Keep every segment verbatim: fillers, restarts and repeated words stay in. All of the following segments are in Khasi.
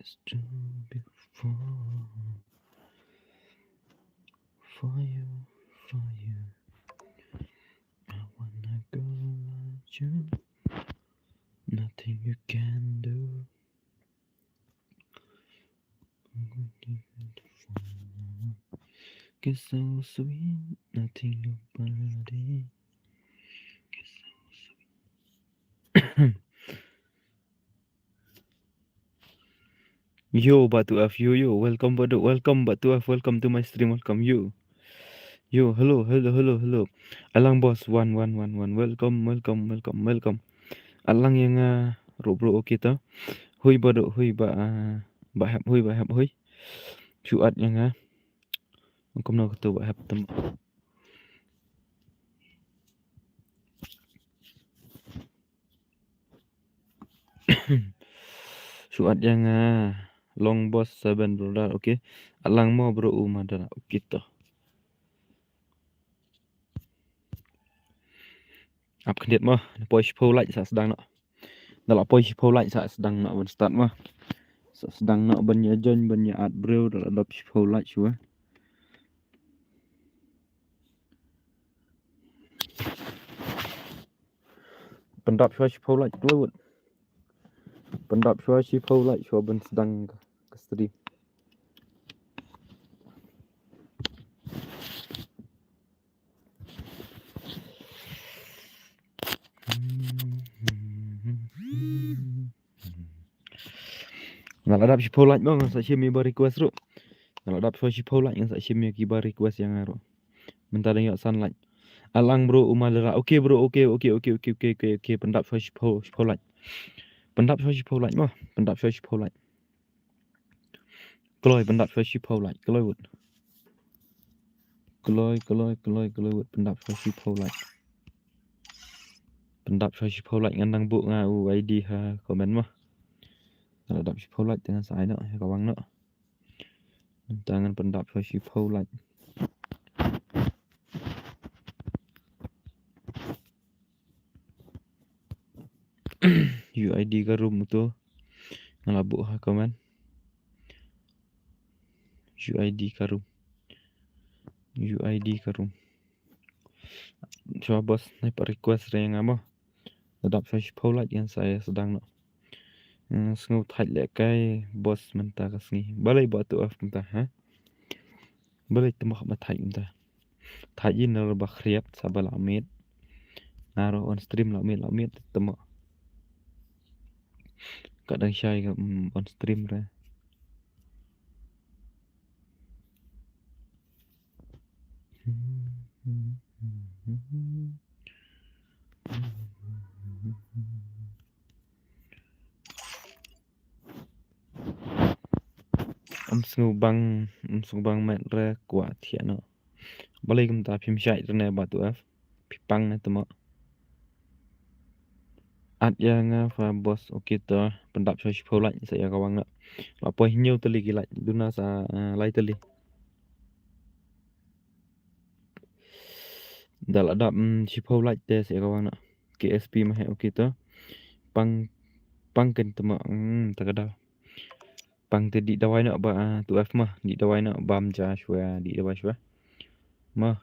Too beautiful for you, for you. I wanna go like you. Nothing you can do. Kiss so sweet, nothing nobody. Kiss so sweet. Yo, Batu F, yo, yo, welcome, Batu, welcome, Batu F, welcome to my stream, welcome, yo. Yo, hello, hello, hello, hello. Alang boss, one, one, one, one, welcome, welcome, welcome, welcome. Alang ïa nga, ro, bro, okay to. Hui, Batu, hui, ba, ah, ba hap, hui, ba hap, hui. Shu add ïa nga. Kumno kato ba hap tam. Shu add ïa nga, long boss seven brother, okay. Alang mo bro u madara, okay to. Ap khyndiat mo, na poi shiphew like sa sdang noh. Da la poi shiphew like sa sdang noh ban start mo. Sa sdang noh ban ïa join ban ïa add bro, da la dap shiphew like shuwa. Pyndap shuwa shiphew like kloi wut. Pyndap shuwa shiphew like shuwa ban sdang ka, ka stream. Nga la dap shiphew like mo, ngan sa shim ïa ba request ruh. Nga la dap shuwa shiphew like, ngan sa shim ïa ki ba request ïa nga ruh. Mynta dang ïoh san like. Alang bro, u Malera. Okay bro, okay, okay, okay, okay, okay, okay, okay. Pyndap shuwa shiphew, shiphew like. Pyndap shuwa shiphew like mo. Pyndap shuwa shiphew like. Kloi, pyndap shuwa shiphew like. Kloi wut. Kloi, kloi, kloi, kloi wut. Pyndap shuwa shiphew like. Pyndap shuwa shiphew like, ngan dang buh nga u I D ha comment mo. Nga la dap shiphew like te ngan sa ai noh, ha ka wang noh. Mynta ngan pyndap shuwa shiphew like. U I D ka room uto. Nga la buh ha comment. U I D ka room. U I D ka room. Shuwa boss, nai pat request re nga mo. Da dap shuwa shiphew like ngan sa ïa sdang noh. Hmm, sngew thait lehkai boss mynta ka sngi. Balei Batu F mynta, ha? Balei te mo ba thait mynta? Thait ïa na ba khriat sa ba la miet. Nga ruh on stream la miet, la miet te mo. Ka dang shai ka, mm, on stream re. Ym sngew bang, ym sngew bang met re kwah thiah noh. Balei kumta phim shait re ne Batu F. Phi pang ne te mo. Add ïa nga fa boss, okay to. Pyndap shuwa shiphew like sa ïa ka wang noh. La poi hynñiew tylli ki like. Duna sa, eh, lai tylli. Da la dap, mm, shiphew like te sa ïa ka wang noh. K S P ma he, okay to. Pang, pang ken te mo, mm, ta ka daw. Pang te dih dawai noh ba, ah, tu F ma. Dih dawai noh bam ja shuwa, dih dawai shuwa. Ma.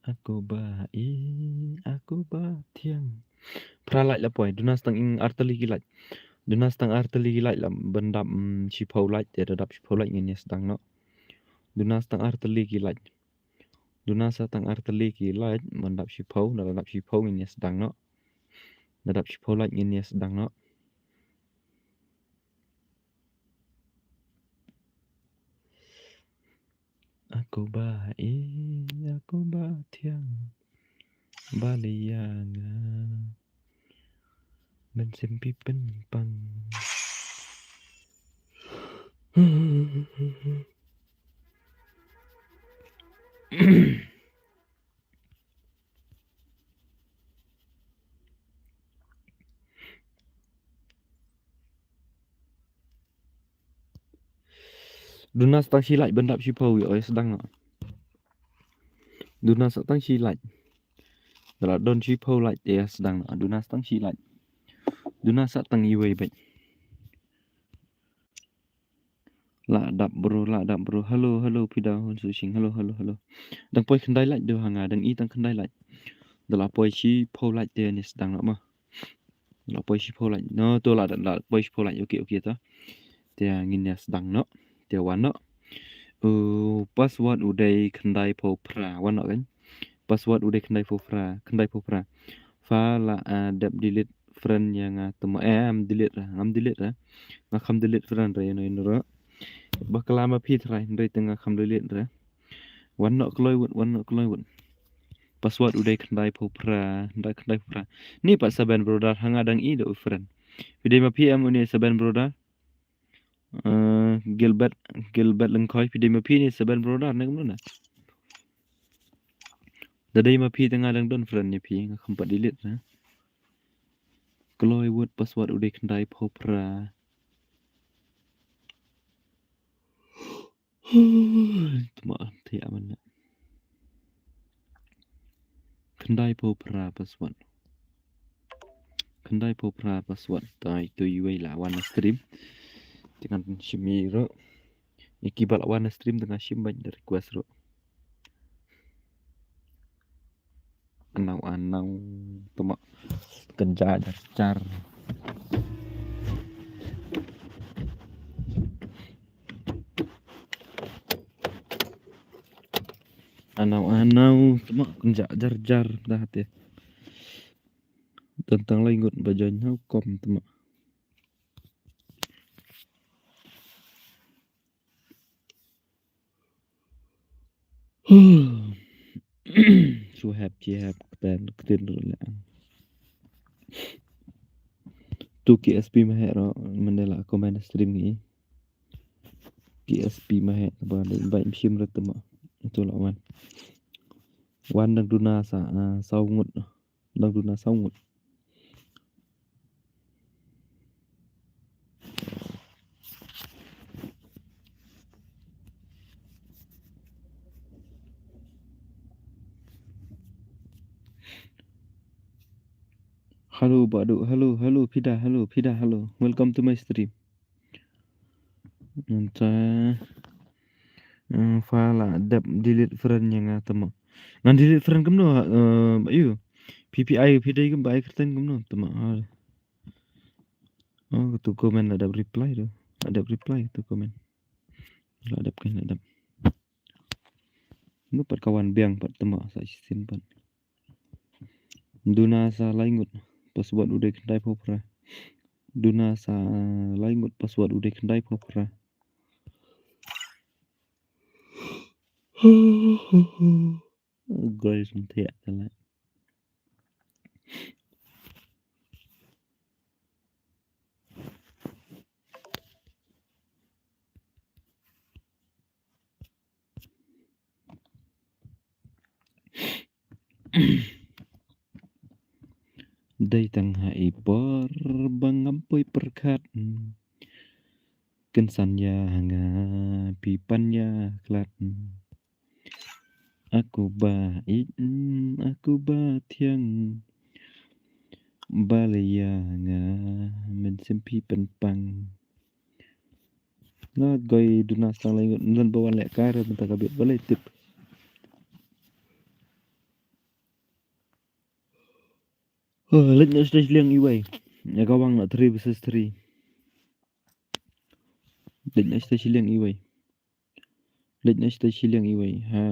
Aku ba i, aku ba thiang. Phra like la poi, duna sa tang ar tylli ki like. Duna sa tang ar tylli ki like la ban dap, mm, shiphew like, te da dap shiphew like ngin ïa sdang noh. Duna sa tang ar tylli ki like. Duna sa tang ar tylli ki like, ban dap shiphew, da dap shiphew ngin ïa sdang noh. Da dap shiphew like ngin ïa sdang noh. Aku ba i, aku ba thiang. Ba liang nga. Ban sim pi pen pang. Duna sa tang shi like ban dap shiphew, ïoh, ïa sdang noh. Duna sa tang shi like. Da la don shiphew like te ïa sdang noh. Duna sa tang shi like. Duna sa tang iwei beit. La dap bro, la dap bro. Hello, hello, phi da hun su shing. Hello, hello, hello. Dang poi khyndai like de ha nga, dang i tang khyndai like. Da la poi shiphew like te ne sdang noh ma. La poi shiphew like. No, to la, la poi shiphew like. Okay, okay to. Te ngin ïa sdang noh. Te wan noh. Uh, password u dei khyndaiphew phra. Wan noh kan. Password u dei khyndaiphew phra. Khyndaiphew phra. Pha la, ah, dep delete friend ïa nga tymmen. Eh, am delete ra. Ngam delete ra. Nga kham delete friend ra ïa no ïa no ruh. Bakla ma phi trai hynrei te nga kham delete ra. Wan noh kloi wut, wan noh kloi wut. Password u dei khyndaiphew phra, khyndaiphew phra. Ni pat Seven Brother, ha nga dang i da u friend. Phi dei ma phi em une Seven Brother? Eh, Gilbert, Gilbert Lyngkhoi, phi dei ma phi ne Seven Brother ne kumno na? Da dei ma phi te nga dang don friend ne phi, nga kham pat delete na. Kloi wut, password u dei khyndaiphew phra. Tymmen te aman na. Khyndaiphew phra password. Khyndaiphew phra password. Tai tu iwei la wan na stream. Te ngan shim ïa ruh. Ïa kiba la wan na stream te nga shim beit da request ruh. Anaw anaw tymmen. Kynja jar jar. Anaw anaw tymmen kynja jar jar da te. Tang tang lai ngut ba join ha u kom tymmen. Shu hap, shu hap, ktien, ktien ruh la. Tu K S P ma heh ruh, mynta la comment stream ngi. K S P ma heh, ba dei, ba im shim ruh tymmen. Tu la wan. Wan dang duna sa, ah, saw ngut. Dang duna saw ngut. Hello, Badu. Hello, hello, Pida. Hello, Pida. Hello. Welcome to my stream. Nta, eh, pha la dep delete friend ïa nga tymmen. Ngan delete friend kumno, eh, ba ïoh. P P I, P D kumba ai kyrteng kumno tymmen. Ah. Oh, katu comment la dep reply tu. La dep reply katu comment. La dep kan la dep. Ngan pat ka wan biang pat tymmen sa shisien pat. Duna sa lai ngut, password u dei khyndaiphew phra. Duna sa lai ngut, password u dei khyndaiphew phra. Guys, mynta ïa ka la. Dei tang ha i por ba ngam poi pyrkhat. Kynsan ïa nga phi pan ïa khlad. Aku ba ïeit, aku ba thiang. Ba la ïa nga mynsiem phi pynpang. Nga goi duna sa tang lai ngut, ngan ba wan leh ka re mynta ka bit ba leh tip. Oh, leit na stage liang iwei. Ïa ka wang na three versus three. Leit na stage liang iwei. Leit na stage liang iwei. Ha.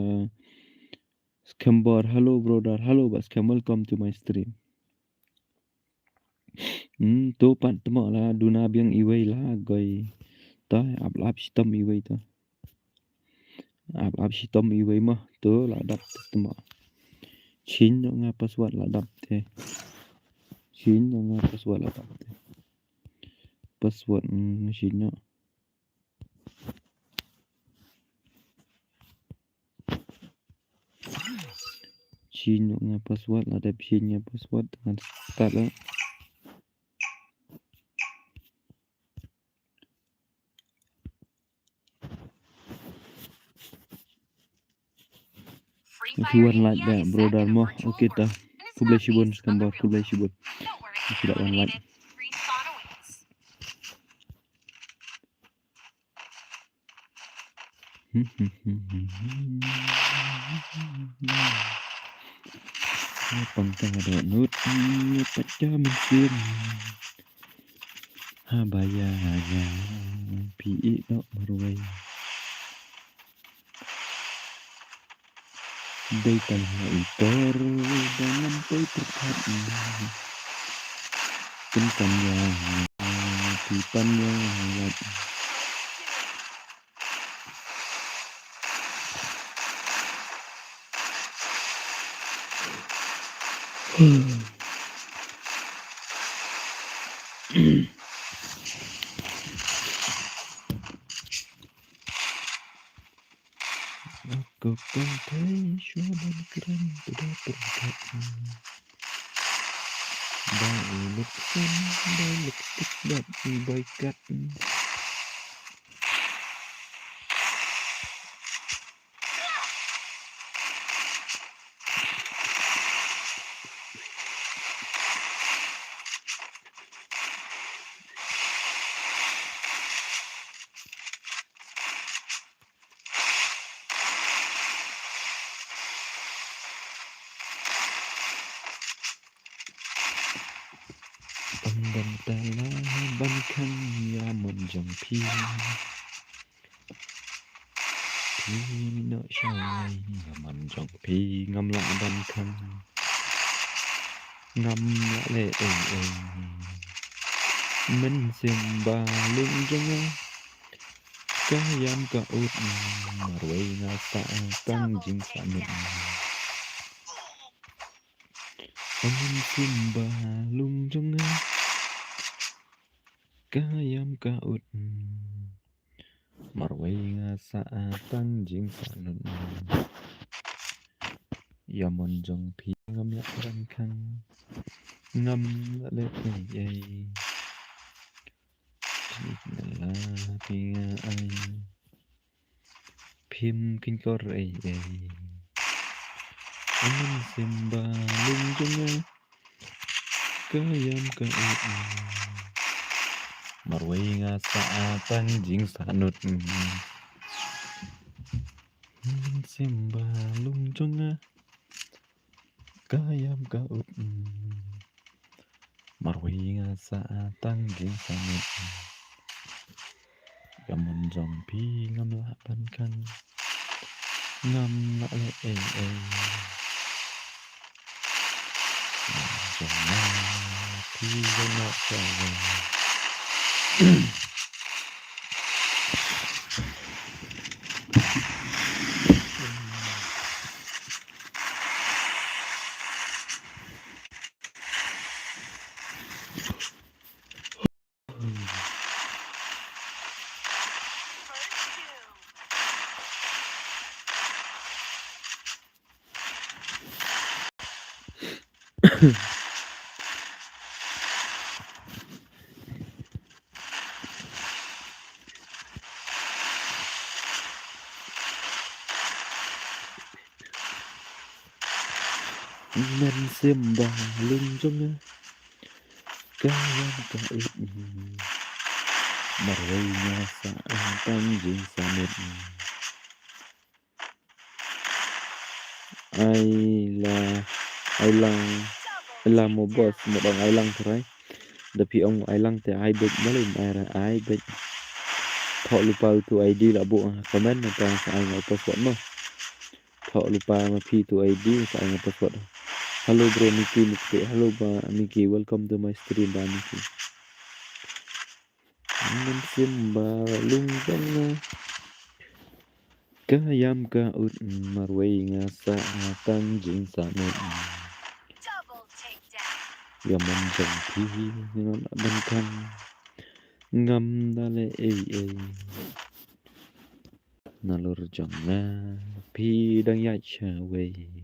Skembor, hello brother, hello ba Skem, welcome to my stream. Hmm, to pat tymmen la duna biang iwei la goi. To ap lap shitom iwei to. Ap lap shitom iwei mo to la dap tymmen. Change noh nga password la dap te. Change noh nga password la dap te. Password, hmm, change noh. Change noh nga password, la dep change nga password, ngan start lah. Ki wan like da brother mo. Okay ta. Khublei shibun skambor, khublei shibun. Ki da wan like. Pang ta da nut, nut pacha mynsiem. Ha ba ya ya, phi i nok marwei. Dei tang ha i tor, da ngam poi pyrkhat. Pyn pan ya, phi pan ya, lat. Ko kong thei shuwa ban kren tu da pyrkhat. Ba i lipstick, ba i lipstick, ba i boycott. Ym don tala ban khang ïa mon jong phi. Phi noh shawei ïa mon jong phi ngam lah ban khang. Ngam lah leh ei ei. Mynsiem ba lung jong nga. Ka ïam ka ut marwei nga sah tang jingsahnud. Mynsiem ba lung jong nga. Ka ïam ka ut marwei nga sah tang jingsahnud. Ïa mon jong phi ngam lah ban khang. Ngam lah leh ei ei. Phi nga ai. Phim kynkor ei ei. Mynsiem ba lung jong nga. Ka ïam ka ut marwei nga sah tang jingsahnud. Mynsiem ba lung jong nga. Ka ïam ka ut marwei nga sah tang jingsahnud. Ïa mon jong phi ngam lah ban khang. Ngam lah leh ei ei. Jong nga phi ïa nga sah. Mynsiem ba lung jong nga. Ka ïam ka ut marwei nga sah tang jingsahnud. Ai la, ai lang, ai lang mo boss, mo dang ai lang trai. Da phi ong ai lang te ai beit, mo leh ai ra ai beit. Thoh lypa utu I D la buh ha comment, nangta sa ai nga u password mo. Thoh lypa ma phi utu I D, sa ai nga u password. Hello bro Mickey Mukti, hello ba Mickey, welcome to my stream ba Mickey. Mynsiem ba lung jong nga. Ka ïam ka ut marwei nga sah tang jingsahnud. Ïa mon jong phi ngam lah ban khang. Ngam lah leh ei ei. Nalor jong nga phi dang ïaid shawei.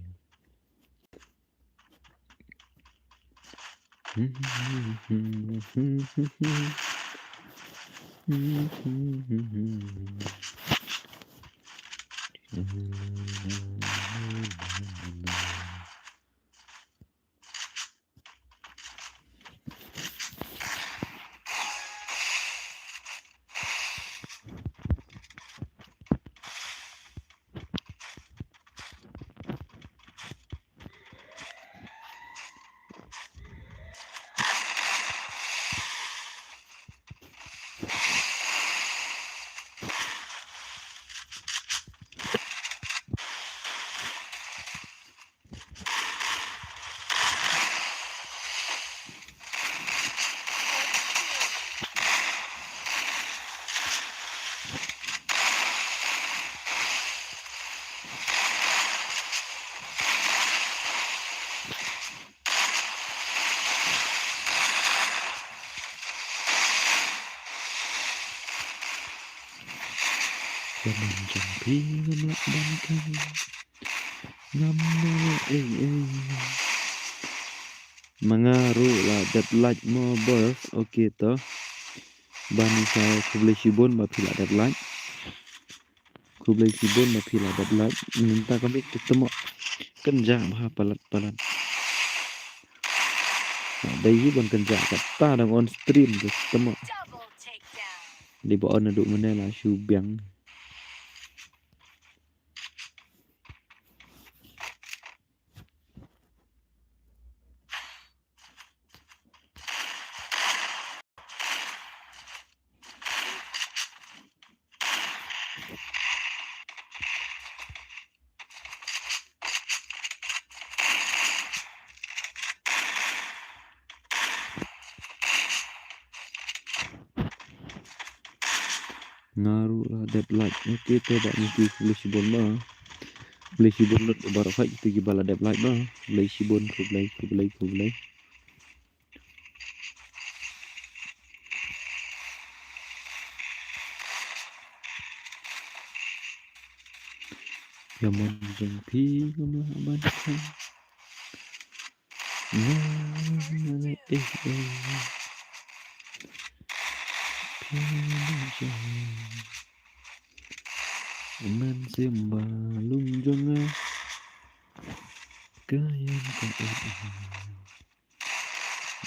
Ka mon jong phi ngam lah ban khang. Ngam lah ei ei. Ma nga ruh la dep like mo boss. Okay to. Ban sa khublei shibun ba phi la dep like. Khublei shibun ba phi la dep like. Mynta ka mic te temo. Kynjah bha palat palat. Dei hi ban kynjah kata dang on stream te temo. Dei ba on naduh mynne la shu biang. Nga ruh la dep like. Okay to ba ngi khublei shibun ba. Khublei shibun lut baroh hi kito kiba la dep like ba. Khublei shibun, khublei, khublei, khublei. Ka mon jong phi ngam lah ban khang. Ngam lah ei ei. Phi ngam lah ei ei. Mynsiem ba lung jong nga ka ïeng ka ei ei.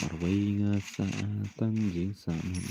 Marwei nga sa tang jingsahngut.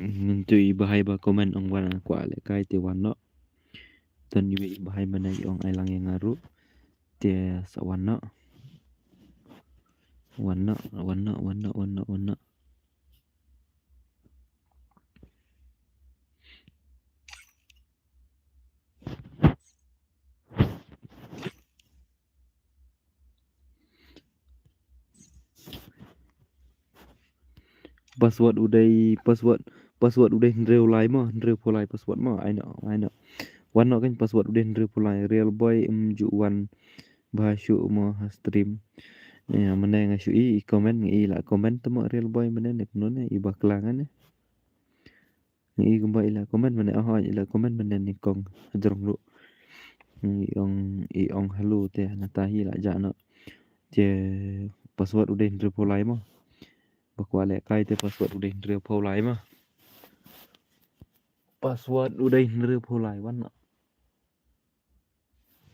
Ngan tu i bahai ba comment ong wan kwah lehkai te wan noh. Don iwei i bahai mane i ong ai lang ïa nga ruh. Te sa wan noh. Wan noh, wan noh, wan noh, wan noh, wan noh. Password u dei, password, password u dei hynriew lai mo, hynriew phew lai password mo, ai noh, ai noh. Wan noh kan password u dei hynriew phew lai, Real Boy ym ju wan bha shuh mo ha stream. Ïa, mynne nga shu i, i comment, nga i la comment te mo Real Boy mynne ne kumno ne, i bakla ngan ne. Ngi i kumba i la comment mynne, oh, i la comment mynne ne kong hajrong ruh. Ngi ong, i ong hello te nangta hi la jah noh. Te password u dei hynriew phew lai mo. Ba kwah lehkai te password u dei hynriew phew lai mo. Password u dei hynriew phew lai wan noh.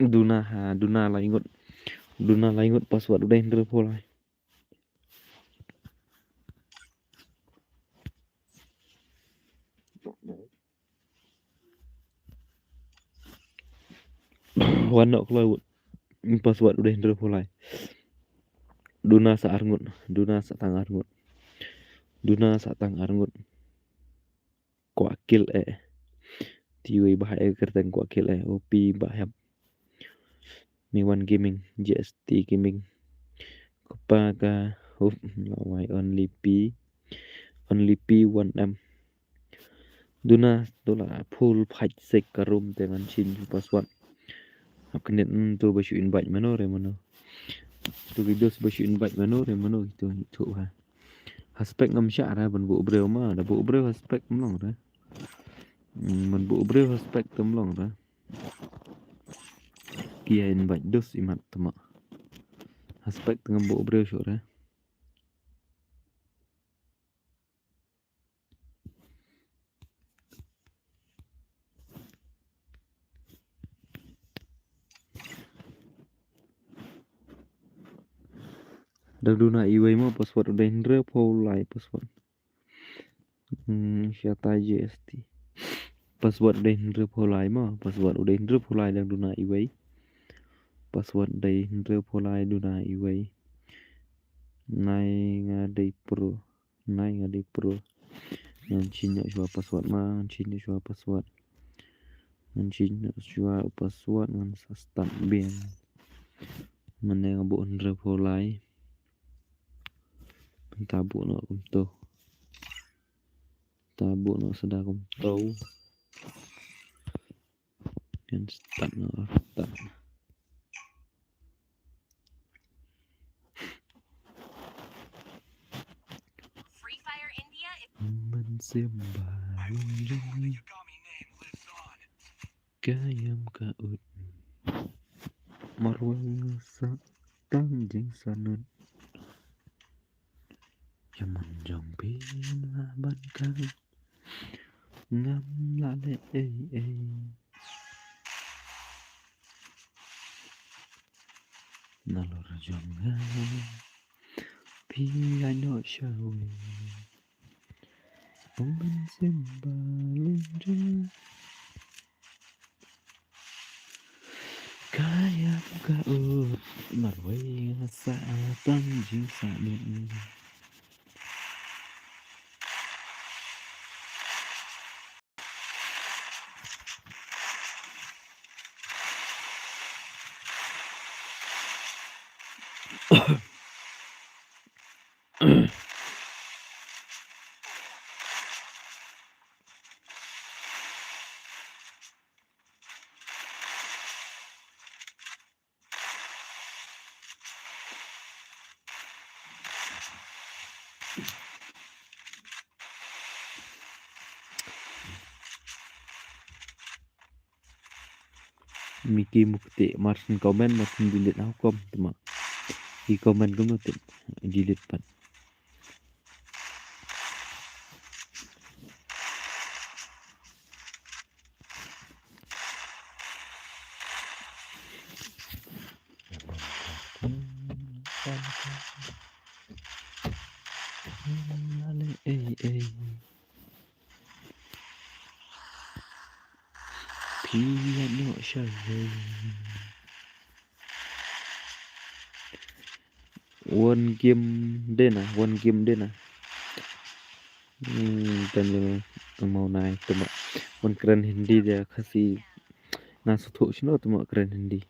Duna ha, duna lai ngut. Duna lai ngut password u dei hynriew phew lai. Wan noh kloi wut. Password u dei hynriew phew lai. Duna sa ar ngut. Duna sa tang ar ngut. Duna sa tang ar ngut. Kwah kill eh. Te iwei bahai eh kyrteng kwah kill eh. O P bahai. Mi One Gaming, G S T Gaming. Kpa ka, up, lawai, Only P, Only P one M. Duna, dula, full fight sek ka room te ngan change password. Hap kyndiat, mm, to ba shu invite mano re mano. To ki dos ba shu invite mano re mano, to, to ha. Ha spec ngam shah re ban buh briew ma, da buh briew ha spec ym long re. Mm, ban buh briew ha spec te ym long re. Ki ïa invite dos imat te ma. Ha spec te ngam buh briew shuh re. Dang duna iwei mo password u dei hynriew phew lai password. Hmm, shata G S T. Password u dei hynriew phew lai mo, password u dei hynriew phew lai dang duna iwei. Password u dei hynriew phew lai duna iwei. Nai nga dei pro. Nai nga dei pro. Ngan change noh shuwa password ma, ngan change noh shuwa password. Ngan change noh shuwa password, ngan sa start biang. Mynne nga buh hynriewphew lai. Mynta buh noh kumto. Mynta buh noh sa da kumto. Ngan start noh, start. Mynsiem ba long jong ngi, ka ïam ka ud. Marwei sa tang jingsahnut. Ïa mon jong phi la ban kang. Ngam lah leh ei ei. Nalor jong nga, phi ïaid noh shawei. Ym mynsiem ba long jong nga, ka ïam ka ud. Marwei sa tang jingsahnut. Miki Mukti, mar shen comment, mar shen delete ha u com, te ma. I comment kumno te, delete pat. Ei, ei. Phi ïaid noh shawei. One game dei na, one game dei na. Hmm, tang ïa tang mau nai, te ma. Wan kren Hindi da Khasi. Nga sngewthuh shano te ma kren Hindi.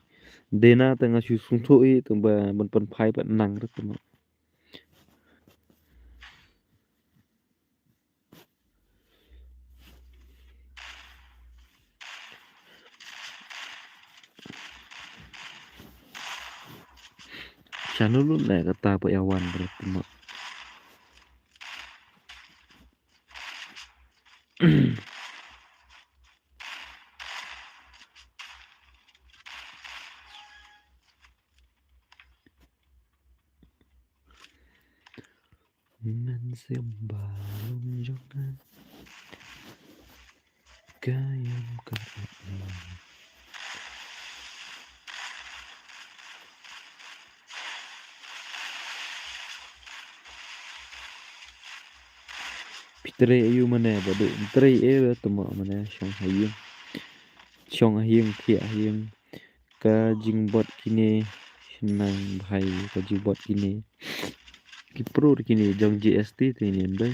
Dei na te nga shu sngewthuh hi, te ba ban pynphai pat nang ruh te ma. Shano lut leh kata pat ïa wan ruh te ma. Mynsiem ba long jong nga, ka ïam ka ud. Phi trei aïu mane ba dei, trei ei ba te ma mane, shong ha ïing. Shong ha ïing, thiah ha ïing. Ka jingbot kine, shnang bha ka jingbot kine. Ki pro kine jong J S T te kine, ym dei.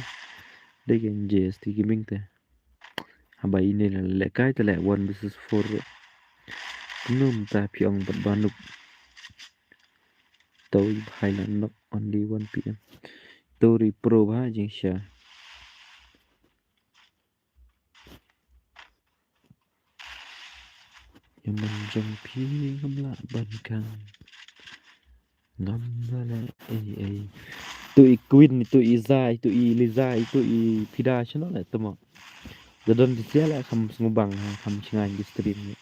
Dei ka J S T Gaming te. Haba ine la lehkai te leh one versus four. Kumno mynta phi ong bad ba nuk. To i bha ïa nga nok only one P M. To ri pro bha jingshisha. Ïa mon jong phi ngam lah ban kang. Ngam lah leh ei ei. To i Queen, to i Zai, to i Lizai, to i Pida shano leh te ma. Da don ki sia leh kham sngewbang, kham sngewbang ki stream ni.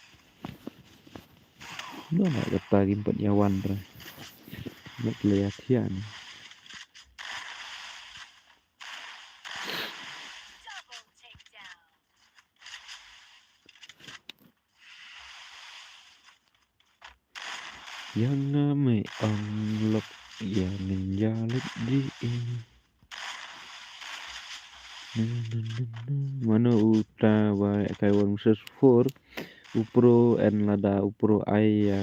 No leh kata kim pat ïa wan re. Met leh ïa thiah ni. Ïa nga me ong lok ïa ngin ïa leit ji i. Mano uta ba kai one versus four. U pro en lada u pro ai ïa.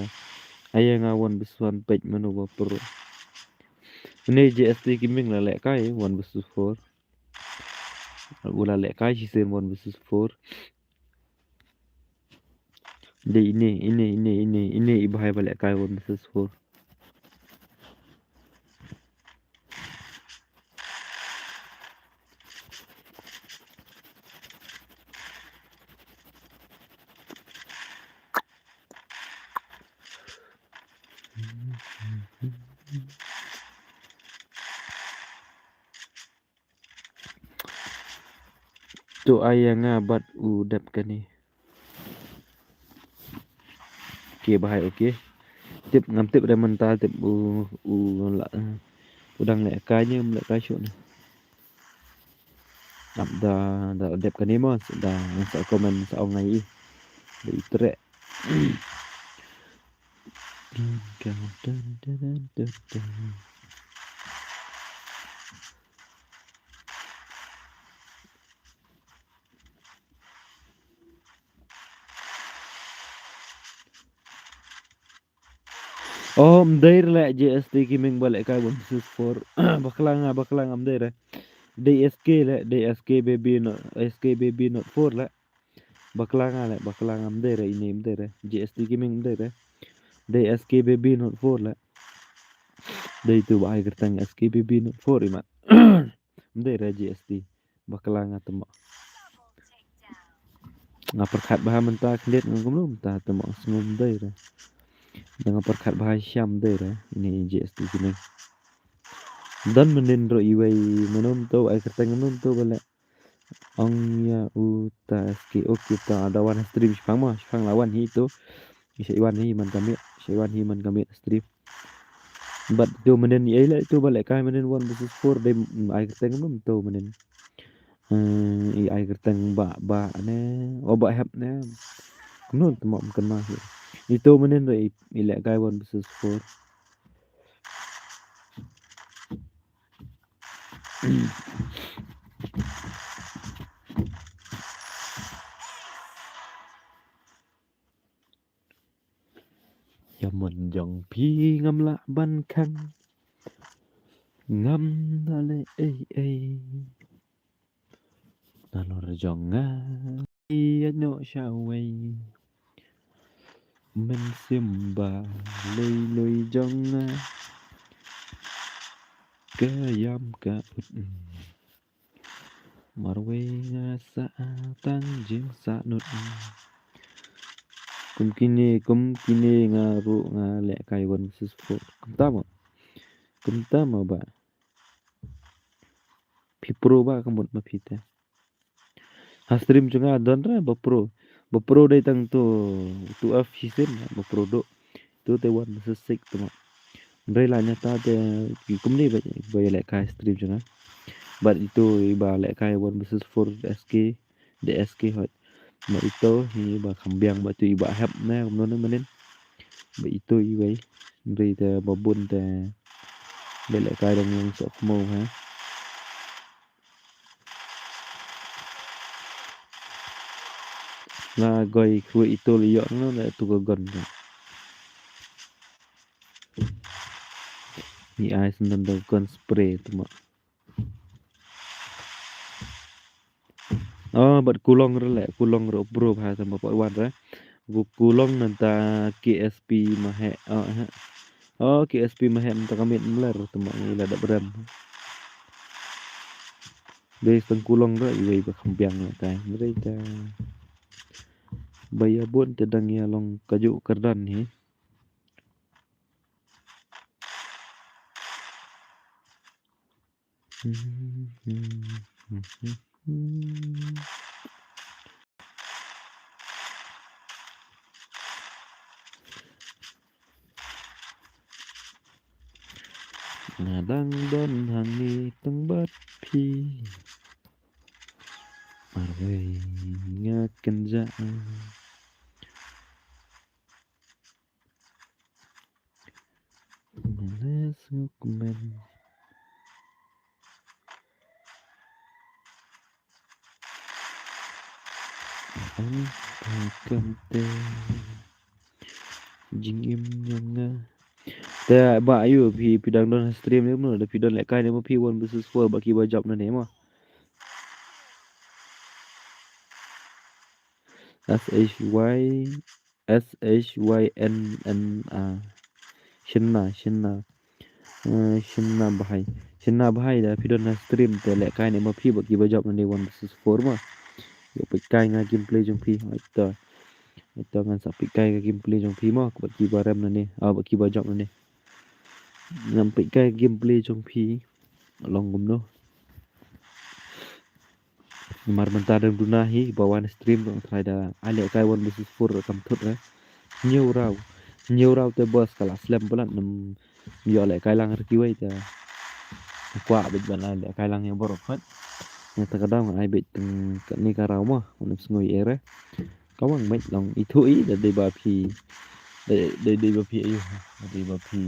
Ai ïa nga one versus one peit mano ba pro. Une J S T Gaming la lehkai one versus four. U la lehkai shisien one versus four. Dei ine, ine, ine, ine, ine i bhai ba lehkai one versus four. To ai ïa nga bad u dep kane. Okay, bhai, okay. Tip ngam tip re mynta, tip u, u la, u dang lehkai ne em lehkai shuh ne. Ap da, da dep kane mo, da sa comment sa ong ai i. Da i treh. Oh, ym dei re leh J S T Gaming ba lehkai one versus four. Bakla nga, bakla nga, ym dei re. Dei S K leh, dei S K baby not, S K baby not four leh. Bakla nga leh, bakla nga, ym dei re, ine ym dei re. J S T Gaming ym dei re. Dei S K baby not four leh. Dei tu ba ai kyrteng S K baby not four i mat. Ym dei re J S T. Bakla nga te mo. Nga pyrkhat bha mynta khyndiat nga kumno mynta te mo, sngewbha ym dei re. Da nga pyrkhat bha shisha ym dei re. Ine J S T Gaming. Don mynnin ruh iwei, mynno mynto ai kyrteng mynno mynto ba leh. Ong ïa uta S K, okay, ta da wan stream shipang mo, shipang la wan hi tu. Shait wan hi man ka miet, shait wan hi man ka miet stream. Bad tu mynnin i ei leh tu ba lehkai mynnin one versus four dei, mm, ai kyrteng mynto mynnin. Eh, i ai kyrteng ba, ba ne, o ba hep ne. Kumno te mo ym kynmaw hi. Itu mynnin dei i, i lehkai one versus four. Ïa mon jong phi ngam lah ban khang. Ngam da leh ei ei. Nalor jong nga ïa noh shawei. Mynsiem ba lui lui jong nga ka ïam ka ut. Marwei nga sa tang jingsahnut. Kum kine, kum kine nga ruh nga lehkai one versus four. Kumta mo. Kumta mo ba. Phi pro ba ka mut ma phi te. Ha stream jong nga don re ba pro. Ba pro dei tang tu, tu F shisien ba pro do. Tu te one versus six tu ma. Hynrei la nyata te ki kumne ba, ba ïa lehkai stream jong nga. Bad itu i ba lehkai one versus four S K, de S K hoi. Ba itu i ba kham biang ba tu i ba hep ne kumno ne mynnin. Ba itu i wei. Hynrei te ba bun te ba lehkai dang long sok mo ha. Nga goi khwai itu leh ïoh no leh tu ka gun. Ni ai sendon da gun spray tu ma. Oh, bad kulong re leh, kulong re bro bha sama pat wan re. Ku kulong nanta K S P mahe, oh, eh. Oh, K S P mahe nanta kamit mler tu ma ngi la dap rem. Dei tang kulong re iwei ba kham biang le kai. Mrei ta. Ba ïa bun te dang ïa long kajuh kyrdan hi. Nga dang don hangne tang bad phi. Marwei nga kynjah. Nga la sngewkmen. Ang pha kam te jingim jong nga. Te ba ïoh phi, phi dang don ha stream ne mo, da phi don lehkai ne mo phi one versus four bad kiba jop nangne mo. S H Y, S H Y N N A. Shyna, Shyna. Eh, Shyna Bhai. Shyna Bhai, da phi don ha stream te lehkai ne mo phi bad kiba jop nangne one versus four mo. Ïoh peit kai nga gameplay jong phi. Ito. Ito ngan sa peit kai ka gameplay jong phi mo, bad kiba rem nangne. Ah, bad kiba jop nangne. Ngan peit kai gameplay jong phi. Long kumno. Namar mynta dang duna hi, ba wan stream ruh nga tharai da ai lehkai one versus four ruh kam thut re. Hynñiew round. Hynñiew round te boss ka la slem palat, ym ïoh lehkai lang re kiwei te. Kwah beit ban ai lehkai lang ïa baroh pat. Nga ta ka daw nga ai beit tang kane ka round mo, ngam sngew ei re. Ka wang beit long ithuh i, da dei ba phi, da dei, dei ba phi ayu, da dei ba phi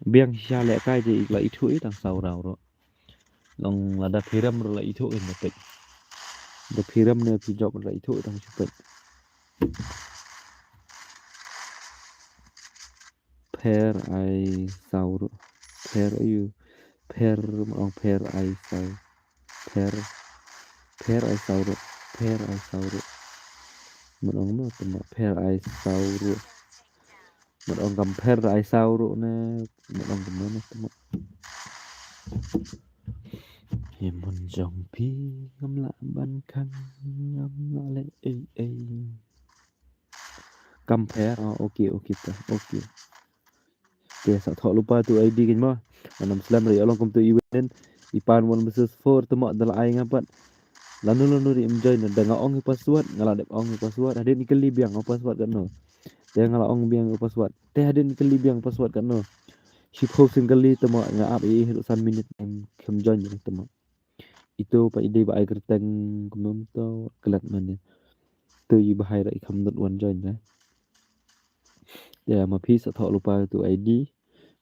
biang shisha lehkai te i la ithuh i tang saw round ruh. Long lada phi rem ruh la ithuh in da peit. Da phi rem ne phi jop ruh la ithuh tang shu peit. Pher ai saw ruh. Pher ayu. Pher, ma ong pher ai saw. Pher. Pher ai saw ruh. Pher ai saw ruh. Ma ong no te ma pher ai saw ruh. Ma ong kam pher ai saw ruh ne. Ma ong kam no te ma. Hi mon jong phi ngam lah ban khang, ngam lah leh ei ei. Kam pher, oh, okay, okay ta, okay. Te sa thoh lypa tu I D kein mo. Ngan ym slem re ïa long kum tu i wen. I pan one versus four te mo da la ai nga pat. Lano lano ri im join da nga ong i password, nga la dep ong i password. Hadien i kylli biang i password katno. Te nga la ong biang i password. Te hadien i kylli biang i password katno. Shiphew sien kylli te mo nga ap i ruh san minit em khlem join re te mo. Ito pat i dei ba ai kyrteng kumno to klet mane. To i Bhai ra i kham dot wan join re. Te ma phi sa thoh lypa tu I D.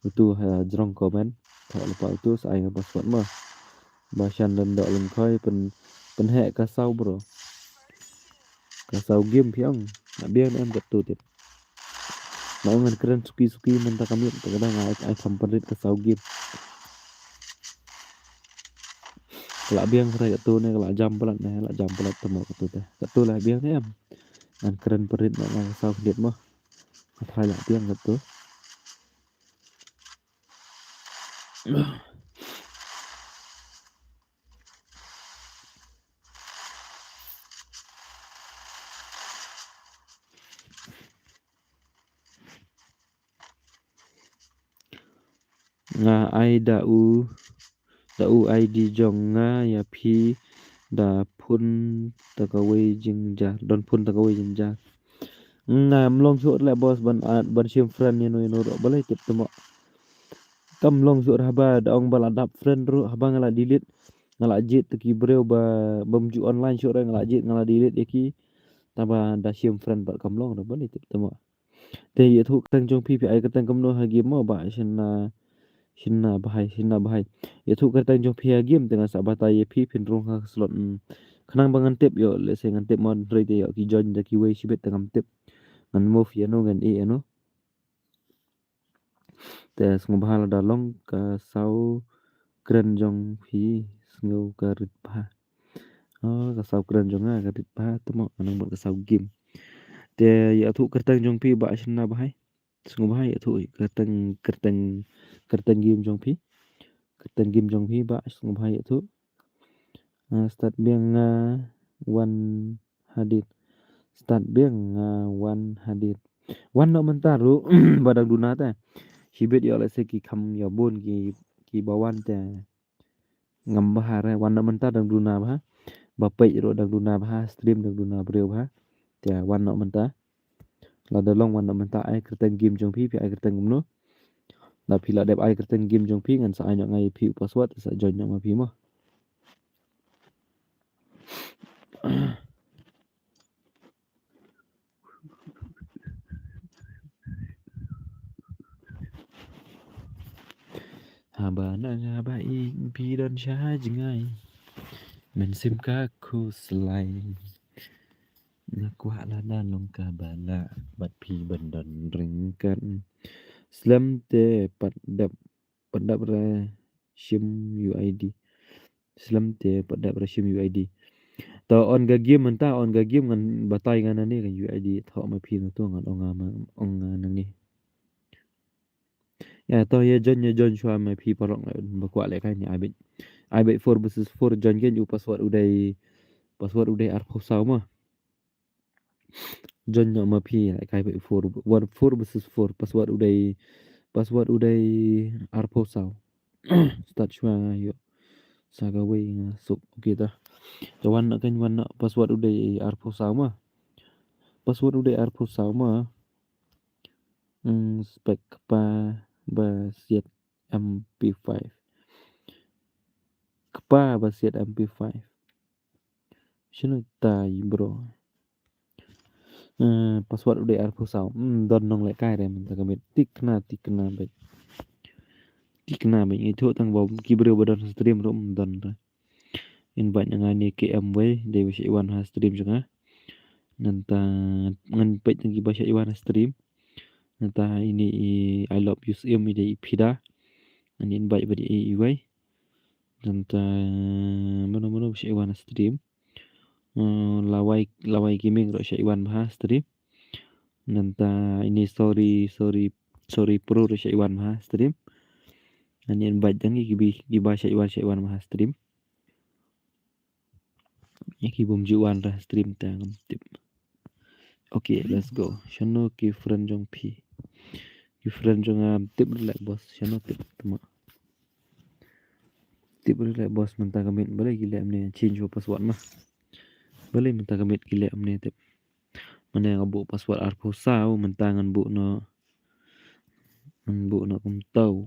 Utu ha jrong comment. Thoh lypa utu sa ai nga password mo. Ba shan dang doh lyngkhoi pyn, pynheh ka saw bro. Ka saw game phi ong. Nga biang ne em katto tip. Nga ong ngan kren suki suki mynta ka miet te ka dang ai, ai kham pynrit ka saw game. Ka la biang hynrei katto ne ka la jam palat ne, la jam palat te mo katto te. Katto la biang ne em. Ngan kren pynrit ma nga ka saw khyndiat mo. Ka tharai la biang katto. Nga ai da u, da u I D jong nga ïa phi da phone ta kawei jynjar, don phone ta kawei jynjar. Ngam long shuh leh boss ban, ban shim friend ïano ïano ruh balei tip te mo. Kam long shuh haba da ong ba la dap friend ruh haba nga la delete, nga la jied te ki briew ba bym ju online shuh re nga la jied nga la delete ïa ki. Taba da shim friend bad kam long ruh balei tip te mo. Te ïathuh kyrteng jong phi, phi ai kyrteng kumno ha game mo ba Shyna, Shyna Bhai, Shyna Bhai. Ïathuh kyrteng jong phi ha game te ngan sa batai ïa phi phin rung ha slot. Hmm. Khnang ba ngan tip ïoh, lehse ngan tip mo hynrei te ïoh ki join da kiwei shibit te ngam tip. Ngan move ïano ngan ïeh ïano. Te sngewbha lada long ka saw kren jong phi sngew ka rit bha. Oh, ka saw kren jong nga ka rit bha te mo ngan bad ka saw game. Te ïathuh kyrteng jong phi ba Shyna Bhai. Sngewbha ïathuh kyrteng, kyrteng, kyrteng game jong phi. Kyrteng game jong phi ba sngewbha ïathuh. Ah, start biang nga wan hadien. Start biang nga wan hadien. Wan noh mynta ruh ba dang duna te. Shibit ïoh lehse ki kham ïa bun ki, kiba wan te. Ngam bha re, wan noh mynta dang duna bha. Ba peit ruh dang duna bha, stream dang duna briew bha. Te wan noh mynta. Lada long wan noh mynta ai kyrteng game jong phi, phi ai kyrteng kumno. Lada phi la dep ai kyrteng game jong phi ngan sa ai noh nga ïa phi u password, sa join noh ma phi mo. Haba nang haba ïing phi don sha jngai. Mynsiem ka khuslai. Nga kwah lada long kaba lah bad phi ban don ryngkat. Slem te pat dep, pat dep ra shim U I D. Slem te pat dep ra shim U I D. To on ka game mynta, on ka game ngan batai ngan ani ka U I D, thoh ma phi na to ngan ong nga ma, ong nga nangne. Ya to ya join, ya join shuwa ma phi paralok, ba kwah lehkai ni ai beit. Ai beit four versus four, join kein, u password u dei, password u dei arphew saw ma. Join noh ma phi, lehkai beit four, one, four versus four, password u dei, password u dei arphew saw. Start shuwa nga ïoh sa kawei nga suk. Okay ta. To wan noh kein, wan noh, password u dei arphew saw ma. Password u dei arphew saw ma. Hmm, spec kpa ba siat M P five. Kpa ba siat M P five. Shano tai bro. Eh, password u dei arphew saw. Hmm, don nonglehkai re mynta ka miet. Thikna, thikna beit. Thikna beit, ngi thuh tang ba ki briew ba don stream ruh, hmm, don re. Invite na nga ne K M wei, dei ba shah wan ha stream jong nga. Nangta ngan peit tang ki ba shah wan ha stream. Nangta ine i I love you sim, i dei i Phida. Ngan invite bad i, i wei. Nangta mano mano ba shah wan ha stream. Eh, Lawai, Lawai Gaming ruh shah wan bha ha stream. Nangta ine sorry, sorry, sorry pro ruh shah wan bha ha stream. Ngan invite tang ki, ki ba shah wan, shah wan bha ha stream. Ïa ki bym ju wan ra stream te ngam tip. Okay, let's go. Shano ki friend jong phi? Ki friend jong nga, tip re leh boss. Shano tip tma? Tip re leh boss mynta ka miet, balei ki leh kumne, change password ma. Balei mynta ka miet ki leh kumne tip. Mane nga buh password arphew saw, mynta ngan buh noh, ngan buh noh kumto.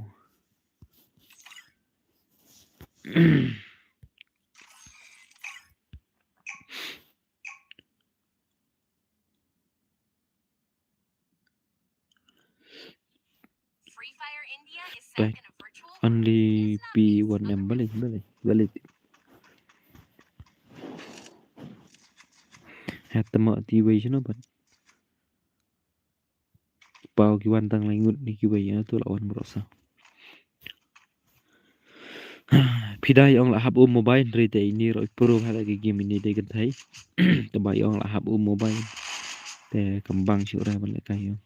Only P one M, balei, balei, balei. Hata ma ti wei shano ban. Paw ki wan tang lai ngut ni kiwei, ïa tu la wan baroh sa. Phi dei ong la hap um mobile, hynrei te ini ruh i pro ha la ki game ini dei kynthei. Te ba ong la hap um mobile, te kam bang shuh re ban lehkai ïa.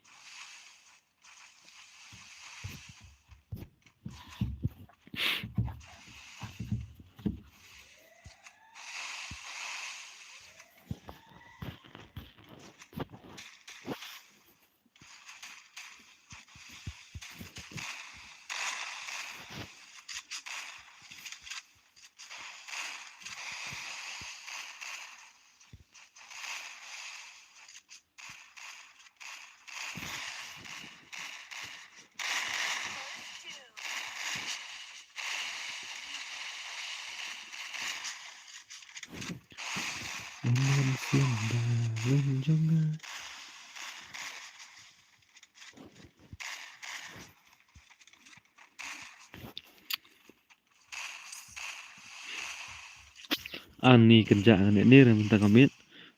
Ani kynjah ngan ïa ni re mynta ka miet.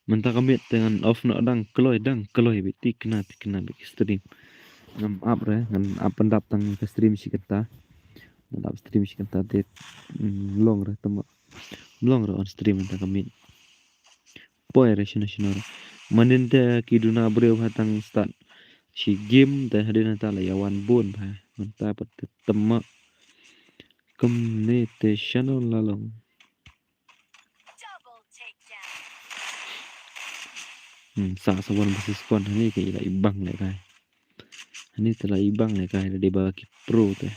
Mynta ka miet te ngan off noh dang kloi, dang kloi beit, thikna, thikna beit ki stream. Ngam ap re, ngan ap pyndap tang ka stream shi kynta. Ngan ap stream shi kynta te, mm, long re tama. Long re on stream mynta ka miet. Poi re shano shano re. Manin te ki duna briew ha tang start shi game te hadien nangta la ïa wan bun bha. Mynta pat te tama. Kumne te shano la long. Hmm, sa sa wan versus one hani ka ila ibang lehkai. Hani te la ibang lehkai, la dei ba ki pro te.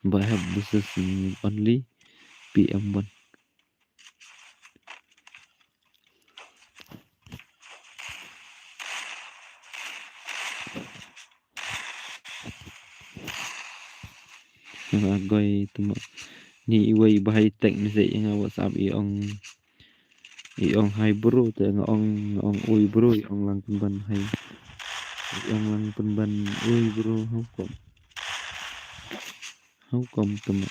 Ba hap versus, mm, only P M one. Nga goi tama. Ni iwei ba high tech message nga WhatsApp i ong, i ong hi bro te nga ong, nga ong oi bro, i ong lang pynban hi. I ong lang pynban oi bro, how come? How come tama?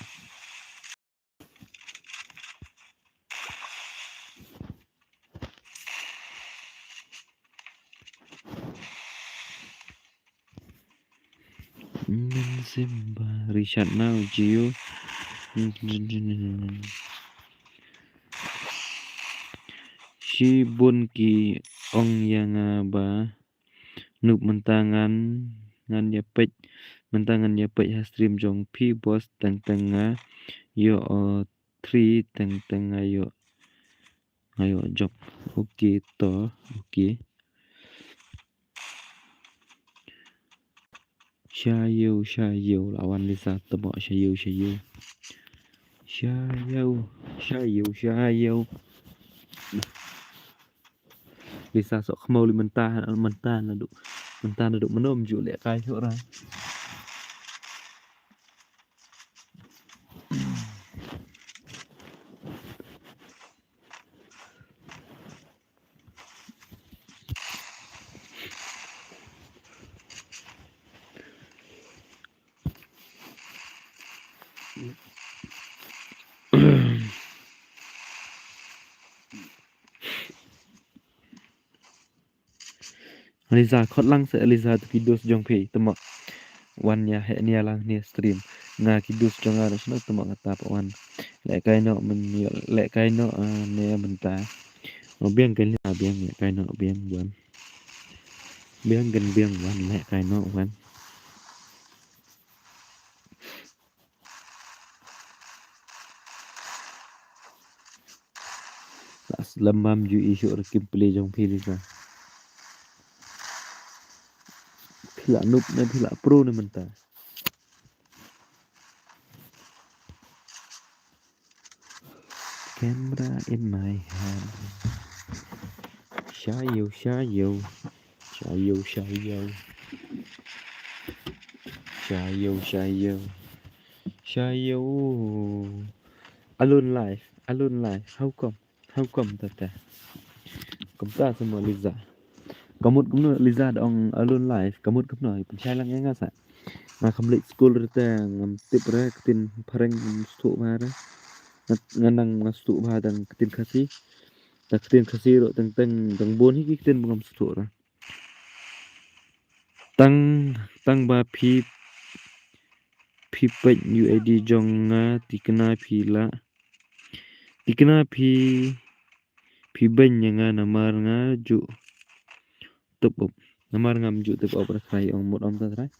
Richard na u Jio. Shibun ki ong ïa nga ba Noob mynta ngan, ngan ïa peit, mynta ngan ïa peit ha stream jong phi boss, teng teng nga ïoh, oh, three, teng teng nga ïoh, nga ïoh job. Okay to, okay. Sha ïew, sha ïew, la wan Lisa tymmen, sha ïew, sha ïew. Sha ïew, sha ïew, sha ïew. Lisa soh khmiew li mynta, mynta naduh, mynta naduh mynno ym ju lehkai shuh ra. Lisa, khot lang seh Lisa tu ki dos jong phi, tymmen. Wan ïa heh nia lang ne stream. Nga ki dos jong nga da shano tymmen, kata pat wan. Lehkai noh mynne, lehkai noh, ah, ne mynta. Oh, biang kan Lisa, biang, lehkai noh, biang, wan. Biang kan, biang, wan, lehkai noh, wan. Lah slem bam ju i shuh ruh kim plie jong phi Lisa. Phi lah noob ne phi lah pro ne mynta. Camera in my hand. Sha ïew, sha ïew. Sha ïew, sha ïew. Sha ïew, sha ïew. Sha ïew. Alone life, alone life. How come? How come tata? Kumta sa mo Lisa. Ka mut kumno Lisa da ong alone life, ka mut kumno, pynshai lang ïa nga sa. Nga kham leit skul re te ngam tip re, ktien phareng ngam sngewthuh bha re. Nga, nga nang nga sngewthuh bha tang ktien Khasi. Tang ktien Khasi ruh teng teng dang bun hi ki ktien ba ngam sngewthuh re. Tang, tang ba phi, phi peit U I D jong nga, thikna phi lah. Thikna phi, phi beiñ ïa nga namar nga ju top up. Namar ngam ju top up re trai, ong mut ong ta trai.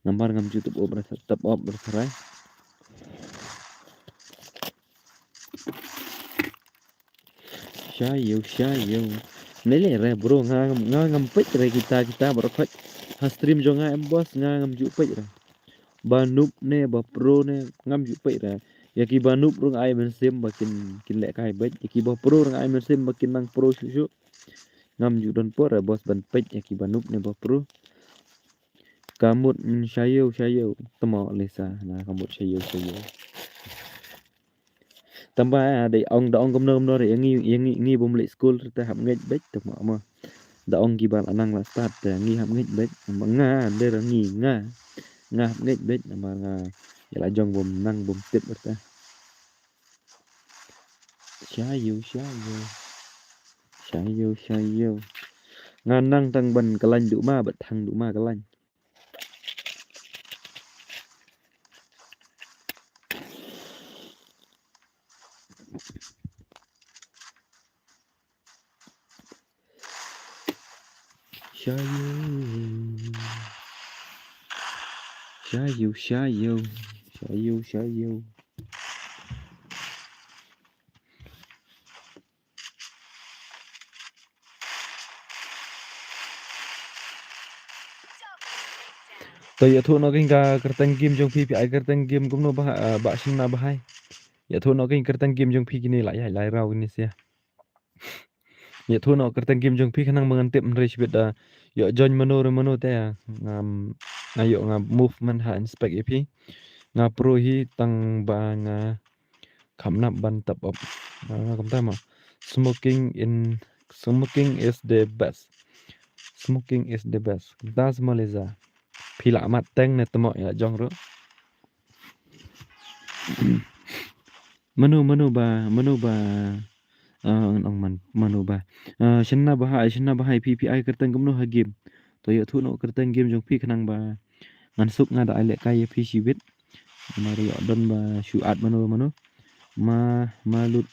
Namar ngam ju top up re, top up re trai. Sha ïew, sha ïew. Ne leh re bro, nga, nga ngam peit re kita, kita baroh khoit. Ha stream jong nga em boss, nga ngam ju peit re. Ba noob ne ba pro ne ngam ju peit re. Ïa ki ba noob ruh nga ai mynsiem ba kin, kin lehkai beit. Ïa ki ba pro ruh nga ai mynsiem ba kin nang pro shuh shuh. Ngam ju don por re boss ban peit ïa ki ba noob ne ba pro. Ka mut, mm, sha ïew, sha ïew. Tymmen Lisa, na ka mut sha ïew, sha ïew. Tang ba, ah, da ong, da ong kumno kumno re, ïa ngi, ïa ngi, ngi bym leit skul te hap ngeit beit, tang ba mo. Da ong ki ba la nang la stad te ngi hap ngeit beit, tang ba nga, ym dei re ngi, nga. Nga hap ngeit beit, namar nga ïa la jong bym nang bym tip re te. Sha ïew, sha ïew. Sha ïew, sha ïew. Nga nang tang ban kyllain duh ma, bad thang duh ma kyllain. Sha ïew. Sha ïew, sha ïew. Sha ïew, sha ïew. To ïathuh noh kein ka kyrteng game jong phi, phi ai kyrteng game kumno bah, ah, Bah Shynna Bahai. Ïathuh noh kein kyrteng game jong phi kine la ïa lai rau kine sia. Ïathuh noh kyrteng game jong phi khnang ba ngan tip hynrei shibit da ïoh join mano re mano te ngam, nga ïoh nga movement ha inspect ïa phi. Nga pro hi tang ba nga kham nap ban top up. Ah, kumta mo. Smoking in, smoking is the best. Smoking is the best. Kumta sa mo Lisa. Phi la mat teng ne tmo ïa la jong ruh. Mano, mano ba, mano ba, ah, ong man, mano ba. Ah, Shynna Bahai, Shynna Bahai phi, phi ai kyrteng kumno ha game. To ïathuh noh kyrteng game jong phi khnang ba ngan suk nga da ai lehkai ïa phi shibit. Mar ïoh don ba shu at mano mano. Ma, ma lut,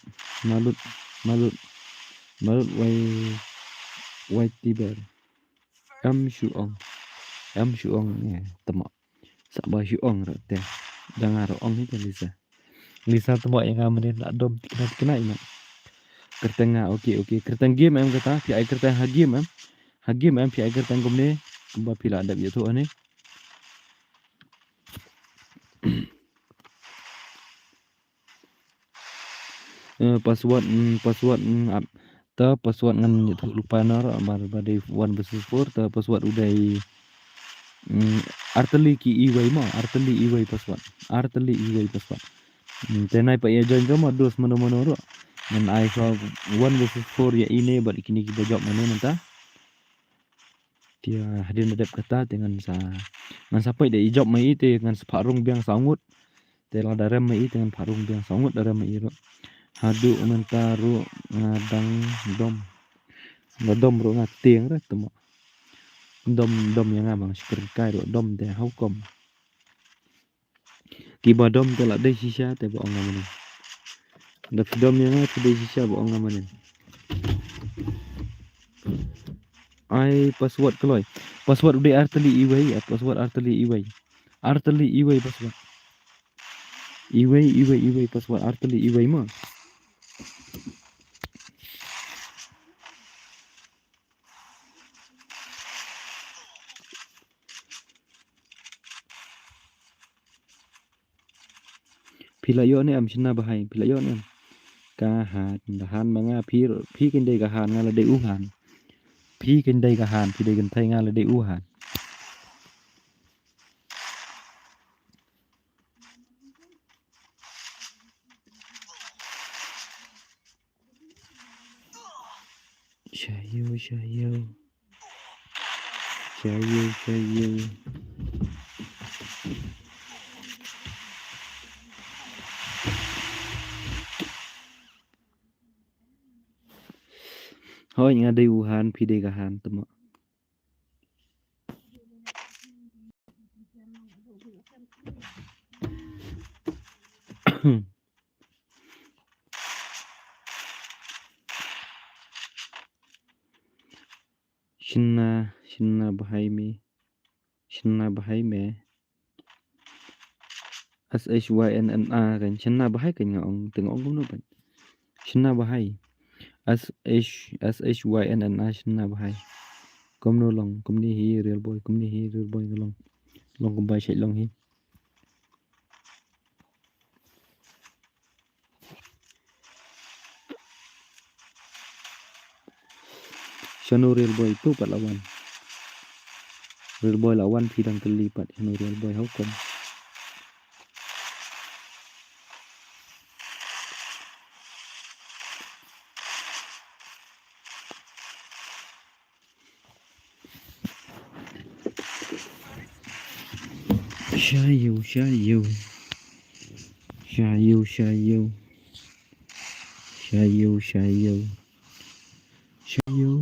ma lut, ma lut, ma lut wai, wai tiber. Em shu ong. Em shu ong, eh, temo. Sa ba shu ong ruh te. Dang nga ruh ong hi te Lisa. Lisa temo ïa nga mynnin la dom tikna tikna ïa nga. Kyrteng nga, okay, okay. Kyrteng game em kata, phi ai kyrteng ha game em. Ha game em phi ai kyrteng kumne. Kumba phi la dep ïathuh hangne. Eh, password, mm, password, mm, ap-, ta password ngan ïathuh lypa na ruh, ba, ba dei one versus four, ta password u dei, mm, artylli ki iwei mo, artylli iwei password, artylli iwei password. Mm, te nai pat ïa join ka mo, dos mano mano ruh. Ngan ai sa one versus four ïa ine bad kine kiba jop mane mynta. Te hadien ba dep kata te ngan sa, ngan sa peit da i jop ma i te ngan sa phah rung biang saw ngut. Te lada rem ma i te ngan phah rung biang saw ngut da rem ma i ruh. Haduh mynta ruh nga dang dom. Nga dom ruh nga tieng re temo. Dom, dom ïa nga bang shikir kai ruh dom te how come. Kiba dom te la dei shisha te ba ong nga mynnin. Da phi dom ïa nga phi dei shisha ba ong nga mynnin. Ai password kloi. Password u dei artylli iwei, ai password artylli iwei. Artylli iwei password. Iwei, iwei, iwei password artylli iwei mo. Phi la ïoh ne em shynna ba hai, phi la ïoh ne em? Ka han, da han ma nga phi, phi kein dei ka han nga la dei u han. Phi kein dei ka han, phi dei kynthei nga la dei u han. Shayo, shayo. Shayo, shayo. Hoi, nga dei u han, phi dei ka han, temo. Shynna, shynna ba hai me. Shynna ba hai me. S H Y N N A kan. Shynna ba hai kan nga ong, te nga ong kumno ban. Shynna ba hai. S H, S H Y N N A shynna ba hai. Kumno long, kumne hi real boy, kumne hi real boy nga long. Long kumba shait long hi. Shano real boy tu pat la wan. Real boy la wan phi dang kylli pat shano real boy how come. Shayo, shayo. Shayo, shayo. Shayo, shayo. Shayo.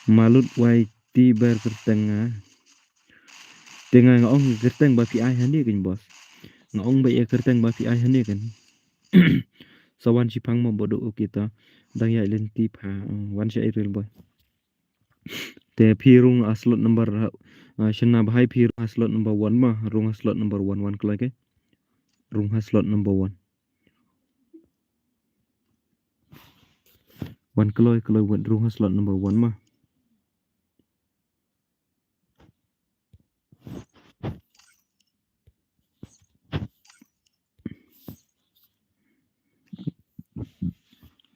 Malut wai ti ber kyrteng nga. Te nga nga ong kyrteng ba phi ai hangne kan boss. Nga ong ba ïa kyrteng ba phi ai hangne kan. Sa wan shipang mo bodo kita. Dang ïa lynti pha, wan sha i real boy. Te phi rung ha slot number, ah, shynna ba hai phi rung ha slot number one ma, rung ha slot number one, wan kloi ke. Rung ha slot number one. Wan kloi, kloi wan rung ha slot number one ma.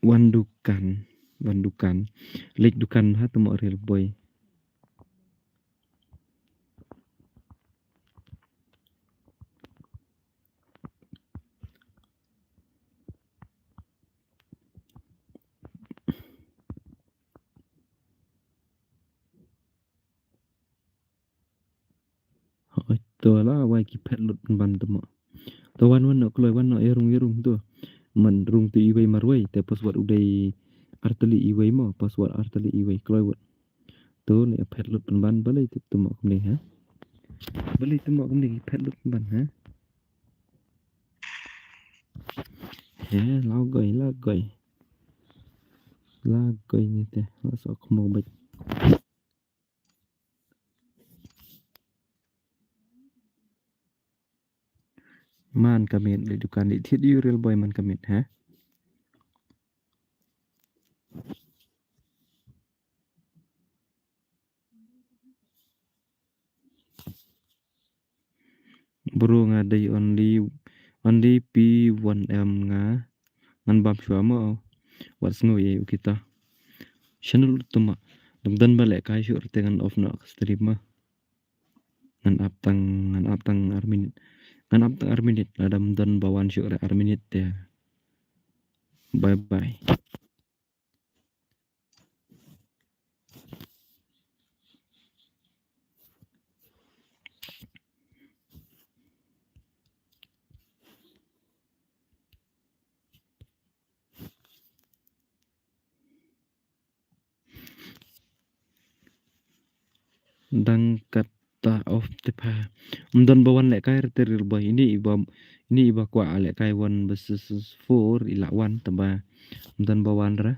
Wan dukan, wan dukan. Leit dukan ha temo real boy. Hooid, to la wai ki phet lut ban temo. To wan wan noh kloi wan noh ïa rung ïa rung to. Man rung to iwei marwei te password u dei artylli iwei mo, password artylli iwei kloi wat. To ne phet lut pynban balei te to mo kumne ha. Balei to mo kumne phet lut pynban ha. He la goi la goi. La goi ni te la sok mo bait. Man ka miet le dukan di thied ïa u real boy man ka miet ha. Bro nga dei only only P one M nga. Ngan bam shuwa mo. Wat sngew ïa u kita. Channel u tuma. Dang don ba lehkai shuh te ngan off noh ka stream ma. Ngan ap tang ngan ap tang ar minit. Ngan ap tang ar minit lada ym don ba wan shuh re ar minit te. Bye bye. Dang kata off te pha. Ym don ba wan lehkai re te real boy. Ini iba ini iba kwah lehkai one versus four i lah wan tang ba ym don ba wan re.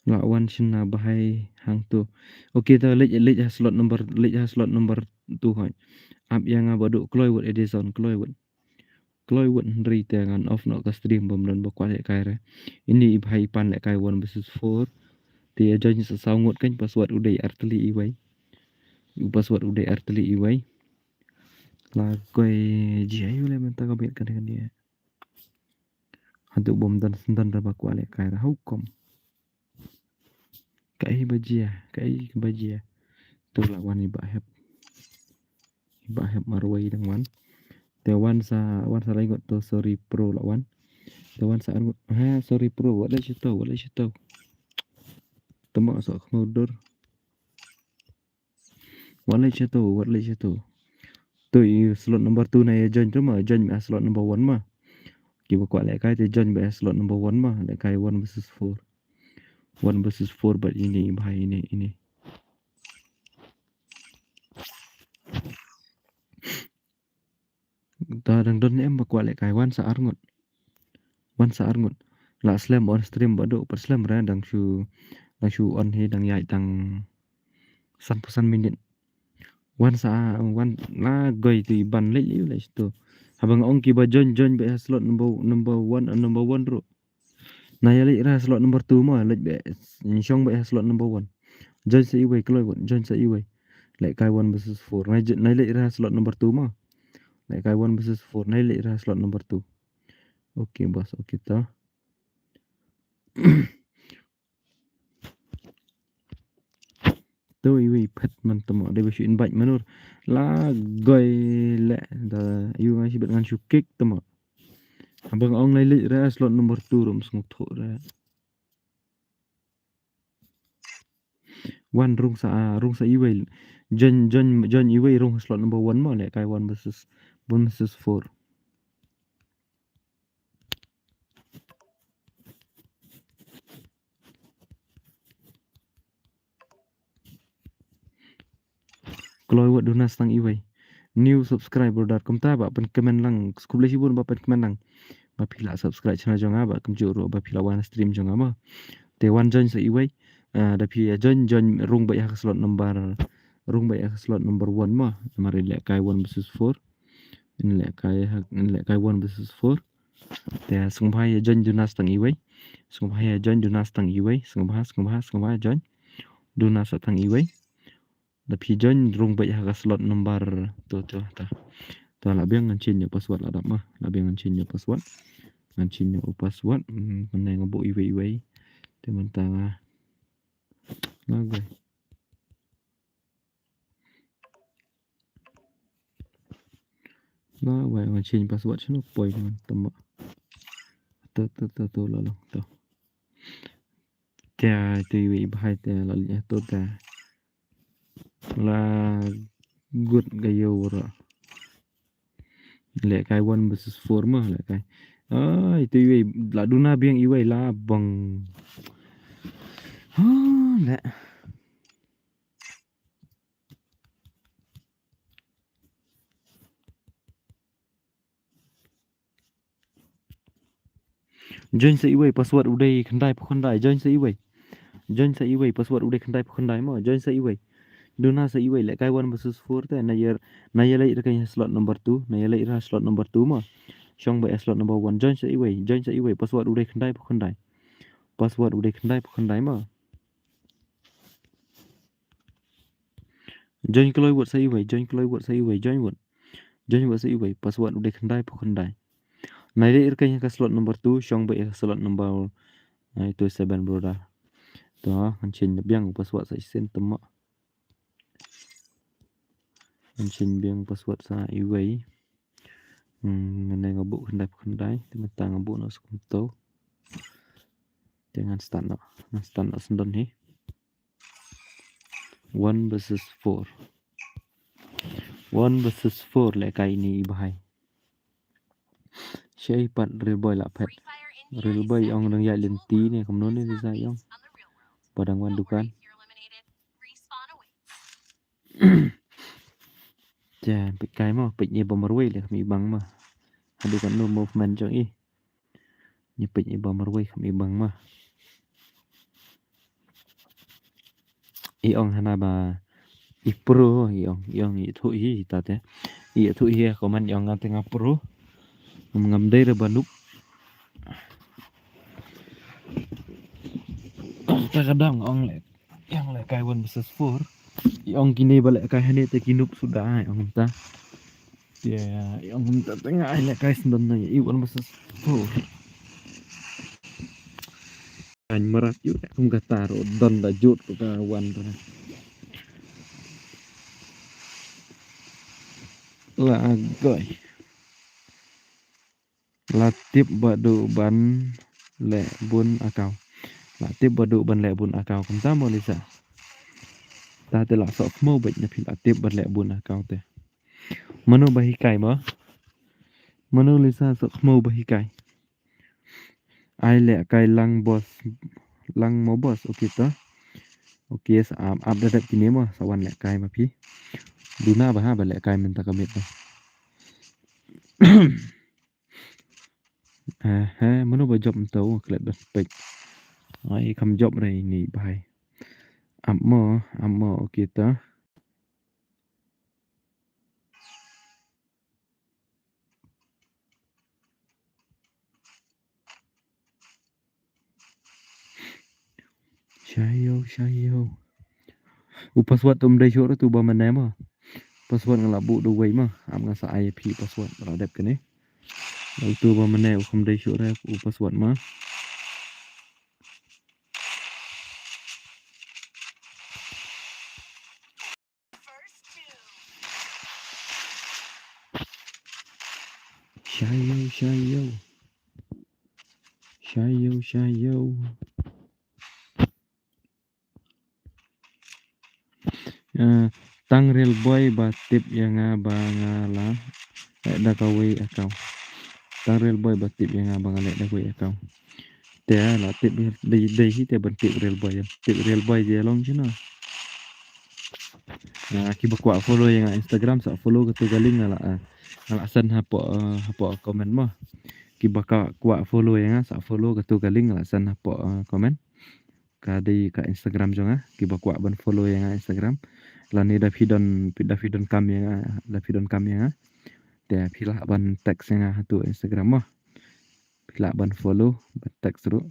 Lah wan shynna bha hangto. Okay, ta leit leit ha slot number leit ha slot number two hoi. Ap ïa nga ba duk kloi wut Edison kloi wut. Kloi wut hynrei te ngan off noh ka stream bym don ba kwah lehkai re. Ini i bha i pan lehkai one versus four. Te ïa join sa saw ngut kan password u dei artylli iwei. U password u dei artylli iwei. La koi ji ayu le mynta ka bit ka dei ka dei. Haduh bym don sendon ra ba kwah lehkai ra hukum. Kaei ba jia, kaei ba jia. Tu la wan i Bah Hep. I Bah Hep marwei dang wan. Te wan sa wan sa lai ngut to sorry pro la wan. Te wan sa ar ngut ha sorry pro wat leh shito wat leh shito. Tama sa khmau dur. Wat leh shito wat leh shito. Tu i slot number two na ïa join tu ma join beit ha slot number one ma. Kiba kwah lehkai te join beit ha slot number one ma lehkai one versus four. One versus four bad ini bha ini ini. Ta dang don ne em ba kwah lehkai wan sa ar ngut. Wan sa ar ngut. La slem on stream ba duk pat slem re dang shu dang shu on hi dang ïaid tang san phew san minit. Wan sa wan la goi tu i ban leit leit leit tu. Haba nga ong kiba join join beit ha slot number number one number one ruh. Na ïa leit ra slot number two ma leit beit shong beit ha slot number one. Join sa iwei kloi wut join sa iwei. Lehkai one versus four. Na leit ra slot number two ma. Lehkai one versus four. Na leit ra slot number two. Okay boss okay ta. Tu iwei phet man tama dei ba shu invite manur. La goi le da yu ngan shu bet ngan shu kick tama. Abang ong lai leit ra slot number two rum snguk thok ra. Wan rung sa rung sa iwei. Join join join iwei rung slot number one ma lehkai one versus one versus four. Kloi wat duna stang iwei. New subscriber dot com ta ba pyn comment lang. Khublei shibun ba pyn comment lang. Ba phi la subscribe channel jong nga ba kumjuh ruh ba phi la wan stream jong nga ma. Te wan join sa iwei. Ah, da phi join join rung ba ïa ka slot number rung ba ïa ka slot number one ma. Namar i lehkai one versus four. In lehkai in lehkai one versus four. Te sngewbha ïa join duna stang iwei. Sngewbha ïa join duna stang iwei. Sngewbha sngewbha sngewbha join duna stang iwei. Da phi join rung beit ha ka slot number tu tu ta. Ta la biang ngan change ïa password la dap ma. La biang ngan change ïa password. Ngan change ïa password. Hmm, mynne nga buh iwei iwei. Te mynta nga. Nga goi. Wai, wan change password shano poi man tama. To, to, to, to, la long to. Te, te, iwei i bhai te, la leh to te. La gut ga ïew ra. Leh kai one versus four ma, leh kai. Ai, te iwei, la duna biang iwei la bang. Ha, leh. Join sa iwei, password u dei khyndai phew khyndai. Join sa iwei. Join sa iwei, password u dei khyndai phew khyndai mo. Join sa iwei. Duna sa iwei, leh kai one versus four te. Na ïa, na ïa leit ra ka slot number two. Na ïa leit ra slot number two mo. Shong ba ïa slot number one. Join sa iwei. Join sa iwei, password u dei khyndai phew khyndai. Password u dei khyndai phew khyndai mo. Join kloi wat sa iwei, join kloi wat sa iwei, join wat. Join wat sa iwei, password u dei khyndai phew khyndai. Na ïa leit ra ka slot number two, shong ba ïa slot number, eh, itu seven brother. To, ngan change biang password sa shisien tama. Ngan change biang password sa iwei. Hmm, ngan ïa nga buh khyndai phew khyndai, te mynta nga buh noh sa kumto. Te ngan start noh, ngan start noh sendon hi. One versus four. One versus four leh kai ini i bhai. Shei pat Real Boy la phet. Real Boy ong dang ïaid lynti ne kumno ne Lisa ong. Ba dang wan dukan. Te peit kai mo, peit i ba marwei leh kham i bang ma. Haduh katno movement jong i. Ngi peit i ba marwei kham i bang ma. I ong hana ba i pro, i ong, i ong i thuh hi ta te. I thuh hi comment i ong nga te nga pro. Ngam, ngam dei re ba noob. Ta ka dang ong leh. Ïa nga leh kai one versus four. I ong kine ba leh kai hane te ki noob suda, i ong kumta. Te i ong kumta te nga ai leh kai sendon na i one versus four. Kan marat ïu leh kum kata ruh don da jut ruh ka wan ruh. La agoi. La tip ba duh ban leh bun account. La tip ba duh ban leh bun account. Kumta mo Lisa. Ta te la sok mo bad na phi la tip ban leh bun account te. Mano ba hikai mo? Mano Lisa sok mo ba hikai? Ai leh kai lang boss. Lang mo boss. Okay to. Okay sa ap, ap da dep kine mo. Sa wan leh kai ma phi. Duna ba ha ba leh kai mynta ka miet mo. Aha, mano ba jop mynta u klet ban pek. Ai, kam jop re ini bhai. Ap mo, ap mo, okay ta. Shayo, shayo. U password tum dei shuh tu ba mane ma. Password nga la buh da wei ma. Am nga sa ai phi password la dep kane. Utu ba mane u kham dei shuh re u password ma. Shayo, shayo. Shayo, shayo. Eh, tang Real Boy ba tip ïa nga ba nga la leh da kawei account. Tang Real Boy ba tip ïa nga ba nga leh da kawei account. Te la tip dei, dei hi te ban tip Real Boy. Tip Real Boy je long shano. Nga, kiba kwah follow ïa nga Instagram sa follow katu ka link nga la, eh, nga la send hapoh, eh, hapoh comment mo. Kiba kwah follow ïa nga sa follow katu ka link nga la send hapoh, eh, comment. Ka dei ka Instagram jong nga, kiba kwah ban follow ïa nga Instagram. Lane da phi don, da phi don kam ïa nga, da phi don kam ïa nga. Te phi lah ban text ïa nga hatu Instagram mo. Phi lah ban follow, ban text ruh.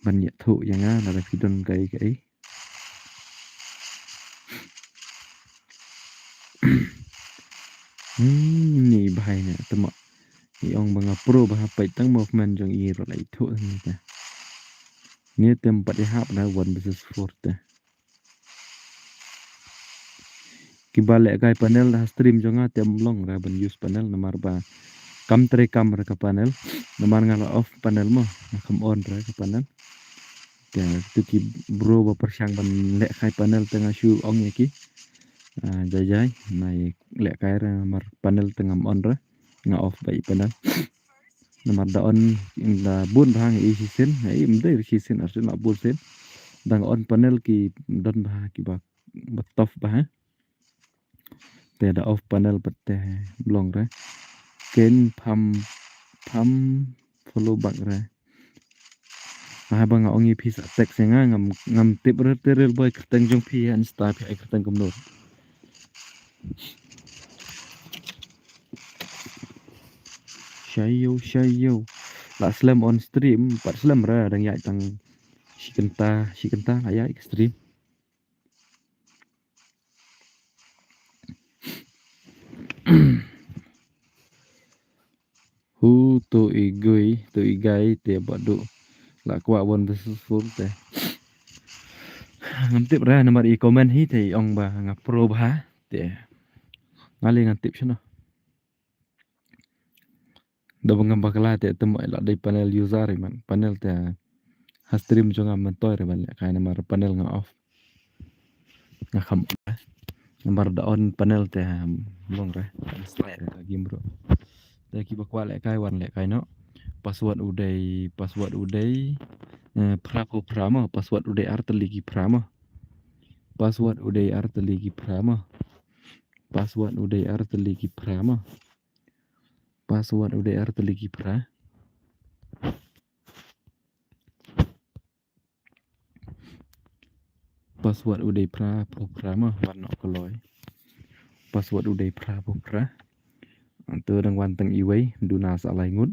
Ban ïathuh ïa nga lada phi don kaei kaei. Hmm, ni bhai ne, tama. I ong ba nga pro ba ha peit tang movement jong i ruh la ithuh ni te. Ni tem pat i hap na one versus four te. Kiba lehkai panel ha stream jong nga te ym long re ban use panel namar ba kam trei kam re ka panel. Namar nga la off panel mo, nga kham on re ka panel. Te tu ki bro ba pyrshang ban lehkai panel te nga shu ong ïa ki. Ah, jai jai, nai lehkai re namar panel te ngam on re. Nga off beit panel. Namar da on, da bun bha ngi i shisien, ngi i ym dei shisien, ar shisien la bun sien. Da nga on panel ki don bha kiba, ba tough bha. Te da off panel pat te ym long re. Ken pham, pham follow back re. Haba nga ong ïa phi sa text ïa nga, ngam, ngam tip re te Real Boy kyrteng jong phi ha Insta phi ai kyrteng kumno. Shayo, shayo. La slem on stream, pat slem re, dang ïaid tang shi kynta, shi kynta la ïaid ka stream. Hu to i gui, to i gai te ba du. La kwah one versus four te. Ngam tip re namar i comment hi te i ong ba nga pro bha te. Nga leh ngan tip shano. Da ba ngam bakla te te mo la dei panel user i man. Panel te ha stream jong nga mynta re ban lehkai namar panel nga off. Nga kham namar da on panel te ha long re. Slide re ka game bro. Te kiba kwah lehkai wan lehkai noh. Password u dei, password u dei. Eh, phra phew phra mo, password u dei ar tylli ki phra mo. Password u dei ar tylli ki phra mo. Password u dei ar tylli ki phra mo. Password u dei ar tylli ki phra. Password u dei phra phew phra mo, wan noh kloi. Password u dei phra phew phra. To dang wan tang iwei, duna sa lai ngut.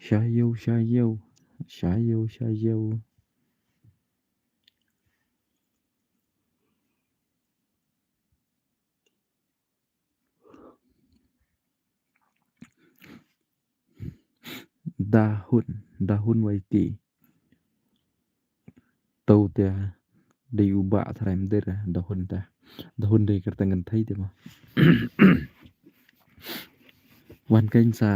Shayo, shayo. Shayo, shayo. Dahun, dahun waiti. Tau te dei u ba tharai mder dahun te. Dahun dei kyrteng kynthei te ma. Wan kein sa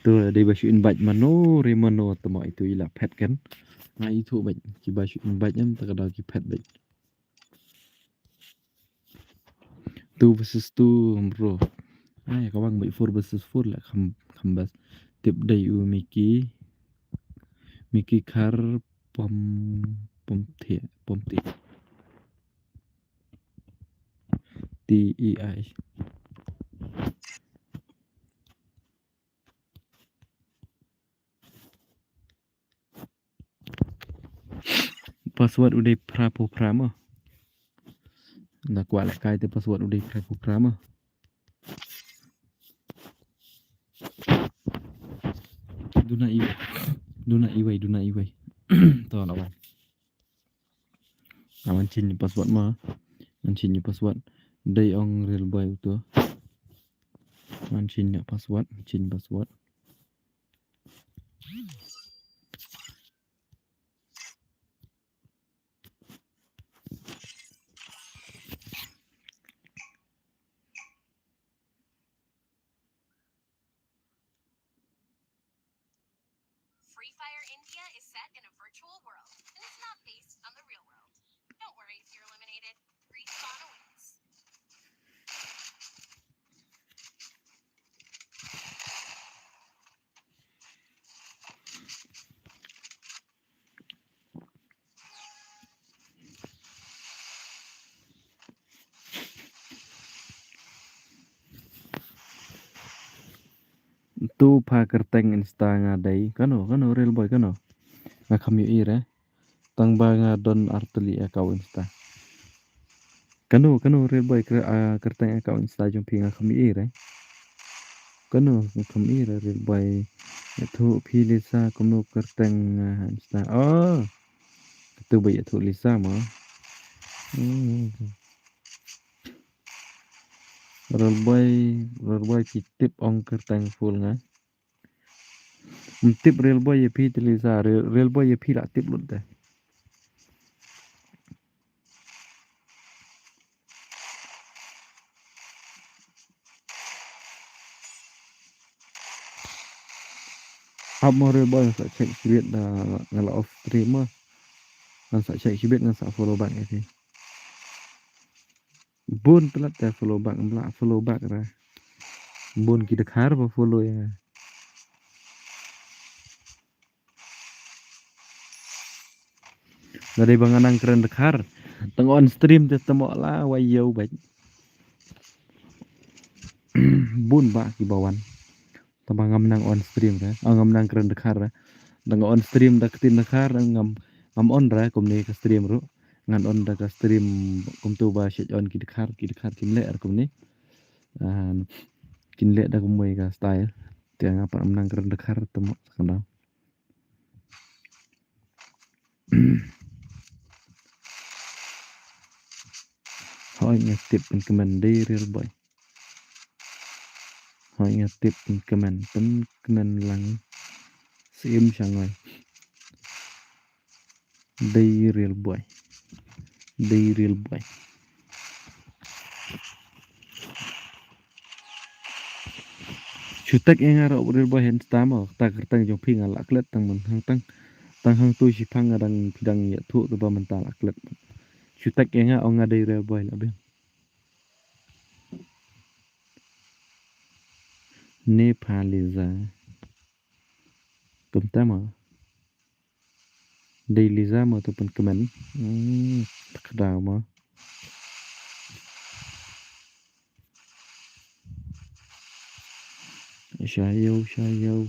tu dei ba shu invite mano re mano te ma itu i la phet kan. Nga itu bad ki ba shu invite em ta ka dau ki phet bad. Two versus two, bro. Ai, ka wang bad four versus four la kham, kham bas. Tip dei u Miki. Miki Khar pom, pom thia, pom thia. T E I. Password u dei phra phew phra mo. Nga kwah lehkai te password u dei phra phew phra mo. Duna iwei. Duna iwei, duna iwei. To la wan. Nga wan change password mo. Wan change password. Dei ong Real Boy uto. Wan change password, change password. Free Fire India is set in a virtual world, and it's not based on the real world. Don't worry if you're eliminated. Respawn awaits. Tu pha kyrteng Insta nga dei. Kano, kano, Real Boy, kano? Nga kham ïohi re. Tang ba nga don artylli account Insta. Kano, kano, Real Boy, kre-, ah, kyrteng account Insta jong phi nga kham ïohi re. Kano, nga kham ïohi re, Real Boy. Ïathuh phi Lisa, kumno kyrteng, ah, Insta. Oh. Katu ba ïathuh Lisa mo. Hmm. Real Boy, Real Boy ki tip ong kyrteng full nga. Ym tip Real Boy ïa phi te Lisa, Real, Real Boy ïa phi la tip lut te. Ap mo Real Boy, ngan sa check shibit da nga la off stream mo. Ngan sa check shibit, ngan sa follow back ïa phi. Bun palat te follow back, ym lah follow back re. Bun ki dkhar ba follow ïa nga. Lada dei ba nga nang kren dkhar, tang on stream te tamo la wai ïew bad. Bun ba ki ba wan. Tang ba ngam nang on stream re, ah, ngam nang kren dkhar re. Tang on stream da ka ktien dkhar ngam, ngam on re kumne ka stream ruh. Ngan on da ka stream kumto ba shet on ki dkhar, ki dkhar kim leh re kumne. Ah, kin leh da kumwei ka style. Te nga pat ngam nang kren dkhar tamo sa kyndaw. Hoi nga tip pynkmen dei Real Boy. Hoi nga tip pynkmen, pynkmen lang. Sim shangoi. Dei Real Boy. Dei Real Boy. Shu tag ïa nga ruh Real Boy ha Insta mo, ta kyrteng jong phi nga lah klet tang mynhang tang. Tang hangtu shiphang nga dang phi dang ïathuh te ba mynta lah klet. Shu tag ïa nga, ong nga dei Real Boy lah biang. Nepaliza. Kumta mo. Dei Liza mo, to pynkmen. Hmm, tak da mo. Sha ïew, sha ïew.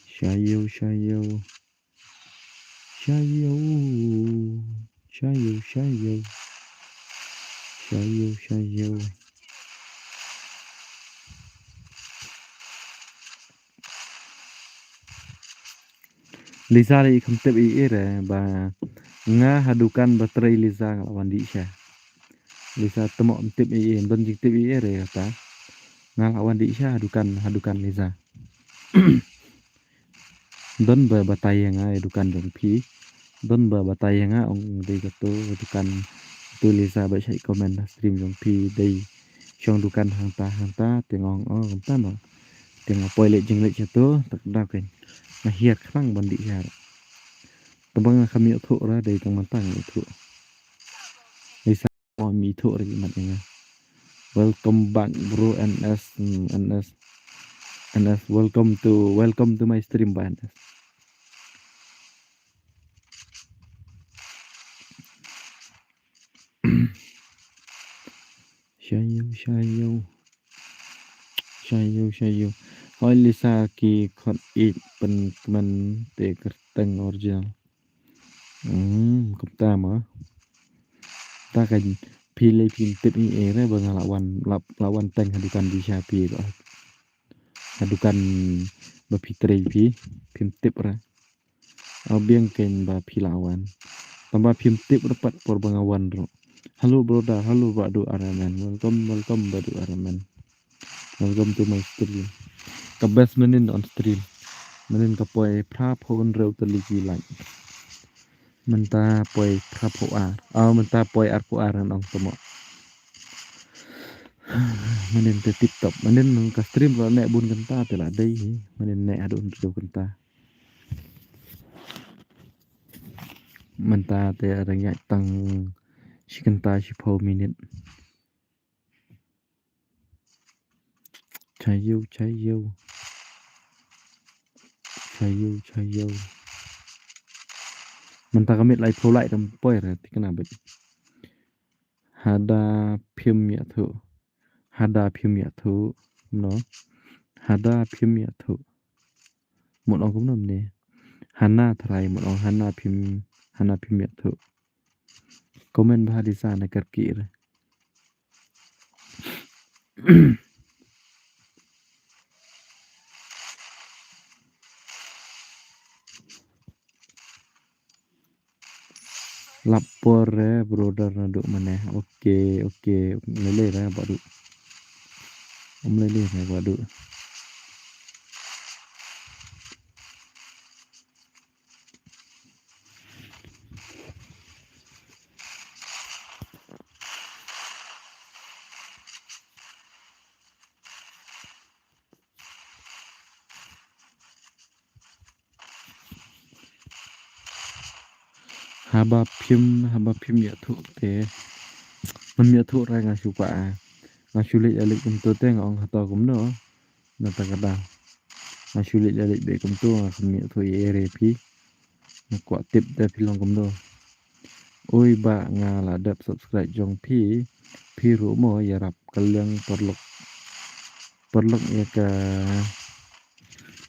Sha ïew, sha ïew. Sha ïew. Sha ïew, sha ïew. Sha ïew, sha ïew. Lisa, i kham tip ei ei re ba nga ha dukan ba trei Lisa nga la wan dih sha. Lisa, temo ym tip ei ei, ym don jingtip ei ei re kata. Nga la wan dih sha ha dukan, ha dukan Lisa. Don ba batai ïa nga ïa dukan jong phi. Don ba batai ïa nga, ong dei kato dukan. Tu Lisa ba shait comment ha stream jong phi, dei shong dukan hangta hangta, te nga ong, oh, kumta mo. Te nga poi leit jingleit shato, tak da kein. Nga hiar khnang ban dih sha. Tang ba nga kham ïohthuh re, dei tang mynta nga ïohthuh. Lisa, oh, mi ïohthuh re ki mat ïa nga. Welcome back, bro, N S, hmm, N S. N S, welcome to, welcome to my stream, ba N S. Sha ïew, sha ïew. Sha ïew, sha ïew. Hoi Lisa, ki khot ïeit pynkmen te kyrteng original. Hmm, kumta mo. Ta ka phi lei phim tip ei ei re ba nga la wan, la, la wan teng ha dukan Lisa phi ba. Ha dukan ba phi trei phi, phim tip re. Ïa biang kein ba phi la wan. Tang ba phim tip re pat por ba nga wan ruh. Hello brother, hello Bah Duh R M N. Welcome, welcome Bah Duh R M N. Welcome to my stream. Ka best mynnin on stream. Mynnin ka poi phra phew hynriew tylli ki like. Mynta poi phra phew ar. Oh, mynta poi ar phew ar ngan ong temo. Mynnin te tip top. Mynnin ka stream la neh bun kynta te la dei hi. Mynnin neh haduh hynriew kynta. Mynta te dang ïaid tang shi kynta shiphew minit. Sha ïew, sha ïew. Sha ïew, sha ïew. Mynta ka miet laiphew lai tam poi re, te kane beit. Hada phim ïathuh. Hada phim ïathuh. No. Hada phim ïathuh. Mut ong kumno mynne. Hana tharai, mut ong hana phim, hana phim ïathuh. Comment bha Lisa na kyrkieh re. Lap por re brother naduh mynne. Ok, ok. Lei lei re Bah Duh. Ym lei lei re Bah Duh. Haba phim, haba phim ïathuh te. Ngam ïathuh re nga shu kwah. Nga shu leit ïa leit kumto te nga ong hato kumno. Na ta ka daw. Nga shu leit ïa leit beit kumto nga kham ïathuh ïa re phi. Nga kwah tip te phi long kumno. Oi ba nga la dep subscribe jong phi. Phi ruh mo ïarap ka liang paralok. Paralok ïa ka.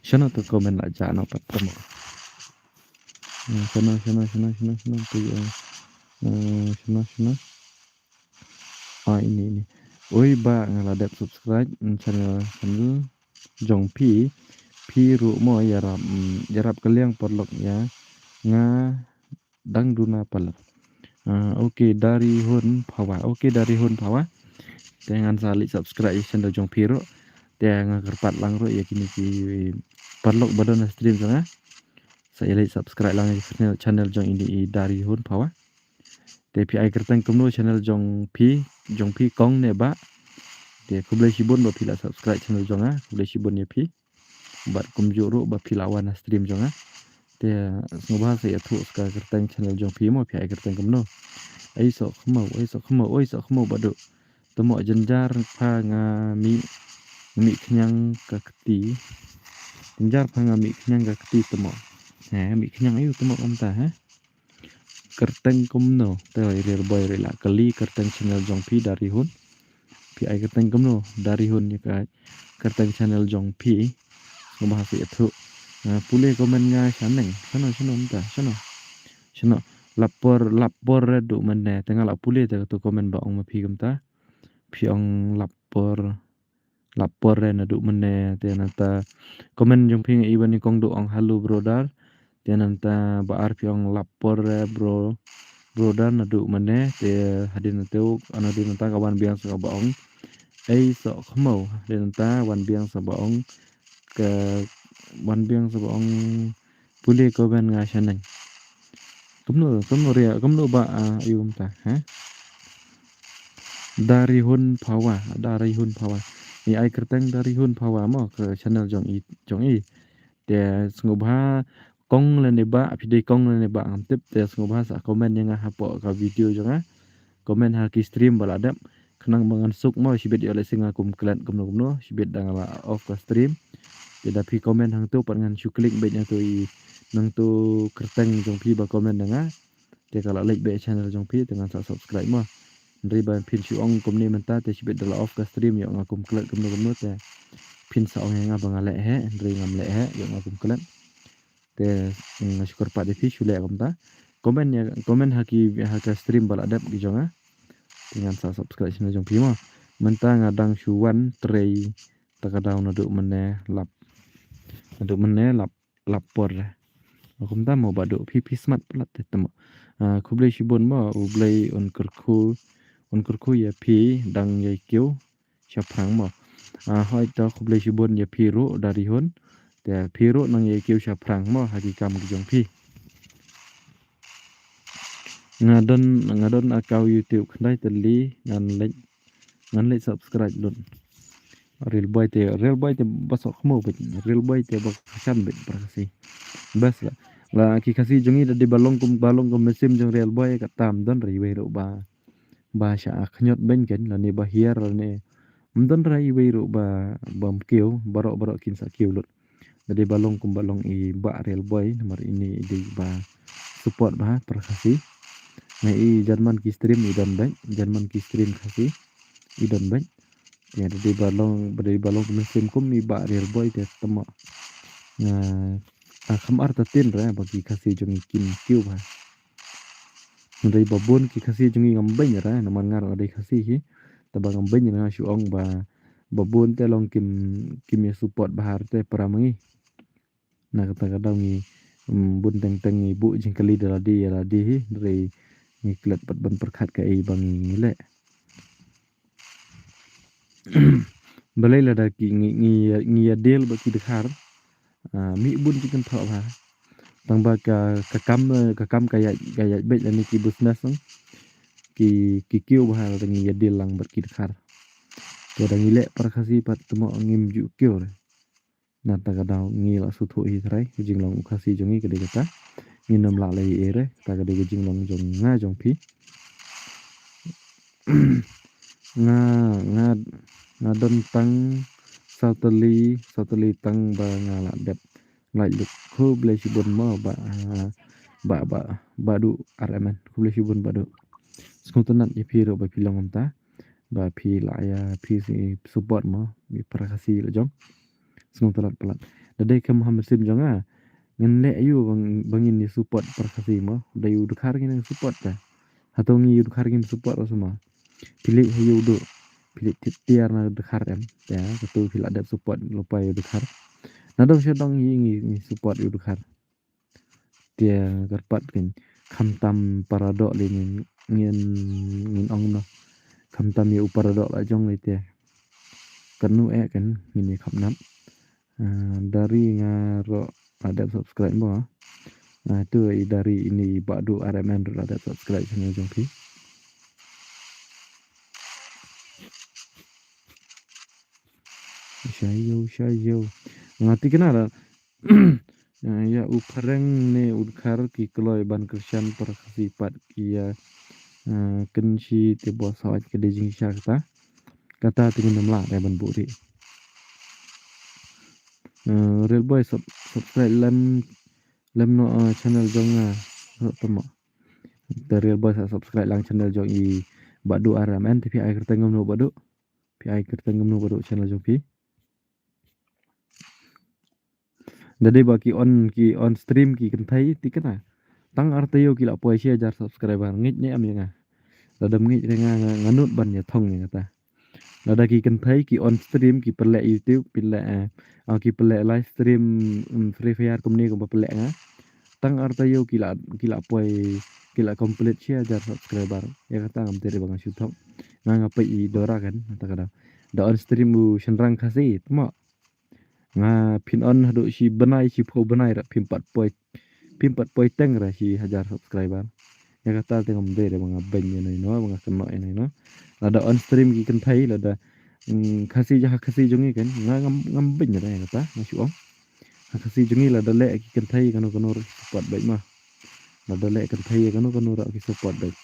Shano to comment la ja no pat tamo. Hmm, shano, shano, shano, shano, shano, to, eh, eh, shano, shano. Ah, ini, ini. Oi ba nga la dep subscribe, mm, channel, channel jong phi, phi ruh mo ïarap, mm, ïarap ka liang paralok ïa nga dang duna palat. Ah, okay, Dari Hun Phawa. Okay, Dari Hun Phawa. Te ngan sa leit subscribe ïa channel jong phi ruh. Te nga kyrpad lang ruh ïa kine ki paralok ba don ha stream jong nga. Sa ïa leit subscribe lang ïa channel, channel jong ini i Dari Hun Phawa. Te phi ai kyrteng kumno channel jong phi, jong phi kong ne bah. Te khublei shibun ba phi la subscribe channel jong nga, khublei shibun ïa phi. Bad kumjuh ruh ba phi la wan ha stream jong nga. Te sngewbha sa ïathuh sa ka kyrteng channel jong phi mo phi ai kyrteng kumno. Ai sok khmo, ai sok khmo, ai sok khmo badu. Tamo jynjar pha nga mih, mih khñiang ka kti. Jynjar pha nga mih khñiang ka kti tamo. He, mih khñiang ayu tamo kumta he. Kyrteng kumno te oi Real Boy re la kali kyrteng channel jong phi Dari Hun. Phi ai kyrteng kumno Dari Hun ïa ka kyrteng channel jong phi. Sngewbha sa ïathuh. Ah, pule comment nga shaneng. Shano, shano mynta, shano. Shano. Lapor, lapor re du mynne. Te nga la pule te kato comment ba ong ma phi kumta. Phi ong lapor. Lapor re naduh mynne, te nangta comment jong phi nga i ba nyngkong duh ong hello brother. Te nangta ba ar phi ong lapor re bro, brother naduh mynne, te hadien nangta, hadien nangta ka wan biang sa kaba ong. Ei sok khmo, hadien nangta wan biang sa ba ong. Ka wan biang sa ba ong. Pule comment nga shaneng. Kumno, kumno ria, kumno ba, ah, ayu mynta, ha? Dari Hun Phawa, Dari Hun Phawa. Ni ai kyrteng Dari Hun Phawa mo ka channel jong i, jong i. Te sngewbha kong lane bah, phi dei kong lane bah ngam tip, te sngewbha sa comment ïa nga hapoh ka video jong nga. Comment ha ki stream ba la dep. Khnang ba ngan suk mo shibit ïoh lehse nga kum klet kumno kumno, shibit da nga la off ka stream. Te da phi comment hangto pat ngan shu klik beit nangto i, nangto kyrteng jong phi ba comment da nga. Te ka la leit beit channel jong phi te ngan sa subscribe mo. Hynrei ba phin shu ong kumne mynta te shibit da la off ka stream ïoh nga kum klet kumno kumno te phin sa ong ïa nga ba nga leh he, hynrei ngam leh he, ïoh nga kum klet. Te, mm, nga shu kyrpad ïa phi shu leh kumta. Comment ïa, comment ha ki, ha ka stream ba la dep ki jong nga. Te ngan sa subscribe channel jong phi mo. Mynta nga dang shu wan trei ta ka daw naduh mynne lap. Naduh mynne lap, lapor. Kumta mo ba duh phi, phi smat palat te tamo. Ah, khublei shibun mo, U Blei un kyrkhu, un kyrkhu ïa phi dang ïai kiew shaphrang mo. Ah, hoi to khublei shibun ïa phi ruh Dari Hun. Te phi ruh nang ïai kiew shaphrang mo ha ki kam ki jong phi. Nga don, nga don account YouTube khyndai tylli ngan leit, ngan leit subscribe lut. Real Boy te, Real Boy te ba sok khmo beit, Real Boy te ba kham beit para Khasi. Bas la. La ki Khasi jong i da dei ba long kum, ba long kum mynsiem jong Real Boy ka tam don ri wei ruh ba. Ba sha khñiot beiñ kein lane ba hiar lane. Ym don ra iwei ruh ba, bym kiew, baroh baroh kin sa kiew lut. Da dei ba long kum ba long i Bah Real Boy, namar ini i dei ba support bha para Khasi. Nga i janman ki stream i don beit, janman ki stream Khasi i don beit. Te da dei ba long, ba dei ba long kum stream kum i Bah Real Boy te tamo. Nga, ah, kham artatien ra ba ki Khasi jong i kin kiew bha. Hynrei ba bun ki Khasi jong ngi ngam beiñ ra, namar nga ruh nga dei Khasi hi. Te ba ngam beiñ ra nga shu ong ba, ba bun te long kim, kim ïa support bha te para ma ngi. Na kata ka daw ngi, mm, bun teng teng ngi buh jingkylli da lade ïa lade hi, hynrei ngi klet pat ban pyrkhat kaei ba ngi leh. Balei lada ki ngi, ngi, ngi ïa deal bad ki dkhar. Ah, mih bun ki kynthoh bha. Tang ba ka, ka kam, eh, ka kam ka ïaid, ka ïaid beit lane ki business, eh. Ki, ki kiew bha lada ngi ïa deal lang bad ki dkhar. Te da ngi leh para Khasi pat tamo ngim ju kiew re. Na ta ka daw ngi la sngewthuh hi trai, ka jinglong u Khasi jong ngi ka dei kata. ngin ym lah leh ei ei re, kata ka dei ka jinglong jong nga jong phi. Nga, nga, nga don tang saw tylli, saw tylli tang ba nga la dep. Like lut. Khublei shibun mo Bah, ah, Bah, Bah, Bah Duh R M N. Khublei shibun Bah Duh. Sngewtynnat ïa phi ruh ba phi long kumta. Ba phi la ïa phi support mo, ïa para Khasi la jong. Sngewtynnat palat. Da dei kum ha mynsiem jong nga, ngin leh aïu ba, ba ngin ïa support para Khasi mo. Da ïa u dkhar ngin ïa support te. Hato ngi ïa u dkhar ngin support ruh mo. Phi leit ha ïa u Duh, phi leit tip tiar na dkhar em. Te kato phi la dep support lypa ïa u dkhar. Nadong shadong ngi, ngi, ngi support ïa u dkhar. Te kyrpad kan, khamtam para doh lei ngin, ngin, ngin ong noh. Khamtam ïa u para doh la jong lei te. Katno eh kan, ngin ïa kham nap. Ah, dari nga ruh la dep subscribe mo. Ah, tu i dari ini Bah Duh R M N ruh la dep subscribe channel jong phi. Shayo, shayo. Nga thikna la. Ah, ïa u phareng ne u dkhar ki kloi ban kyrshan para Khasi pat ki ïa, ah, kynshi te ba sawat ka dei jingshisha kata. Kata te ngin ym lah re ban buh ri. Eh, Real Boy sub-, subscribe lem, lem noh, eh, channel jong nga. Ruh tama. Te Real Boy sa subscribe lang channel jong i Bah Duh R M N te phi ai kyrteng kumno Bah Duh. Phi ai kyrteng kumno Bah Duh channel jong phi. Da dei ba ki on, ki on stream ki kynthei thikna. Tang ar taïew ki la poi shi hajar subscriber, ngeit ne em ïa nga. Lada ym ngeit re nga, nga, nga nud ban ïa thong ïa kata. Lada ki kynthei ki on stream ki pynleh YouTube, pynleh, eh, ah, ki pynleh live stream, mm, Free Fire kumne kumba pynleh nga. Tang ar taïew ki la, ki la poi, ki la complete shi hajar subscriber. Ïa kata ngam tip re ba nga shu thok. Nga nga peit i Dora kan, kata ka da. Da on stream u shynrang Khasi, tama. Nga phin on haduh shi bnai, shiphew bnai ruh phim pat poi, phim pat poi teng ruh shi hajar subscriber. Ïa kata te ngam dei re ba nga beiñ ïa no ïa no, ba nga kynnoh ïa no ïa no. Lada on stream ki kynthei, lada, mm, Khasi jong, ha Khasi jong ngi kan, nga ngam, ngam beiñ re ïa kata, nga shu ong. Ha Khasi jong ngi lada leh ki kynthei kano kano ruh support beit mo. Lada leh kynthei kano kano ruh ki support beit.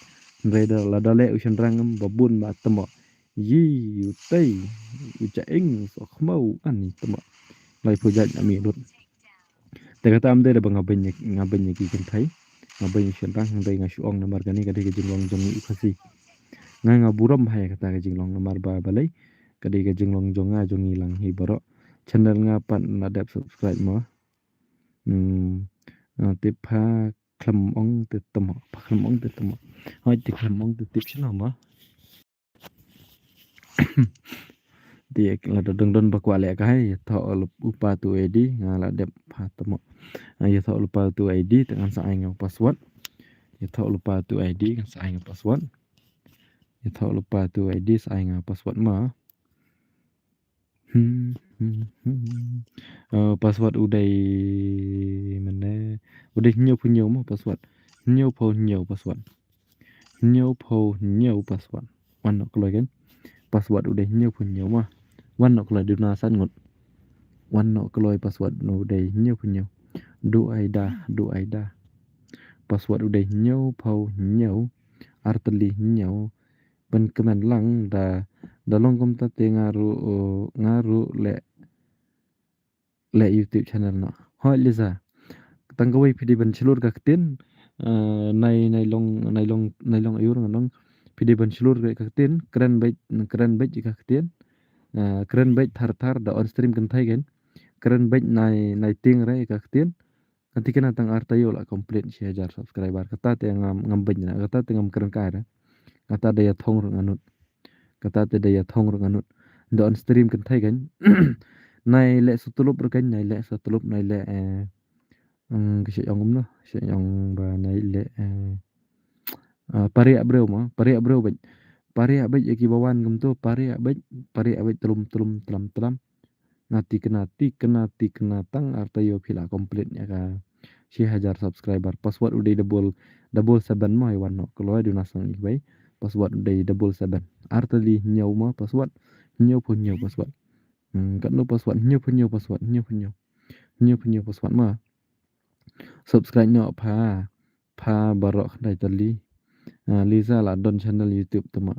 Hynrei da lada leh u shynrang em ba bun ba tama. Yi, u tei, u jaing, u sohkhmaw, ani tama. Laiphew jait ami lut. Te kata am dei da ba nga beiñ, nga beiñ ïa ki kynthei. Nga beiñ ïa u shynrang, hynrei nga shu ong namar kane ka dei ka jinglong jong ngi u Khasi. Nga nga burom ha ïa kata ka jinglong namar ba balei. Ka dei ka jinglong jong nga jong ngi lang hi baroh. Channel nga pat la dep subscribe mo. Hmm. Ah, tip pha khlem ong te tama, pha khlem ong te tama. Hoi te khlem ong te tip shano mo. Te lada dang don ba kwah leh kai, ïathoh lypa tu I D, nga la dep pha tama. Ah, ïathoh lypa tu I D, te ngan sa ai nga u password. Ïathoh lypa tu I D, ngan sa ai nga u password. Ïathoh lypa tu I D, sa ai nga u password mo. Hmm, hmm, hmm. Eh, password u dei mane, u dei hynñiewphew hynñiew mo password. Hynñiewphew hynñiew password. Hynñiewphew hynñiew password. Wan noh kloi kan. Password u dei hynñiewphew hynñiew mo. Wan noh kloi duna san ngut. Wan noh kloi password u dei hynñiewphew hynñiew. Duh Aida, Duh Aida. Password u dei hynñiewphew hynñiew. Ar tylli hynñiew. Pynkmen lang da, da long kumta te nga ruh, uh, nga ruh leh, leh YouTube channel noh. Hoi Lisa. Tang kawei phi dei ban shlur ka ktien, uh, nai, nai long, nai long, nai long aiu ngan ong. Phi dei ban shlur ka ktien, kren beit, kren beit ka ktien. Uh, kren beit thar thar da on stream kynthei kan. Kren beit nai, nai tieng re ka ktien. Kan thikna tang ar taïew la complete shi hajar subscriber. Kata te ngam, ngam beiñ na, kata te ngam kren kai re. Kata da ïathong ruh nga nud. Kata te da ïathong ruh nga nud. Da on stream kynthei kan. Nai leh sa tyllup ruh kan, nai leh sa tyllup, nai leh, eh, mm, ka shu ong kumno, shu ong ba nai leh, eh, ah, pariah briew mo, pariah briew beit. Pariah beit ïa kiba wan kumto, pariah beit, pariah beit tlum, tlum, tlam, tlam. Nga thikna, thikna, thikna tang ar taïew phi la complete ïa ka shi hajar subscriber. Password u dei double, double seven mo, ïa wan noh kloi duna sang ïa kiwei. Password u dei double seven. Ar tylli hynñiew mo password. Hynñiewphew hynñiew password. Hmm, katno password? Hynñiewphew hynñiew password. Hynñiewphew hynñiew. Hynñiewphew hynñiew password mo. Subscribe noh pha, pha baroh khyndai tylli. Ah, Lisa la don channel YouTube te ma.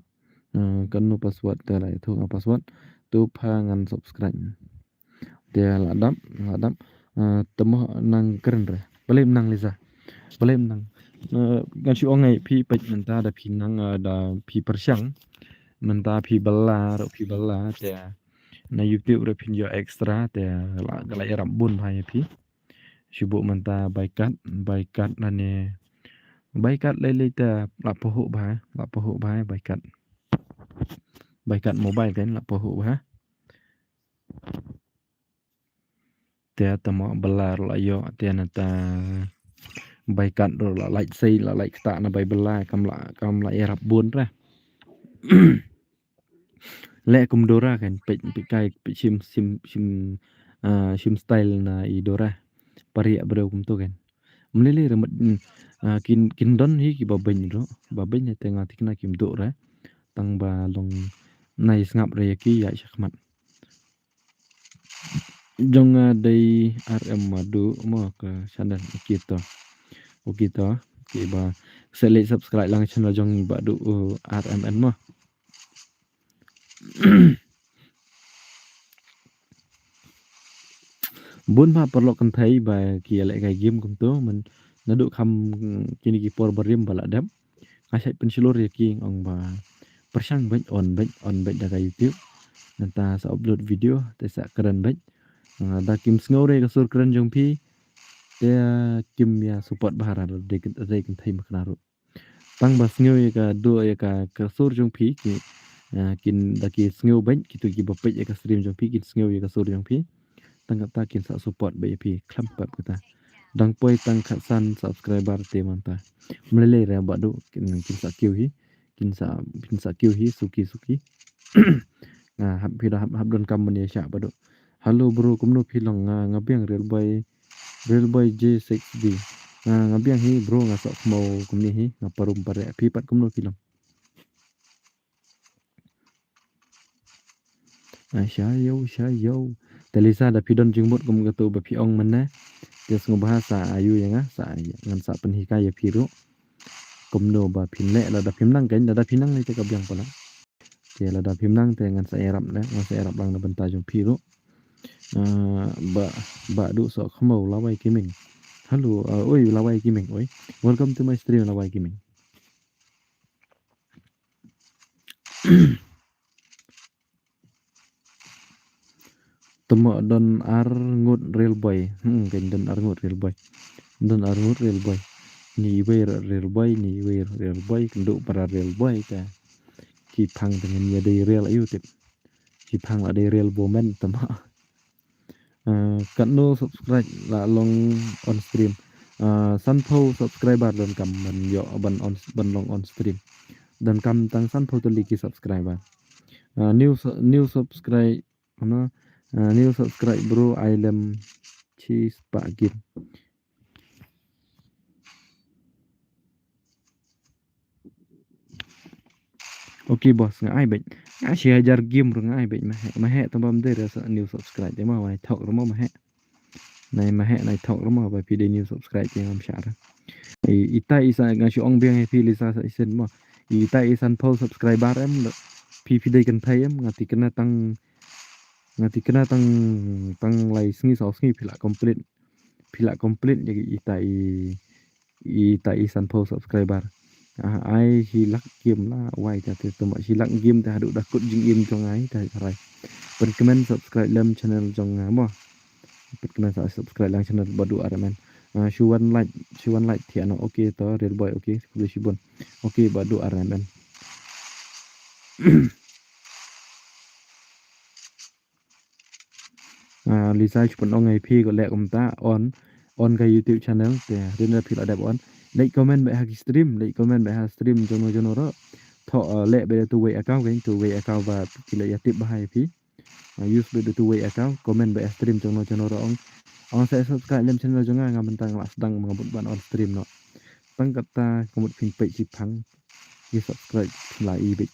Ah, kano password te la ïathuh nga password. To pha ngan subscribe. Te la dap, la dap. Ah, te mo nang kren re. Balei nang Lisa. Balei nang. Ah, ngan shu ong ïa phi peit mynta da phi nang, ah, da phi pyrshang. Mynta phi bylla, ruh phi bylla te. Na YouTube ruh phin ïoh extra te la, la ïarap bun bha ïa phi. Shu buh mynta bai kat, bai kat lane. Bai kat lei lei te la phuh bha, la phuh bha bai kat. Bai kat mobile kan la phuh bha. Te te mo bylla ruh la ïoh te na ta bai kat ruh la lait sei la lait kata na bai bylla kam la, kam la ïarap bun re. Leh kum Dora kan peit peit kai peit shim shim shim, ah, shim style na i Dora. Pariah briew kumto kan. Mlili remet, mm, ah, kin, kin don hi kiba beiñ ruh. Ba beiñ te nga thikna kim duh re. Tang ba long nai sngap re ïa ki ïa shakhmat. Jong nga dei R M Madu mo ka channel. Okay to. Okay to. Okay ba. Sa leh subscribe lang channel jong Badu, uh, R M N mo. Bun bha paralok kynthei ba ki leh kai game kumto, man naduh kham kine ki por barim ba la dep. Nga shait pynshlur ïa ki ong ba pyrshang beit on beit, on beit da ka YouTube. Nangta sa upload video te sa kren beit. Ah, da kim sngew re ka sur kren jong phi. Te kim ïa support bha ra dei kyn-, dei kynthei makna ruh. Tang ba sngew ïa ka duh ïa ka, ka sur jong phi ki, ah, kin da ki sngew beit, kito kiba peit ïa ka stream jong phi kin sngew ïa ka sur jong phi. Tang kata kin sa support beit ïa phi khlem pep kata. Dang poi tang khatsan subscriber te mynta. Mlei lei re Badu kin, kin sa kiew hi, kin sa, kin sa kiew hi suki suki. Ah, hap phi da hap, hap donkam ban ïa shah Badu. Hello bro, kumno phi long? Nga, nga biang Railboy, Railboy J six B. Nga, nga biang hi bro, nga sohkhmaw kumne hi, nga parum pareh. Phi pat kumno phi long? Ah, sha ïew, sha ïew. Te Lisa da phi don jingmut kum kato ba phi ong mynne. Te sngewbha sa aiu ïa nga, sa ngan sa pynhikai ïa phi ruh. Kumno ba phin leh lada phim nang kan, lada phi nang ne te ka biang palat. Te lada phim nang te ngan sa ïarap ne, ngan sa ïarap lang na bynta jong phi ruh. Ah, ba, Badu sohkhmaw Lawai Gaming. Hello, ah, oi Lawai Gaming, oi. Welcome to my stream Lawai Gaming. Te mo don ar ngut Railboy. Hmm, kan don ar ngut Railboy. Don ar ngut Railboy. Ni iwei Railboy, ni iwei Railboy, kynduh para Railboy te. Ki phang te ngin ïa dei Rail aiu tip. Ki phang la dei Rail bowman te mo. Ah, katno subscribe la long on stream. Ah, sanphew subscriber donkam ban ïoh ban on, ban long on stream. Donkam tang sanphew tylli ki subscriber. Ah, new su-, new subscribe, ano, ah, new subscribe bro, ai lem chi spah game. Okay boss, nga ai beit. Nga shi hajar game ruh nga ai beit, ma heh, ma heh tang bym dei re sa new subscribe te mo, nai thok ruh mo ma heh. Nai ma heh nai thok ruh mo ba phi dei new subscribe te ngam shah re. I, ita i sa nga shu ong biang ïa phi Lisa sa shisien mo. Ita i sanphew subscriber em, phi phi dei kynthei em, nga thikna tang, nga thikna tang, tang lai sngi saw sngi phi la complete. Phi la complete ïa ita i, ita i sanphew subscriber. Ah, ai shi lak game la wai ta te tuma shi lak game te haduh da kut jingim jong ai ta rai. Pynkmen subscribe lem channel jong nga mo. Pynkmen sa subscribe lang channel Badu R M N. Ah, shu wan like, shu wan like thiah no. Okay to Railboy, okay. Khublei shibun. Okay Badu R M N. Ah, Lisa shu pynong ai phi ko leh kumta on, on ka YouTube channel te rin da phi la dep on. Like comment bad ha ki stream, like comment bad ha stream jono jono ro. Tho, ah, leh bad tu wei account kan tu wei account ba ki la ïa tip ba hai phi. Ah, use bad tu wei account, comment bad ha stream jono jono ro ong. Ong sa subscribe lem channel jong nga, nga bentang la sdang nga mut ban on stream no. Tang kata ka mut phin peit shi phang. Ki subscribe phin la i beit.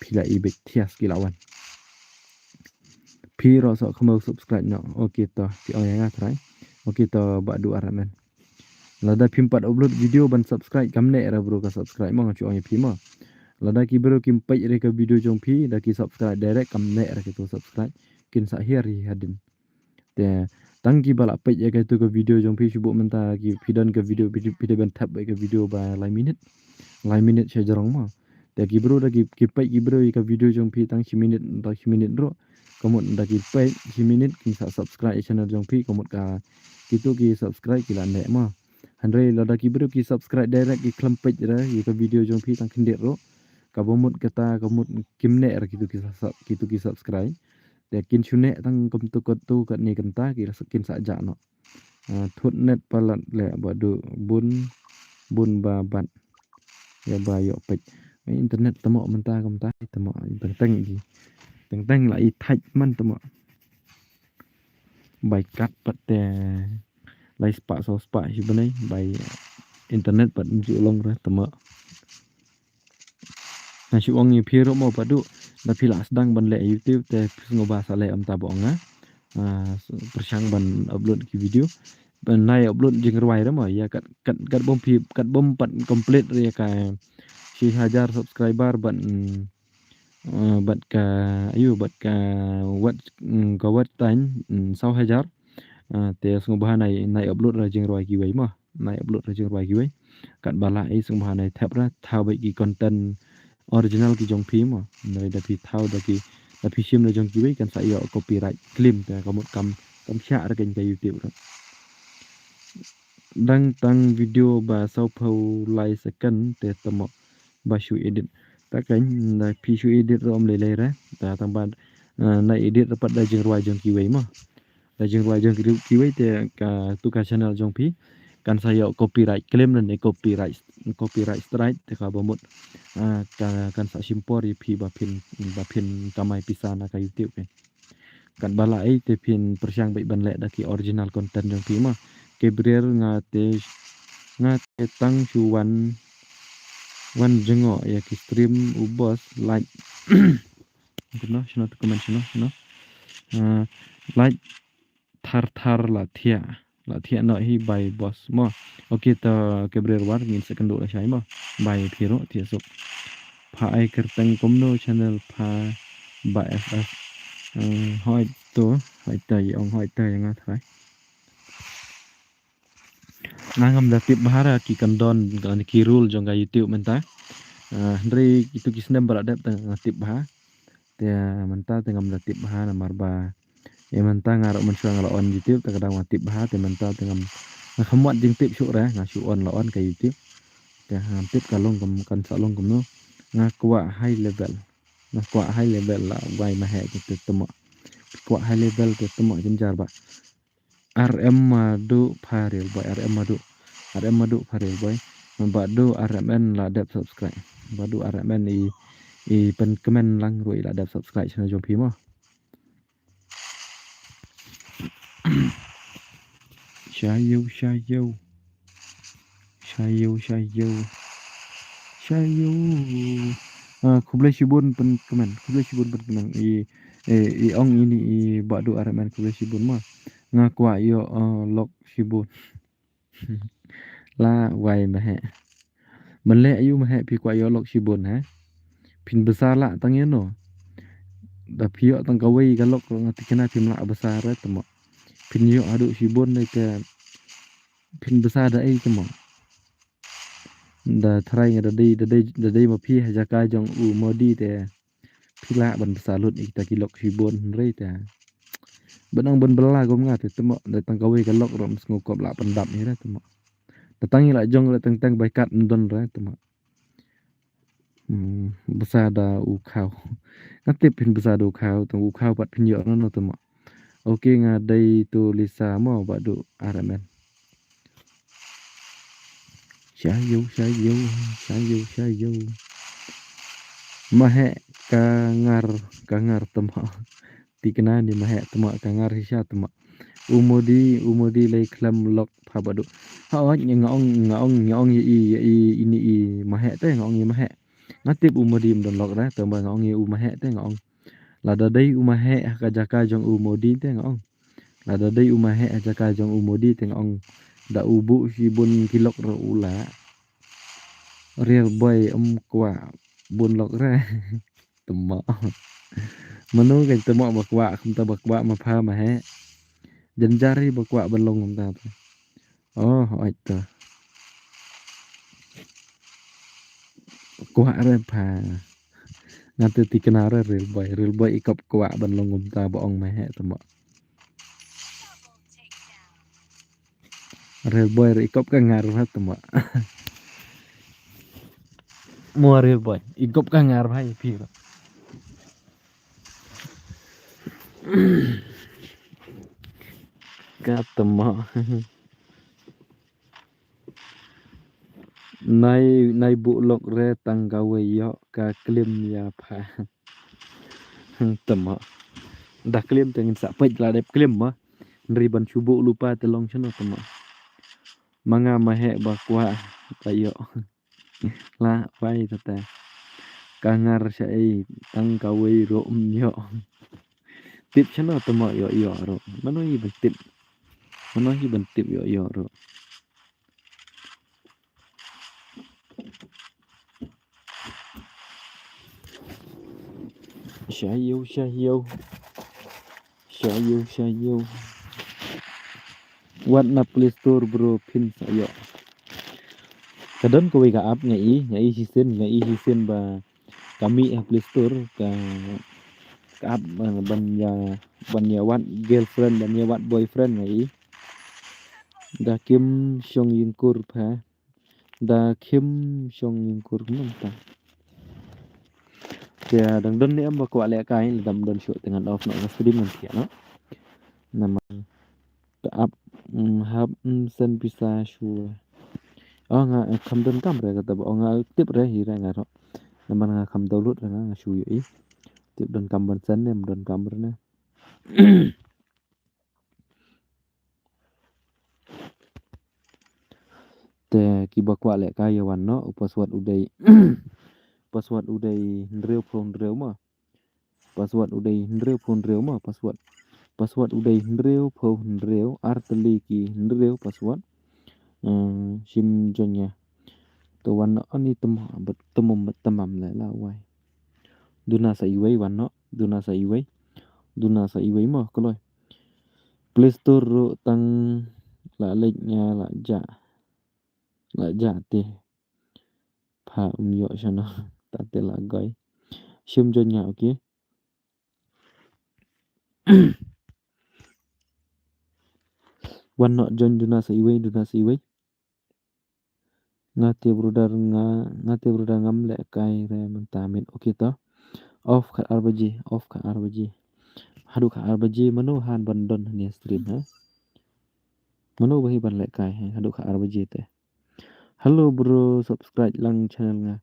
Phi la i beit thias ki la wan. Phi ruh soh khmau subscribe noh. Okay to. Phi ong ïa nga trai. Okay to Badu R M N. Lada phim pat upload video ban subscribe kam neh ra bro ka subscribe ma nga shu ong ïa phi ma. Lada ki bro kim peit re ka video jong phi da ki subscribe direct kam neh ra ki tu subscribe. Kin sa hiar hi hadin. Te tang ki ba la peit ïa ka tu ka video jong phi shu bok mynta ki phi don ka video phi phi da ban thep ka video ba lai minit. Lai minit sha jrong ma. Te ki bro da ki ki peit ki bro ïa ka video jong phi tang shi minit tang shi minit ro. Ka mut da ki peit shi minit kin sa subscribe ïa channel jong phi ka mut ka ki tu ki subscribe ki la neh ma. Hynrei lada ki bro ki subscribe direct ki khlem peit ra ïa ka video jong phi tang khyndiat ro. Ka ba mut kata ka mut kim neh ra ki tu ki sa ki tu ki subscribe. Te kin shu neh tang kum tu kot tu kat ni kynta ki la kin sa jah noh. Ah, thut net palat leh ba du bun bun ba bat. Ïa ba ïoh peit. Eh, internet tamo mynta kumta tamo teng teng i. Teng teng la i thait man tamo. Bai kat pat te lai spah saw spah hi bnai bai internet pat ju long re tamo. Nga shu ong ïa phi ruh mo Bah Duh, da phi la sdang ban leh YouTube te phi sngewbha sa leh ym ta ba ong nga. Ah, pyrshang ban upload ki video. Ban nai upload jingrwai re mo ïa kat kat kat bom phi kat bom pat complete re ka shi hajar subscriber ban mm, ah, bad ka ayu bad ka wat mm, ka wat time mm, saw hajar. Ah, te sngewbha nai nai upload re jingrwai kiwei mo. Nai upload ra jingrwai kiwei. Kat ba lah i sngewbha nai thep ra thaw bad ki content original ki jong phi mo. Nai da phi thaw da ki da phi shim na jong kiwei kan sa ïoh copyright claim te ka mut kam kam shah ra kan ka YouTube ra. Dang tang video ba saw phew lai second te tamo ba shu edit. Ta kan da phi shu edit rom lei lei ra. Ta tang ba na edit ra pat da jingrwai jong kiwei mo. Da jingrwai jong ki kiwei te ka tu ka channel jong phi kan sa ïoh copyright claim ne copyright copyright strike te ka ba mut ah, ka kan sa shim por ïa phi ba phin ba phin kamai pisa na ka YouTube ke. Kat ba la ei te phin pyrshang bad ban leh da ki original content jong phi ma. Ke brer nga te nga te tang shu wan wan jngoh ïa ki stream u boss like Kano shano tu comment shano shano. Ah, like thar thar la thiah la thiah noh hi bai boss mo. Okay to ke brer war ngin second la shai mo. Bai phi ruh thiah suk. Pha ai kyrteng kumno channel pha ba F F. Eh, hoi to hoi to ïa ong hoi to ïa nga trai. Nga ngam da tip bha ra ki kyndon ki rule jong ka YouTube mynta. Ah, hynrei kitu ki snem ba la dep te nga tip bha. Te mynta te ngam da tip bha namar ba. Ïa mynta nga ruh mynshuwa nga la on YouTube te ka dang nga tip bha te mynta te ngam nga kham wad jingtip shuh re nga shu on la on ka YouTube. Te ngam tip ka long kum kan sa long kumno. Nga kwah high level. Nga kwah high level la wai ma heh te temo. Kwah high level te temo jynjar ba. R M Madu Pharel Boy, R M Madu. R M Madu Pharel Boy. Badu R M N la dep subscribe. Badu R M N i i pen kmen lang ruh i la dep subscribe channel jong phi mo. Shayo, shayo. Shayo, shayo. Shayo. Ah, khublei shibun pen kmen. Khublei shibun pen kmen. I, i, i ong ini i Badu R M N khublei shibun ma. Nga kwah ïoh uh, lok shibun. La wai ma heh. Ban leh ayu ma heh phi kwah ïoh lok shibun ha. Phin bsa la tang ïano. Da phi ïoh tang kawei ka lok nga tikna phim la bsa re temo. Phin ïoh haduh shibun ne te phin bsa da ei temo. Da trai nga da dei da dei da dei ma phi ha jaka jong u Modi te. Phi lah ban bsa lut ïa kita ki lok shibun hynrei te. Ban ong ban bla kum nga te temo da tang kawei ka lok rom sngew kop lah pyndap ïa re temo. Da tang ïa la jong re teng teng bai kat ndon re temo. Hmm, bsa da u khaw. Nga tip phin bsa da u khaw tang u khaw pat phin ïoh no no temo. Okay nga dei tu Lisa mo Badu R M N. Shayo, shayo, shayo, shayo. Ma heh ka ngar, ka ngar temo. Tikna ni ma heh temo ka ngar shisha temo. U Modi, u Modi lei khlem lok pha Badu. Ha oi nga ong, nga ong, nga ong i, i, i, ini i ma heh te, nga ong i ma heh. Nga tip u Modi mdon lok re, tang ba nga ong i u ma heh te nga ong. Lada dei u ma heh ha ka jaka jong u Modi te nga ong. Lada dei u ma heh ha jaka jong u Modi te nga ong. Da u buh shibun ki lok ruh u lah. Real boy ym kwah bun lok re. Tymmo. Mano kan tymmo ba kwah kumta ba kwah ma pha ma he. Jan jari ba kwah ban long kumta tu. Oh, oi tu. Kwah re pha. Nga te tikna re real boy. Real boy i kop kwah ban long kumta ba ong ma he tymmo. Real boy re i kop ka ngar ha tymmo. Mo real boy i kop ka ngar ha i phi. Ka tymmo. Nai, nai buh lok re tang kawei ïoh ka klim ïa pha. Tymmo. Da klim te ngin sa peit la dep klim mo. Nri ban shu buh lypa te long shano tymmo. Ma nga ma he ba kwah ba ïoh. La wai tata. Ka ngar sha ei tang kawei ruh ym ïoh. Tip shano tymmo ïoh ïoh ruh. Mano hi ban tip. Mano hi ban tip ïoh ïoh ruh. Sha ïew, sha ïew. Sha ïew, sha ïew. Wat na Play Store bro phin sa ïoh. Ka don kawei ka app nga i, nga i shisien, nga i shisien ba ka mih ha Play Store ka, ka app ban, ban ïa, ban ïa wad girlfriend, ban ïa wad boyfriend nga i. Da kim shong ïing kur pha. Da kim shong ïing kur kumta. Te dang don ne em ba kwah lehkai, lada ym don shuh te ngan off noh ka stream ngan thiah noh. Namar ka app, mm, hap, mm, send pisa shuwa. Oh nga, eh, kham donkam re kata ba, oh nga tip re hi re nga ruh. Namar nga kham download re nga, nga shu ïohi. Tip donkam ban send ne ym donkam re ne. Te kiba kwah lehkai ïa wan noh, u password u dei, password u dei hynriew phew hynriew mo. Password u dei hynriew phew hynriew mo, password. Password u dei hynriew phew hynriew, ar tylli ki hynriew password. Eh, shim join ïa. To wan noh ani tymmo, bad tymmo bad tymam le la wai. Duna sa iwei wan noh, duna sa iwei. Duna sa iwei mo, kloi. Play Store ruh tang la leit nga la jah. La jah te. Pha um ïoh shano. Ta te la goi. Shim join nga, okay. Wan noh join duna sa iwei, duna sa iwei. Nga te brother nga, nga te brother ngam lehkai re mynta miet. Okay to. Off khat ar baje, off khat ar baje. Haduh khat ar baje mano han ban don hangne stream ha. Mano ba hi ban lehkai ha, haduh khat ar baje te. Hello bro, subscribe lang channel nga.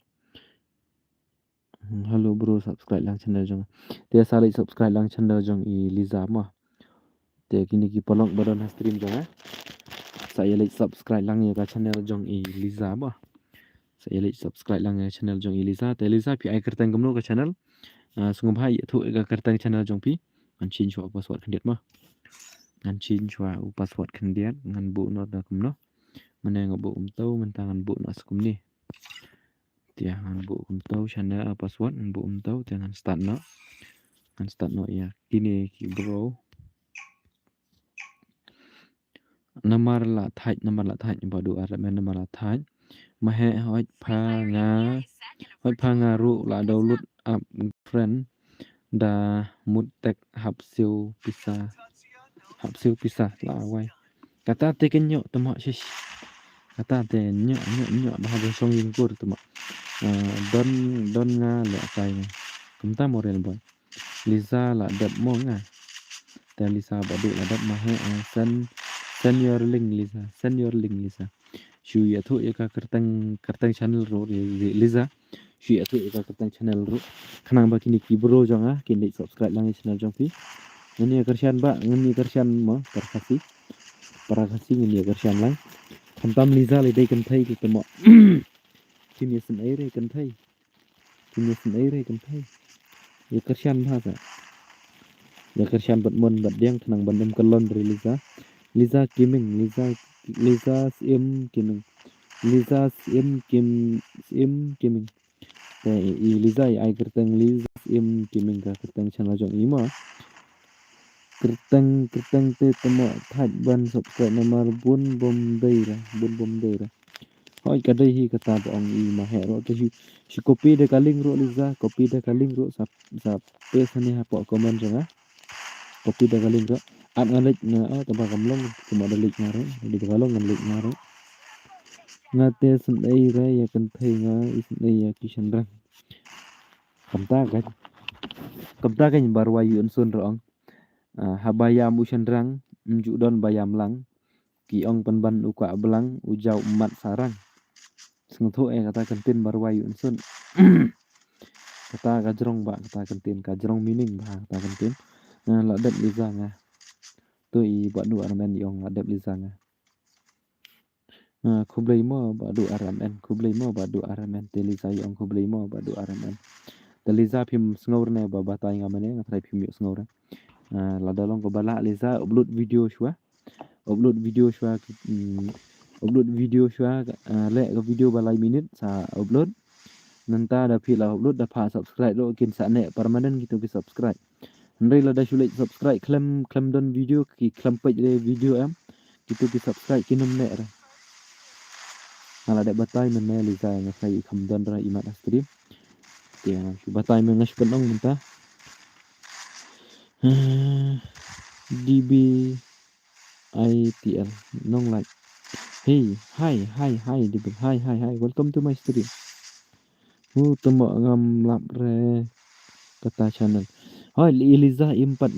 Hmm, hello bro, subscribe lang channel jong. Te sa leit subscribe lang channel jong i Liza mo. Te kine ki paralok ba don ha stream jong nga. Sa ïa leit subscribe lang ïa ka channel jong i Liza mo. Sa ïa leit subscribe lang ïa ka channel jong i Liza. Te Liza phi ai kyrteng kumno ka channel? Ah, sngewbha ïathuh ïa ka kyrteng channel jong phi. Ngan change shuwa u password khyndiat mo. Ngan change shuwa u password khyndiat, ngan buh noh da kumno. Mynne nga buh kumto, mynta ngan buh noh sa kumne. Te ngan buh kumto shane, ah, password ngan buh kumto, te ngan start noh. Ngan start noh ïa kine ki bro. Namar la thait, namar la thait, ba du ar men namar la thait. Ma he hoi pha nga, hoi pha nga ruh la download app friend. Da mut tek hap siew pisa. Hap siew pisa la wai. Kata te ken ïoh tymmo shish. Kata te ïoh, ïoh, ïoh, ba hap shong ïing kur tymmo. Eh, don, don nga lehkai. Kumta mo real boy. Liza la dep mo nga. Te Liza ba du la dep ma he, eh, send, send your link Liza. Send your link Liza. Shu ïathuh ïa ka kyrteng, kyrteng channel ruh ri, ri, Liza. Shu ïathuh ïa ka kyrteng channel ruh. Khnang ba kine ki bro jong nga kin leit subscribe lang ïa channel jong phi. Ngin ïa kyrshan ba, ngin ïa kyrshan mo, para Khasi. Para Khasi ngin ïa kyrshan lang. Khamtam Liza lei dei kynthei ki tymmo. Kim ïa sngewsih re kynthei. Kim ïa sngewsih re kynthei. Ïa kyrshan bha sa. Ïa kyrshan bad mon bad diang khnang ban ym kyllon re Liza. Liza Gaming, Liza Liza Sim Kiming. Liza Sim Kim, Sim Kiming. Te i, i Liza i ai kyrteng Liza Sim Kiming ka kyrteng channel jong i mo. Kyrteng, kyrteng te te mo thait ban subscribe namar bun bom dei ra, bun bom dei ra. Hoi ka dei hi kata ba ong i ma heh ro te hi. Shi copy da ka link ro Liza, copy da ka link ro sa, sa paste hani hapoh comment jong nga. Copy da ka link ro. At nga link nga, ah, te ba kam long, te mo da link nga ro, da ba ka long nga link nga ro. Nga te sngewdei re ïa kynthei nga, i sngewdei ïa ki shynrang. Kumta ka, kumta ka bar wa yu nsun ro ong. Ah, haba ïam u shynrang, ym ju don ba ïam lang. Ki ong pynban u kwah blang, u jaw mat sarang. Sngewthuh eh kata kyntien bar wa yu nsun. Kata ka jrong ba, kata kyntien, ka jrong meaning ba, kata kyntien. Ah, la dep Liza nga. To i Bah Du Armen i ong la dep Liza nga. Ah, khublei mo Bah Du Armen, khublei mo Bah Du Armen, te Liza i ong khublei mo Bah Du Armen. Te Liza phim sngew re ne ba batai nga mane, nga trai phim ïoh sngew re. Ah, lada long kaba lah Liza upload video shuwa. Upload video shuwa, mm, upload video shuwa, ah, leh ka video ba lai minit sa upload. Nangta da phi la upload da pha subscribe ruh kin sa neh permanent kito ki subscribe. Hynrei lada shu leh subscribe khlem, khlem don video ki khlem peit re video em. Kito ki subscribe kin ym neh re. Nga la dep batai mynne Liza nga sa i kham don re i mat ha stream. Te nga shu batai mynne nga shu pynong mynta. D B I T L nong like. Hey, hi, hi, hi, D B. Hi, hi, hi. Welcome to my stream. Hu te mo ngam lap re kata channel. Hoi, i Liza im pat,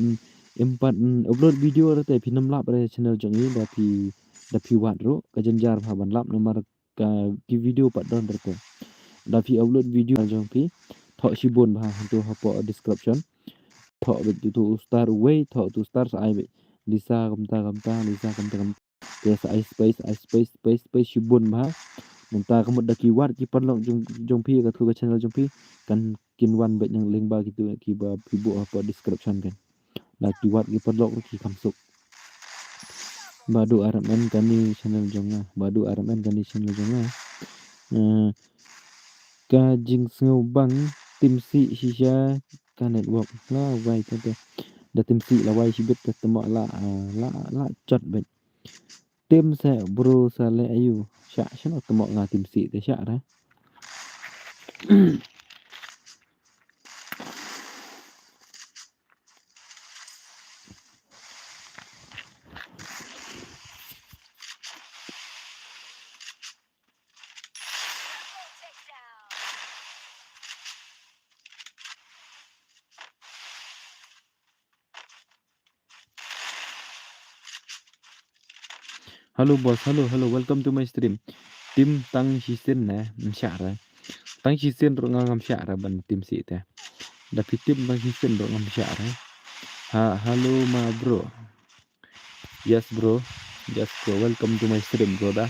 im pat upload video re te phin ym lap re channel jong i da phi, da phi wad ruh ka jynjar bha ban lap namar ka ki video pat don re te. Da phi upload video jong phi thoh shibun bha hangto hapoh description. Thoh beit tu star uwei, thoh tu star sa ai beit Liza kumta kumta, Liza kumta kumta. Te sa ai space, ai space, space, space shibun bha. Nangta ka mut da ki wad ki paralok jong, jong phi katto ka channel jong phi kan kin wan beit nang lyngba kitu kiba phi buh hapoh description kan. Da ki wad ki paralok ruh ki kham suk. Bah Du Armen kane channel jong nga. Bah Du Armen kane channel jong nga. Eh, ka jingsngewbang tim sih shisha ka network. La wai te te. Da tim sih la wai shibit te te mo la, ah, la, la chot beit. Tim seh bro sa leh aïu. Shah shano te mo nga tim sih te shah re. Hello boss, hello, hello, welcome to my stream. Tim tang shisien ne, ym shah re. Tang shisien ruh nga ngam shah re ban tim sih te. Da phi tim tang shisien ruh ngam shah re. Ha, hello ma bro. Yes bro. Yes bro, welcome to my stream bro da.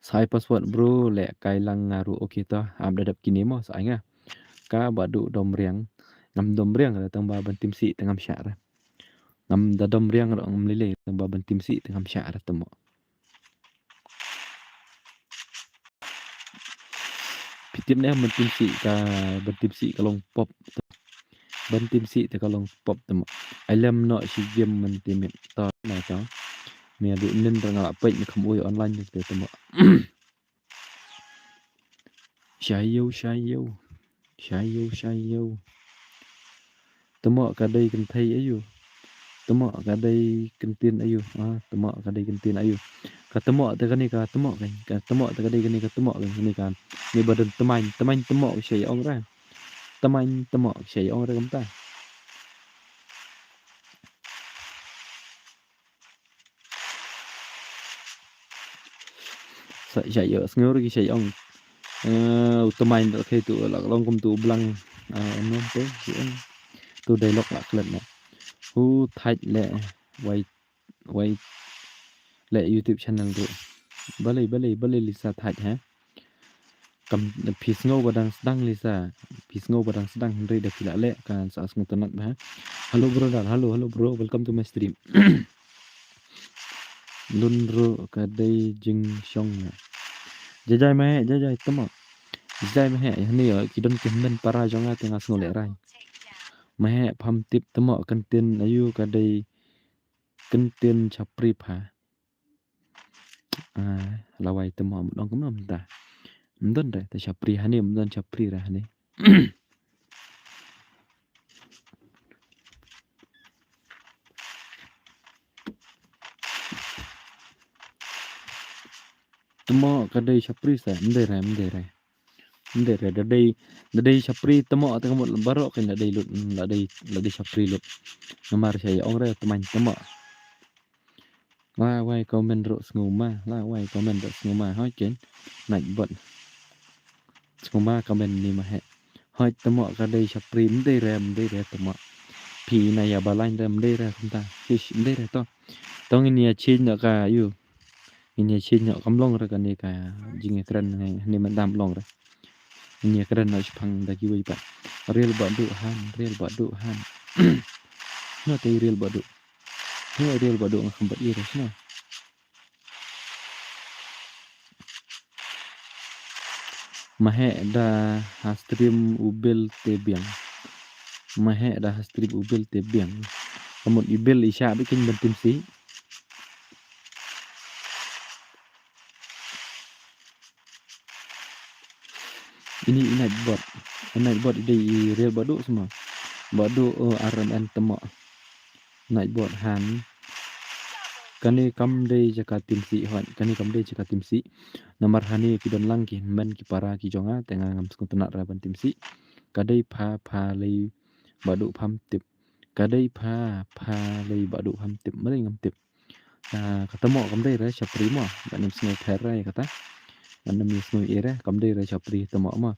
Sa ai password bro, leh kai lang nga ruh, okay to. Am da dep kine mo sa ai nga. Ka Bah Du Domriang. Ngam domriang re tang ba ban tim sih te ngam shah re. Ngam da domriang re ngam lei lei tang ba ban tim sih te ngam shah re te mo. Phi tip ne ban tim sih ka, ban tim sih ka long pop. Ban tim sih te ka long pop te mo. Ai lem noh shi game ban tim it. To na to. Mia du nin ra nga la peit ne kham ui online te te mo. Shayo, shayo. Shayo, shayo. Te mo ka dei kynthei aïu. Te mo ka dei kyntien aïu. Ah, te mo ka dei kyntien aïu. Ka te mo te kane ka te mo kan. Ka te mo te ka dei kane ka te mo kan kane kan. Ni ba don tmaiñ, tmaiñ te mo ka shai ong re. Tmaiñ te mo ka shai ong re kumta. Sa shai ïoh sngew re ki shai ong. Eh, u tmaiñ da khei tu la long kum tu blang. Ah, no tu, tu, tu dialogue la klet ne. Hu thait leh wai, wai leh YouTube channel ruh. Balei, balei, balei Lisa thait ha. Kam phi sngew ba dang sdang Lisa. Phi sngew ba dang sdang hynrei da phi la leh kan sa sngewtynnat bha. Hello brother, hello, hello bro, welcome to my stream. Lun ruh ka dei jingshong nga. Jajai ma heh, jajai tymok. Jajai ma heh, ïa hane ïa ki don ki hynmen para jong nga te nga sngew lehrain. Ma heh pham tip tymok, kyntien aïu ka dei kyntien shapri pha. Ah, lawei tymok, mut ong kumno mynta. Mdon re te shapri hane, mdon shapri re hane. Tymok ka dei shapri sa, mdei re, mdei re. Mdei re, da dei, da dei shapri tymok te ka mut baroh kan la dei lut, la dei, la dei shapri lut. Namar sha ïa ong re tymmen tymok. Lawei comment ruh sngewma, lawei comment ruh sngewma, hoi ken. Nightbot. Sngewma comment ni ma heh. Hoi tymok ka dei shapri, mdei re, mdei re tymok. Phi na ïa balai re, mdei re kumta. Hish, mdei re to. To ngin ïa change noh ka ïu. Ngin ïa change noh, kam long re kane ka jingïakren ngi, hane mynta kam long re. Ngin ïakren noh shaphang da kiwei pat. Real Baduh han, real Baduh han. Shano te real Baduh? Shano real Baduh, nga kham pat i re shano. Ma heh da ha stream u Bill te biang. Ma heh da ha stream u Bill te biang. Ka mut i Bill i shah beit kein ban tim sih. Ini i Nightbot. I Nightbot i dei i real Baduh sma. Baduh, oh, R M N tymok. Nightbot han. Kane kam dei jaka tim sih hoi. Kane kam dei jaka tim sih. Namar hane ki don lang ki hynmen ki para ki jong nga te nga ngam sngewtynnat re ban tim sih. Ka dei pha, pha lei Baduh pham tip. Ka dei pha, pha lei Baduh pham tip. Balei ngam tip. Ah, ka tymok kam dei re shapri mo. Ba nym sngew pher re kata. Ba nym sngew ïa re kam dei re shapri tymok mo.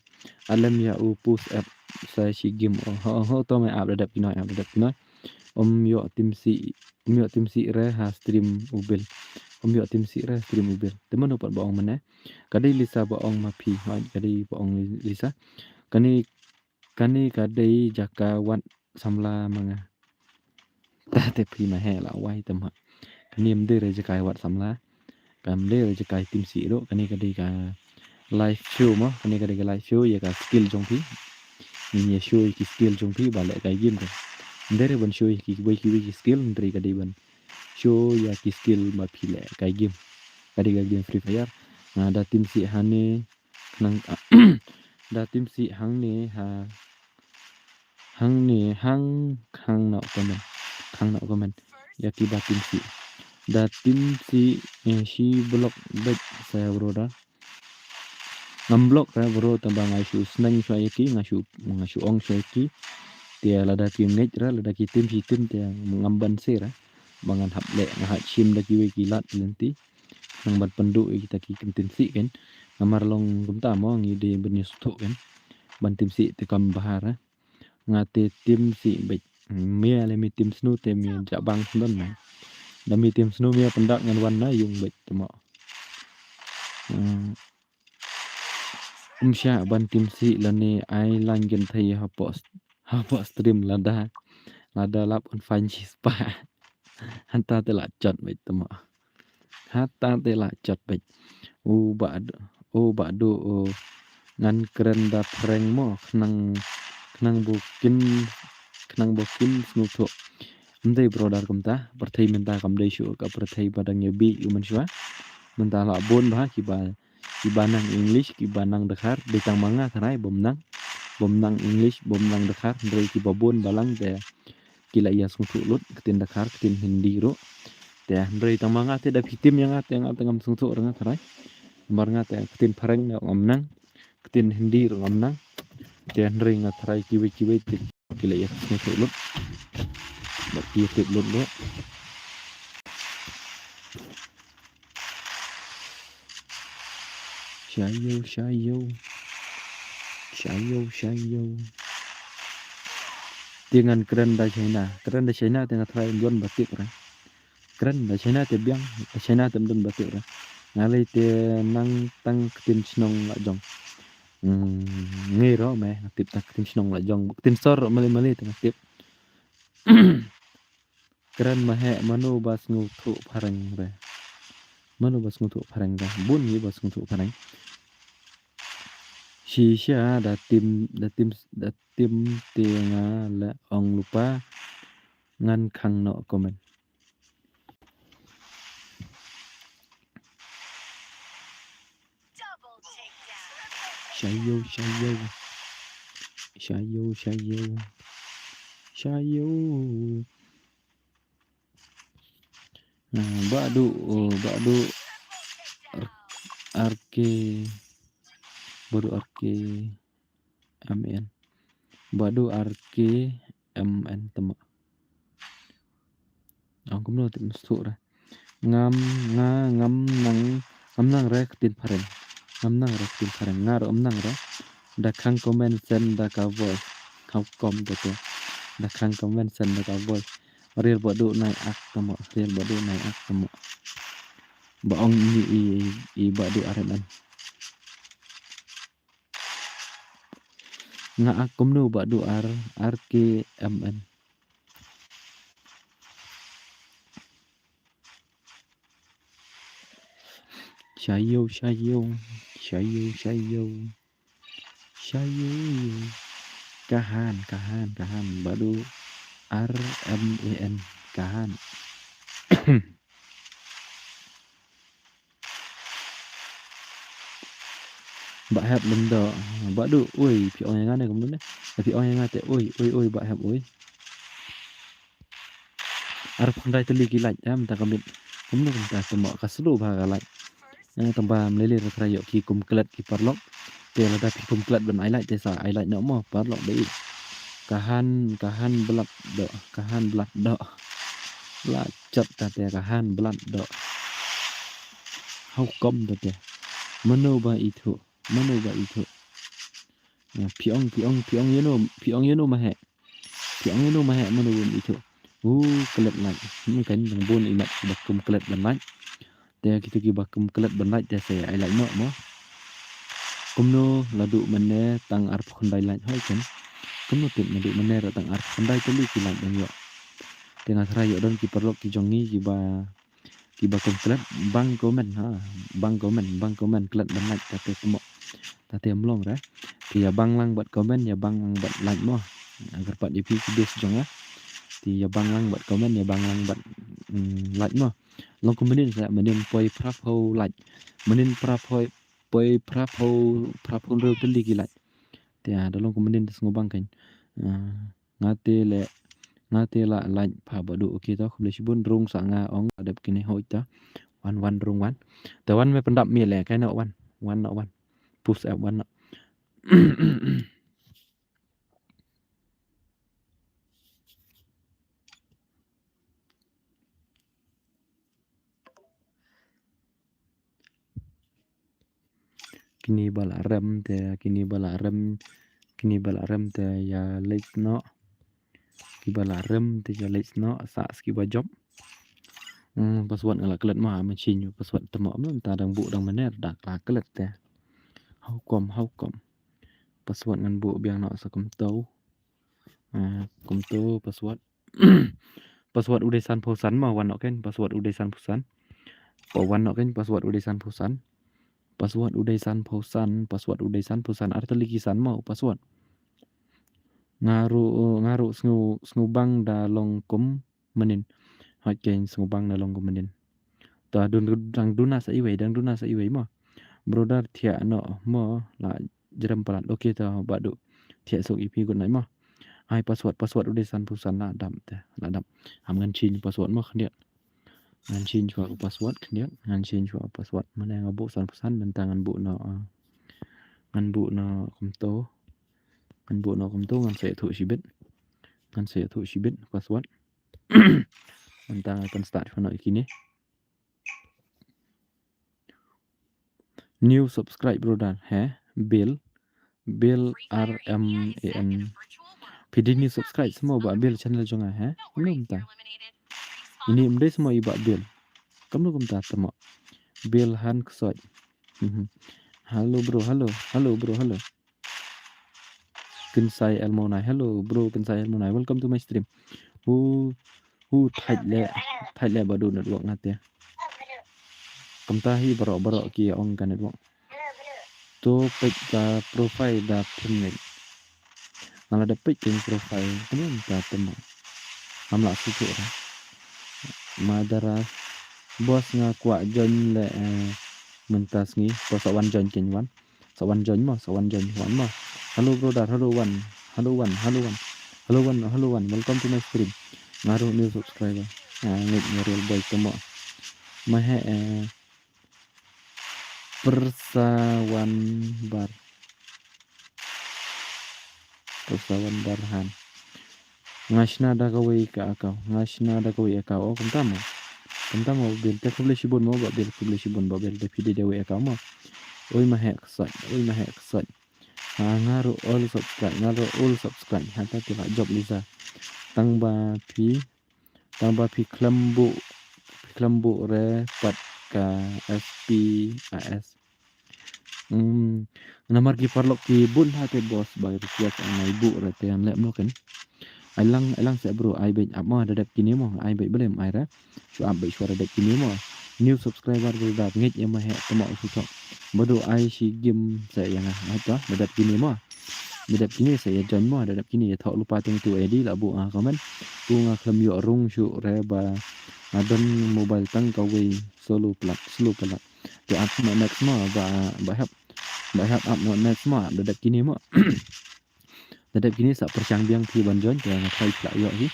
Alem ïa u push up sa shi game. Oh, ho, ho, to me ap da dep ki noi, ap da dep ki noi. Um ïoh tim sih, um ïoh tim sih re ha stream u Bill. Um ïoh tim sih re ha stream u Bill. Te mano pat ba ong mane? Ka dei Lisa ba ong ma phi. Hoi, ka dei ba ong Lisa. Kane, kane ka dei jaka wad samla ma nga. Ta te phi ma heh lawei tymok. Kane mdei re jaka wad samla. Kam dei re jaka tim sih ruh, kane ka dei ka live show mo, kane ka dei ka live show ïa ka skill jong phi. Ngin ïa show ïa ki skill jong phi ba leh kai game ka. Mdei re ban show ïa kiwei kiwei ki skill, hynrei ka dei ban show ïa ki skill ba phi leh kai game. Ka dei ka game Free Fire. Nga da tim sih hane khnang, da tim sih hangne ha Hangne, hang, hang noh comment. Hang noh comment. Ïa ki ba tim sih. Da tim sih, eh, shi block beit sa bro da. Ngam block ra bro, tang ba nga shu sneng shuwa ïa ki, nga shu, nga shu ong shuwa ïa ki. Te lada ki ngeit ra, lada ki tim shi tim te ngam banse ra. Ba ngan hap leh, nga hap shim da kiwei ki lad ki lynti. Nang ban pynduh ïa kita ki kyntien sih kan. Namar long kumta mo, ngi dei ban ïa sngewthuh kan. Ban tim sih te kam bha ra. Nga te tim sih beit. Me lei me tim snu te me jah bang sndon me. Da me tim snu me pyndak ngan wan na ïung beit te mo. Hmm. Um shah ban tim sih lane ai lain kynthei hapoh st-, hapoh stream lada. Lada lap un find shi spah. Hata te la jot beit te mo. Hata te la jot beit. U Baduh, u Baduh, u ngan kren da prank mo, khnang, khnang ba kin, khnang ba kin sngewthuh. Ym dei bro, da kumta, pyrthei mynta kam dei shuh ka pyrthei ba dang ïa bih u mynshuwa. Mynta la bun bha kiba, kiba nang English, kiba nang Dkhar, dei tang ma nga tharai bym nang, bym nang English, bym nang Dkhar, hynrei kiba bun balang te ki la ïa sngewthuh lut, ktien Dkhar, ktien Hindi ruh. Te hynrei tang ma nga te da phi tim ïa nga te nga te ngam sngewthuh ruh nga tharai. Namar nga te ktien phareng ruh ngam nang, ktien Hindi ruh ngam nang. Te hynrei nga tharai kiwei kiwei te ki la ïa sngewthuh lut. Bad ki ïa tip lut ruh. Shayo, shayo. Shayo, shayo. Te ngan kren da China. Kren da China te nga tharai ym don ba tip re. Kren da China te biang, da China te ym don ba tip re. Nga lei te nang tang ktien shnong la jong. Hmm, ngei ruh me, nga tip tang ktien shnong la jong. Ktien sor ruh mali mali te nga tip. Kren ma heh, mano ba sngewthuh phareng re. Mano ba sngewthuh phareng ka? Bun hi ba sngewthuh phareng. Shisha da tim, da tim, da tim te nga la ong lypa ngan khang noh comment. Shayo, shayo. Shayo, shayo. Shayo. Ah, Badu, oh, Badu R-, R K. Badu R K M N. Badu R K M N tama. Ang kumno tip mesti re. Ngam, nga, ngam nang, ngam nang re ktien phareng. Ngam nang re ktien phareng. Nga ruh ngam nang re. Da khang comment send da ka voice. Khang comment da ka. Da khang comment send da ka voice. Riel Badu nai ak tamo. Riel Badu nai ak tamo. Ba ong ni i, i, i Badu R M N. Nga ak kumno Badu R, R K M N. Shayo, shayo, shayo, shayo, shayo. Kahan, kahan, kahan. Badu R M A N. Kahan. Bah Hep lem doh. Badu, oi, phi ong ïa nga ne kumno ne? Phi ong ïa nga te, oi, oi, oi, Bah Hep, oi. Arphew khyndai tylli ki like, em, ta ka bit. Kumno kumta tamo ka slow bha ka like. Eh, tang ba mlei lei ra trai ïoh ki kum klet ki paralok. Te lada phi kum klet ban ai like te sa ai like noh mo paralok ba i. Kahan, kahan blat doh, kahan blat doh. Blat chat ta te kahan blat doh. How come ta te? Mano ba ithuh, mano ba ithuh. Ya, phi ong, phi ong, phi ong ïano, phi ong ïano ma he. Phi ong ïano ma he mano ba ithuh. U klet like. Ni kan dang bun i mat ba kum klet ban like. Te kito kiba kum klet ban like te sa ai like noh mo. Kumno la duh mynne tang arphew khyndai like hoi kan. Kumno tip naduh mynne ra tang arphew khyndai tylli ki like dang ïoh. Te nga trai ïoh don ki paralok ki jong ngi kiba, kiba kum klet bang comment ha. Bang comment, bang comment klet ban like ta te tamo. Ta te mlong ra. Te ïa bang lang bad comment, ïa bang lang bad like mo. Agar pat ïa phi ki best jong nga. Te ïa bang lang bad comment, ïa bang lang bad, mm, like mo. Long kum mynnin sa, mynnin poi phraphew like. Mynnin phraphew, poi phraphew, phraphew hynriew tylli ki like. Te, ah, da long kum mynnin da sngewbang kan. Ah, nga te le, nga te la like pha Badu, okay to, khublei shibun rung sa nga ong, adep kine hoi ta. Wan, wan, rung wan. Te wan me pyndap me le, kai no wan. Wan no wan. Push up wan no. Kine ba la rem te, kine ba la rem, kine ba la rem te ïa leit noh. Kiba la rem te ïa leit noh, sa kiba jop. Hmm, password nga la klet ma, ma change password te ma, mynta dang buh dang mynne da la klet te. How come, how come? Password ngan buh biang noh sa kumto. Ah, kumto password. Password u dei sanphew san ma wan noh kan, password u dei sanphew san. Ko wan noh kan, password u dei sanphew san. Password u dei sanphew san, password u dei sanphew san, ar tylli ki san ma u password. Nga ruh, nga ruh sngew, sngewbang da long kum mynnin. Hoi kan sngewbang da long kum mynnin. Ta dun, dang duna sa iwei, dang duna sa iwei mo. Brother thiah noh mo la jrem palat. Okay ta Badu. Thiah suk ïa phi good night mo. Ai password, password u dei sanphew san la dam te, la dam. Ham ngan change password mo khyndiat. Ngan change shuwa u password khyndiat, ngan change shuwa u password. Mynne nga buh sanphew san, mynta ngan buh noh, ah, ngan buh noh kumto. Ngan buh noh kumto, ngan sa ïathuh shibit. Ngan sa ïathuh shibit password. Mynta ngan pynstart shuwa noh ïa kine. New subscribe brother, he? Bill, Bill R M A N. Phi dei new subscribe sa mo ba Bill channel jong nga, he? Kumno kumta? Ini um dei sa mo i ba Bill. Kumno kumta tamo? Bill Han Ksoit. Mhm. Hello bro, hello. Hello bro, hello. Kynsai Elmonai. Hello bro, Kynsai Elmonai. Welcome to my stream. Hu, hu thait le, thait le Badu network nga te. Kumta hi baroh baroh ki ong ka network. To peit ka profile da phin leh. Nga la dep peit ka profile, kumta te mo. Ngam lah shu peit re. Madara, boss nga kwah join leh, eh, mynta sngi. To sa wan join kin wan. Sa wan join mo, sa wan join wan mo. Hello brother, hello wan. Hello wan, hello wan. Hello wan, hello wan. Welcome to my stream. Nga ruh new subscriber. Ah, ngeit nga real boy te mo. Ma he, eh, Persawan Bar. Persawan Barhan. Nga shna da kawei ka account. Nga shna da kawei account. Oh, kumta mo. Kumta mo, Babil. Te khublei shibun mo, Babil. Khublei shibun, Babil. Te phi dei da kawei account mo. Oi ma he ksot. Oi ma he ksot. Ha, nga ruh all subscribe. Nga ruh all subscribe. Ha, ta tu la jop Lisa. Tang ba phi Tang ba phi khlem buh, phi khlem buh re pat ka S P A S. Hmm, namar ki paralok ki bun ha te boss ba request ang nai buh re te ang leh mlo ken. Ai lang, ai lang se bro, ai beit ap mo da dep kine mo, ai beit blem ai re. Shu ap beit shuwa da dep kine mo. New subscriber bro da ngeit ïa ma he te mo shu chok. Badu ai shi gim se ïa nga, ai to da dep kine mo. Da dep kine sa ïa join mo, da dep kine ïa thoh lypa teng tu A D la buh nga comment. Ku nga khlem ïoh rung shuh re ba nga don mobile tang kawei slow palat, slow palat. Te ap mo next mo ba, ba hap, ba hap ap mo next mo, da dep kine mo. Da dep kine sa pyrshang biang phi ban join, te nga try phi la ïoh hi.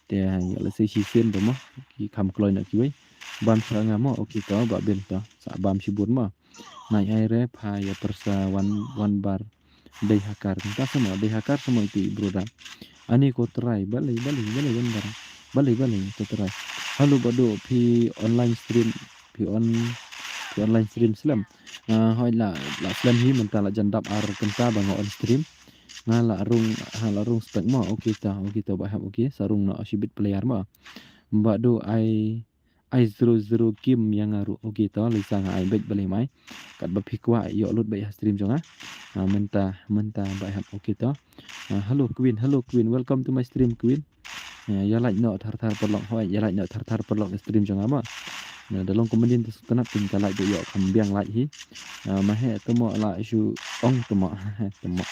Te ïa lehse shisien te mo, ki kham kloi na kiwei. Bam sha nga mo, okay to, Babil to, sa bam shibun mo. Nai ai re pha ïa Persawan, Wan Bar. Dei hacker. Mynta sa mo, dei hacker sa mo itu i bro da. Ani ko try, balei, balei, balei Wan Bar. Balei, balei ko try. Hello Badu, phi online stream, phi on, phi online stream slem. Ah, hoi la, la slem hi mynta la jan dap ar kynta ba nga on stream. Nga la rung, ha la rung spek mo, okay ta, okay ta ba hap, okay, sa rung noh shibit player mo. Badu ai ai zero zero kim ïa nga ruh. Okay to, Lisa nga ai beit balei mai. Katba phi kwah ïoh lut beit ha stream jong nga. Ah, mynta, mynta ba hap, okay to. Ah, hello Queen, hello Queen, welcome to my stream Queen. Ah, ïa like noh thar thar paralok, hoi, ïa like noh thar thar paralok stream jong nga mo. Na da long kumne te shu tnat kin ka like ïoh kham biang like hi. Ah, ma he te mo la shu ong te mo. Te mo.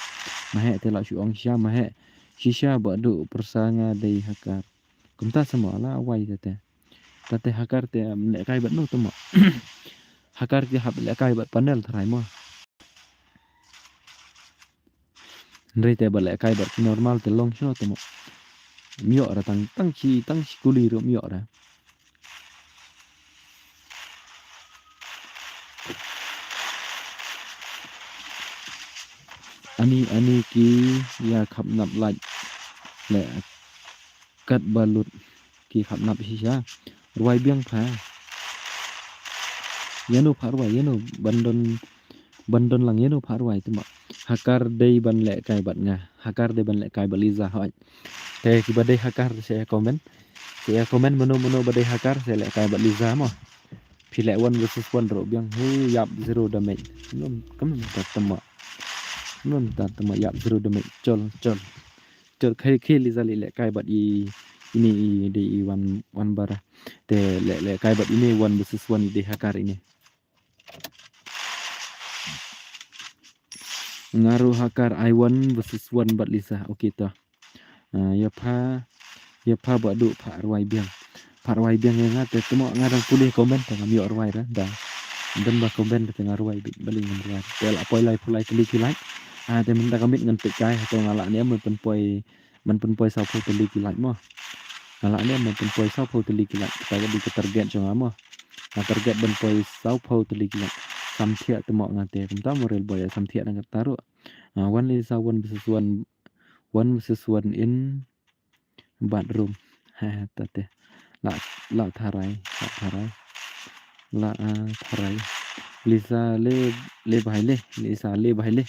Ma he te la shu ong shisha, ma he. Shisha Badu Persa nga dei hacker. Kumta sa mo la wai te te. Te te hacker te, em, lehkai bad no te mo. Hacker te hap lehkai bad panel tharai mo. Hynrei te ba lehkai bad ki normal te long shuh te mo. Ym ïoh re tang, tang shi, tang shi kuli ruh ym ïoh re. Ani, ani ki ïa khap nap lait leh kat ba lut ki khap nap shisha. Rwai biang pha. Ïano pha rwai, ïano ban don, ban don lang ïano pha rwai te mo. Hacker dei ban lehkai bad nga. Hacker dei ban lehkai bad Lisa hoi. Te kiba dei hacker sa ïa comment. Sa ïa comment mano mano ba dei hacker sa lehkai bad Lisa mo. Phi leh one versus one ruh biang. Hu ïap zero damage. Num kam ta te mo. Num ta te mo ïap zero damage. Chol, chol. Chol khai khai Lisa leh lehkai bad i ine i dei i Wan, Wan Bar. Te leh lehkai bad ine one versus one i dei hacker ine. Nga ruh hacker ai one versus one bad Lisa. Okay to. Ah, ïa pha, ïa pha Badu pha rwai biang. Pha rwai biang ïa nga te te mo nga dang pule comment te ngam ïoh rwai re da. Don ba comment te nga rwai bit balei ngam rwai. Te la poi laiphew lai tylli ki like. Ah, te mynta ka miet ngan peit kai hato nga lah ne em ban pynpoi, ban pynpoi sawphew tylli ki like mo. Nga lah ne em ban pynpoi sawphew tylli ki like. Kata ka dei ka target jong nga mo. Nga target ban poi sawphew tylli ki like. Samthiah te mo nga te kumta mo real boy samthiah na kata ruh. Ah, one Lisa one versus one, one versus one in bathroom. Ha, ta te. La, la tharai, la tharai. La, ah, tharai. Lisa le, le bhai le, Lisa le bhai le.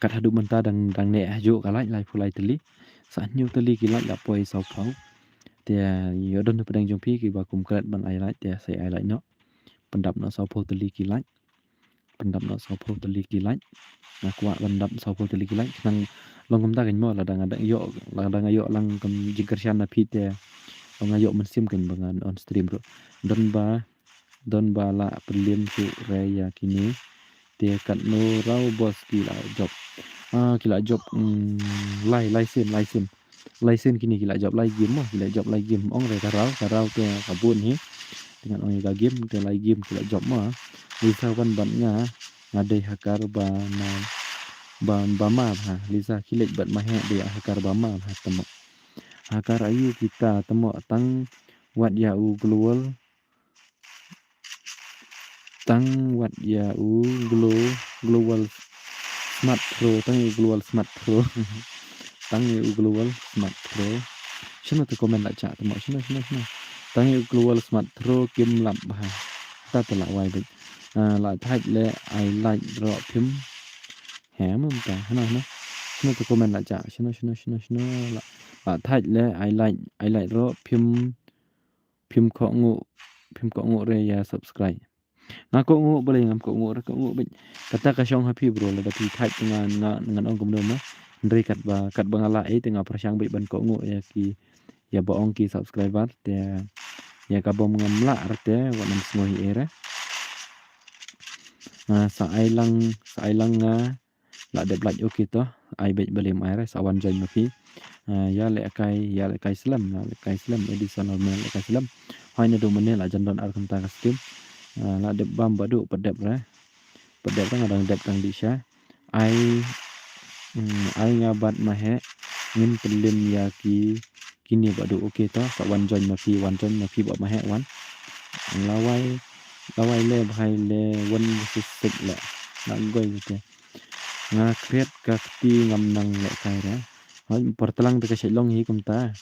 Kat haduh mynta dang, dang neh hajuh ka like, laiphew lai tylli. Sa hynñiew tylli ki like la poi sawphew. Te ïoh don na pdeng jong phi kiba kum klet ban ai like, te sa ai like noh. Pyndap noh sawphew tylli ki like. Pyndap noh sawphew tylli ki like. Nga kwah pyndap sawphew tylli ki like. Khnang Long kumta kan mo, lada nga dang ïoh, lada nga ïoh lang kam jingkyrshan na phi te. Long nga ïoh mynsiem kan ba ngan on stream ruh. Don ba, don ba la pynliem shu re ïa kine. Te katno raw boss ki la jop. Ah, ki la jop, mm, lai, lai sien, lai sien. Lai sien kine ki la jop lai game mo, ki la jop lai game. Ong re ka raw, ka raw te ka bun hi. Te ngan ong ïa ka game, te lai game ki la jop mo. Lisa wan bad nga, nga dei hacker ba na, ba, ba ma bha. Lisa khie leit bad ma heh dei hacker ba ma bha tamo. Hacker aïu kita tamo tang wat ïa u global. Tang wat ïa u glo-, global smart pro, tang ïa u global smart pro. Tang ïa u global smart pro. Shano te comment la chah tamo, shano, shano, shano. Tang ïa u global smart pro kim lap bha. Ta te la wai beit. Ah, la thait le ai like ro phim. He, mynta, hano, hano. Shano te comment la chah, shano, shano, shano, shano. La, la thait le ai like, ai like ro phim, phim kohnguh, phim kohnguh re ïa subscribe. Nga kohnguh balei ngam kohnguh re, kohnguh beit. Kata ka shong ha phi bro, lada phi thait nga, nga, ngan ong kumno mo. Hynrei katba, katba nga lah ei te nga pyrshang beit ban kohnguh ïa ki, ïa ba ong ki subscriber te, ïa ka bym ngam lah re te wat nym sngew hi ei re. Ah, sa ai lang, sa ai lang nga la dep like, okay to. Ai beit balei ym ai re, sa wan join ma phi. Ah, ïa lehkai, ïa lehkai slem, ïa lehkai slem, Edison Norman lehkai slem. Hoi naduh mynne la jan don ar kynta ka stream. Ah, la dep bam ba duh pat dep re. Pat dep re, nga dang dep tang dih sha. Ai, mm, ai nga bad ma heh ngin pynliem ïa ki, kine ba duh, okay to, sa wan join ma phi, wan join ma phi bad ma heh wan. Lawai, lawai le bhai le wan sisik le. Nga goi te. Nga khriat ka kti ngam nang lehkai re. Hoi, por tlang te ka shait long hi kumta.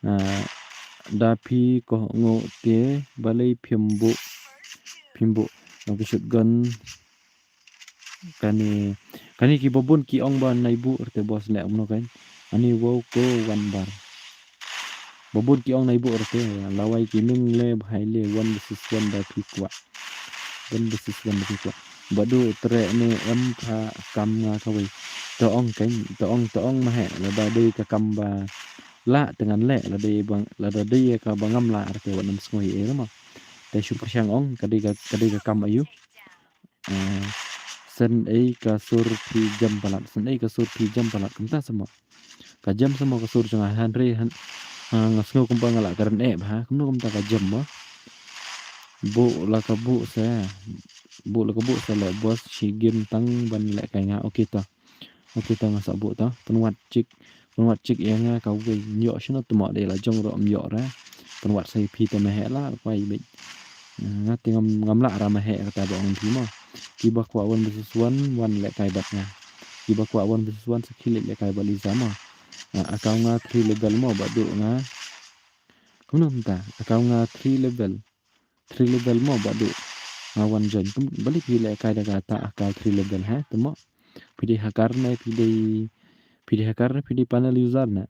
Ah, da phi kohnguh te balei phim buh, phim buh. Long ki shotgun. Kane, kane ki babun ki ong ba nai buh rte boss leh kumno kan. Ani wow ko wan bar. Babun ki ong nai buh rte, lawai ki ming le bhai le one versus one da phi kwah. One versus one da phi kwah. Ba duh tre ne em pha kam nga kawei. To ong kan, to ong, to ong ma heh, lada dei ka kam ba lah te ngan leh, lada dei ba, lada dei ka ba ngam lah rte wat nym sngew ei re mo. Te shu pyrshang ong, ka dei ka, ka dei ka kam aïu. Ah, sien ei ka sur phi jem palat, sien ei ka sur phi jem palat, kumta sa mo. Ka jem sa mo ka sur jong nga, hynrei, hyn-, ah, nga sngew kumba nga la kren eh bha, kumno kumta ka jem mo. Buh la ka buh sa, buh la ka buh sa le boss, shi game tang ban lehkai nga, okay to. Okay to, nga sa buh to. Pynwad chik, pynwad chik ïa nga kawei, ym ïoh shano te mo, dei la jong ruh ym ïoh re. Pynwad sa ïa phi te ma heh la, kwai beit. Nga te ngam, ngam lah ra ma heh kata ba ong phi mo. Kiba kwah one versus one, wan lehkai bad nga. Kiba kwah one versus one sa khie leit lehkai bad Lisa mo. Ah, account nga three level mo, ba duh nga. Kumno kumta, account nga three level. Three level mo ba duh nga wan join. Kum, balei phi lehkai da kata account three level, ha, te mo. Phi dei hacker ne, phi dei, phi dei hacker ne, phi dei panel user ne.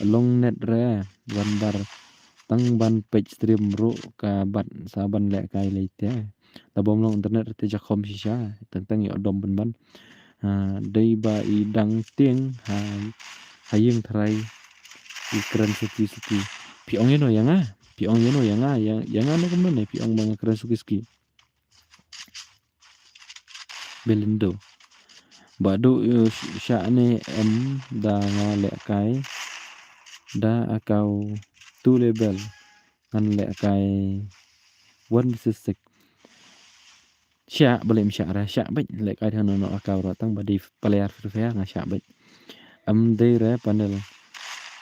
Long net re, wan bar tang ban peit stream ruh ka bat sa ban lehkai lei te. Da bym long internet te jakhom shisha, tang tang ïoh dom ban ban. Ha, dei ba i dang tieng, ha, ha ïing tharai i kren suki suki. Phi ong ïano ïa nga, phi ong ïano ïa nga, ïa, ïa nga ne kumno ne, phi ong ba nga kren suki suki. Belindo. Ba duh, eh, sh-, shah ne em da nga lehkai. Da account two level. Ngan lehkai one versus six. Shah, balei ym shah re, shah beit, lehkai tang no no account ruh tang ba dei player Free Fire nga shah beit. Em dei re panel,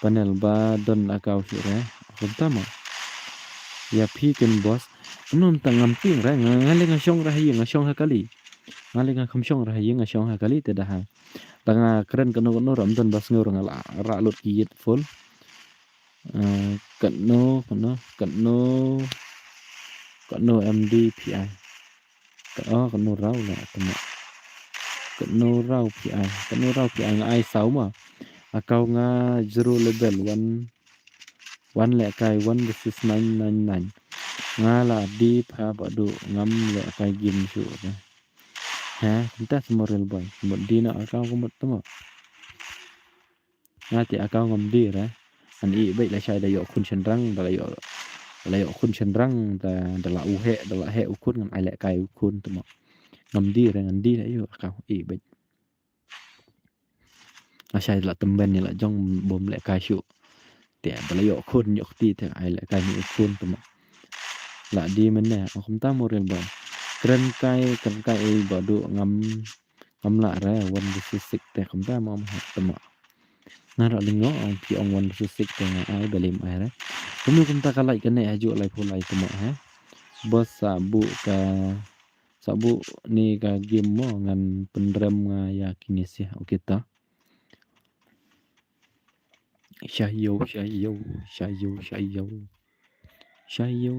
panel ba don account shuh re, kumta mo. Ïa phi ken boss, ym tang ngam tieng re, nga, nga lei nga shong re ha ïing, nga shong ha kali. Nga lei nga kham shong re ha ïing, nga shong ha kali te da ha. Tang nga kren kano kano ruh ym don ba sngew re nga la rah lut ki ïit full. Eh, katno, katno, katno, katno M D P I. Ka, oh, katno raw la, katno. Katno raw P I, katno raw P I nga ai saw ma. Account nga zero level, one, one lehkai, one versus nine nine nine. Nga la dip ha ba duh ngam lehkai game shuh re. Ha, kumta sa mo real boy. Mut dei na account ka mut te mo. Nga te aka ngam die re. Ngan ïeh beit lashai da ïoh khun shynrang, da la ïoh, da la ïoh khun shynrang, da, da la u heh, da la heh u khun ngan ai lehkai u khun te mo. Ngam die re, ngan die re ïoh aka ïeh beit. Lashai da la tymmen ïa la jong bym lehkai shuh. Te da la ïoh khun ïoh kti te ai lehkai u khun te mo. La die mynne, o kumta mo real boy. Kren kai, kren kai ei Bah Duh ngam, ngam lah re, one versus six te kumta mo, mo te mo. Nga ruh lyngngoh ong phi ong one versus six te nga ai, balei ym ai re. Kumno kumta ka lait kane ha juh laiphew lai te mo he. Boss sa buh ka, sa buh ne ka game mo ngan pynrem nga ïa kine sha. Okay ta. Shayo, shayo, shayo, shayo. Shayo.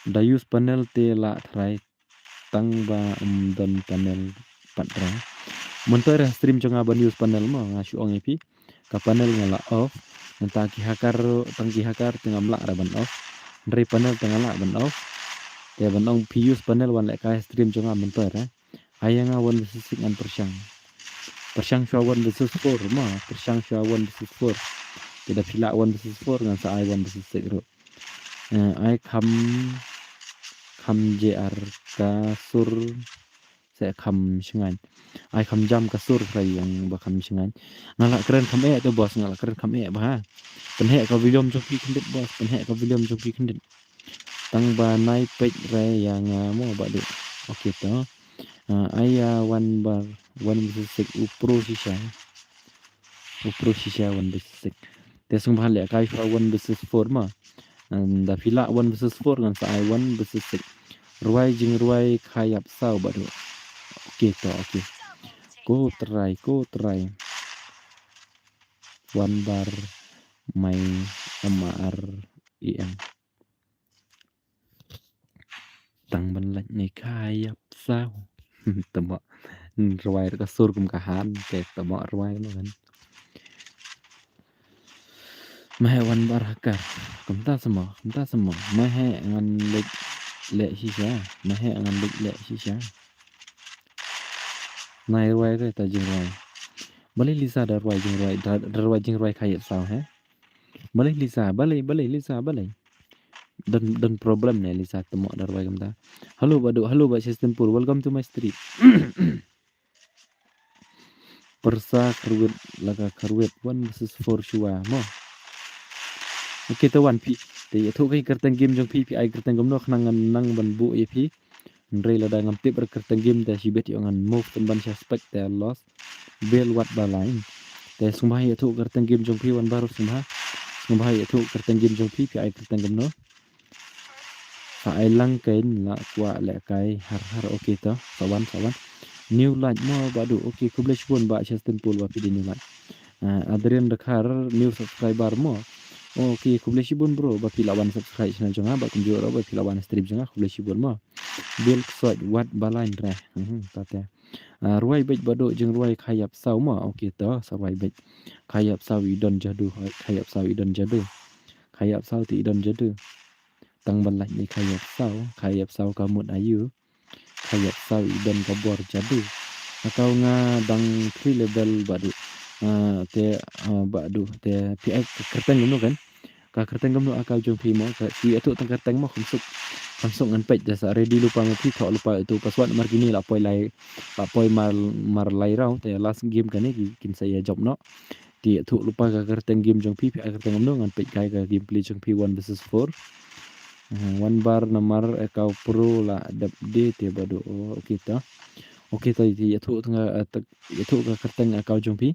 Da use panel te lah trai tang ba ym don panel pat re. Mynta re stream jong nga ban use panel mo nga shu ong ïa phi. Ka panel nga la off. Mynta ki hacker, tang ki hacker te ngam lah re ban off. Hynrei panel te nga lah ban off. Te ban ong phi use panel wan lehkai stream jong nga mynta re. Ai ïa nga one versus six ngan pyrshang. Pyrshang shuwa one versus four mo, pyrshang shuwa one versus four. Te da phi lah one versus four ngan sa ai one versus six ruh. Eh, ai kham, kham J R ka sur, se kham shngaiñ. Ai kham jam ka sur, hynrei ïa nga ba kham shngaiñ. Nga lah kren kham eh te boss, nga lah kren kham eh ba ha. Pynheh ka volume jong phi khyndiat boss, pynheh ka volume jong phi khyndiat. Tang ba nai peit re ïa nga mo Bah Duh. Okay to. Ah, ai ïa one bar, one versus six u pro shisha. U pro shisha one versus six. Te sngewbha lehkai shuwa one versus four mo. Ngan da phi lah one versus four ngan sa ai one versus six. Rwai jingrwai kha ïap saw Bah Duh. Okay to, okay. Ko trai, ko trai. One bar mai M A R E M. Tang ban lait ne kha ïap saw. Te mo rwai ka sur kum ka han te, te mo rwai no kan. Ma heh one bar hacker. Kumta sa mo, kumta sa mo. Ma heh ngan leit leh shisha. Ma heh ngan leit leh shisha. Nai rwai re ta jingrwai. Balei Lisa da rwai jingrwai, da, da rwai jingrwai kha ïap saw he. Balei Lisa, balei, balei Lisa, balei. Don, don problem ne Lisa te mo da rwai kumta. Hello Bah Duh, hello Bah Shastin Pur, welcome to my stream. Pyrsa kyrwit la ka kyrwit one versus four shuwa mo. Okay te wan phi. Te ïathuh ka kyrteng game jong phi, phi ai kyrteng kumno khnang ngan nang ban buh ïa phi. Hynrei lada ngam tip re kyrteng game te shibit ïoh ngan move pynban sha spec te lost. Bel wat ba line. Te sngewbha ïathuh kyrteng game jong phi wan baroh sngewbha. Sngewbha ïathuh kyrteng game jong phi, phi ai kyrteng kumno. Sa ai lang kein la kwah lehkai har har, okay to. Sa wan, sa wan. New like mo Bah Duh, okay, khublei shibun Bah Shastin Pur ba phi dei new like. Ah, Adrian Dkhar, new subscriber mo. Okay, khublei shibun bro ba phi la wan subscribe channel jong nga, ba kumjuh ruh ba phi la wan stream jong nga, khublei shibun mo. Bil ksoit wat ba line re. Mhm, ta te. Ah, rwai beit Bah Duh jingrwai kha ïap saw mo. Okay to, sa rwai beit. Kha ïap saw i don jadu, kha ïap saw i don jadu. Kha ïap saw te i don jadu. Tang ban lait ne kha ïap saw, kha ïap saw ka mut aïu. Kha ïap saw i don ka bor jadu. Aka nga dang three level Bah Duh. Ah, te, ah, Bah Duh, te phi ai ka kyrteng kumno kan. Ka kyrteng kumno aka jong phi mo, ka, phi ïathuh tang kyrteng mo, kham suk. Kham suk ngan peit da sa ready lypa ma phi, thoh lypa ïa utu password namar kine la poi lai, la poi mar, mar lai round, te last game kane ki, kin sa ïa jop noh. Te ïathuh lypa ka kyrteng game jong phi, phi ai kyrteng kumno ngan peit kai ka gameplay jong phi one versus four. Ah, one bar namar aka u pro la dep de te Bah Duh. Oh, okay ta. Okay ta, te ïathuh tang, eh, te ïathuh ka kyrteng aka jong phi.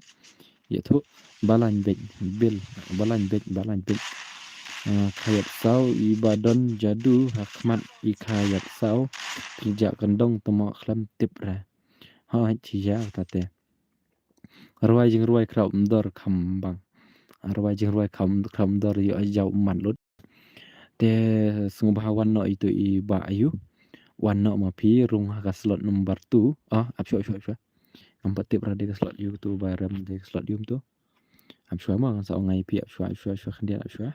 Ïathuh, ba line beit, bil, ba line beit, ba line beit. Ah, kha ïap saw i ba don jadu ha khmat i kha ïap saw. Pyrjah kyndong te mo khlem tip re. Ha, chi ja ta te. Rwai jingrwai khraw mdor kham bang. Rwai jingrwai kham, khraw mdor ïoh jaw man lut. Te sngewbha wan noh ïa utu i bah aïu. Wan noh ma phi rung ha ka slot number two. Ah, ap shuwa, ap shuwa, ap shuwa. Ngam pat tip ra dei ka slot aïu tu ba rem dei ka slot aïu tu. Ap shuwa ma ngan sa ong ïa phi ap shuwa, ap shuwa, ap shuwa khyndiat ap shuwa.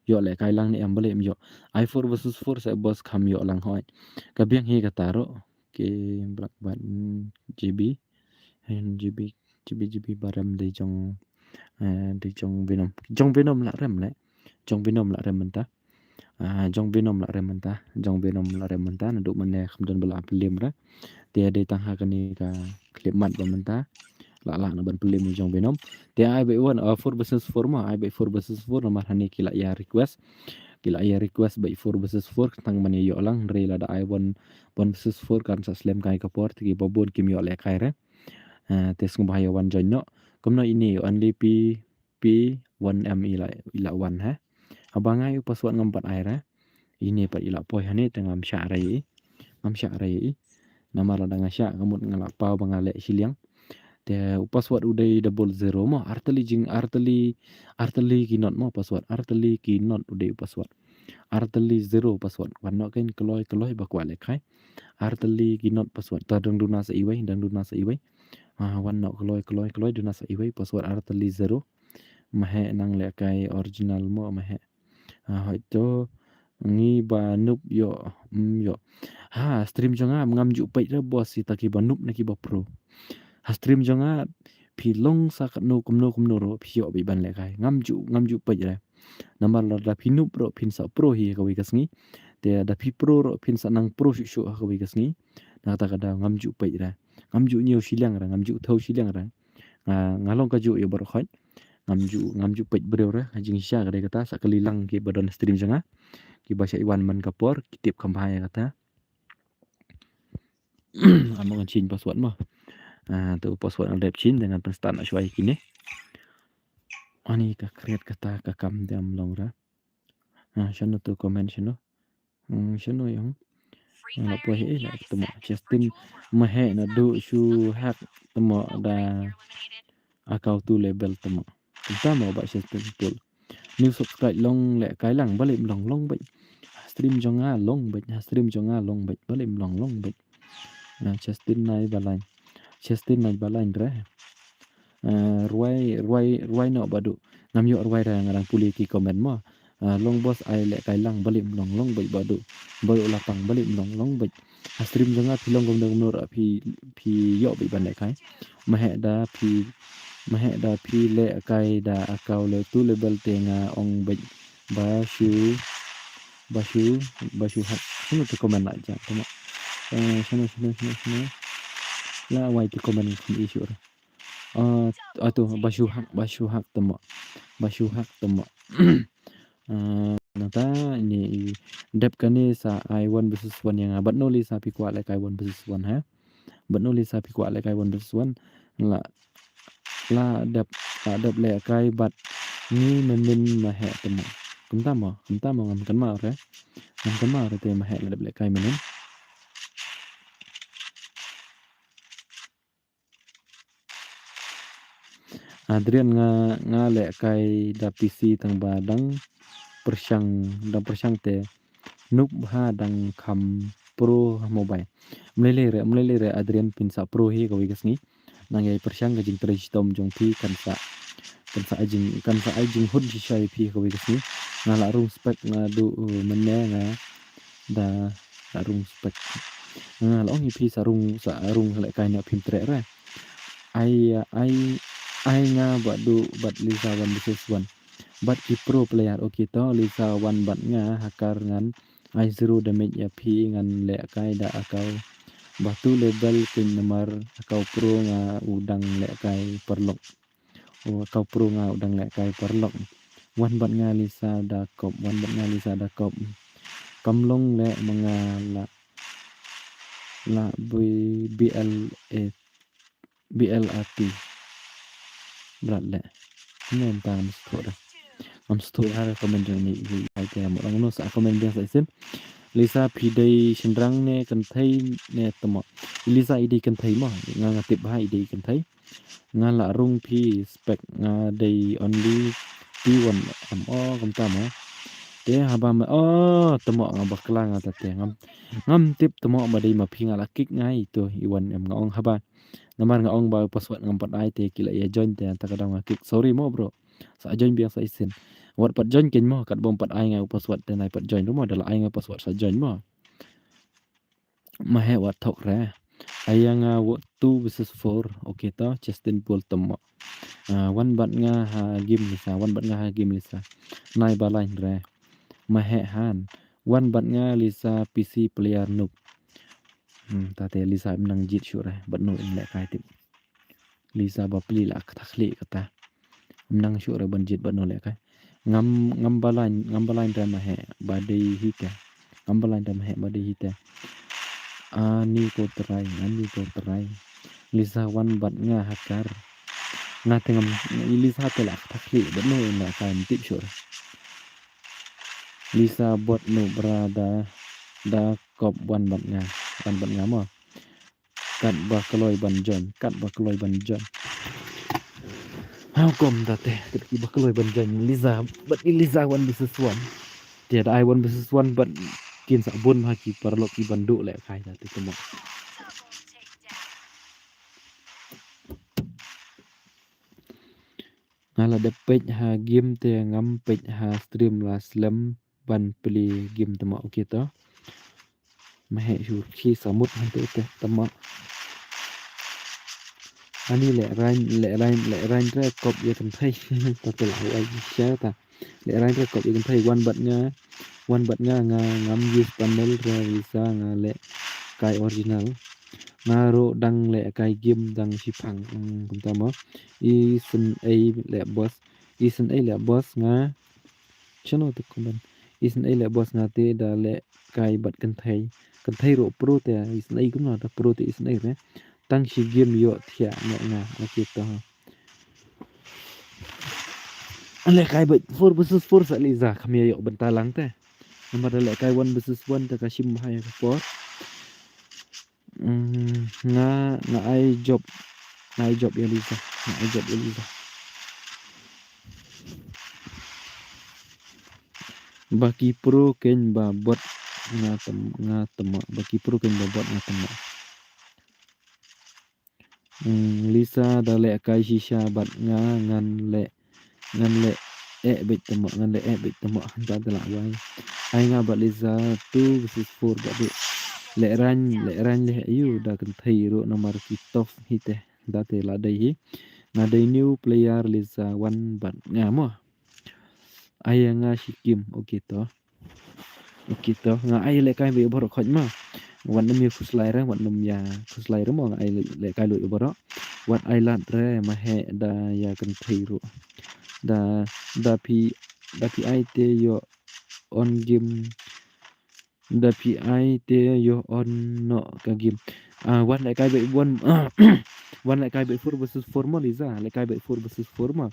Ïoh lehkai lang ne em balei em ïoh. Ai four versus four sa boss kham ïoh lang hoi. Ka biang hi kata ruh. Ke brak ban J B. Hen J B. Jibi jibi ba rem dei jong, eh, dei jong Venom. Jong Venom la rem le. Jong Venom la rem mynta. Ah, jong Venom la rem mynta. Jong Venom la rem mynta. Naduh mynne kham don ba la pynlem re. Te dei tang ha kane ka khyllipmat ba mynta la lah na ban pynlem jong Venom. Te ai ba i wan, ah, four versus four mo, ai ba i four versus four namar hangne ki la ïa request. Ki la ïa request ba i four versus four, tang ban ïoh lang, hynrei lada ai one, one versus four kan sa slem kai ka por, te kiba bun kim ïoh lehkai re. Ah, te sngewbha ïa wan join noh. Kumno ine, only P, P one M i la, i la wan ha. Haba nga ïa u password ngam pat ai re. Ine pat i la poi hangne te ngam shah re i. Ngam shah re i. Namar lada nga shah ka mut nga la paw ba nga leh shiliang. Te u password u dei double zero mo, artylli jing, artylli, artylli ki not mo password, artylli ki not u dei u password. Artylli zero password. Wan noh kein kloi kloi ba kwah lehkai. Artylli ki not password. Ta dang duna sa iwei, dang duna sa iwei. Ah, wan noh kloi kloi kloi duna sa iwei password artylli zero. Mahe nang lehkai original mo mahe. Ah, hoi to ngi ba noob ïoh, mm, ïoh. Ha stream jong nga ngam ju peit re boss, ita kiba noob ne kiba pro. Ha stream jong nga phi long sa katno kumno kumno ruh phi ïoh beit ban lehkai. Ngam ju, ngam ju peit re. Namar lada phi noob ruh phin sa pro hi ha kawei ka sngi. Te da phi pro ruh phin sa nang pro shuh shuh ha kawei ka sngi. Na kata ka daw ngam ju peit re. Ngam ju ñiew shiliang re, ngam ju thew shiliang re. Nga, nga long kajuh ïa baroh khoit. Ngam ju, ngam ju peit briew re, ha jingshisha ka dei kata, sa kylli lang kiba don stream jong nga. Kiba shah wan man ka por, ki tip kham bha ïa kata. Amo ngan change password mo. Ah, tu password ngan dep change, te ngan pynstart noh shuwa ïa kine. Ani ka create kata ka kam te ym long re. Ah, shano tu comment shano. Hmm, shano ïa hong. Nga la poi hi la tymmo. Justin Mahe naduh shu hack tymmo da account two level tymmo. Kumta mo Bah Justin Paul. New subscribe long lehkai lang, balei ym long, long beit. Ha stream jong nga long beit, ha stream jong nga long beit, balei ym long, long beit. Na Justin Nai Balain. Justin Nai Balain re. Eh, rwai, rwai, rwai noh Bah Duh. Ngam ïoh rwai re, nga dang pule ki comment mo. Ah, long boss ai lehkai lang, balei ym long, long beit Bah Duh. Bah Duh Lapang, balei ym long, long beit. Ha stream jong nga phi long kumno kumno ruh phi, phi ïoh beit ban lehkai. Mahe da phi, mahe da phi lehkai da account le two level te nga ong beit ba shu, ba shu, ba shu hack. Shano te comment la jia tymmo. Eh, shano, shano, shano, shano. La wai te comment kham issue re. Ah, ah, tu, ba shu hack, ba shu hack tymmo. Ba shu hack tymmo. Ah, nangta ine i dep kane sa ai one versus one ïa nga. Bad no Lisa phi kwah lehkai one versus one ha. Bad no Lisa phi kwah lehkai one versus one. La, la dep, la dep lehkai bad ngi mynnin Mahe tymmo. Kumta mo, kumta mo ngam kynmaw re. Ngam kynmaw re te Mahe la dep lehkai mynnin. Adrian nga, nga lehkai da P C tang ba dang pyrshang, dang pyrshang te noob ha dang kham pro ha mobile. Mlei lei re, mlei lei re Adrian phin sa pro hi kawei ka sngi. Nang ïai pyrshang ka jingtrei shitom jong phi kan sa, kan sa ai jing, kan sa ai jinghun shisha ïa phi kawei ka sngi. Nga la rung spec nga duh, uh, mynne nga da la rung spec. Nga la ong ïa phi sa rung, sa rung lehkai noh phim treh re. Ai, ai, ai nga Bah Duh bad Lisa one versus one. Bad ki pro player, okay to Lisa one bad nga ha kar ngan ai zero damage ïa phi ngan lehkai da account ba two level kein namar account pro nga u dang lehkai paralok. U account pro nga u dang lehkai paralok. Wan bad nga Lisa da kop, wan bad nga Lisa da kop. Kam long leh ma nga la, la B, B L A, B L A T. Brat leh. Ngam tang ngam sngewthuh re. Ngam sngewthuh ha comment jong ine i, i, ai te mo. Lang no sa comment biang sa shisien. Lisa phi dei shynrang ne kynthei ne tymmo. Lisa i dei kynthei mo. Nga nga tip bha i dei kynthei. Nga la rung phi spec nga dei only P one M o kumta mo. Te haba me o tymmo nga bakla nga ta te ngam, ngam tip tymmo ma dei ma phi nga la kick nga i to i one M nga ong haba. Namar nga ong ba password ngam pat ai te ki la ïa join te ta ka daw nga kick. Sorry mo bro. Sa join biang sa shisien. Wat pat join kein mo kat bym pat ai nga u password te nai pat join mo da la ai nga password sa join mo. Mahe wat thok re. Ai ïa nga two versus four. Okay to, Justin Paul tymmo. Ah, wan bad nga ha game Lisa, wan bad nga ha game Lisa. Nai ba line re. Ma heh han. Wan bad nga Lisa P C player noob. Hmm, tate Lisa im nang jied shuh re. Bad no im lehkai tip. Lisa ba pli la kata khlieh kata. Im nang shuh re ban jied bad no lehkai. Ngam, ngam ba line, ngam ba line re ma heh ba dei hi te. Ngam ba line re ma heh ba dei hi te. Ani ko trai, ani ko trai. Lisa wan bad nga ha kar. Nga te ngam, Lisa te la kata khlieh bad no im lehkai im tip shuh re. Lisa bot no bra da, da kop wan bad nga, wan bad nga mo. Kat ba kloi ban join, kat ba kloi ban join. How come da te, kat ki ba kloi ban join Lisa, bad i Lisa one versus one. Te da ai one versus one bad kin sa bun ha ki paralok ki ban duh lehkai da te kumno. Nga la dep peit ha game te ngam peit ha stream la slem ban plie game tymmo okay to. Ma heh shu khi samut hangto te tymmo. Ani leh rain, leh rain, leh rain re kop ïa kynthei. Ta te la wai sha ta. Leh rain re kop ïa kynthei wan bad nga, wan bad nga nga ngam use panel re Lisa nga lehkai original. Nga ruh dang lehkai game dang shiphang. Hmm, kumta mo. I syn ei leh boss. I syn ei leh boss nga. Chano te comment. I syn ei leh boss nga te da lehkai bad kynthei. Kynthei ruh pro te i syn ei kumno da pro te i syn ei re. Tang shi game ïoh thiah noh nga. Okay to. Lehkai bad four versus four sa Lisa kham ïa ïoh bynta lang te. Namar da lehkai one versus one te ka shim bha ïa ka por. Mm, nga, nga ai job, nga ai job ïa Lisa, nga ai job ïa Lisa. Ba ki pro kein ba bot nga tymmo, nga tymmo, ba ki pro kein ba bot nga tymmo. Mm, Lisa da lehkai shisha bad nga ngan leh, ngan leh eh beit tymmo, ngan leh eh beit tymmo hangta te la wai. Ai nga bad Lisa two versus four bad du. Leh rain, leh rain leh ïu da kynthei ruh namar ki tough hi te. Da te la dei hi. Nga dei new player Lisa one bad nga mo. Ai ïa nga shi game, okay to. Okay to, nga ai lehkai beit baroh khoit ma. Wat nym ïa khuslai re, wat nym ïa khuslai re mo nga ai lehkai lut baroh. Wat ai lad re ma heh da ïa kynthei ruh. Da, da phi, da phi ai te ïoh on game. Da phi ai te ïoh on noh ka game. Ah, wan lehkai beit wan, wan lehkai beit four versus four mo Lisa, lehkai beit four versus four mo.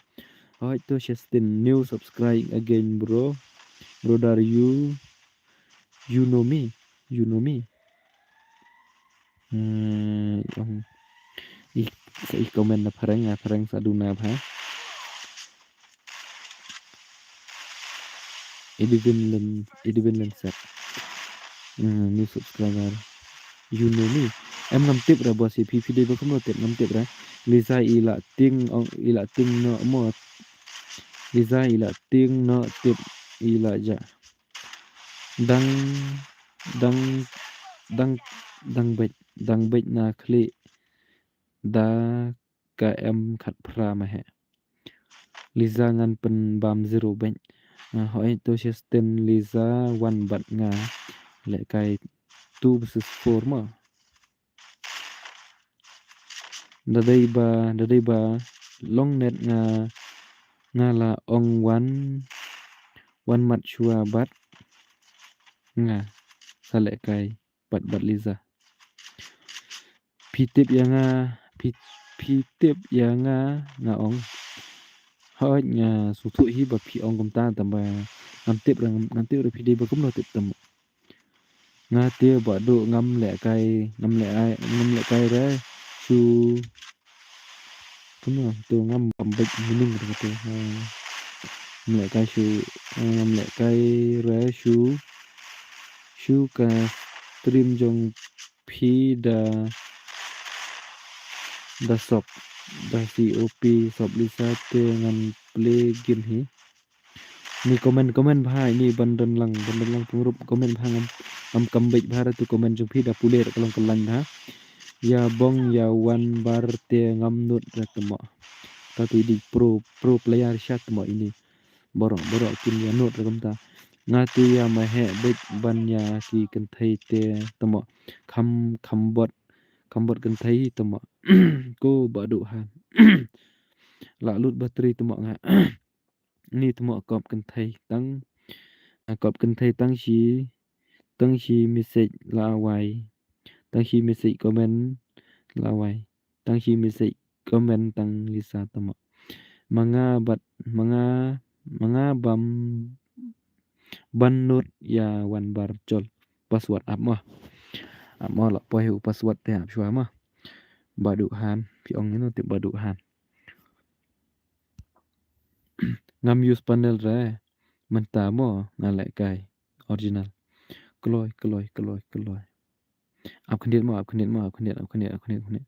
Hooid to Justin, new subscribe again bro. Brother you, you know me, you know me. Hmm, um, i, sa i comment na phareng, na phareng sa duna bha. Edwin Len, Edwin Lensat. Hmm, new subscriber. You know me. Em ngam tip re boss, phi phi dei ba kumno tip ngam tip re. Lisa i la tieng ong, i la tieng noh mo. Lisa i la tieng noh tip i la ja. Dang, dang, dang, dang beit, dang beit na khlieh da ka em khatphra ma heh. Lisa ngan pynbam zero beit. Nga hoi to Justin Lisa wan bad nga lehkai two versus four ma. Da dei ba, da dei ba long net nga, nga la ong wan, wan mat shuwa bad nga sa lehkai bad, bad Lisa. Phi tip ïa nga, phi, phi tip ïa nga, nga ong. Hooid nga sngewthuh hi ba phi ong kumta tangba ngam tip re, ngam tip re phi dei ba kumno tip tam. Nga te ba dei ngam lehkai, ngam lehkai, ngam lehkai re shu. Kumno to ngam kam beit meaning re to. Ha. Ngam lehkai shu, ngam lehkai re shu. Shu ka stream jong phi da, da sop, da C O P sop Lisa te ngan play game hi. Ni comment, comment bha, ni ban don lang, ban don lang pynrup comment bha ngam, ngam kam beit bha re to comment jong phi da pule re ka long ka line bha. Ïa bong ïa wan bar te ngam nud re tmo. Ta te dei pro, pro player sha tmo ini. Baroh, baroh kin ïa nud re kumta. Nga te ïa ma heh beit ban ïa ki kynthei te tmo. Kham, kham bot, kham bot kynthei tmo. Ko ba duh han. La lut battery tmo nga. Ni tmo kop kynthei tang. Ah, kop kynthei tang shi, tang shi message la wai. Tang shi message comment la wai. Tang shi message comment tang Lisa tmo. Ma nga bad, ma nga, ma nga bam ban nud ïa wan bar chol. Password ap mo. Ap mo la poi u password te ap shuwa mo. Ba duh han, phi ong ino te ba duh han. Ngam use panel re. Mynta mo nga leh kai. Original. Kloi, kloi, kloi, kloi. Ap khyndiat mo, ap khyndiat mo, ap khyndiat, ap khyndiat, ap khyndiat, ap khyndiat.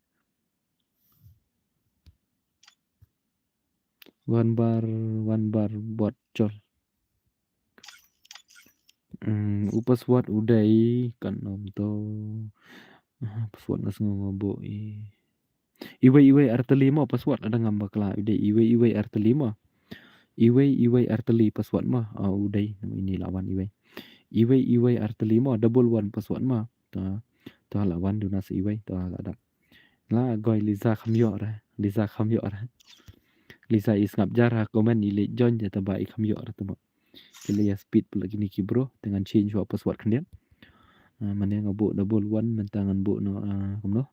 Wan bar, wan bar bot chol. Hmm, u password u dei kan ym to. Ah, password nga sngew nga buh i. Iwei iwei artylli mo password, lada ngam bakla u dei iwei iwei artylli mo. Iwei iwei artylli password mo. Ah, u dei, ini la wan iwei. Iwei iwei artylli mo, double one password mo. To, to la wan duna sa iwei, to la dap. La goi Lisa kham ïoh re, Lisa kham ïoh re. Lisa i sngap jar ha comment i leit join ïa taba i kham ïoh re tmo. Ki leit ïa speed pula kine ki bro, te ngan change wa password khyndiat. Ah, mane nga buh double one, mynta ngan buh noh, ah, kumno.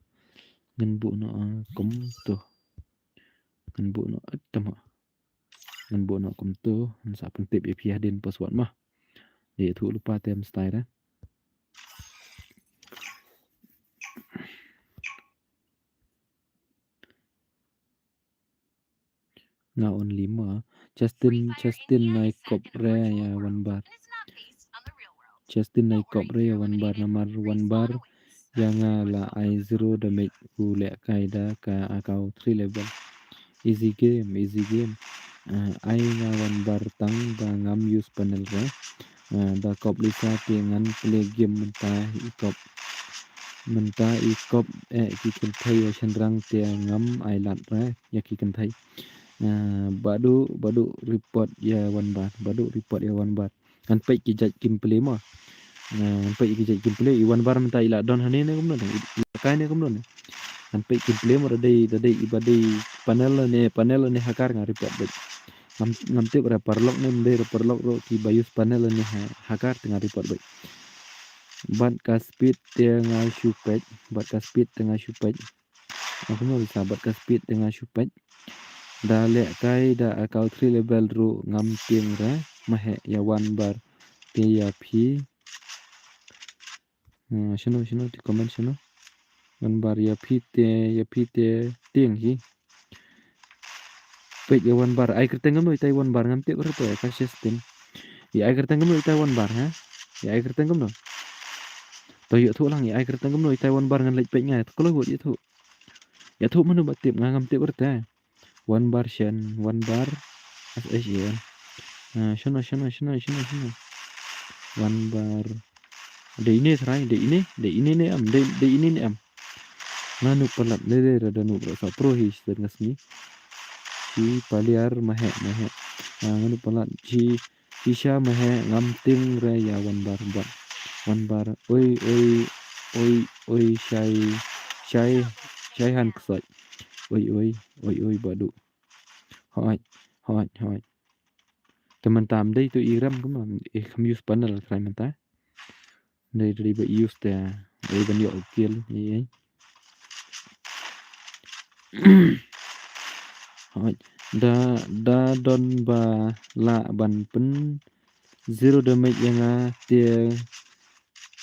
Ngan buh noh, ah, kumto. Ngan buh noh, ah, tama. Ngan buh noh kumto, ngan sa pyntip ïa phi hadien password mo. Dei ïathuh lypa te em style re. Nga only mo. Justin, Justin nai kop re ïa wan bar. Justin nai kop re ïa wan bar namar wan bar ïa nga la ai zero damage u leh kai da ka account three level. Easy game, easy game. Ah, ai nga wan bar tang ba ngam use panel re. Ah, da kop Lisa te ngan play game mynta i kop. Mynta i kop eh ki kynthei ïa shynrang te ngam ai lad re ïa ki kynthei. Ah, badu, badu report ïa wan bar, badu report ïa wan bar. Ngan peit ki judge gameplay mo. Ah, ngan peit ki judge gameplay, i wan bar mynta i la don hangne ne kumno ne, i la kai ne kumno ne. Ngan peit gameplay mo, da dei, da dei, i ba dei panel ne, panel ne hacker nga report beit. Ngam, ngam tip re paralok ne, ym dei re paralok ruh, ki ba use panel ne ha-, hacker te nga report beit. Bad ka speed te nga shu peit, bad ka speed te nga shu peit. Nga kumno Lisa bad ka speed te nga shu peit. Da leh kai da account three level ruh ngam tieng re, ma heh ïa wan bar te ïa phi. Ah, shano, shano, te comment shano. Wan bar ïa phi te, ïa phi te tieng hi. Peit ïa wan bar, ai kyrteng kumno itai wan bar ngam tip re te, ka Justin. I ai kyrteng kumno itai wan bar, ha? I ai kyrteng kumno? To ïathuh lang, i ai kyrteng kumno itai wan bar ngan leit peit nga, to kloi bud ïathuh. Ïathuh mano ba tip, nga ngam tip re te. Wan bar shen, wan bar S H A N. Ah, shano, shano, shano, shano, shano. Wan bar. Dei ine trai, dei ine, dei ine ne em, dei, dei ine ne em. Nga nuh palat, dei, dei, dei, dei, nuh palat, sa pro hi, shisha nga sngew. Shi paliar, ma heh, ma heh. Ah, nga nuh palat, shi, shisha ma heh, ngam tieng re ïa wan bar, wan bar. Oi, oi, oi, oi, shai, shai, shai han ksoi. Oi, oi, oi, oi, badu. Hoi, hoi, hoi. Te mynta ym dei to i rem kumno, i kham use panel trai mynta. Dei, dei ba i use te, dei ban ïoh kill, i, i. Hoi, da, da don ba lah ban pyn zero damage ïa nga te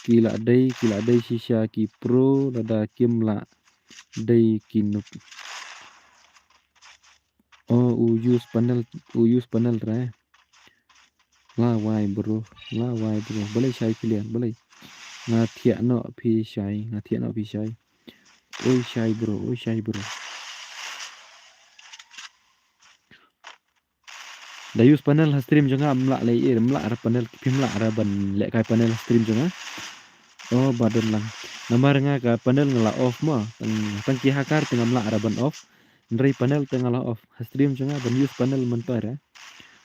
ki la dei, ki la dei shisha ki pro lada kim la dei ki noob. Oh, u use panel, u use panel re. La wai bro, la wai bro. Balei shai clear, balei. Nga thiah noh phi shai, nga thiah noh phi shai. Oi shai bro, oi shai bro. Da use panel ha stream jong nga, ym lah lei, ym lah re panel, phim lah re ban leh kai panel ha stream jong nga. Oh, ba don lang. Namar nga ka panel nga la off mo. Tang, tang ki hacker te ngam lah ra ban off. Hynrei panel te nga la off. Ha stream jong nga ban use panel mynta re.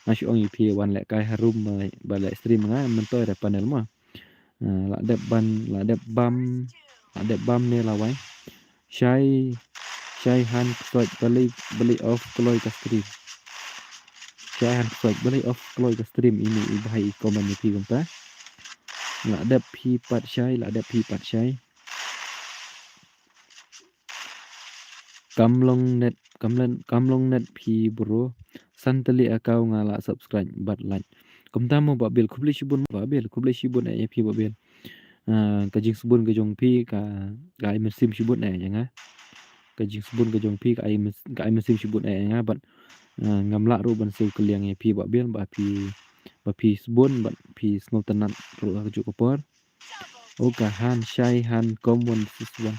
Nga shu ong ïa phi wan lehkai harum ba, ba leh stream nga mynta re panel mo. Ah, la dep ban, la dep bam, la dep bam ne la wai. Shai, shai han ksoit balei, balei off kloi ka stream. Shai han ksoit balei off kloi ka stream, ine i bhai i comment ïa phi kumta. La dep phi pat shai, la dep phi pat shai. Kam long net, kam len, kam long net phi bro. San tylli account nga la subscribe bad like. Kumta mo Bah Bill, khublei shibun Bah Bill, khublei shibun eh ïa phi Bah Bill. Ah, ka jingsbun ka jong phi ka, ka ai mynsiem shibun eh ïa nga. Ka jingsbun ka jong phi ka ai myns-, ka ai mynsiem shibun eh ïa nga bad, ah, ngam lah ruh ban siew kylliang ïa phi Bah Bill ba phi, ba phi sbun bad phi sngewtynnat ruh ha kajuh ka por. O ka han shai han common this one.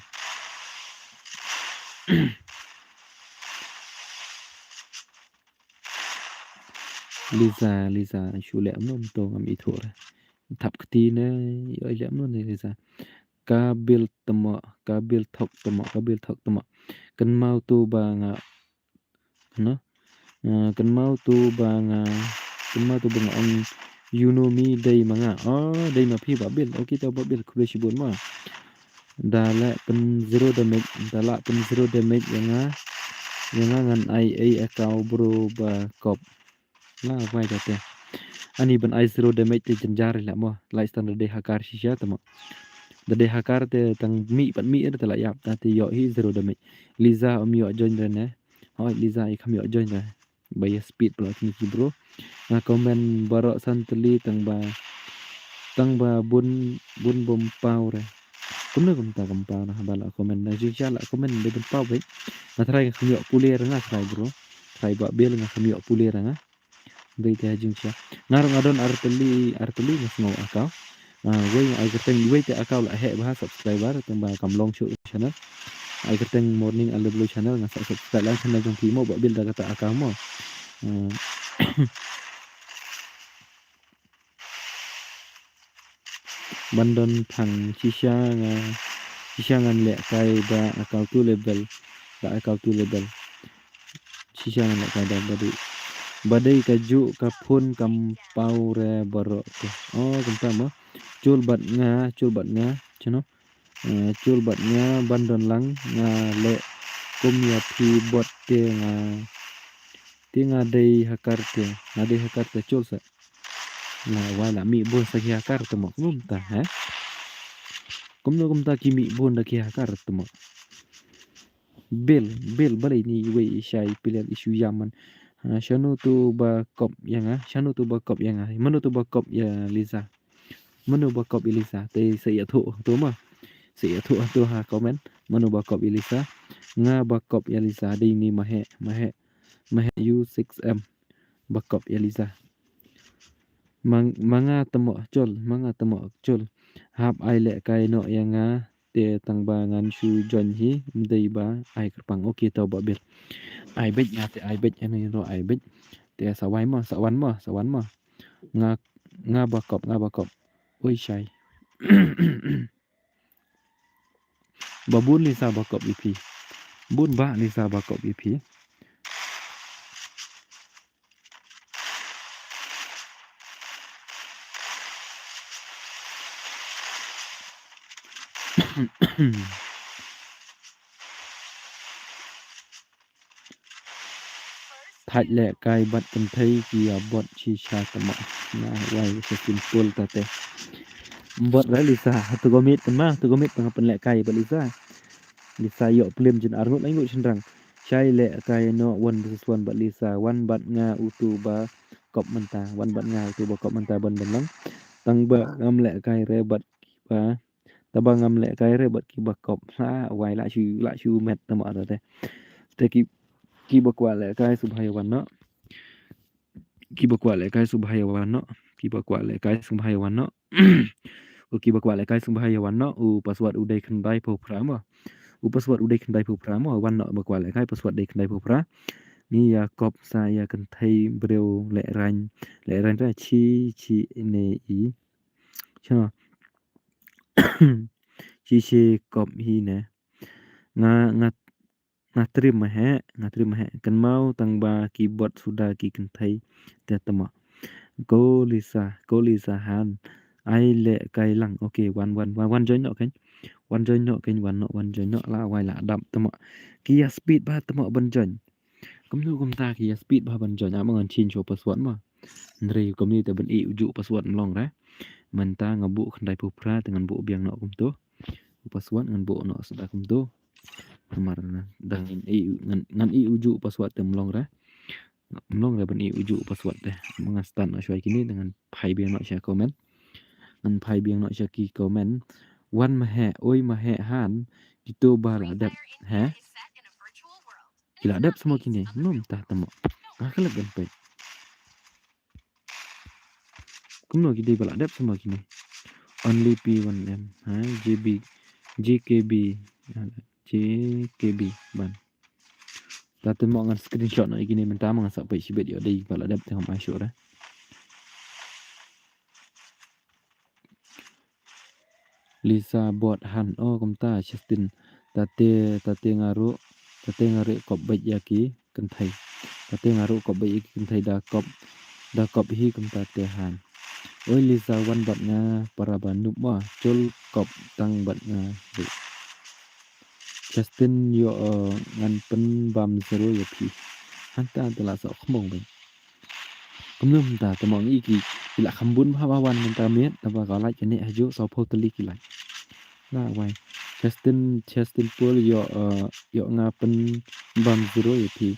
Liza, Liza, shu leh mano to ngam ithuh re. Thap kti ne, oi leh mano ne Liza. Ka bil temo, ka bil thok temo, ka bil thok temo. Kynmaw to ba nga no. Ah, kynmaw to ba nga, kynmaw to ba nga ong you know me dei ma nga. Oh, dei ma phi Bah Bill. Okay to Bah Bill, khublei shibun mo. Da lah pyn zero damage, da lah pyn zero damage ïa nga. Ïa nga ngan ai ei account bro ba kop. La wai da te. Ani ban ai zero damage te jynjar la mo. Lai stan da dei hacker shisha te mo. Da dei hacker te tang mih pat mih te la ïap da te ïoh hi zero damage. Liza ym ïoh join re ne. Hoi Liza i kham ïoh join re. Ba ïa speed pla kini ki bro. Nga comment baroh san tylli tang ba, tang ba bun, bun bym paw re. Kumno kumta kam paw na ba la comment na jingshisha la comment dei bym paw beit. Nga try nga kham ïoh pule re nga try bro. Try Bah Bill nga kham ïoh pule re nga. Dei te jingshisha. Nga ruh nga don ar tylli, ar tylli nga sngew account. Ah, wei ai kyrteng wei te account la heh bha subscriber tang ba kam long shuh channel. Ai kyrteng Morning Early Blue channel nga sa subscribe lang channel jong phi mo Bah Bill da kata account mo. Ah. Ban don thang shisha nga, shisha ngan lehkai da account two level, da account two level. Shisha ngan lehkai da ba dei, ba dei kajuh ka phone kam paw re baroh te. Oh, kumta mo. Chul bad nga, chul bad nga, chano. Eh, chul bad nga ban don lang nga leh kum ïa phi bot te nga, te nga dei hacker te, nga dei hacker te chul sa. Nga wai la mih bun sa ki hacker te mo kumta, ha? Kumno kumta ki mih bun da ki hacker te mo. Bill, Bill, balei ni wei i shai pilel i shu ïam man. Ah, shano to ba kop ïa nga, shano to ba kop ïa nga, mano to ba kop ïa Liza. Mano ba kop ïa Liza, te sa ïathuh to ma. Sa ïathuh to ha comment, mano ba kop ïa Liza. Nga ba kop ïa Liza, dei ni ma heh, ma heh, ma heh U six M. Ba kop ïa Liza. Ma nga, ma nga temo chul, ma nga temo chul. Hap ai lehkai noh ïa nga, te tang ba ngan shu join hi, ym dei ba ai kyrpang. Okay, to Bah Bill. Ai beit nga te ai beit, ïano ïano ai beit. Te sa wai mo, sa wan mo, sa wan mo. Nga, nga ba kop, nga ba kop. Oi shai. Ba bun Liza ba kop ïa phi. Bun ba Liza ba kop ïa phi. Thait lehkai bad kynthei ki ïa bot shisha tamo. Nga wai sa simple ta te. Bot ra Liza, to go meet kan ma, to go meet tang pynlehkai bad Liza. Liza ïoh plim jin arngut laingut shynrang. Shai lehkai noh one versus one bad Liza, wan bad nga utu ba kop mynta, wan bad nga utu ba kop mynta ban ban lang. Tang ba ngam lehkai re bad kiba, tang ba ngam lehkai re bad kiba kop. Ha, wai lah shu, lah shu met tamo ara te. Te ki, kiba kwah lehkai sngewbha ïa wan noh. Kiba kwah lehkai sngewbha ïa wan noh. Kiba kwah lehkai sngewbha ïa wan noh. U kiba kwah lehkai sngewbha ïa wan noh. U password u dei khyndai phew phra mo. U password u dei khyndai phew phra mo. Wan noh ba kwah lehkai password dei khyndai phew phra. Ngi ïa kop sa ïa kynthei briew lehraiñ. Lehraiñ ra chi chi ne i. Chano. Shisha kop hi ne. Nga, nga, nga trim ma he, nga trim ma he. Kynmaw tang ba ki bot suda ki kynthei te tama. Ko Lisa, ko Lisa han. Ai le kai lang. Okay, wan, wan, wan, wan join no kan. Wan join no kan, wan no, wan join no la, wai la dap tama. Ki ya speed ba tama ban join. Kumno kumta ki ya speed ba ban join, ama ngan change u password ma. Hynrei kumne te ban i u ju password mlong re. Mynta nga buh khyndai phew phra te ngan buh biang noh kumto. U password ngan buh noh suda kumto. Namar dang i ngan, ngan i u ju password te mlong re. Mlong re ban i u ju password te. Ama ngan start noh shuwa kine te ngan phai biang noh sha comment. Ngan phai biang noh sha ki comment. Wan ma he, oi ma he han. Kito ba la dep he. Ki la dep semua kine. Nom tah temo. Ah, ka la ban peit. Kumno ki dei ba la dep semua kine. Only P one M. Ha, J B, J K B. Ha, J K B ban. Ta temo ngan screenshot noh ïa kine mynta ma ngan sa peit shibit ïoh dei ba la dep te ngam ai shuh re. Lisa bot han, oh kumta Justin. Tate, tate nga ruh, tate nga ruh kop beit ïa ki kynthei. Tate nga ruh kop beit ïa ki kynthei da kop, da kop hi kumta te han. Oi Lisa wan bad nga para ba nup ma, chul kop tang bad nga ruh. Justin ïoh, eh, ngan pynbam zero ïa phi. Hangta te la soh khmong beit. Kumno mynta te mo ngi ki, ki la kham bun bha ba wan mynta miet, te ba ka lait kane ha ju, sawphew tylli ki lait. La wai. Justin, Justin Paul ïoh, eh, ïoh nga pynbam zero ïa phi.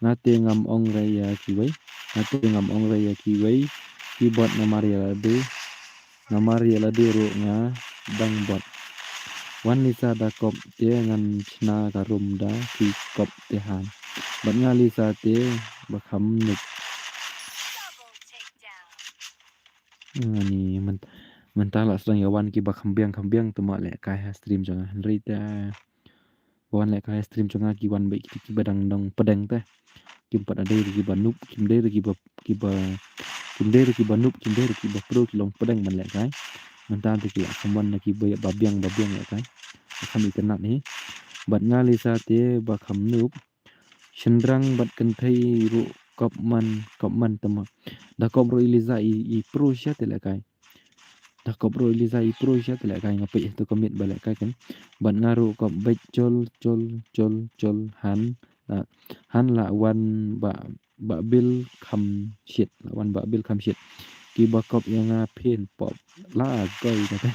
Nga te ngam ong re ïa kiwei. Nga te ngam ong re ïa kiwei. Ki bot namar ïa lade. Namar ïa lade ruh nga dang bot. Wan Lisa da kop te ngan chna ka rum da ki kop te han. Bad nga Lisa te ba kham nup. Ani myn-, mynta la sdang ïa wan ki ba kham biang kham biang te ma leh kai ha stream jong nga hynrei te. Wan leh kai stream jong nga ki wan beit ki, ki ba dang dang pdeng te. Kim pat dei ki ba nup, kim dei ki ba, ki ba, kim dei ki ba nup, kim dei ki ba pro, ki long pdeng ban leh kai. Mynta te ki la kham wan na ki ba, ba biang, ba biang leh kai. Kham itynnad hi. Bad nga Lisa te ba kham nup. Shynrang bad kynthei ruh kop man, kop man te ma. Da kop ruh i Lisa i, i pro sha te leh kai. Da kop ruh i Lisa i pro sha te leh kai nga peit to commit ba leh kai kan. Bad nga ruh kop beit chol, chol, chol, chol han. Ah, han la wan ba, ba bil kham shit, la wan ba bil kham shit. Ki ba kop ïa nga phin pop. La goi kata.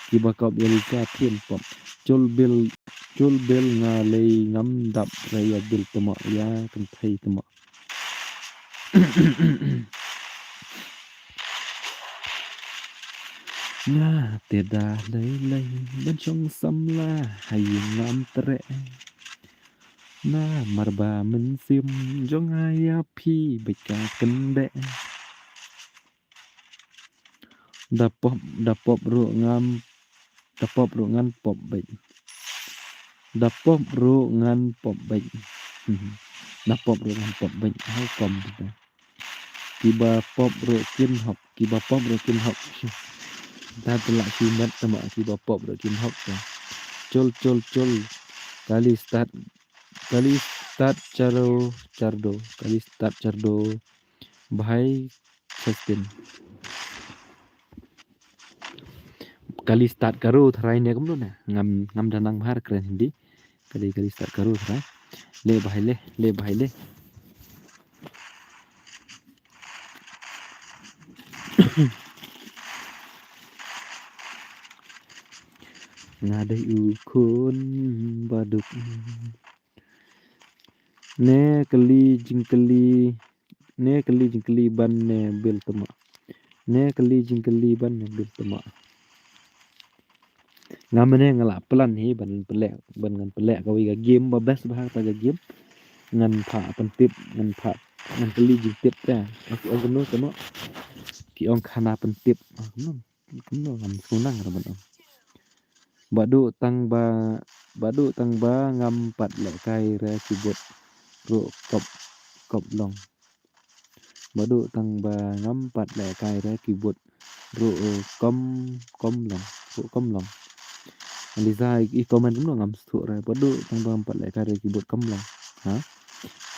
Ki ba kop ïa Lisa phin pop. Chol bil, chol bil nga lei ngam dap re ïa bil te ma ïa kynthei te ma. Nga te da lei lei ban shong samla ha ïing ngam treh. Namar ba mynsiem jong nga ïa phi beit ka kyndeh. Da pop, da pop ruh ngam, da pop ruh ngan pop beit. Da pop ruh ngan pop beit. Da pop ruh ngan pop beit. How come? Ki ba pop ruh kin hok, ki ba pop ruh kin hok. Da te la ki met te ma ki ba pop ruh kin hok te. Chol, chol, chol. Kali start, kali start charo, chardo. Kali start chardo. Bhai Justin. Kali start karo tharai ne kumno ne. Ngam, ngam da nang bhar kren Hindi. Kali, kali start karo tharai. Le bhai le, le bhai le. Nga dei u khun baduk. Ne kali jingkali, ne kali jingkali ban ne bil te ma. Ne kali jingkali ban ne bil te ma. Nga mane nga la plan hi ban pynleh, ban ngan pynleh kawei ka game ba best bha kata ka game. Ngan pha pyntip, ngan pha, ngan kylli jingtip te. Ki ong kumno te ma. Ki ong khana pyntip. Ah, kumno, kumno ngam sngewthuh re ban ong. Badu tang ba, badu tang ba ngam pat lehkai re ki bot ruh kop, kop long. Badu tang ba ngam pat lehkai re ki bot ruh, eh, kom, kom long, ruh kom long. Liza i comment kumno ngam sngewthuh re. Bad du tang ba ngam pat lehkai re keyboard kam long. Ha?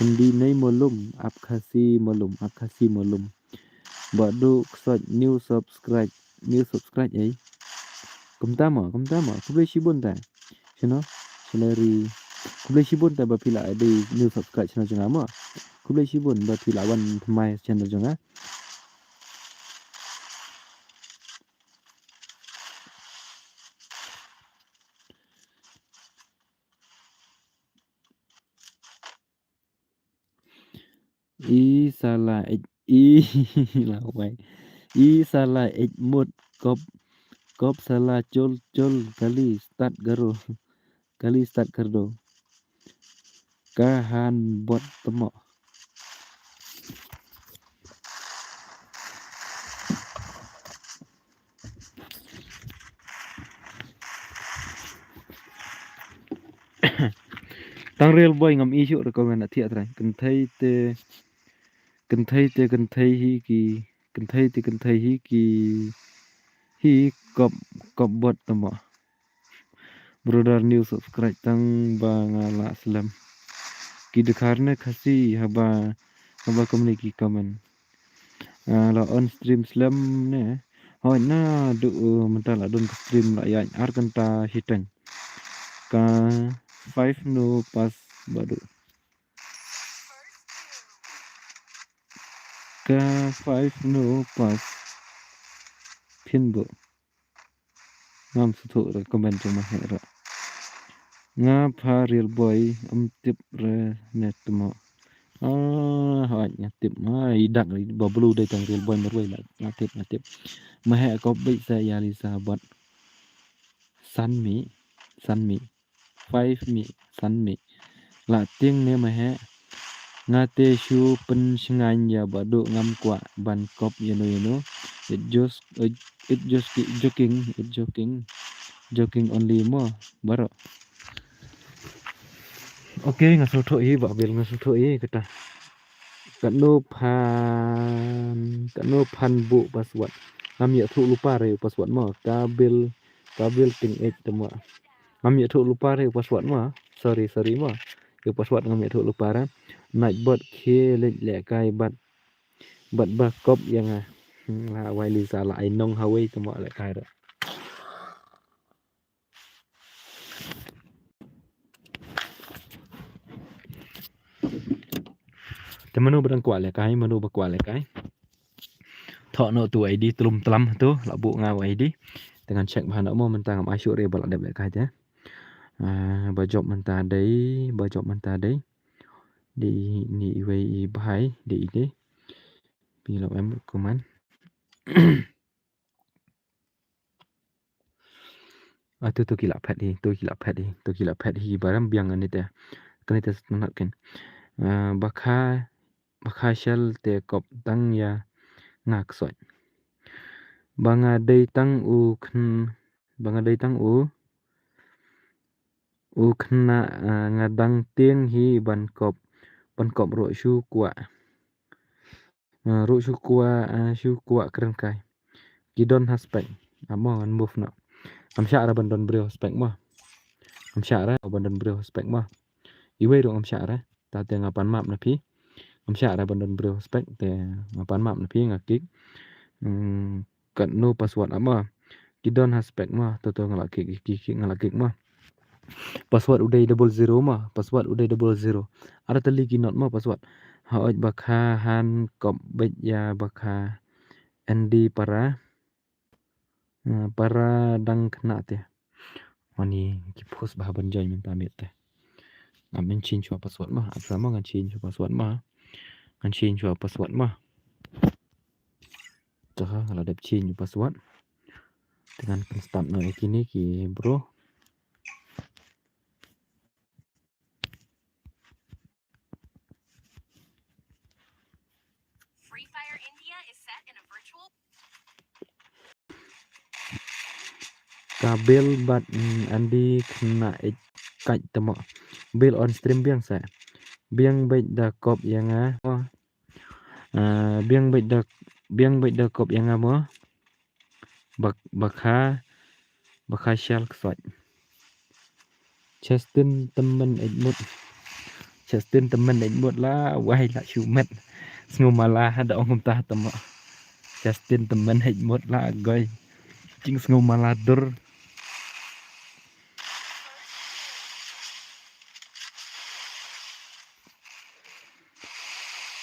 Hindi nahi malum, aap Khasi malum, aap Khasi malum. Bad du Ksoit new subscribe, new subscribe ei. Kumta mo, kumta mo. Khublei shibun te. Shano? Salary. Khublei shibun te ba phi la dei new subscribe channel jong nga mo. Khublei shibun ba phi la wan thymmai channel jong nga. I sala ej i la wai. I sala ej mut kop kop sala chol chol kali start garo. Kali start kardo. Ka han bot temo. Tang real boy ngam issue re comment na thiah trai. Kynthei te kynthei te kynthei hi ki kynthei te kynthei hi ki hi kop kop bot temo. Brother new subscribe tang ba nga la slem. Ki dkhar ne Khasi haba haba kumne ki comment. Ah, la on stream slem ne. Hoi na du uh, mynta la don stream la ïaid ar kynta shiteng. Ka five no pass badu. Ka five no pass. Phin bo. Ngam sngewthuh re comment jong ma heh re. Nga pha real boy um tip re ne temo. Ah, hoi nga tip ma i dak ri ba blue dei tang real boy marwei la nga tip nga tip. Ma heh kop beit sa ïa Lisa bad san mi san mi. Five mi san mi. La tieng ne ma heh. Nga te shu pynshngaiñ ïa badu ngam kwah ban kop ïano ïano. It just it, it just ki- joking, it joking. Joking only mo baro. Okay, nga sngewthuh hi ba bil nga sngewthuh hi kata. Katno phan katno phan bu password. Ngam ïathuh lypa re password mo. Ka bil ka bil ting ek temo. Ngam ïathuh lypa re password mo. Sorry sorry mo. Ïa password ngam ïathuh lypa re. Nightbot khie leh lehkai bad bad ba kop ïa nga. Hmm, la wai Lisa la ai nong hawei temo lehkai re. Te mano ba dang kwah lehkai, mano ba kwah lehkai. Thoh noh tu I D tlum tlam tu, la buh nga u I D. Te ngan check bha noh mo mynta ngam ai shuh re ba la dep lehkai te. Ah, ba jop mynta dei, ba jop mynta dei. Dei ni iwei i bhai, dei i dei. Pi lo em kuman. Ah, tu tu ki la phet hi, tu ki la phet hi, tu ki la phet hi, baram biang ani te. Kani te snat ken. Ah, bakha bakha shal te kop tang ïa nga Ksoit. Ba nga dei tang u khen ba nga dei tang u u khynnah, ah, nga dang tieng hi ban kop ban kop ruh shu kwah. Ah, ruh shu kwah, ah, shu kwah kren kai. Ki don ha spek. Amo ngan move noh. Ngam shah ra ban don briew ha spek mo. Ngam shah ra ban don briew ha spek mo. Iwei ruh ngam shah ra. Ta te nga pan map na phi. Ngam shah ra ban don briew ha spek te nga pan map na phi nga kik. Hmm, katno password amo. Ki don ha spek mo. To to nga la kik kik kik nga la kik mo. Password u dei double zero mo. Password u dei double zero. Ara tylli ki not mo password. Hooid bakha han kop beit ïa bakha. Andy para. Ah, para dang khynnah te. Ani ki post ba ban join mynta miet te. Ngam change shuwa password mo. Atra mo ngan change shuwa password mo. Ngan change shuwa password mo. Te ha la dep change password. Te ngan pyn start noh ïa kine ki bro. Free Fire India is set in a virtual Ka Bill bad, mm, Andy khynnah ej kait temo. Bill on stream biang sa. Biang beit da kop ïa nga mo. Ah, biang beit da biang beit da kop ïa nga mo. Bak bakha bakha shal Ksoit. Justin tymmen eit mut. Justin tymmen eit mut la wai la shu met. Sngew mala ha da ong kumta tymmen. Justin tymmen eit mut la goi. Jing sngew mala dur.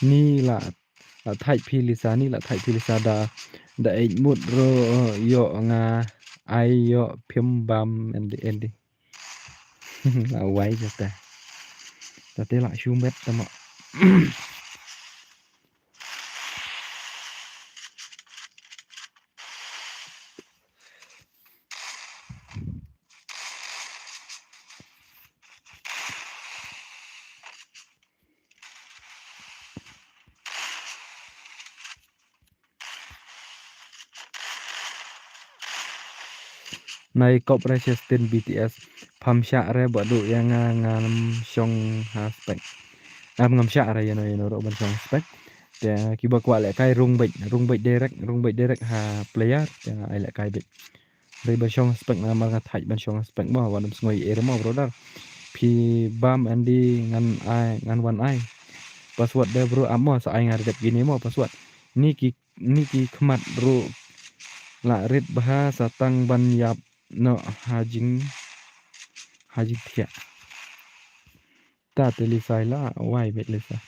Ni la, la thait phi Lisa, ni la thait phi Lisa da, da eit mut ro, ïoh nga ai ïoh phim bam endi endi. La wai jate. Jate la shu met tama. Nai kop re Justin B T S. Pham shah re ba du ïa nga ngam shong ha spek. Ngam ngam shah re ïano ïano ruh ban shong ha spek. Te kiba kwah lehkai rung beit, rung beit direct, rung beit direct ha player. Te nga ai lehkai beit. Dei ban shong spek namar nga thait ban shong spek mo, wan ym sngew ei ei mo brother. Phi bam endi ngan ai, ngan wan ai. Password dei bro ap mo, sa ai nga dep kine mo password. Ni ki, ni ki khmat ruh la rit bha sa tang ban ïap noh ha jing, ha jingthiah. Ta te Lisa la wai beit Lisa.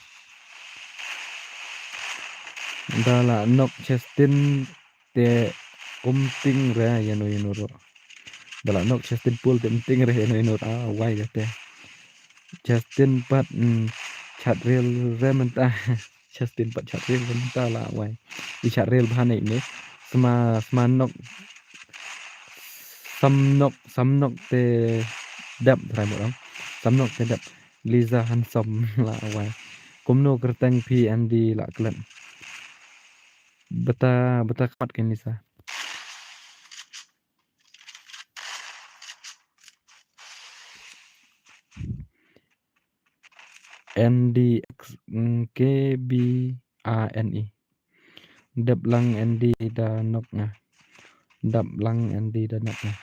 Da la nok Justin te um ting re ïano ïano ruh. Da la nok Justin Paul te um ting re ïano ïano ruh. Ah, wai da te. Justin pat, mm, chat reel re mynta. Justin pat chat reel re mynta la wai. I chat reel bha ne ne. Sma, sma nok. Sam nok, sam nok te dep trai mo dong. Sam nok te dep. Lisa handsome la wai. Kumno kyrteng phi endi la klet. Beta, beta khmat ken Lisa. N D X, mm, K B A N E. Dep lang N D da nok nga. Dep lang N D da nok nga.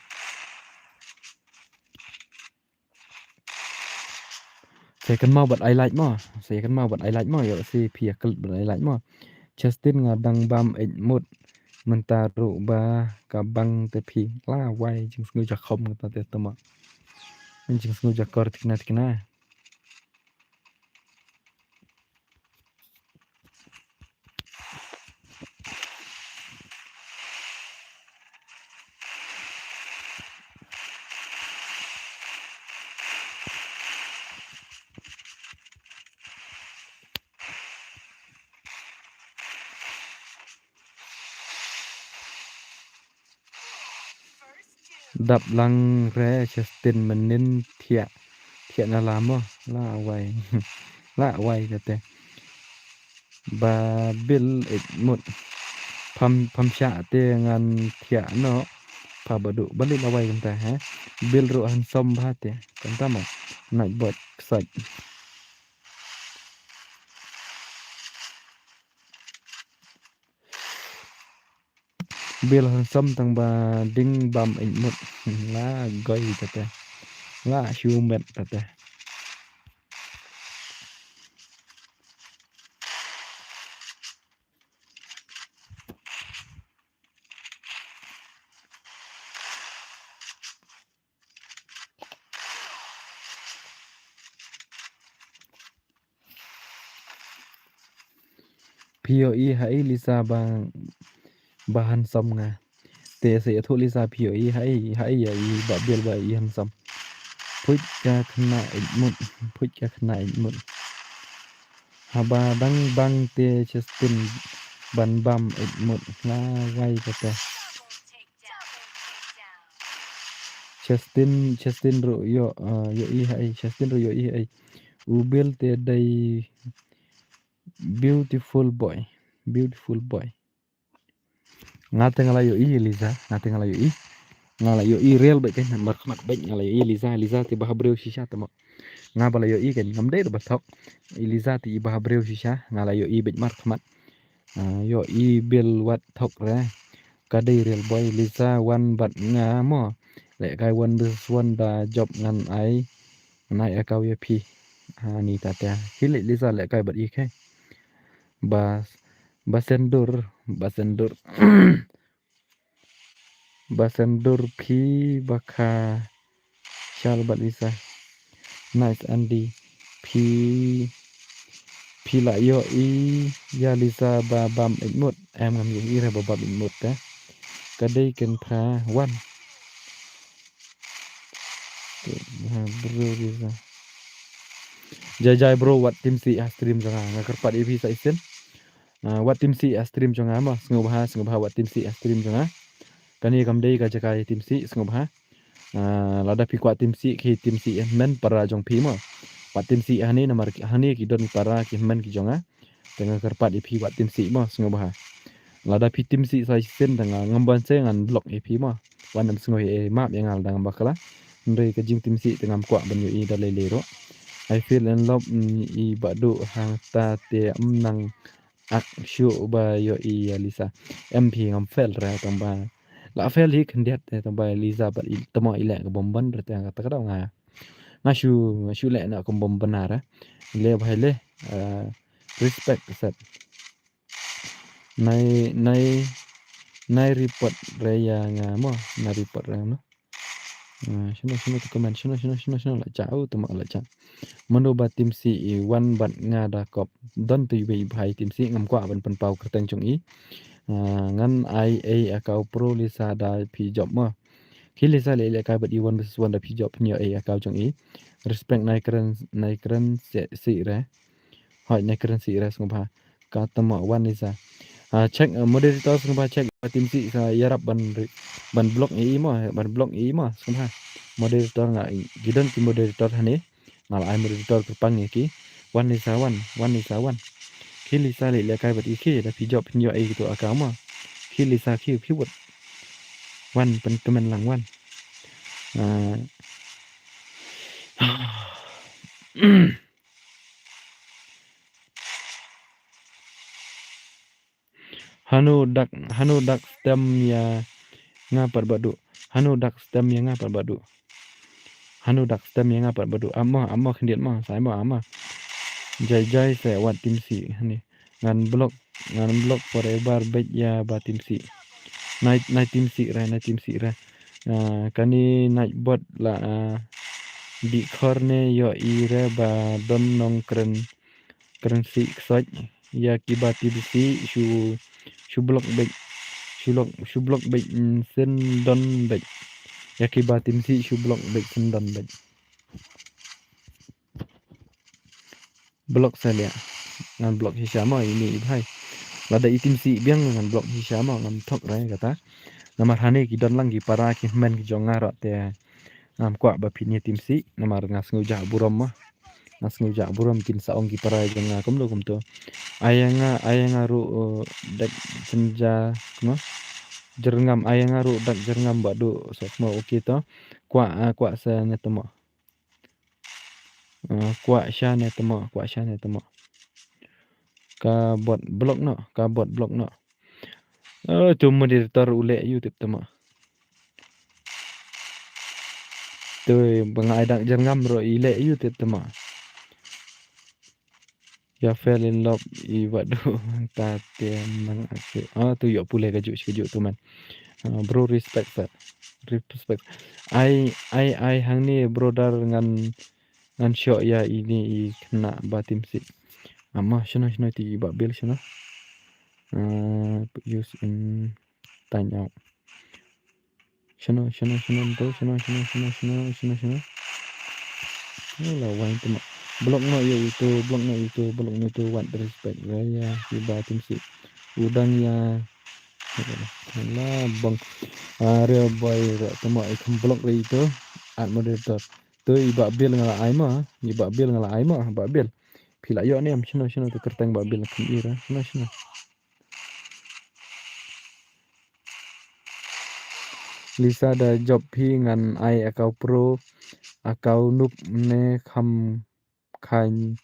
Sa ïa kynmaw bad ai like mo. Sa ïa kynmaw bad ai like mo. Ïoh sa phi ïa klet bad ai like mo. Justin nga dang bam eit mut. Mynta ruh ba ka bang te phi. La wai jingsngew jakhom kata te tama. Jingsngew jakor tikna tikna. Dap lang re Justin mynnin thiah. Thiah na la mo. La wai. La wai kate. Ba bil ik mut. Pham, pham shah te ngan thiah no. Pha ba du. Ba lit la wai kante, he. Bil ruh handsome bha te. Kante mo. Nai bot ksai. Bil handsome tang ba ding bam ik mut. La goi kate. La shu met kate. Phi ïohi ha i Lisa ba, ba handsome nga. Te sa ïathuh Lisa phi ïohi ha i, ha i ïa i ba bil ba i handsome. Phuit ka khynnah ik mut, phuit ka khynnah ik mut. Haba dang bang te Justin ban bam ik mut. La wai kate. Justin, Justin ruh ïoh, ah, ïohi ha i, Justin ruh ïohi ha i. U bil te dei beautiful boy, beautiful boy. Nga te nga la ïohi Lisa, nga te nga la ïohi. Nga la ïohi real bad kan, namar khmat bad nga la ïohi Lisa, Lisa te bha briew shisha te mo. Nga ba la ïohi kan, ngam dei ba thok. Lisa te i bha briew shisha, nga la ïohi bad mar khmat. Ah, ïohi bil wat thok re. Ka dei real boy Lisa wan bad nga mo. Lehkai one versus one da jop ngan ai. Nai account ïa phi. Ha ni ta te. Hi leh Lisa leh kai bad i khe. Ba, ba sendur, ba sendur. Ba sendur phi ba kha shal bad Lisa. Nice Andy. Phi, phi la ïoh i ïa Lisa ba bam ikmut. Em ngam ïoh i re ba bam ikmut te. Ka dei ken phra wan. Ha, bro, Lisa. Jai jai bro, wat tim si ha stream jong nga. Nga kyrpad ïa phi sa isin. Ah, wat tim si ha stream jong nga mo. Sngewbha, sngewbha wat tim si ha stream jong nga. Kane kam dei ka jaka ïa tim si, sngewbha. Ah, lada phi kwah tim si, ki tim si hynmen para jong phi mo. Wat tim si hane namar ki, hane ki don para ki hynmen ki jong nga. Te nga kyrpad ïa phi wat tim si mo, sngewbha. Lada phi tim si sa shisien te nga ngam ban se ngan block ïa phi mo. Wan ym sngew ïa map ïa nga lada ngam bakla. Hynrei ka jingtim si te ngam kwah ban ïoh i da lei lei ruh. I feel in love, mm, i Bah Duh hangta te ym nang ak shuh ba ïoh i ïa Lisa. Em phi ngam fail re tang ba. La fail hi khyndiat te tang ba Lisa bad i tamo i leh ka bom ban re te nga ta ka daw nga. Nga shu, nga shu leh na ka bom ban re. Le bhai le, eh, respect set. Nai, nai, nai report re ïa nga mo, nai report re nga mo. Ah, shano, shano tu comment, shano, shano, shano, shano, la cha, u tama la cha. Mano ba tim si i wan bad nga da kop. Don tu iwei bhai tim si ngam kwah ban pynpaw kyrteng jong i. Ah, ngan ai ei account pro Lisa da phi jop mo. Khi Lisa le le kai bad i one versus one da phi jop phin ïoh ei account jong i. Respect nai kren, nai kren si, si re. Hoi nai kren si re sngewbha. Ka tama wan Lisa. Ah, check, ah, moderator sngewbha check ba tim si sa ïarap ban re-, ban block i mo, ban block i mo sngewbha. Moderator nga i, ki don ki moderator hane. Nga la ai moderator kyrpang ïa ki. Wan Lisa wan, wan Lisa wan. Khi Lisa le le kai bad i khi da phi jop phin ïoh ei tu account mo. Khi Lisa khi phi wut. Wan pyn kmen lang wan. Ah. Hanu dak, hanu dak stem ïa nga pat Bah Duh. Hanu dak stem ïa nga pat Bah Duh. Hanu dak stem ïa nga pat Bah Duh. Amo, amo khyndiat mo, sai mo, amo. Jai jai se wat tim si hani. Ngan block, ngan block forever beit ïa ba tim si. Nai, nai tim si re, nai tim si re. Ah, kani nai bot la, ah, di khor ne ïoh i re ba don nong kren. Kren si ksoit ïa ki ba tim si shu, shu block beit. Shu block, shu block beit, mm, sendon beit. Ïa ki ba tim si shu block beit sendon beit. Block sa liah. Ngan block shisha mo ini i bhai. Lada i tim si biang ngan block shisha mo ngam thok re kata. Namar hane ki don lang ki para ki hynmen ki jong nga ruh te. Ngam kwah ba phin ïa tim si namar nga sngewjah burom mo. Nga sngewjah burom kin sa ong ki para jong nga kumno kumto. Ai ïa nga, ai ïa nga ruh, uh, dak jyrngam kumno. Jyrngam ai ïa nga ruh dak jyrngam Bah Duh so kumno okay to. Kwah, ah, kwah sa ne tamo. Ah, kwah sha ne tamo, kwah sha ne tamo. Ka bot block noh, ka bot block noh. Oh, tu moderator u leh ïa u tip tama. Tu ba nga ai dak jyrngam ruh i leh ïa u tip tama. Ïa fell in love i Bah Duh ta te nang aksi. Ah, tu ïoh pule kajuh shi kajuh tu man. Ah, bro respect sa. Respect. Ai, ai, ai hangne brother ngan Ngan shoh ïa ine i khynnah ba tim si. Ama shano shano ti i Bah Bill shano. Ah, use in time out. Shano shano shano to shano shano shano shano shano shano. Oh, la wai tu ma. Block noh ïa itu, block noh ïa itu, block noh ïa itu, what respect ïa i ba tim si. U dang ïa. La bang. Ah, re boy re tu ma i kham block ïa itu. Add moderator. Tu i Bah Bill nga la ai ma, i Bah Bill nga la ai ma, Bah Bill. Phi la ïoh ne em shano shano tu kyrteng Bah Bill kham ïa ra, shano shano. Lisa da jop hi ngan ai account pro, account noob ne kham khain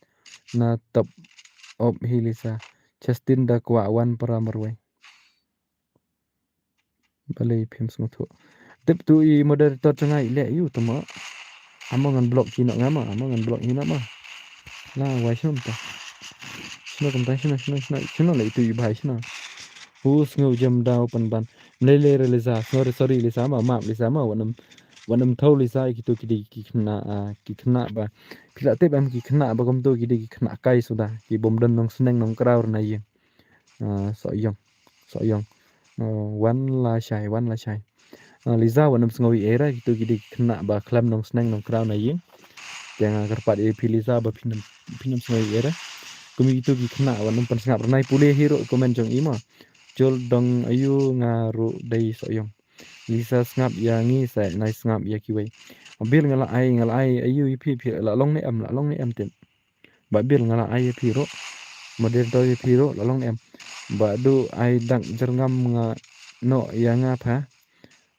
na top op hi Lisa. Justin da kwah wan para marwei. Balei phim sngewthuh. Tip tu i moderator jong nga i leh ïa u tama. Amo ngan block hi noh nga ma, amo ngan block hi noh ma. La wai shano mynta. Shano kumta shano, shano, shano, shano la itu i bhai shano. U sngew jem daw pynban. Mlei lei re Lisa, sorry, sorry Lisa ma, map Lisa ma, wat nym, wat nym thaw Lisa, kitu ki dei ki khynnah, ah, ki khynnah ba. Phi la tip em ki khynnah ba kumtu ki dei ki khynnah kai suda, ki bym don nongsneng nongkraw na ïing. Ah, Sohiong, Sohiong. Ah, wan la shai, wan la shai. Ah, Lisa wat nym sngew ei ei re, kitu ki dei ki khynnah ba khlem nongsneng nongkraw na ïing. Te nga kyrpad ïa phi Lisa ba phin nym, phin nym sngew ei ei re. Kum kitu ki khynnah wat nym pynsngap re, nai pule hi ruh comment jong i ma. Jol dong aiu nga ruh dei Sohiong. Lisa sngap ïa ngi sa nai sngap ïa kiwei. Bill nga la ai, nga la ai aiu ïa phi, phi la long ne em, la long ne em tip. Bah Bill nga la ai ïa phi ruh. Moderator ïa phi ruh la long em. Bah Duh ai dak jyrngam nga noh ïa nga pha.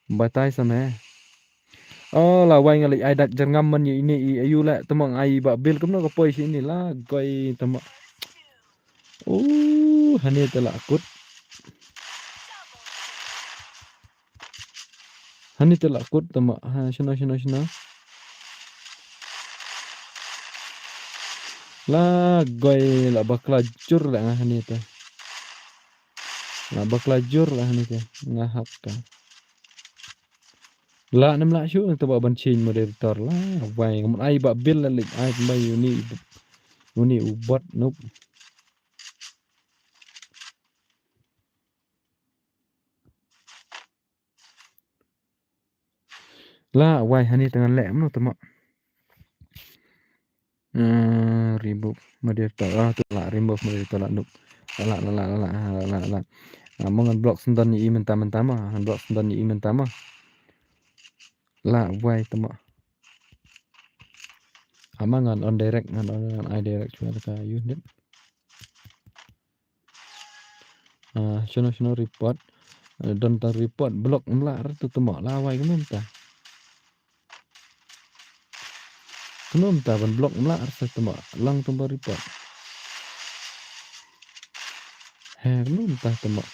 Batai sa me. Oh la wai nga la ai dak jyrngam man ïa ine i aiu la tymmen ai Bah Bill kumno ka poi shi ine la goi tymmen. Oh hani te la kut. Hani te la kut tymmen ha shano shano shano. La goi la bakla jur la nga hani te. La bakla jur la hani te nga hap ka. La nem la shu te ba ban change moderator la wai ngam ai Bah Bill la lek ai kumba uni uni u bot nup. La wai hani tang leh mano tama. Eh, remove moderator. Ah, tu la remove moderator la nup. La la la la la la la. Ah, mo ngan block sendon i mynta mynta ma. Ngan block sendon i mynta ma. La wai tama. Ama ngan on direct, ngan on, ngan ai direct chwa ka unit. Ah, shano shano report. Eh, don ta report block mla ratu tama la wai kumno mynta. Kumno mynta ban block mla ratu tama lang tumba report. He kumno mynta tama.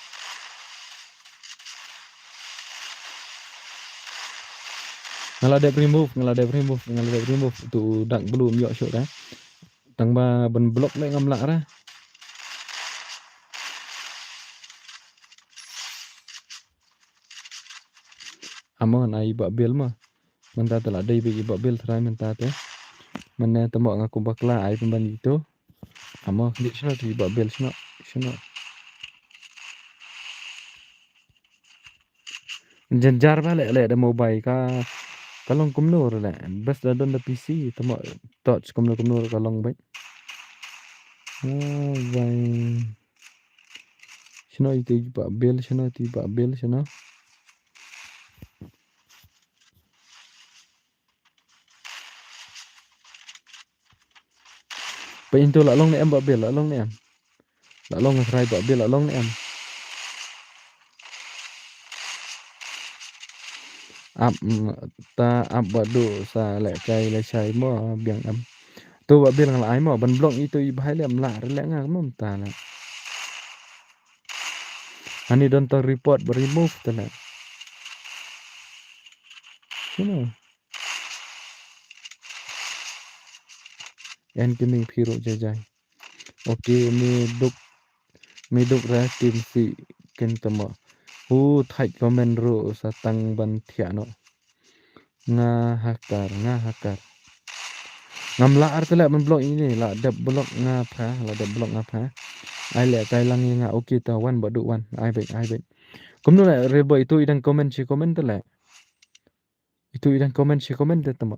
Nga la dep remove, nga la dep remove, nga la dep remove tu dak blue ym ïoh shuh ka. Tang ba ban block leh ngam lah ra. Amo ngan ai i Bah Bill ma. Mynta te la dei ba i Bah Bill trai mynta te. Mynne te mo nga kum bakla ai pynban itu. Amo klik shano tu i Bah Bill shano shano. Jynjar ba leh leh da mobile ka ka long kumno re leh. Best da don da P C te mo touch kumno kumno re ka long bai. Ah, bai. Shano itu i Bah Bill, shano itu i Bah Bill, shano. Ba into la long ne em Bah Bill, la long ne em. La long ne trai Bah Bill, la long ne em. Ap, mm, ta ap Bah Duh sa leh kai leh shai mo biang em. Tu Bah Bill nga la ai mo ban block itu i bhai leh em la re leh nga mo ta leh. Ani don ta report ba remove ta leh. Shano. En kini phi ruh jai jai. Ok, me duk, me duk ra tim si ken tama. U thait comment ruh sa tang ban thiah noh. Nga hakar, nga hakar. Ngam lah ar te leh ban block ini, lah dep block nga pha, lah dep block nga pha. Ai leh kai lang ïa nga, ok ta wan Bah Duh wan, ai bek, ai bek. Kumno leh re ba itu i dang comment shi comment te leh. Itu i dang comment shi comment te tama.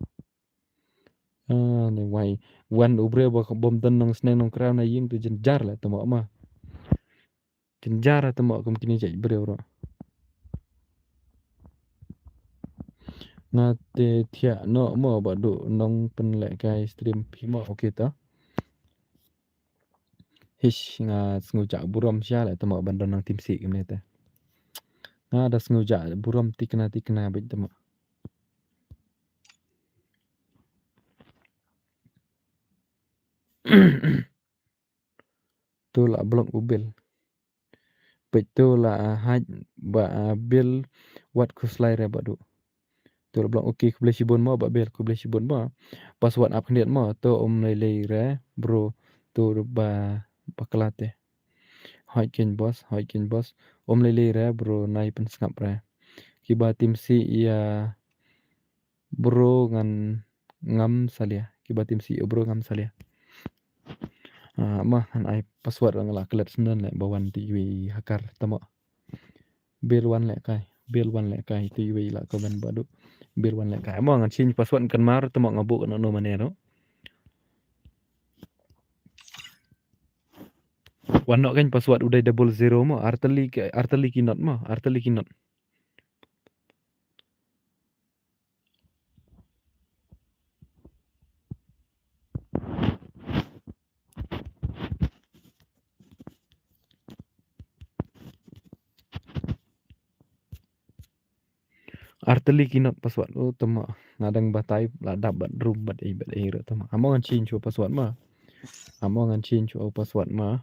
Ah, ne wai. Wan u briew ba bym don nongsneng nongkraw na ïing tu jynjar leh tama ma. Jynjar tama kum kini jait briew ruh. Nga te thiah noh mo Bah Duh nong pynleh kai stream phi mo, ok ta. Hish, nga sngewjah burom sha leh tama ban don nang tim si kumne te. Nga da sngewjah burom tikna tikna beit tama. Tu la block u Bill. Peit tu la haj ba Bill wat khuslai re Bah Duh. To la block. Okay, khublei shibun mo, Bah Bill, khublei shibun mo. Password ap khyndiat mo, to ym lei lei re, bro. To ba bakla te. Hoi ken boss, hoi ken boss. Ym lei lei re, bro, nai pynsngap re. Kiba tim si ïa bro ngan ngam salia. Kiba tim si ïa bro ngam salia. Ah, ma ngan ai password nga la klet sendon le ba wan ti yui hakar tama. Bill wan le kai, Bill wan le kai, ti yui la comment badu. Bill wan le kai. Ma ngan change password kan mar tama nga bu kan no mane no. Wan no kan password u dei double zero mo, arteli ke, arteli ki not mo, arteli ki not. Arteli ki not password. Oh, tama. Nga dang batai la dap bad room bad ei bad ei re tama. Amo ngan change u password ma. Amo ngan change u password ma.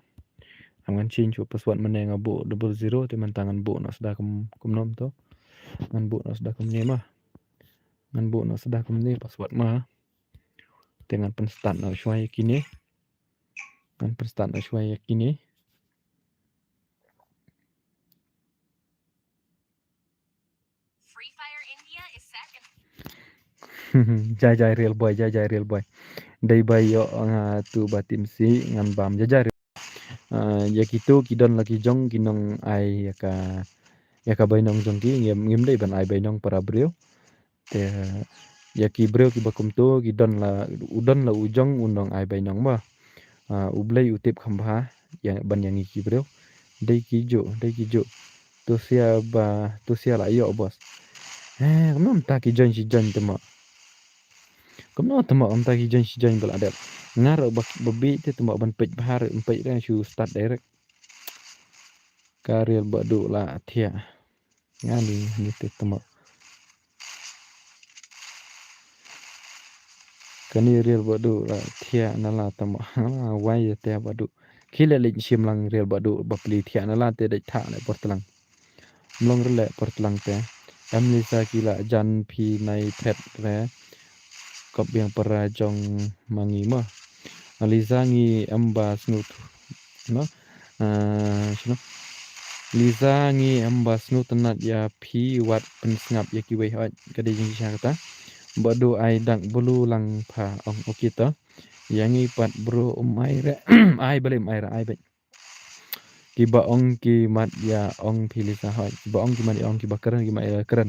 Amo ngan change u password mane nga bu double zero te mynta ngan bu na sda kum, kumno to. Ngan bu na sda kumne ma. Ngan bu na sda kumne password ma. Te ngan pynstart na shwai kine. Ngan pynstart na shwai kine. Jai jai real boy, jai jai real boy. Dei ba ïoh nga tu ba tim si ngan bam jai jai real. Ah, ïa kitu ki don la ki jong ki nong ai ïa ka, ïa ka bainong jong ki, ngim, ngim dei ban ai bainong para briew. Te ïa ki briew kiba kumtu ki don la, u don la u jong u nong ai bainong ba. Ah, U Blei u tip kham bha ïa ban ïa ngi ki briew. Dei ki ju, dei ki ju. Tu sia ba, tu sia la ïoh boss. Eh, kumno mynta ki join shi join tama. Kumno tama mynta ki join shi join ba la dep. Nga ruh ba, ba bi te tama ban peit bha ruh, ban peit ruh shu start direct. Ka real ba du la thiah. Nga ni ni te tama. Kani real ba du la thiah na la tama. Wai ya te ba du. Khile leit shim lang real ba du ba pli thiah na la te dei tha le por tlang. Mlong rele por tlang te. Em Lisa ki la jan phi nai phet re. Kop biang para jong ma ngi ma. Lisa ngi em ba snu tu. No. Ah, shino. Lisa ngi em ba snu tynat ïa phi wat pynsngap ïa kiwei hoi ka dei jingshisha kata. Ba du ai dak bulu lang pha ong okay to. Ïa ngi pat bro um ai re. Ai bale um ai re ai bale. Kiba ong ki mat ïa ong phi Lisa hoi. Kiba ong ki mat ïa ong kiba kren ki mat ïa kren.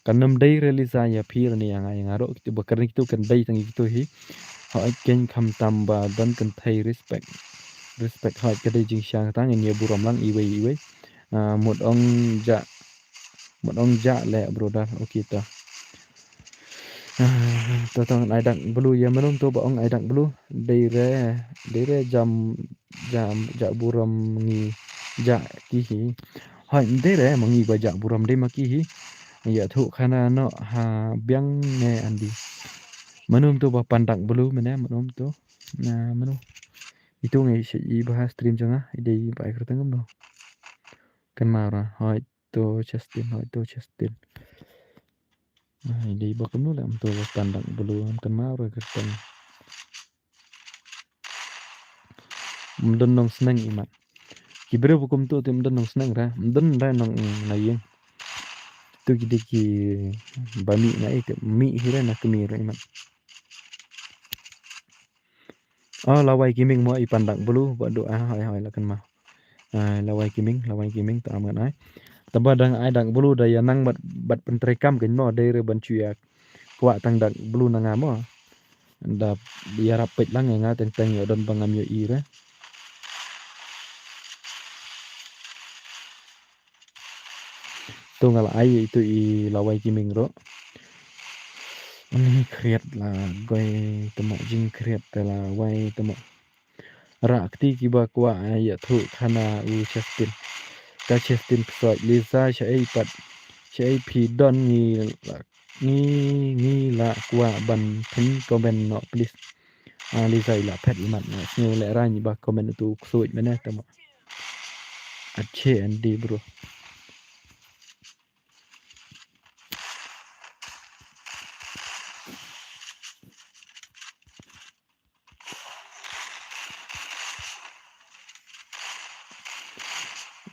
Kan ym dei re Lisa ïa phi lane ïa nga ïa nga ruh kitu ba kren kitu kan dei tang kitu hi. Hoi ken kham tam ba don kynthei respect. Respect hoi ka dei jingshisha kata ngin ïa burom lang iwei iwei. Ah, mut ong ja. Mut ong ja le brother. Okay to. Ah, to to ai dak bulu ïa mano to ba ong ai dak bulu. Dei re, dei re jam, jam, ja burom ngi ja ki hi. Hoi, dei re ma ngi ba ja burom dei ma ki hi. Ïa thu khana no ha biang ne andi. Mano to ba pan dak bulu mane mano to. Na mano. Itu ngi shi i ba stream jong nga, i dei ba ai kyrteng no. Kan mara, hoi. To Justin, hoi to Justin. Ai, dei ba kumno le am to ba pan dak bulu am kan mara kyrteng. Mdon nong sneng imat. Ki briew ba kumtu te mdon nong sneng ra, mdon ra nong na ïing. Tu ki dei ki ba mih na i te mih hi ra na kmie ra imat. Oh, Lawai Kiming mo i pan dak bulu ba du ah hoi hoi la kan ma. Ah, Lawai Kiming, Lawai Kiming ta am ngan ai. Taba dang ai dak bulu da ïa nang bad bad pyntreikam kan mo dei re ban shu ïa kwah tang dak bulu na nga mo. Da ïarap peit lang ïa nga teng teng ïa don ba ngam ïohi re. To nga la ai itu i Lawai Kiming ruh. Ni khriat la goi temo jingkhriat te la wai temo. Ra kti kiba kwah ïathuh khana u Justin. Ka Justin ksoit Lisa shaei pat. Shaei phi don ngi la ngi ngi la kwah ban phin comment noh please. Ah, Lisa i la phet i mat na sngew lehrain ba comment utu u ksuid mane tama. Ache andi bro.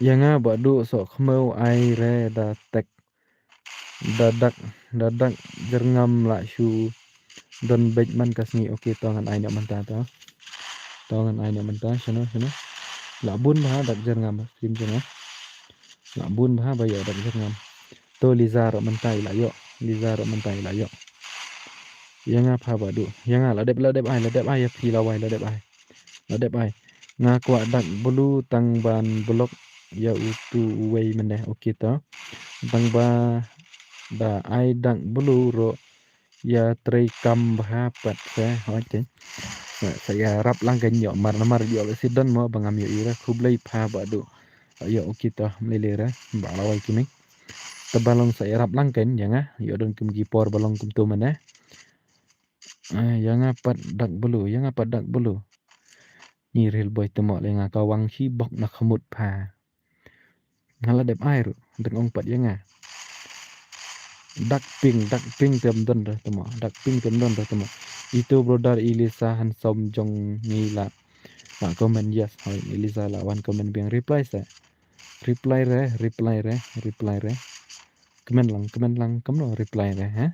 Ïa nga Bah Duh soh khmew ai re da tek. Da dak, da dak jyrngam lah shu don beit man ka sngi. Okay, to ngan ai ne mynta to. To ngan ai ne mynta, shano, shano. Lah bun bha dak jyrngam, stream jong nga. Lah bun bha ba ïoh dak jyrngam. To Liza ruh mynta i lah ïoh. Liza ruh mynta i lah ïoh. Ïa nga pha Bah Duh. Ïa nga la dep, la dep ai, la dep ai, ïa phi la wai, la dep ai. La dep ai. Nga kwah dak blue tang ban block ïa utu uwei mynne. Okay to. Tang ba da ai dak blue ruh ïa trei kam bha pat se. Hoi te. Sa, sa ïarap lang kein ïoh mar namar ïoh accident mo ba ngam ïoh i re. Khublei pha Bah Duh. Ïoh okay to. Mlei lei re. Ba la wai ki mei. Te ba long sa ïarap lang kein ïa nga. Ïoh don kum ki por ba long kumto mynne. Ah, ïa nga pat dak blue, ïa nga pat dak blue. Ni real boy te mo le nga ka wang shi bok na khmut pha. Nga la dep ai ruh, dang ong pat ïa nga. Dak pink, dak pink tem don re te mo, dak pink tem don re te mo. Itu brother Elisa handsome jong ngi la. La comment yes, hoi Elisa la wan comment biang reply sa. Reply re, reply re, reply re. Kmen lang, kmen lang, kumno reply re, ha?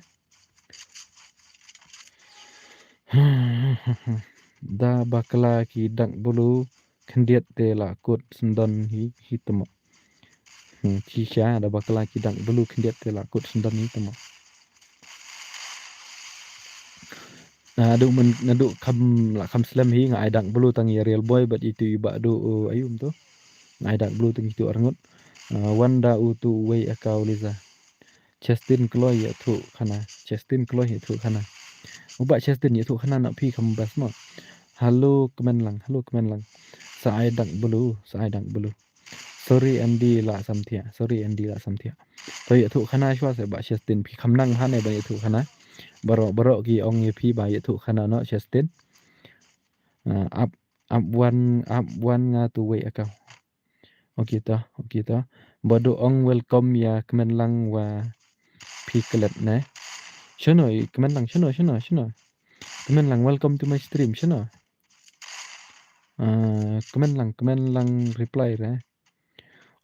Da bakla ki dak blue khyndiat te la kut sndon hi, hi te mo. Hmm, shisha da bakla ki dak blue khyndiat te la kut sndon hi te mo. Naduh men, naduh kham la kham slem hi nga ai dak blue tang ïa real boy bad itu i Bah Duh, uh, ayu em to. Nga ai dak blue tang itu arngut. Uh, wan da utu uwei aka u Liza. Justin kloi ïathuh khana. Justin kloi ïathuh khana. U Bah Justin ïathuh khana na phi kham bas mo. Hello kmen lang, hello kmen lang. Sa ai dak blue, sa ai dak blue. Sorry Andy la samthiah, sorry Andy la samthiah. To ïathuh khana shuwa sa Bah Justin phi kham nang ha ne ba ïathuh khana. Baroh baroh ki ong ïa phi ba ïathuh khana no Justin. Ah, ap, ap wan, ap wan nga tu wei aka. Okay to, okay to. Bah Duh ong welcome ïa kmen lang wa phi klet ne. Shano i kmen lang, shano, shano, shano. Kmen lang welcome to my stream, shano. Ah, kmen lang, kmen lang reply re.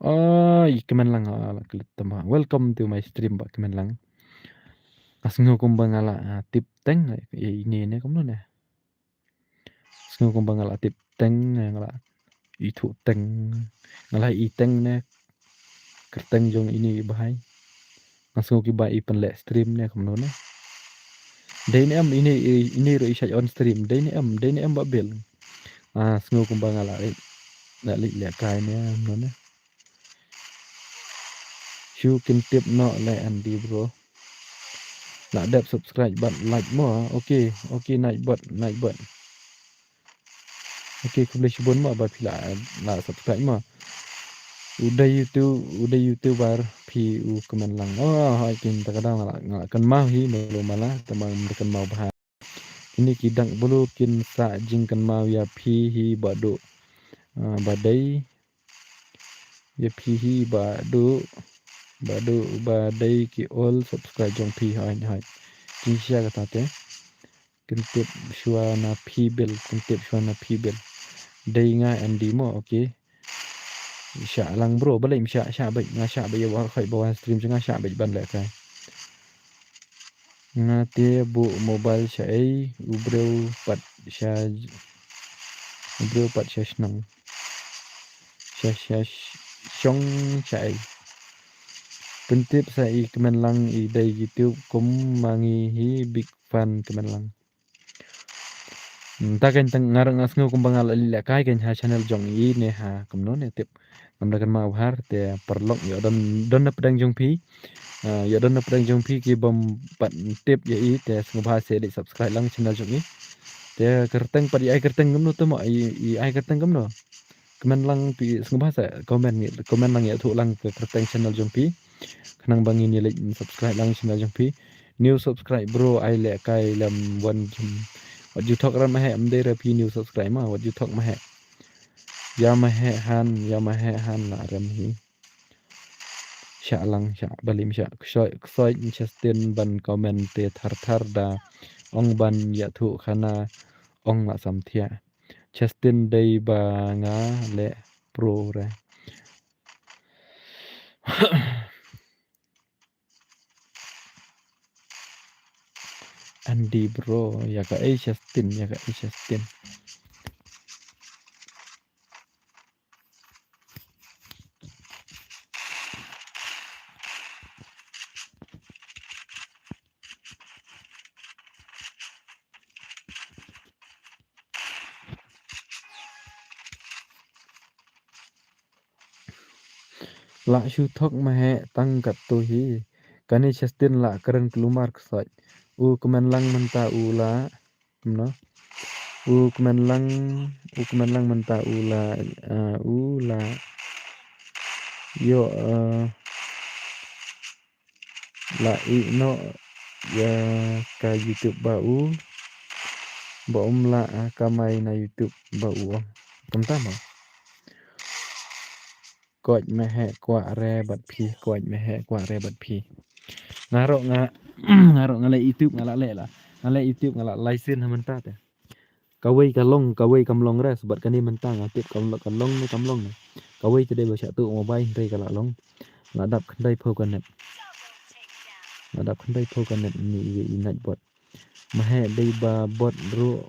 Oh, i kmen lang, ah, la klet tamba. Welcome to my stream Bah kmen lang. Nga sngew kumba nga la, ah, tip teng, eh, ini ne kumno ne. Sngew kumba nga la tip teng, nga la ithuh teng, nga la i teng ne kyrteng jong ini i bhai. Nga sngew ki ba i pynleh stream ne kumno ne. Dei ne em ini, ini ruh i shait on stream, dei ne em, dei ne em Bah Bill. Ah, sngew kumba nga la, la leh kai ne kumno ne. Shu kin tip noh leh Andy bro. La dep subscribe bad like mo. Okay, okay, night bot, night bot. Okay, khublei shibun mo ba phi la, la subscribe mo. U dei YouTube, u dei YouTuber phi u kmen lang. Oh, hai kin ta ka dang la, nga la kynmaw hi melo mala, ta ma nga kynmaw bha. Kine ki dak blue kin sa jingkynmaw ïa phi hi Bah Duh. Ah, ba dei ïa phi hi Bah Duh, Bah Duh ba dei ki old subscribe jong phi, hoi, hoi. Jingshisha kata te. Kin tip shuwa na phi Bill, kin tip shuwa na phi Bill. Dei nga Andy mo, okay. Shah lang bro, balei ym shah, shah beit, nga shah beit ïa ba khoi ba wan stream jong nga shah beit ban leh kai. Nga te buh mobile shaei, u briew pat sha, u briew pat sha shnong. Sha, sha sh-, shong shaei. Pyntip sa i kmen lang i dei YouTube kum ma ngi hi big fan kmen lang. Hmm, ta kein tang nga ruh nga sngew kumba nga la leh kai kein ha channel jong i ne ha kumno ne tip. Ngam da kynmaw bha te paralok ïoh don, don na pdeng jong phi. Ah, ïoh don na pdeng jong phi ki bym pat tip ïa i te sngewbha sa leit subscribe lang channel jong i. Te kyrteng pat i ai kyrteng kumno te mo i, i ai kyrteng kumno. Kmen lang phi sngewbha sa comment, comment lang ïathuh lang ka kyrteng channel jong phi. Khnang ba ngin ïa leit subscribe lang channel jong phi. New subscribe bro, ai leh kai lem wan jum. Wat ju thok ran ma heh, ym dei re phi new subscribe ma, wat ju thok ma heh. Ïa ma heh han, ïa ma heh han la rem hi. Shah lang, shah, balei ym shah, ksoi, ksoi Justin ban comment te thar thar da. Ong ban ïathuh khana, ong la samthiah. Justin dei ba nga leh pro re. Andy bro, ïa ka Asia Stin, ïa ka Asia Stin. Lah shu thok ma heh tang katto hi. Kane Justin lah kren kulmar ksoit. U kmen lang mynta u lah. Kumno? U kmen lang, u kmen lang mynta u lah, ah, u lah. Ïoh, ah, lah ïeh noh ïa ka YouTube ba u. Ba um lah, ah, kamai na YouTube ba u. Kumta mo. Koit ma heh kwah re bad phi, koit ma heh kwah re bad phi. Nga ruh nga, nga ruh nga leh YouTube nga lah leh lah. Nga leh YouTube nga lah license ha mynta te. Kawei ka long, kawei kam long re, bad kane mynta nga tip kam long, ka long ne kam long ne. Kawei te dei ba shah tuh mobile hynrei ka lah long. Lah dap khyndai phew ka net. Lah dap khyndai phew ka net ni i, i night bot. Ma heh dei ba bot ruh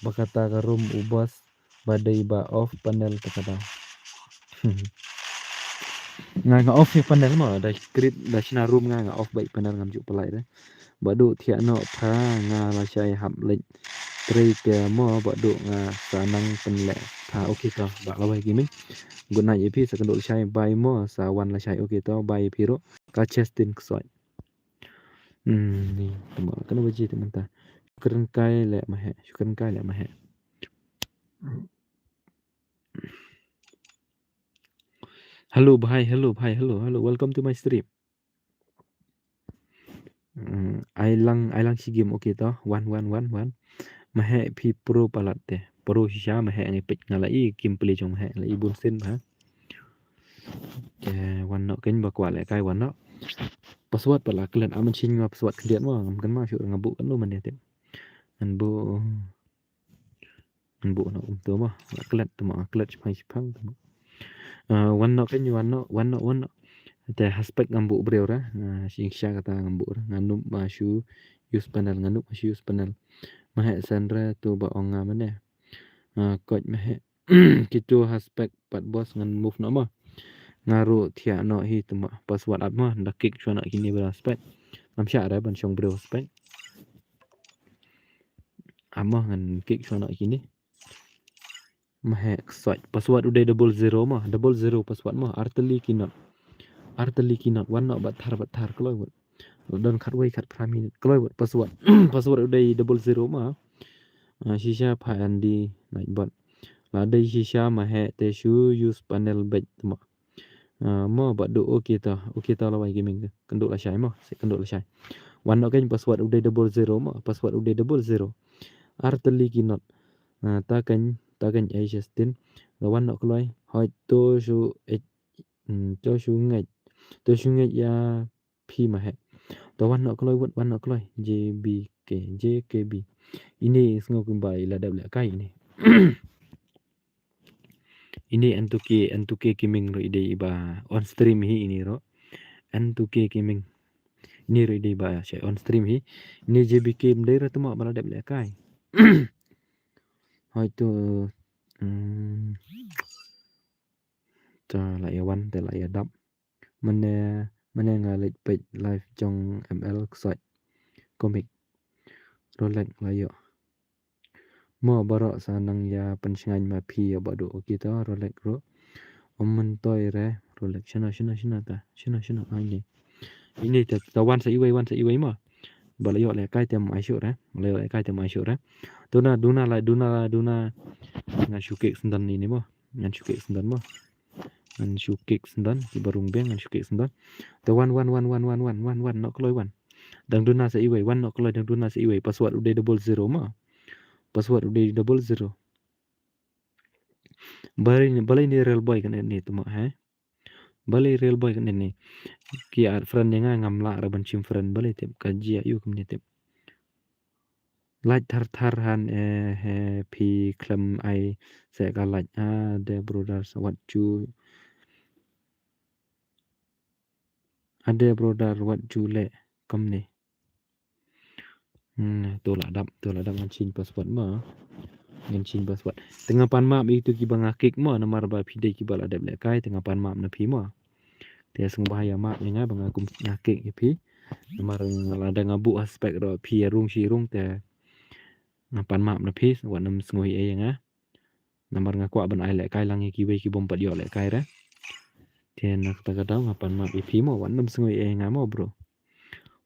ba kata ka room u boss ba dei ba off panel ta ka daw. Nga, nga off ïa panel mo, da create, da shna room nga, nga off ba ïa panel ngam ju pynlait re. Ba duh thiah noh pha nga lashai hap leit trei te mo, ba duh nga sa nang pynleh pha. Okay to, ba la wai gaming. Good night ïa phi, sa kynduh lashai, bye mo, sa wan lashai. Okay to, bye ïa phi ruh. Ka Justin ksoit. Hmm, ni, tama, kane baje te mynta. Shukran kai leh ma heh, shukran kai leh ma heh. Hello, bhai, hello, bhai, hello, hello. Welcome to my stream. Hmm, ai lang, ai lang shi game, okay to. Wan, wan, wan, wan. Ma heh phi pro palat te. Pro shisha ma heh ngi peit nga la i gameplay jong ma heh la i bun sien ba. Te wan noh keiñ ba kwah leh kai wan noh. Password pat la klet, amen shin nga password khyndiat mo, ngam kynmaw shuh nga buh katno mynne te. Ngan buh, ngan buh noh um to mo, la klet to mo, la klet shipang shipang to mo. Ah, wan noh keiñ, wan noh, wan noh, wan noh. Te ha spec ngam buh briew re, ah, shisha kata ngam buh re, nga nup ma shu use panel, nga nup ma shu use panel. Ma heh sen re to ba ong nga mynne. Ah, koit ma heh. Kito ha spec pat boss ngan move noh mo. Nga ruh thiah noh hi to mo, password ap mo, da kick shuwa noh kine ba ha spec. Ngam shah re ban shong briew ha spec. Ap mo ngan kick shuwa noh kine. Ma heh ksoit. Password u dei double zero mo, double zero password mo, artylli ki not. Artylli ki not, wan noh bad thar bad thar kloi wut. Don khatwei khatphra minit kloi wut password. Password u dei double zero mo. Ah, shisha pha Andy night bot. La dei shisha ma heh te shu use panel beit mo. Ah, mo ba duh okay to, okay to la wai gaming te. Kynduh lashai mo, sa kynduh lashai. Wan noh keiñ password u dei double zero mo, password u dei double zero. Artylli ki not. Ah, ta keiñ, ta keiñ ai Justin. La wan noh kloi, hoi to shu eh, hmm, to shu ngeit. To shu ngeit ïa phi ma heh. To wan noh kloi wut, wan noh kloi. J B K, J K B. Ine sngew kumba i la dep leh kai ine. Ine N two K, N two K Gaming ruh i dei ba on stream hi ine ruh. N two K Gaming. Ine ruh i dei ba shai on stream hi. Ine J B K mdei ruh to mo ba la dep leh kai. Hoi to, hmm, to la ïa wan, to la ïa dap. Mynne, mynne nga leit peit live jong M L ksoit. Comic. Rolex la ïoh. Mo baroh sa nang ïa pynshngaiñ ma phi ïa ba duh okay to Rolex ruh. Ym myntoi re Rolex shano, shano, shano ta. Shano, shano, ah, ine. Ine ta, ta wan sa iwei, wan sa iwei mo. Ba la ïoh leh kai te ym ai shuh re. Ba la ïoh leh kai te ym ai shuh re. Duna, duna la, duna, duna. Ngan shu kick sendon ine mo. Ngan shu kick sendon mo. Ngan shu kick sendon, ki barung beng, ngan shu kick sendon. Te wan, wan, wan, noh kloi wan. Dang duna sa iwei, wan noh kloi, dang duna sa iwei. Password u dei double zero mo. Password u dei double zero. Balei ni, balei ni real boy kane ni to mo, he? Balei real boy kane ni? Ki add friend ïa nga ngam lah re ban shim friend, balei tip ka jia ïu kumne tip. Lait thar thar han, eh, he phi khlem ai se ka lait, ah, de brother sa wat ju. Ade brother, wat ju leh kumne. Hmm, to la dap, to la dap ngan change password mo. Ngan change password. Te nga pan map ïa itu kiba nga kick mo, namar ba phi dei kiba la dep lehkai, te nga pan map na phi mo. Te sngewbha ïa map ïa nga ba nga kum nga kick ïa phi. Namar nga la dang nga buh ha spec ruh phi ïa rung shi rung te nga pan map na phi, wat nym sngew ïa nga. Namar nga kwah ban ai lehkai lang ïa kiwei ki bym pat ïoh lehkai re. Te na kata ka daw nga pan map ïa phi mo, wat nym sngew ïa nga mo bro.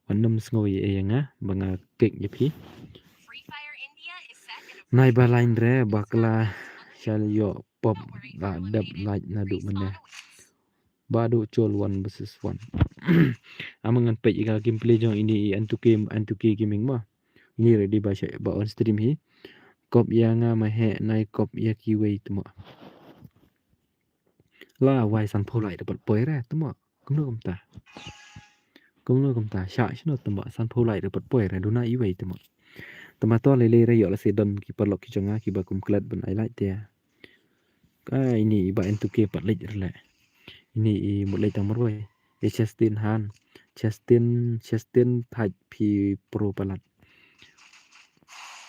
Wat nym sngew ïa nga ba nga kick ïa phi. Nai ba line re bakla shal ïoh pop ba dep like naduh mynne. Ba duh chol one versus one. Ama ngan peit ïa ka gameplay jong ini i N two K, N two K gaming ma. Ini ready ba shai ba on stream hi. Kop ïa nga ma he nai kop ïa kiwei tmo. La wai san phew lai dapat poi re tmo. Kumno kumta. Kumno kumta sha shino tmo san phew lai dapat poi re duna iwei tmo. Tma to lei lei re ïoh lehse don ki paralok ki jong nga kiba kum klet ban ai like te. Ka ini i ba N two K pat leit re leh. Ini i mut leit tang marwei. I Chestin Han. Chestin, Chestin thait phi pro palat.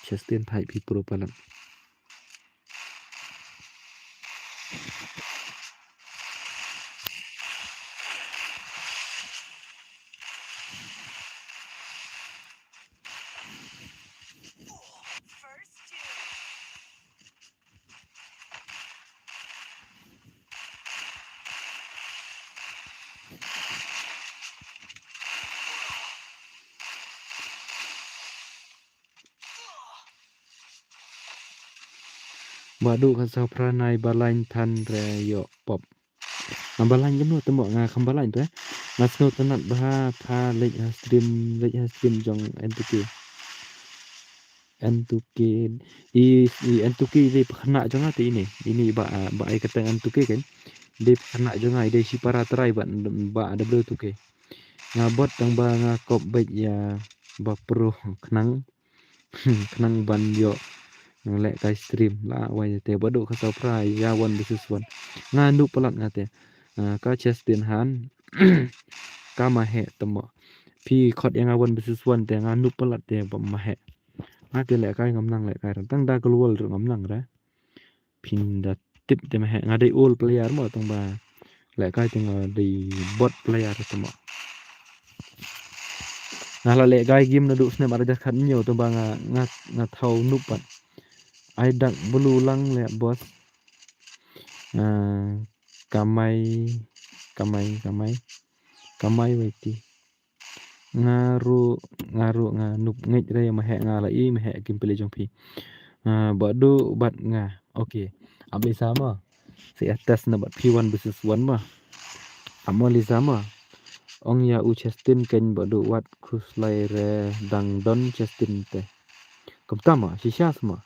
Chestin thait phi pro palat. Ba duh ka saw phra nai ba lain than re ïoh pop. Nga ba lain jemno tmo nga kham ba lain re. Nga sngewtynnat ba pha leit ha stream, leit ha stream jong N two K. N two K i, i N two K i dei pyrkhat jong nga te ini. Ini ba, ba ai kyrteng N two K kan. Dei pyrkhat jong nga i dei shipara trai ba, ba W two K. Nga bot tang ba nga kop beit ïa ba pro khnang. Khnang ban ïoh nang leh kai stream la wai te ba duh ka saw phra ïa one versus one. Nga nup palat nga te. Ah, ka Chestin Han. Ka ma he tmo. Phi khot ïa nga one versus one te nga nup palat te ba ma he. Nga te leh kai ngam nang leh kai tang da global ruh ngam nang re. Phin da tip te ma he nga dei old player mo tang ba leh kai te nga dei bot player te mo. Nga la leh kai game naduh snem ar hajar khat hynñiew tang ba nga, nga, nga thaw nup pat. Ai dak bulu lang leh boss. Ah, kamai, kamai, kamai. Kamai waiti. Nga ruh, nga ruh nga nup ngeit re ma he nga la i ma he kim pele jong phi. Ah, ba duh bad nga. Okay. Ap Lisa ma. Si atas na bad phi one versus one ma. Amo Lisa ma. Ong ïa u Chestin ken ba duh wat khuslai re dang don Chestin te. Kumta ma, shisha ma.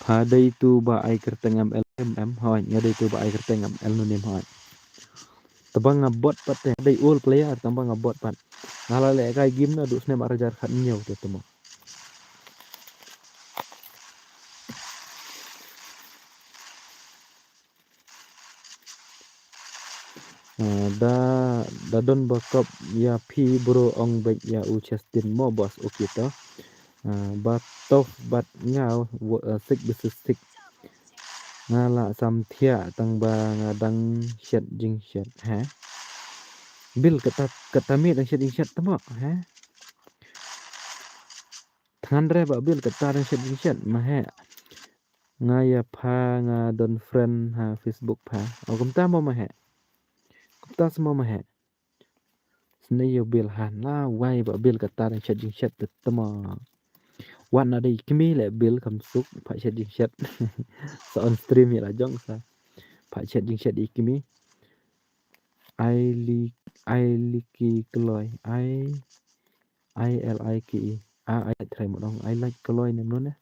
Pha dei tu ba ai kyrteng M L M M hoi, nga dei tu ba ai kyrteng M L nunim hoi. Tang ba nga bot pat te, dei old player, tang ba nga bot pat. Nga la leh kai game naduh snem ar hajar khat hynñiew te tmo. Ah, da, da don ba kop ïa phi bro ong beit ïa u Chestin mo boss, okay to. Ah, ba tough bad nga, wo-, ah, six versus six. Nga la sam thiah tang ba nga dang shet jingshet, ha? Bil kata, kata me dang shet jingshet tmo, ha? Thngan re ba bil kata dang shet jingshet, ma he. Nga ïa pha nga don friend ha Facebook pha. O kumta mo ma he. Kumta mo ma he. Sne ïa bil han la wai ba bil kata dang shet jingshet te tmo. Wan na dei kmi le bil kam suk pha shet jingshet. Sa on stream ïa la jong sa. Pha shet jingshet i kmi. Ai li, ai li ki kloi. Ai, I L I K E. Ah, ai try mo dong. Ai like kloi nem no ne.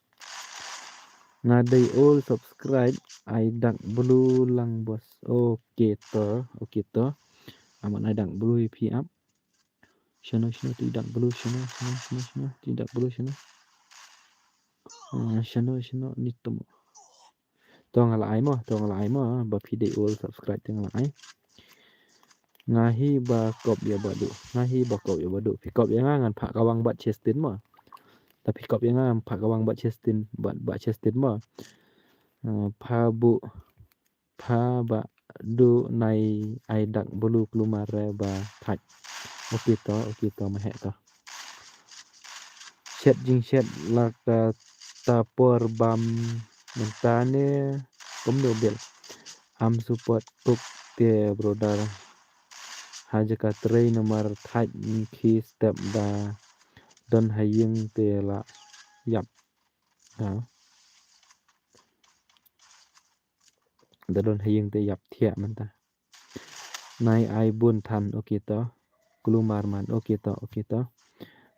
Nga dei all subscribe. Ai dak blue lang boss. Okay to. Okay to. Amat ai dak blue pi up. Shano, shano, ti dak bulu, shano, shano, shano, shano, ti dak bulu, shano. Ah, shano, shano, ni to mo. To nga la ai mo, to nga la ai mo, ah, ba phi dei ul subscribe te nga la ai. Nga hi ba kop ïa Bah Duh, nga hi ba kop ïa Bah Duh. Phi kop ïa nga ngan phah kawang bad Chestin mo. Ta phi kop ïa nga ngan phah kawang bad Chestin, bad, bad Chestin mo. Ah, pha bu Pha Bah Duh nai ai dak bulu kulmar re ba thait. Okay to, okay to, ma heh to. Shet jingshet la ka ta por bam mynta ne kumno bel. Am support uk te brother. Ha jaka trei namar thait ki step da don ha ïing te la ïap. Ha. Da don ha ïing te ïap thiah mynta. Nai ai bun than, okay to. Kulmar man, okay to, okay to.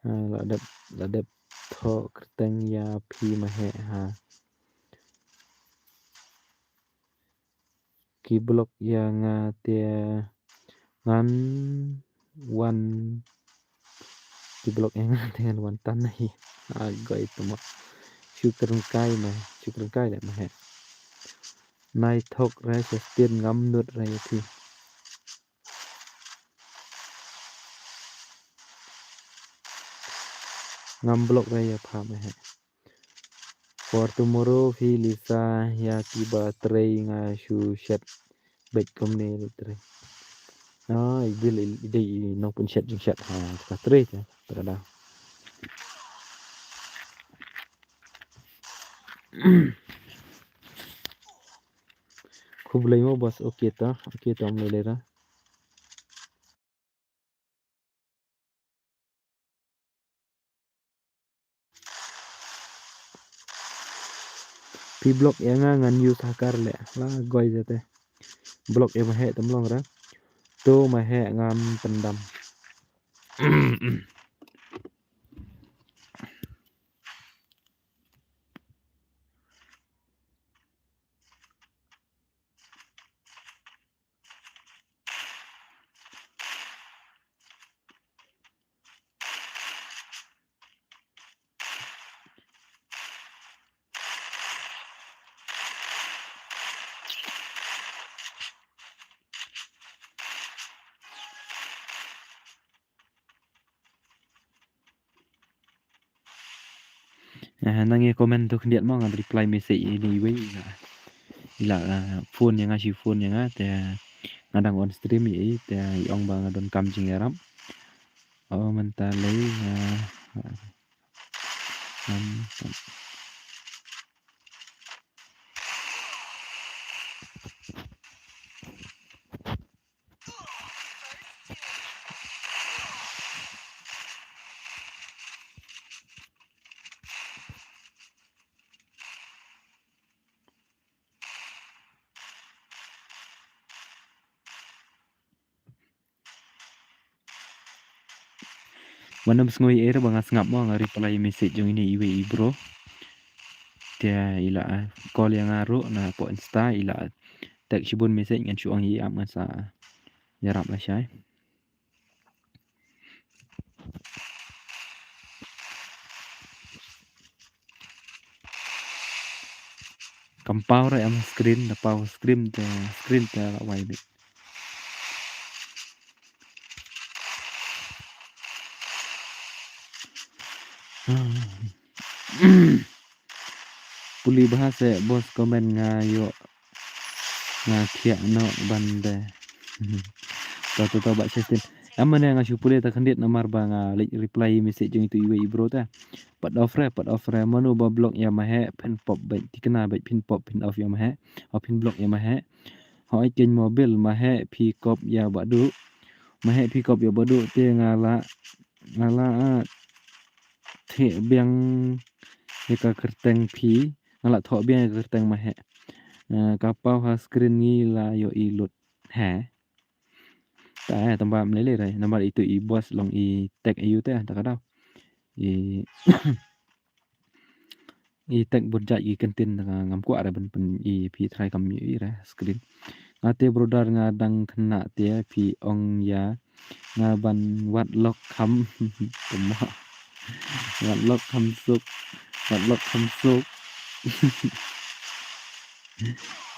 Ah, la dep, la dep thoh kyrteng ïa phi ma heh ha. Ki block ïa nga te ngan wan, ki block ïa nga te ngan wan tan hi. Ah, goi to mo. Shu kren kai ma, shu kren kai leh ma heh. Nai thok re Chestin ngam nud re ïa phi. Ngam block re ïa pha ma heh. For tomorrow phi Lisa ïa kiba trei nga shu shet beit kumne le trei. Ah, i dei i dei i nongpynshet jingshet ha ka trei te. Te ka dang. Khublei mo boss, okay to, okay to, ym lei lei ra. Phi block ïa nga ngan use ha kar leh. La goi jate. Block ïa ma heh tam long ra. To ma heh ngam pyndam. Eh, nang ïa comment to khyndiat mo, ngan reply message ïa ine iwei ila, ila, eh, phone ïa nga, shi phone ïa nga, te nga dang on stream ïa i, te i ong ba nga donkam jingïarap. Oh, mynta lei, eh, um, Wan ym sngew ei ei re ba nga sngap mo, nga reply message jong ine iwei i bro. Te ila call ïa nga ruh na poh Insta, ila text shibun message, ngan shu ong ïa i ap ngan sa ïarap lashai. Kam paw re em screen, da paw screen te, screen te la wai beit. Pule bha seh boss, comment nga ïoh nga khiah noh ban de. To to to Bah Chestin. Em mane nga shu pule ta khyndiat namar ba nga leit reply message jong itu iwei i bro ta. Pat off re, pat off re, mano ba block ïa ma heh phin pop beit, thikna beit phin pop phin off ïa ma heh. Hooid phin block ïa ma heh. Hooid keiñ mobil ma heh phi kop ïa Bah Duh. Ma heh phi kop ïa Bah Duh te nga la, nga la, ah, theh biang ïa ka kyrteng phi, nga la thoh biang ïa ka kyrteng ma heh. Eh, ka paw ha screen ngi la ïoh i lut. He. Ta, eh, tang ba ym lei lei re namar itu i boss long i tag ïa u te, ta ka daw. I I tag bun jait ki kyntien, nga ngam kwah re ban pyn-i, phi try kam ïohi re screen. Nga te brother nga dang khynnah te phi ong ïa Nga ban wad lok kham. Tymmen. Wad lok kham suk. Wad lok kham suk.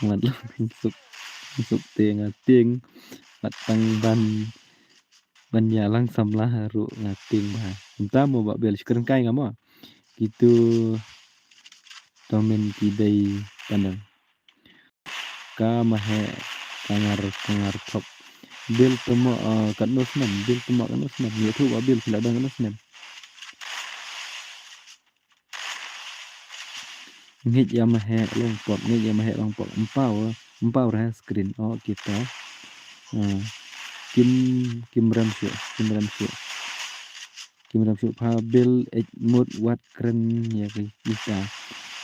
Wad lok kham suk. Suk te nga tieng. Wat tang ban, ban ïalang samla ruh nga tieng bha. Mynta mo Bah Bill, shu kren kai nga mo. Kitu tomen ki dei panel. Ka Maheh, ka ngar, ka ngar thok. Bill tymmen, eh, katno snem, Bill tymmen katno snem. Ïathuh Bah Bill, phi la don katno snem. Ngeit ïa Maheh long pop, ngeit ïa Maheh long pop. Ym paw, ym paw re screen. Oh, kita. Ah. Kim, Kim Rem Shu, Kim Rem Shu. Kim Rem Shu pha Bill ej mut wat kren ïa ki kita.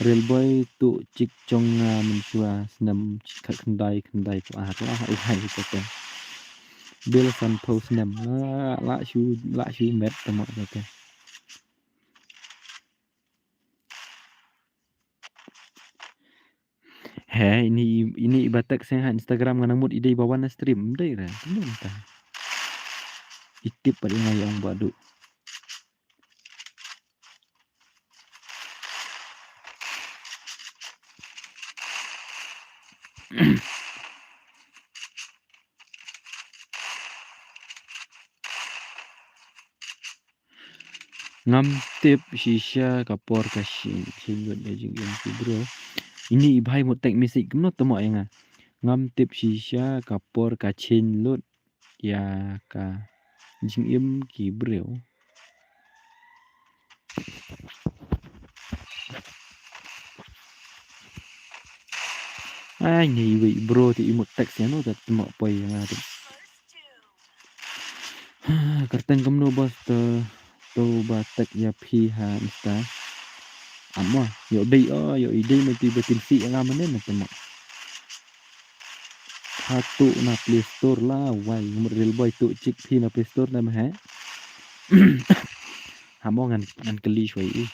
Real boy tu chik jong nga mynshuwa snem khat khyndai, khyndai phew ar lah u hai kata. Bill sanphew snem. Lah, lah shu, lah shu met tymmen kata. He, ini, ini iba text ha Instagram nga nang mut i dei ba wan na stream, ym dei re, kumno mynta. I tip pat ïa nga ïa ong ba duh. Ngam tip shisha ka por ka shin, shin lut ïa jingim ki bro. Ini i bhai mut text message kumno tymmen ïa nga. Ngam tip shisha ka por ka shin lut ïa ka jingim ki briew. Ai, ngi iwei i bro te i mut text ïano te tymmen poi ïa nga te. Ha, kyrteng kumno boss te, to ba text ïa phi ha Insta. Amo, ïoh dei o, ïoh i dei ma tu ba tin sih ïa nga mynne na tymmen. Ha tu na Play Store la wai, mut Real Boy tu chik phi na Play Store na Maheh. Ha mo ngan, ngan kylli shwa i.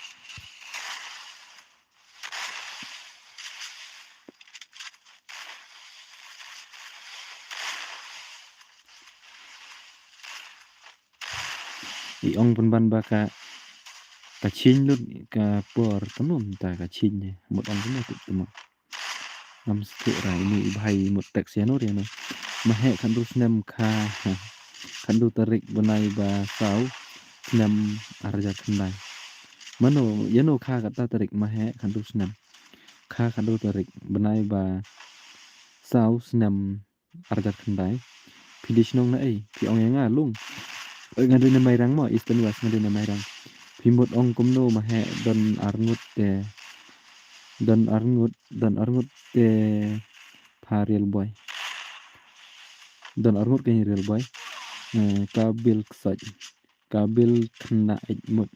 I ong pynban ba ka, ka shin lut ka por, kumno mynta ka shin ne, mut ong kumno tip tymmen. Ngam sngewthuh ra ini i bhai mut text ïano re no. Maheh khathynriew snem kha, khathynriew tarik bnai ba saw snem arhajar khyndai. Mano, ïano kha kata tarik Maheh khathynriew snem. Kha khathynriew tarik bnai ba saw snem arhajar khyndai. Phi dei shnong na ei, phi ong ïa nga lung. Oi, nga dei na Mairang mo, Eastern West nga dei na Mairang. Phi mut ong kumno Maheh don arngut te. Don arngut, don arngut te pha Real Boy. Don arngut kane Real Boy. Eh, ka Bill Ksoit. Ka Bill khynnah ej mut.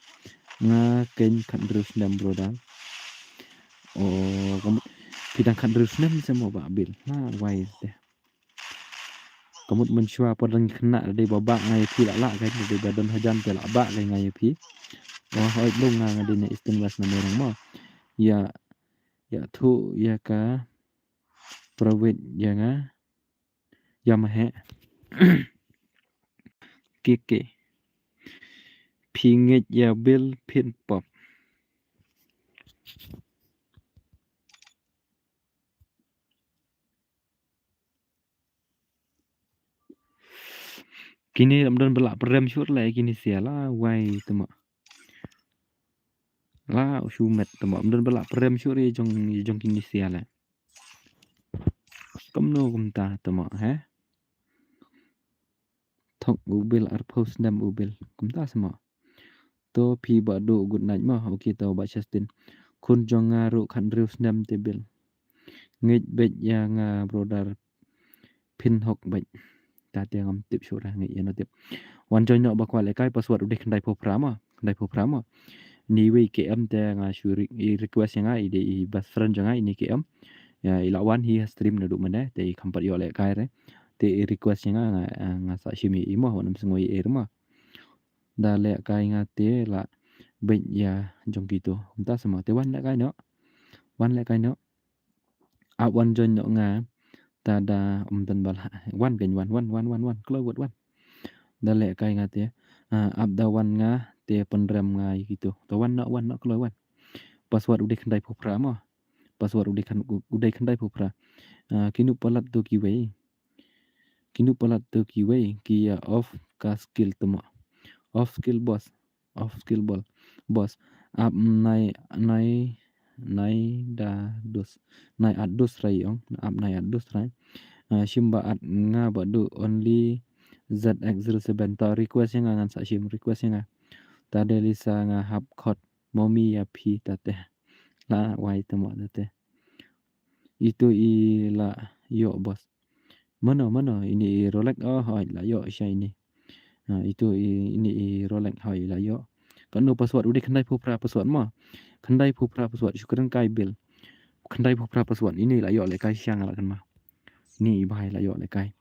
Nga keiñ khathynriew snem brother. O, ka mut phi dang khathynriew snem se mo Bah Bill. La wai te. Ka mut mynshuwa por dang khynnah dei ba bah nga ïa phi la lah keiñ dei ba don hajan te la bah keiñ nga ïa phi. O, hooid lung nga nga dei na Eastern West na Mairang mo. Ïa, ïathuh ïa ka private ïa nga. Ïa Maheh. Kiki. Phi ngeit ïa Bill phin pop. Kine lam don ba lah prem shuh leh kine sia la wai tymmen. La u shu met tymmen. Lam don ba lah prem shuh ri jong, jong kine sia leh. Kumno kumta tymmen, he? Thok u Bill arphew snem u Bill. Kumta se mo. To phi Bah Duh good night mo. Okay to Bah Justin. Khun jong nga ruh khathynriew snem te Bill. Ngeit beit ïa nga brother. Phin hok beit. Ta te ngam tip shuh ra ngeit ïa no tip. Wan join noh ba kwah lehkai password u dei khyndai phew phra mo. Khyndai phew phra mo. Ni wei K M te nga shu re-, i request ïa nga i dei i best friend jong nga ini K M. Ïa i la wan hi ha stream naduh mynne te i kham pat ïoh lehkai re. Te i request ïa nga nga, nga sa shim ïa i mo wan ym sngew ïa i re mo. Da lehkai nga te la beit ïa jong kito. Kumta se mo te wan lehkai noh. Wan lehkai noh. Ap wan join noh nga. Ta da ym don ba lah. Wan keiñ wan, wan, wan, wan, wan. Kloi wat wan. Da leh kai nga te. Ah, ap da wan nga te pynrem nga ïa kitu. To wan noh, wan noh kloi wan. Password u dei khyndai phew phra mo. Password u dei khyn-, u dei khyndai phew phra. Ah, kino palat to kiwei. Kino palat to kiwei ki ïa off ka skill tymmo. Off skill boss. Off skill ball. Boss. Ap nai, nai, nai da dos. Nai at dos rai ong. Ap nai at dos rai. Ah, shim ba at nga ba du only Z X zero seven. Ta request ïa nga ngan sa shim request ïa nga. Ta de Lisa nga hap khot. Momi ïa phi ta te. La wai tymmo ta te. Itu i la ïoh boss. Mano, mano, ini i Rolex, oh, hoi, la ïoh sha ini. Ha, itu i, ini i Rolex, hoi, la ïoh. Kano password, u dei khyndai phew phra password mo. Khyndai phew phra password, shu kren kai bil. Khyndai phew phra password, ini la ïoh lehkai sha nga la kynmaw. Ini i bhai la ïoh lehkai.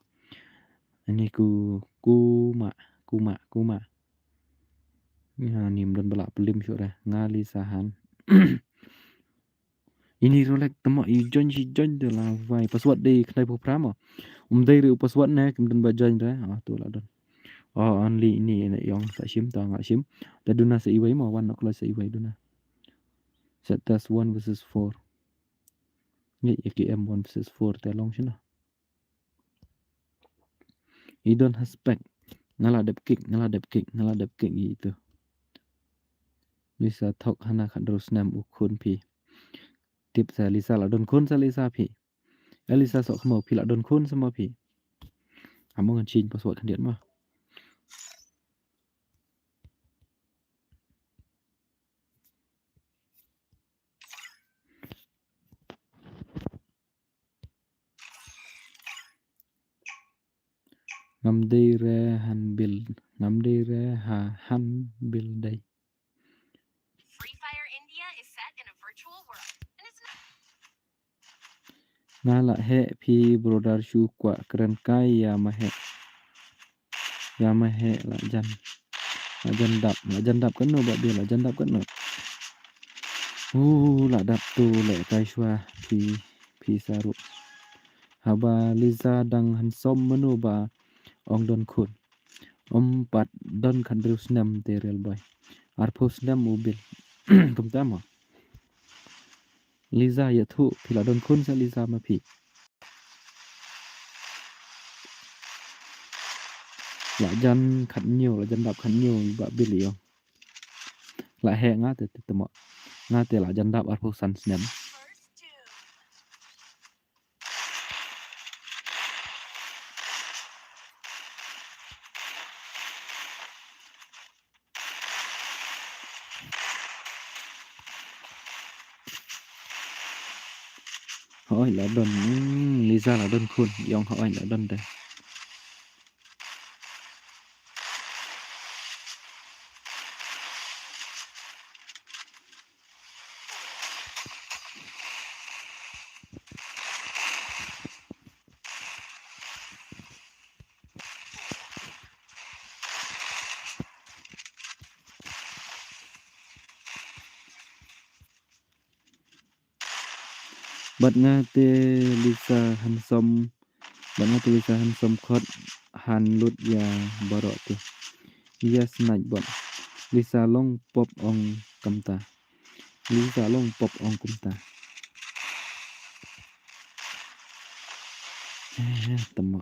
Ini ku, kuma, kuma, kuma. Ïa, ni mdon ba la plim shuh re. Nga Lisa han. Ini Rolex tymmo i join shi join de la wai. Password dei khyndai phew phra mo. Um dei re u password ne kim don ba join re. Ah, tu la don. Oh, only ini ïa ong sa shim ta nga shim. Da duna sa iwei mo wan nok sa iwei duna. Set test one versus four. Ni ïa ki M one versus four te long shina. I don ha spec. Nga la dep kick, nga la dep kick, nga la dep kick ïa itu. Lisa thok hana khathynriew snem u khun phi. Tip sa Lisa la don khun sa Lisa phi. Eh, Lisa sok khmo phi la don khun sa mo phi. Amo ngan change password khyndiat mo. Ngam dei re han bil, ngam dei re ha han bil dei. Free Fire India is set in a virtual world, and it's not Nga la heh phi brother shu kwah kren kai ïa ma heh. Ïa ma heh la jan. La jan dap, la jan dap kano ba bi la jan dap kano. Uh, la dap tu lehkai shwa phi, phi saru. Haba Lisa dang handsome mano ba ong don khun. Um pat don khathynriew snem te real boy. Arphew snem u bil. Kumta mo. Lisa ïathuh phi la don khun sa Lisa ma phi. La jan khathynñiew, la jan dap khathynñiew ba bil ïoh. La heh nga te te temo. Nga te la jan dap arphew san snem. Hoi la don, hmm, Lisa la don khun, ïong hoi la don de. Bad nga te Lisa handsome, bad nga te Lisa handsome khot han lut ïa baroh te. Ïa snatch bot. Lisa long pop ong kumta. Lisa long pop ong kumta. Eh, tama.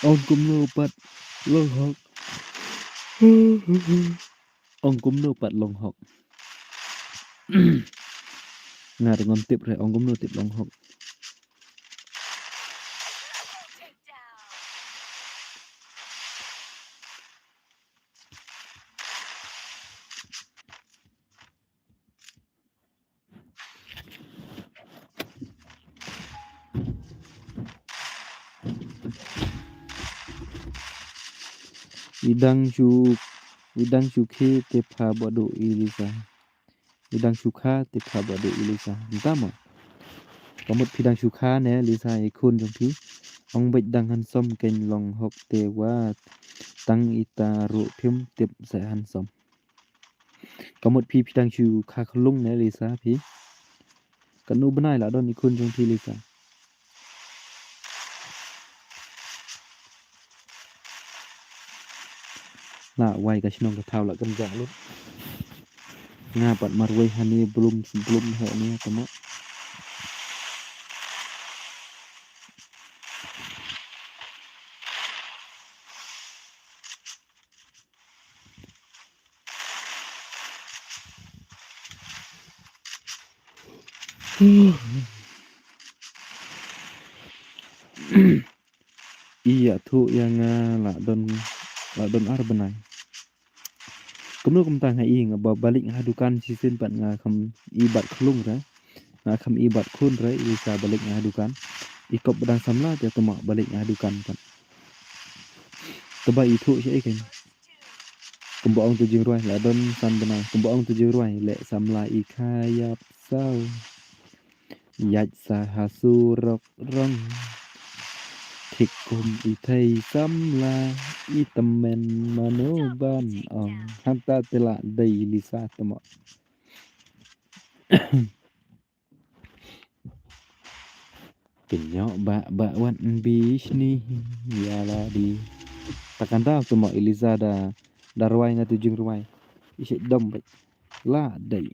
Ong kumno pat long hok. Ong kumno pat long hok. Nga te ngam tip re, ong kumno tip long hok. I dang shu, i dang shu khe te pha ba do i Lisa. I dang shu kha te pha ba do i Lisa. Nta ma. Ka mut phi dang shu kha ne Lisa i khun jong phi. Ong beit dang handsome kein long hok te wa. Tang ita ruh phim tip sa handsome. Ka mut phi phi dang shu kha khlung ne Lisa phi. Kano bnai la don i khun jong phi Lisa. La wai ka shnong ka thaw la kan jang lut. Nga pat marwei hani blum blum he ni tama. Ïathuh ïa nga la don, la don ar bnai. Kumno kumta nga i nga ba balik nga ha dukan shisien pat nga kham i bat khlung re. Nga kham i bat khun re i sa balik nga ha dukan. I kop ba dang samla te tama balik nga ha dukan pat. Te ba ithuh shi ei kein. Kumba ong tu jingrwai la don san bnai. Kumba ong tu jingrwai leh samla i kha ïap saw. Ïaid sa ha surok rong. Thik kum i thei samla i tymmen mano ban ong. Hangta te la dei Lisa tama. Pynïoh ba ba wan bishni ïa la di. Takanda tama i Lisa da da rwai nga tu jingrwai. I shet dom beit. La dei.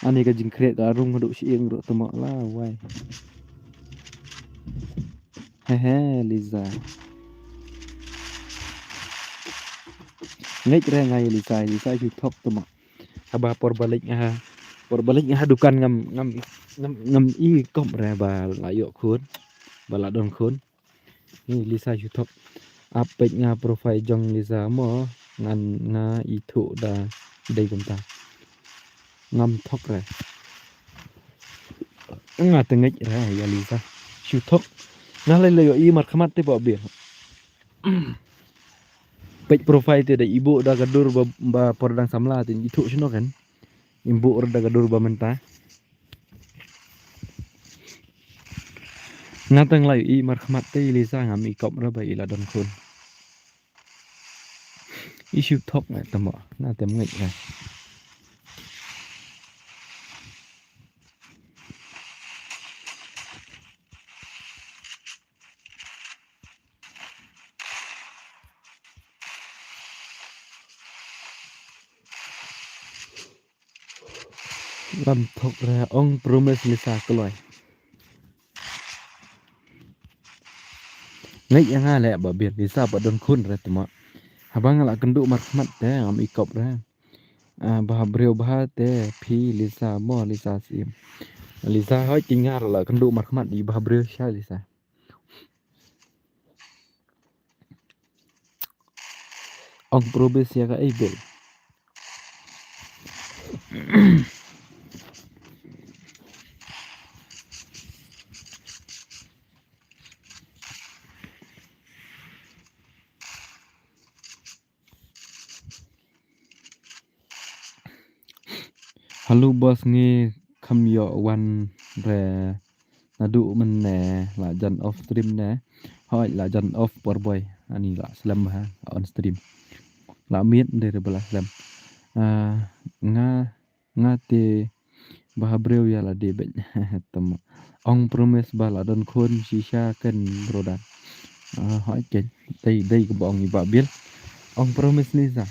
Ani ka jingkhreh ka rung ka duk shi ing ruh tama la wai. Hehe Lisa. Ngeit re nga ïa Lisa, Lisa shu thok tama. Haba por balik nga ha, por balik nga ha dukan ngam ngam ngam ngam i kop re ba la ïoh khun, ba la don khun. Ni Lisa shu thok. Ap peit nga profile jong Lisa mo ngan nga ithuh da dei kumta. Ngam thok re. Nga te ngeit re ïa Lisa. Shu thok. Nga lei lei ïoh i markhmat te ba bia. Peit profile te da ibu da ka dur ba, ba por dang samla te ithuh shino kan. Ibu da ka dur ba mynta. Nga tang lai i markhmat te i Lisa ngam i kop re ba i la don khun. I shu thok ngai tama nga tem ngai ngai. Lam thok re ong promise Lisa kloi. Ngeit ïa nga leh ba biang Lisa ba don khun re tama. Haba nga la kynduh markhmat te ngam i kop re. Ah, ba briew ba te phi Lisa mo Lisa sim. Lisa hoi ki nga la kynduh markhmat i ba briew sha Lisa. Ong promise ïa ka ei bel. Hello boss, ngi kham ïoh wan re naduh mynne la jan off stream ne. Hoi la jan off por boi ani la slem ha on stream. La miet de re ba la slem. Ah, nga nga te ba ha briew ïa la de beit. Tama. Ong promise ba la don khun shisha ken broda. Ah, hoi ken. Dei dei ka ba ong i ba bil. Ong promise ni sa.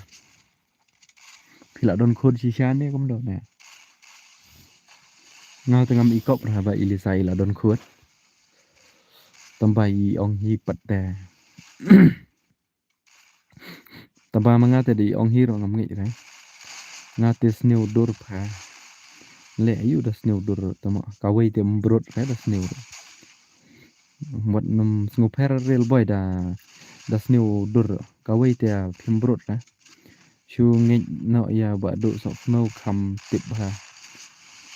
Phi la don khun shisha ne kumno ne. Nga te ngam i kop ra ba i Lisa i la don khun. Tamba i ong hi pat te. Tamba ma nga te dei ong hi ro ngam ngeit re. Nga te sniew dur pha. Le ayu da sniew dur tama kawei te mbrut re da sniew. Wat num sngew pher rel boi da da sniew dur kawei te phim brut re. Shu ngeit noh ïa ba duh sok sniew kham tip bha.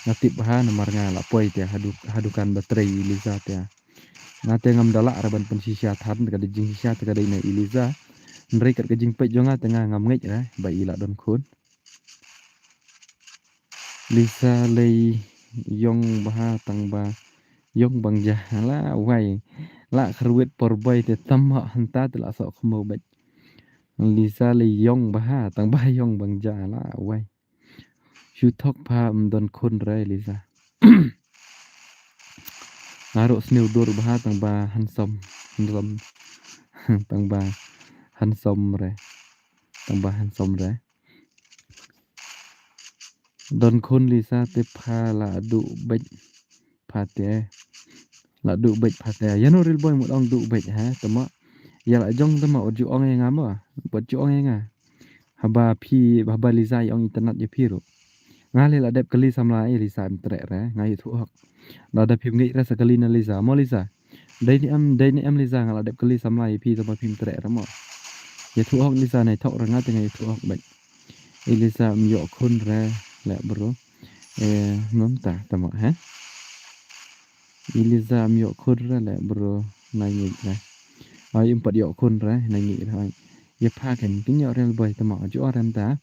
Nga tip bha namar nga la poi te ha duk-, ha dukan ba trei Lisa te. Nga te ngam da lah re ban pynshisha than ka dei jingshisha te ka dei na i Lisa. Hynrei kat ka jingpeit jong nga te nga ngam ngeit re ba i la don khun. Lisa lei ïong bha tang ba ïong bang ja la wai. La kharwit por bai te tam ha hanta te la sok khmo bek. Lisa lei ïong bha tang ba ïong bang ja la wai. Shu thok pha ym don khun re Lisa. Nga ruh sniew dur bha tang ba handsome, handsome. Tang ba handsome re. Tang ba handsome re. Don khun Lisa te pha la du bek pha te. La du bek pha te. Ïa no real boy mut ong du bek ha tama. Ïa la jong tama ut ju ong ïa nga ma. Ut ju ong ïa nga. Haba phi haba Lisa ïa ong internet ïa phi ruh. Nga le la dep kali samla ïa Lisa em trek re nga ïa thu hok. Lada phim ngi re sa kali na Lisa mo Lisa. Dei ni em dei ni em Lisa nga la dep kali samla ïa phi tama phim trek re mo. Ïa thu hok Lisa nai thok re nga te nga ïa thu hok bek. Lisa em ïoh khun re le bro. Eh, nonta tama ha. Lisa em ïoh khun re le bro nai ngi re. Ai em pat ïoh khun re nai ngi re. Ïa pha ken kin ïoh real boy tama ju rem ta.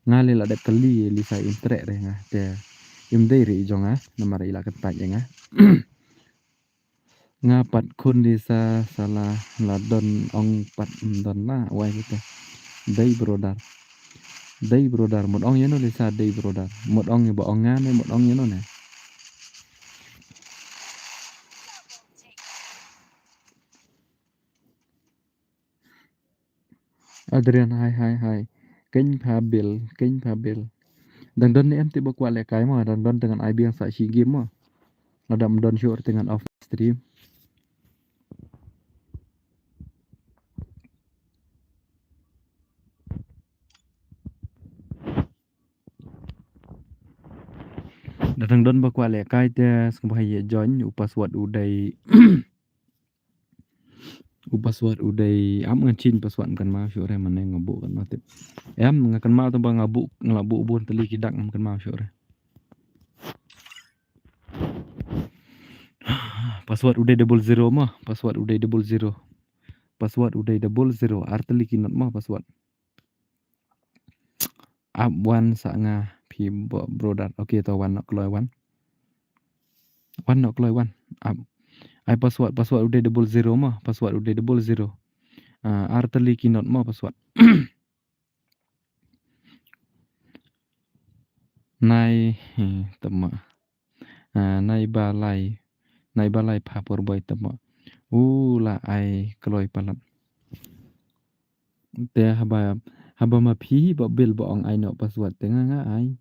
Nga le la dep kali Lisa im trek re nga te im dei re i jong nga namar i la kan pat ïa nga. Nga pat khun Lisa sala la don ong pat ym don la wai kata. Dei brother. Dei brother mut ong ïa no Lisa dei brother. Mut ong ïa ba ong nga ne mut ong ïa no ne. Adrian hai hai hai. Keng pha bil, keng pha bil. Dang don ne em te ba kwah lehkai mo, dang don te ngan ai biang sa shi game mo. Lada ym don shuh te ngan off stream. Da dang don ba kwah lehkai te sngewbha ïa join u password u dei. U password u dei ap ngan change password kan ma shuh re mane nga buh kan ma tip. Em nga kan ma tang ba nga buh nga la buh bun tali ki dak ngam kan ma shuh re. Password u dei double zero ma, password u dei double zero. Password u dei double zero, ar tali ki not ma password. Ap wan sa nga phi bo-, brother. Okay to wan nok kloi wan. Wan nok kloi wan. Ap. Ai password, password u dei double zero ma, password u dei double zero. Ah, ar tali ki not ma password. Nai, eh, tama. Ah, nai ba lai, nai ba lai pha por boi tama. U la ai kloi palat. Te haba, haba ma phi ba bil ba ong ai noh password te nga nga ai.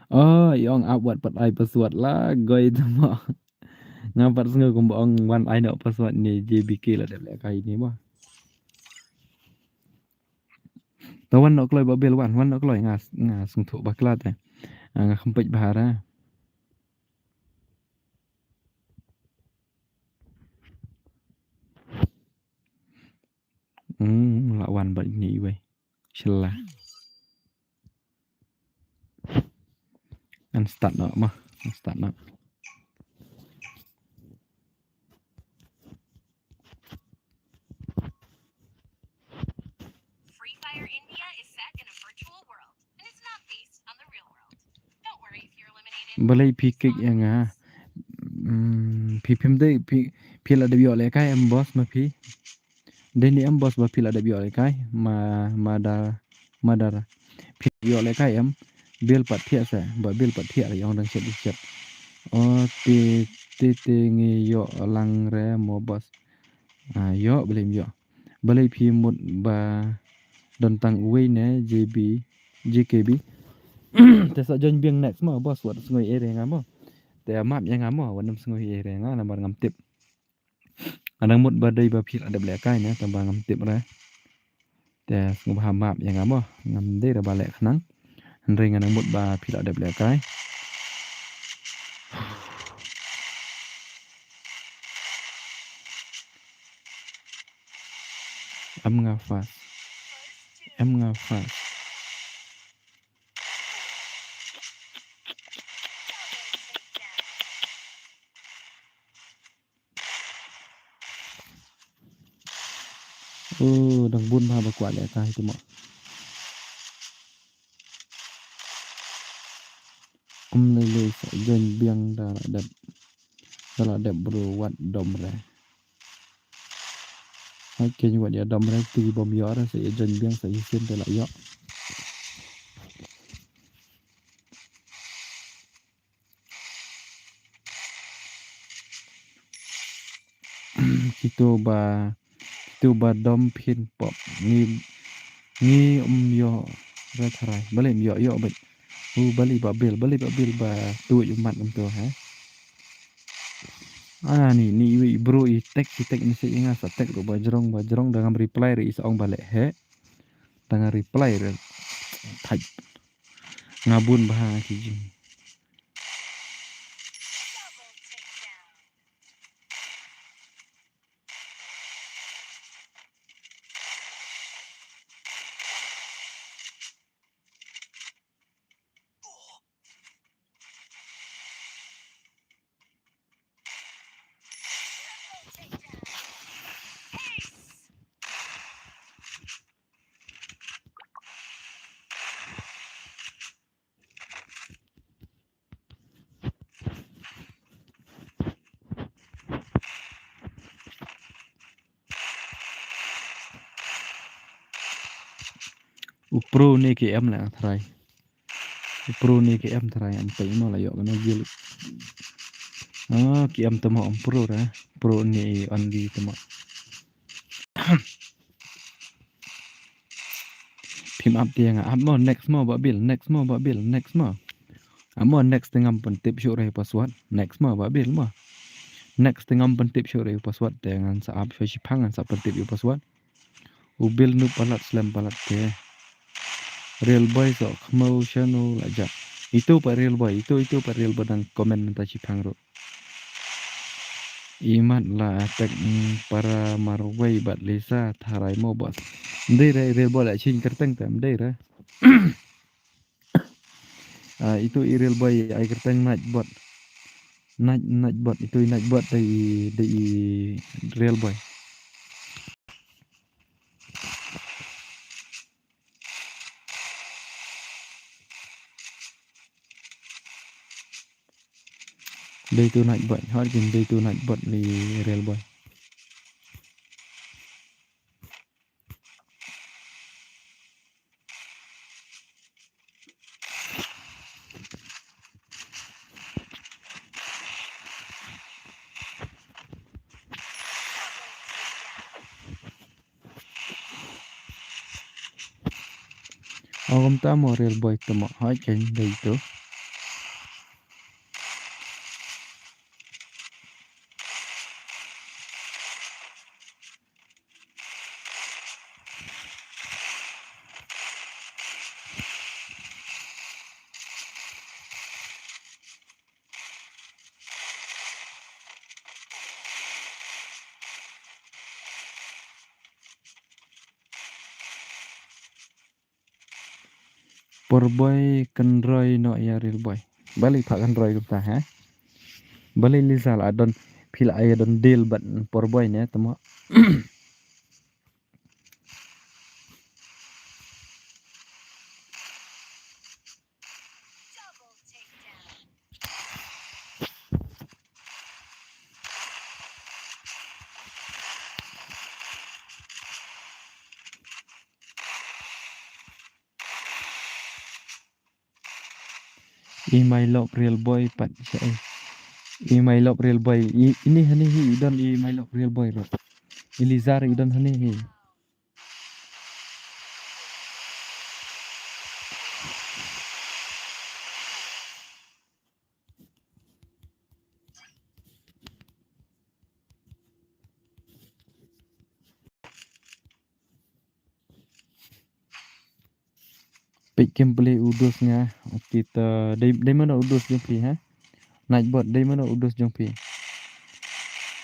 Oh, i ong ap wat pat ai password la goi tama. Nga pat sngew kumba ong wan ai noh password ni J B K la dep lehkai ni ba. Ta wan noh kloi ba bil wan, wan noh kloi nga, nga sngewthuh bakla te. Ah, nga kham peit bha ra. Hmm, la wan ba ni wei. Shala. Ngan start noh ma, ngan start noh. Free Fire India is set in a virtual world, and it's not based on the real world. Don't worry if you're eliminated. Balei phi kick ïa nga? Hmm, phi phim dei, phi, phi la dep ïoh lehkai em boss ma phi? Dei ni em boss ba phi la dep ïoh lehkai ma, ma da, ma da. Phi ïoh lehkai em. Bil pat thiah sa, ba bil pat thiah la ïong dang shet dang shet. O te, te, te ngi ïoh lang re mo boss. Ah, ïoh, balei ym ïoh. Balei phi mut ba don tang uwei ne J B, J K B. Te sa join biang next mo boss, wat sngew ei re nga mo. Te map ïa nga mo, wat nym sngew ei re nga namar ngam tip. Nga dang mut ba dei ba phi la dep lehkai ne, tang ba ngam tip re. Te sngewbha map ïa nga mo, ngam dei re ba leh khnang. Hynrei nga dang mut ba phi la dep lehkai. Em nga fast. Em nga fast. Oh, dang bun bha ba kwah lehkai te mo. Ym lei lei sa ïa join biang da la dep. Da la dep bro wat dom re. Hooid kein wat ïa dom re, te bym ïoh re sa ïa join biang sa shisien te la ïoh. Kito ba, kito ba dom phin pop. Ngi, ngi ym ïoh re tharai. Balei ym ïoh ïoh bad. U balei ba bil, balei ba bil ba tuid u mat kumto ha. Ah, ni, ni i bro i tek, i tek message ïa nga sa tek ruh ba jrong, ba jrong da ngam reply re i sa ong ba leh heh. Da nga reply re. Thait. Nga bun bha ki jing. U pro ne ki em la tharai. U pro ne ki em tharai, em pei mo la ïoh kano gil. Ah, ki em tamo em pro ra. Pro ne only tamo. Phim ap te nga ap mo, next mo ba bil, next mo ba bil, next mo. Amo next te ngam pyntip shuh re password. Next mo ba bil mo. Next te ngam pyntip shuh re password te ngan sa ap shuh shiphang ngan sa pyntip ïa password. U bil nu palat slem palat te. Real boy so khmo shano la ja. Itu pa real boy, itu itu pa real boy dang comment mynta shiphang ruh. Imat la attack, mm, para marwei bad Lisa tharai mo bot. Mdei re real boy la chin kyrteng te mdei re. Ah, itu i real boy ai kyrteng Nightbot. Night, Nightbot, itu i Nightbot dei i, dei i real boy. Dei tu Nightbot, hot kin dei tu Nightbot li real boy. Ong kumta mo real boy te mo, hoi kein dei tu. Por boy kynroi noh ïa real boy. Balei pha kynroi kumta ha? Balei Lisa la don phi la ïa don deal bad por boy ne tamo. I my love real boy pat sha. I my love real boy. I, ini hani hi i don i my love real boy ro. I Lizar i don hani hi. Peit kim peli u dus nga. Kita dei, dei mano u dus jong phi ha? Nightbot dei mano u dus jong phi?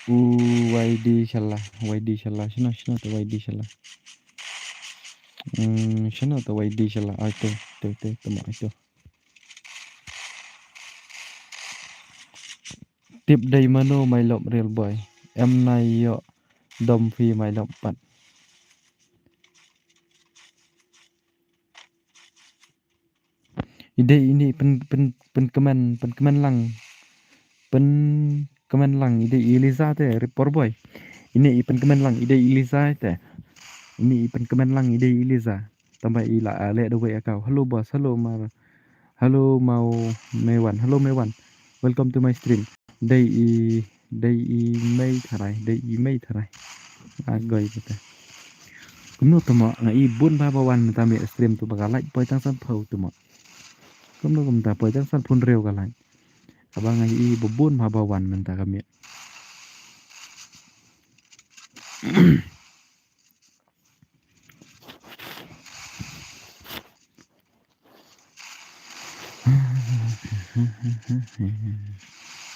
U Y D shala, Y D shala. Shano, shano te Y D shala? Hmm, shano te Y D shala? Ai to, to, to, to ma ai to. Tip dei mano my love real boy. Em nai ïoh dom phi my love pat. I dei ini pen, pen, pen kmen, pen kmen lang. Pen kmen lang i dei i Liza te, re por boy. Ini i pen kmen lang i dei i Liza te. Ini i pen kmen lang i dei i Liza. Tamba i la, ah, leh da wei account. Hello boss, hello mar. Hello Mau Mewan, hello Mewan. Welcome to my stream. Dei i, dei i mei tharai, dei i mei tharai. A goi kata. Kumno tamo nga i bun ba ba wan mynta mi stream tu ba ka like poi tang san phew tamo. Kumno kumta poi tang san phew hynriew ka like. Kaba nga i ba bun ba ba wan mynta ka mi.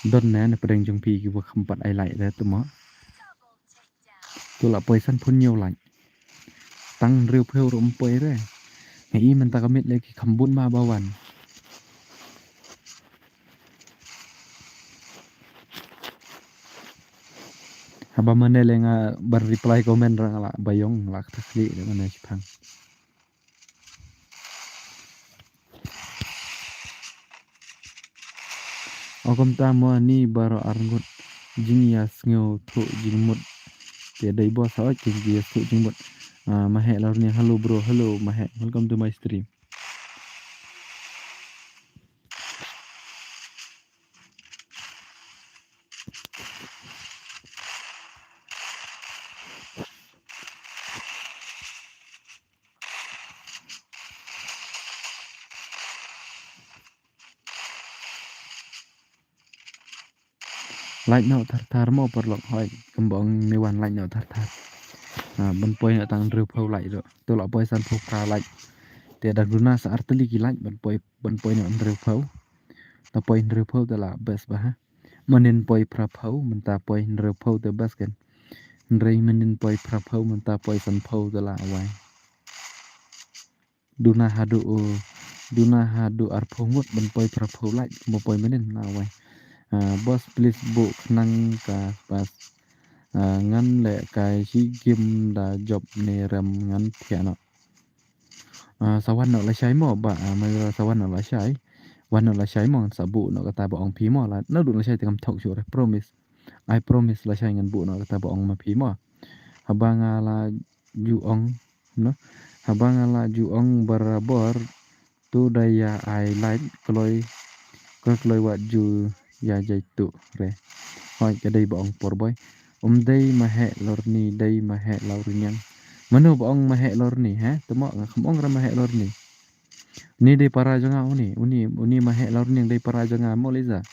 Don ne na pdeng jong phi ki wa kham pat ai like re tamo. Tu la poi san phew hynñiew like. Tang hynriew phew ruh ym poi re. Nga i mynta ka miet le ki kham bun ma ba wan. Haba mane le nga ban reply comment ra nga la ba ïong la kata khlieh de mane shipang. O kumta mo ni baroh arngut jingïasngewthuh jingmut. Te dei boss hooid ki jingïasngewthuh jingmut. Ah, Mahek Lorni, hello bro, hello Mahek, welcome to my stream. Like noh thar thar mo paralok hooid, kumba ong Mewan like noh thar thar. Ah, ban poi noh tang hynriew phew like ruh. To la poi san phew phra like. Te dang duna sa ar tylli ki like ban poi, ban poi noh hynriew phew. Ta poi hynriew phew te la best ba ha. Manin poi phra phew, mynta poi hynriew phew te best kan. Hynrei manin poi phra phew, mynta poi san phew te la wai. Duna haduh, uh, duna haduh arphew ngut ban poi phra phew like, ba poi mynnin la wai. Ah, boss please buh khnang ka pas. Ah, ngan lehkai shi gim da job ne rem ngan thiah noh. Ah, sa wan noh lashai mo ba, ah, ma sa wan noh lashai. Wan noh lashai mo sa buh noh kata ba ong phi mo la. Naduh lashai te ngam thok shuh re, promise. I promise lashai ngan buh noh kata ba ong ma phi mo. Haba nga la ju ong, no? Haba nga la ju ong barabor, tu da ïa ai like kloi, kloi kloi wat ju ïa jai tu re. Hooid ka dei ba ong por boy. Um dei Mahek Lorni, dei Mahek Lorniang. Mano ba ong Mahek Lorni, ha? Tamo nga kham ong ra Mahek Lorni. Uni dei para jong nga uni, uni, uni Mahek Lorniang dei para jong nga mo Liza.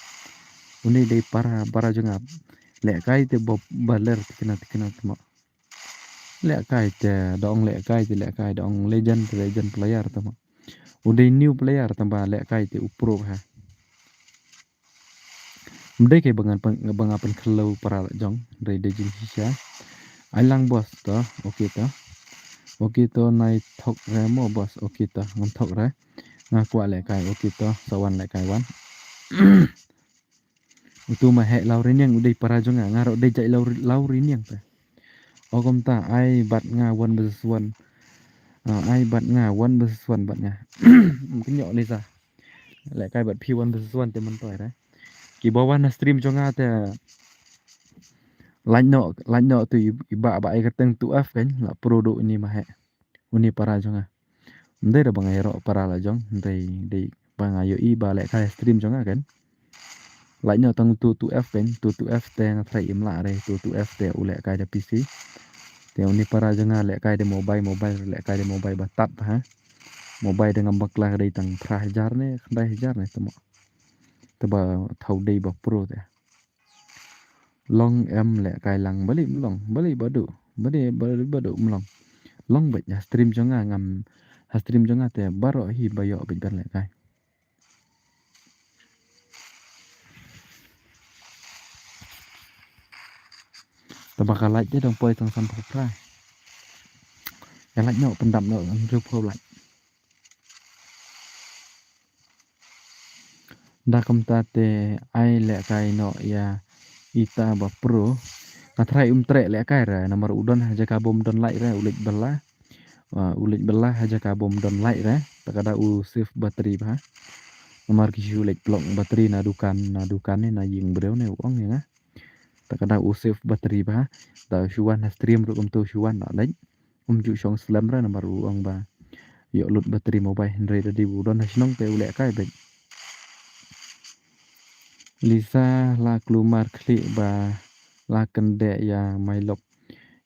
Uni dei para, para jong nga. Lehkai te ba, ba ler tikna tikna tamo. Lehkai te, da ong lehkai te lehkai, da ong legend te legend player tamo. U dei new player tangba lehkai te u pro ha. Ym dei kai ba ngan pyn, ba nga pynkhyllew para la jong, dei dei jingshisha. Ai lang boss to, okay to. Okay to nai thok re mo boss, okay to, ngam thok re. Nga kwah lehkai, okay to, sa wan lehkai wan. Utu Mahek Lorniang u dei para jong nga, nga ruh dei jait Lor-, Lorniang te. O kumta ai bad nga one versus one. Ah, ai bad nga one versus one bad nga. Ym kynjoh Liza. Lehkai bad phi one versus one te myntoi re. Ki ba wan na stream jong nga te like noh, like noh tu i, i ba, ba ai kyrteng two F kan la pro duh uni Mahek. Uni para jong nga. Ym dei da ba nga ïaroh para la jong, ym dei, dei ba nga ïohi ba lehkai stream jong nga kan. Like noh tang two two F kan, two two F te nga tharai im lah re, two two F te u lehkai da P C. Te uni para jong nga lehkai da mobile, mobile lehkai da mobile ba tad ha. Mobile da ngam bakla dei tang phra hajar ne, khyndai hajar ne tamo. Te ba thaw dei ba pro te. Long em lehkai lang, balei ym long, balei ba duh, balei ba, ba duh ym long. Long beit ha stream jong nga ngam, ha stream jong nga te baroh hi ba ïoh beit ban lehkai. Te ba ka like te dang poi tang san phew phra. Ïa like noh pyndap noh hynriew phew like. Da kumta te ai lehkai noh ïa ita ba pro. Nga tharai um treh lehkai re namar u don ha jaka bym don like re u leit bylla. Ah, u leit bylla ha jaka bym don like re. Te ka da u save battery bha. Mar ki shu leit plug battery na dukan, na dukan ne, na ïing briew ne, u ong ïa nga. Ta ka dang u save battery bha. Ta shu wan ha stream ruh kumto shu wan la leit. Um ju shong slem re namar u ong ba ïoh lut battery mobile, hynrei da dei u don ha shnong te u lehkai beit. Lisa la kulmar khlieh ba la kyndeh ïa my love.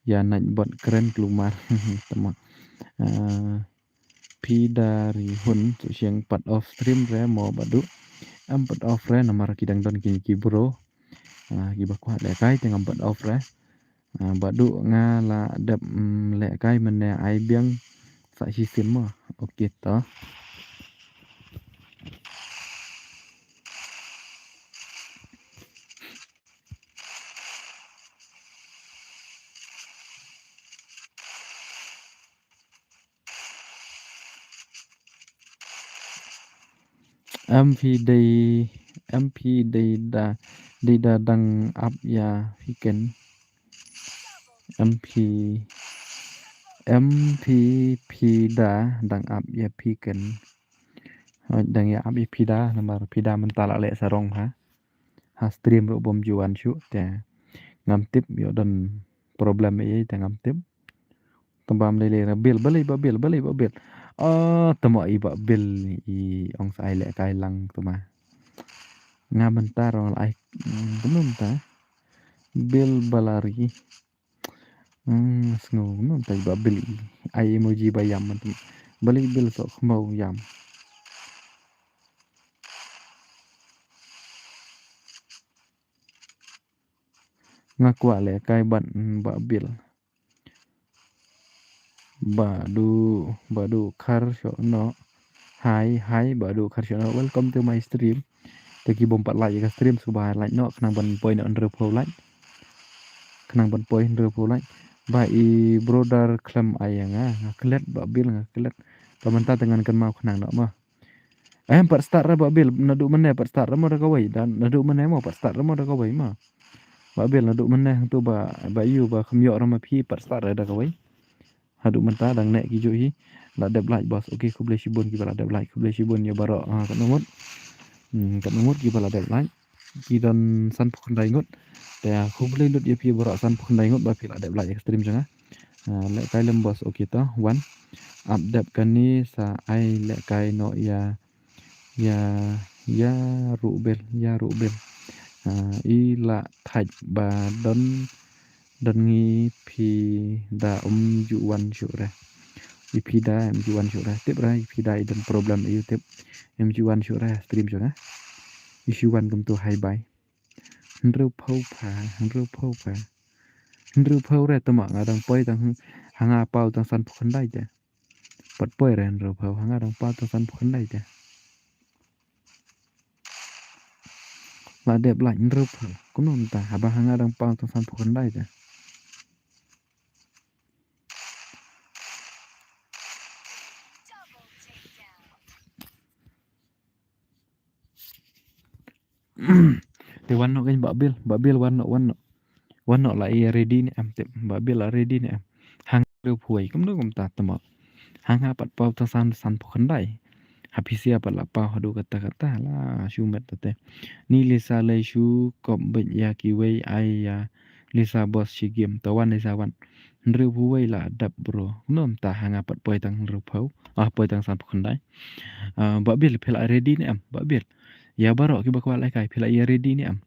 Ïa night bot kren kulmar. Tama. Ah, Phi Da Ri Hun, to sheng pat off stream re mo Bah Du? Em pat off re namar ki dang don ki, ki bro. Ah, kiba kwah lehkai te ngam pat off re. Ah, Bah Du nga la dep, mm, lehkai mynne ai biang sa shisien mo. Ok to. Em phi dei, em phi dei da, dei da dang ap ïa phi ken. Em phi, em phi, phi da dang ap ïa phi ken. Hooid, dang ïa ap ïa phi da, namar phi da mynta la leh sarong ha. Ha stream ruh bym ju wan shuh te. Ngam tip ïoh don problem ei ei te ngam tip. Tang bam lei lei ra Bill, balei Bah Bill, balei Bah Bill. Oh, tama i Bah Bill i ong sa ai lehkai lang tama. Nga mynta rong la ai, hmm, kumno mynta. Bill Balari. Hmm, sngew kumno mynta i Bah Bill i. Ai emoji ba ïam mynta. Balei Bill soh khmiew ïam. Nga kwah lehkai bad, mm, Bah Bill. Bah Du, Bah Du Khar shuh noh. Hi, hi, Bah Du Khar shuh noh. Welcome to my stream. Te ki bym pat like ïa ka stream sngewbha like noh, khnang ban poi noh hynriewphew like. Khnang ban poi hynriewphew like. Ba i brother khlem ai ïa nga, nga klet Bah Bill nga klet. Ka mynta te ngan kynmaw khnang noh mo. Em, pat start re Bah Bill, naduh mynne pat start re mo da kawei, da, naduh mynne mo pat start re mo da kawei mo. Bah Bill, naduh mynne hangtu ba, ba ïoh ba kham ïoh re ma phi pat start re da kawei. Haduh mynta dang neh ki juh hi. La dep like boss. Ok, khublei shibun kiba la dep like, khublei shibun ïa baroh. Ha, katno ngut. Hmm, katno ngut kiba la dep like. Ki don sanphew khyndai ngut. Te khublei lut ïa phi baroh sanphew khyndai ngut ba phi la dep like ïa ka stream jong nga. Ah, lehkai lem boss, ok to. Wan. Ap dep kane sa ai lehkai noh ïa, ïa, ïa Ruh Bill, ïa Ruh Bill. Ah, i la thait ba don, don ngi phi da um ju wan shuh re. I phi da em ju wan shuh re. Tip re i phi da i don problem i tip. Em ju wan shuh re stream jong nga. I shu wan kumto hi bye. Hynriewphew pha, hynriewphew pha. Hynriewphew re tama nga dang poi tang ha nga paw tang sanphew khyndai te. Pat poi re hynriewphew ha nga dang paw tang sanphew khyndai te. La dep like hynriewphew. Kumno mynta haba ha nga dang paw tang sanphew khyndai te. Te wan noh kein Bah Bill, Bah Bill wan noh, wan noh. Wan noh la ïa ready ne em tip, Bah Bill la ready ne em. Hang hynriewphew wei, kumno kumta tama. Hang ha pat paw tang san, sanphew khyndai. Ha phi sia pat la paw haduh katta katta la shu met te. Ni Lisa lei shu kop beit ïa kiwei ai ïa Lisa boss shi game. To wan Lisa wan. Hynriewphew wei la dep bro. Kumno mynta ha nga pat poi tang hynriewphew. Ah, poi tang sanphew khyndai. Ah, Bah Bill phi la ready ne em Bah Bill? Ïa baroh kiba kwah lehkai phi la ïa ready ne em?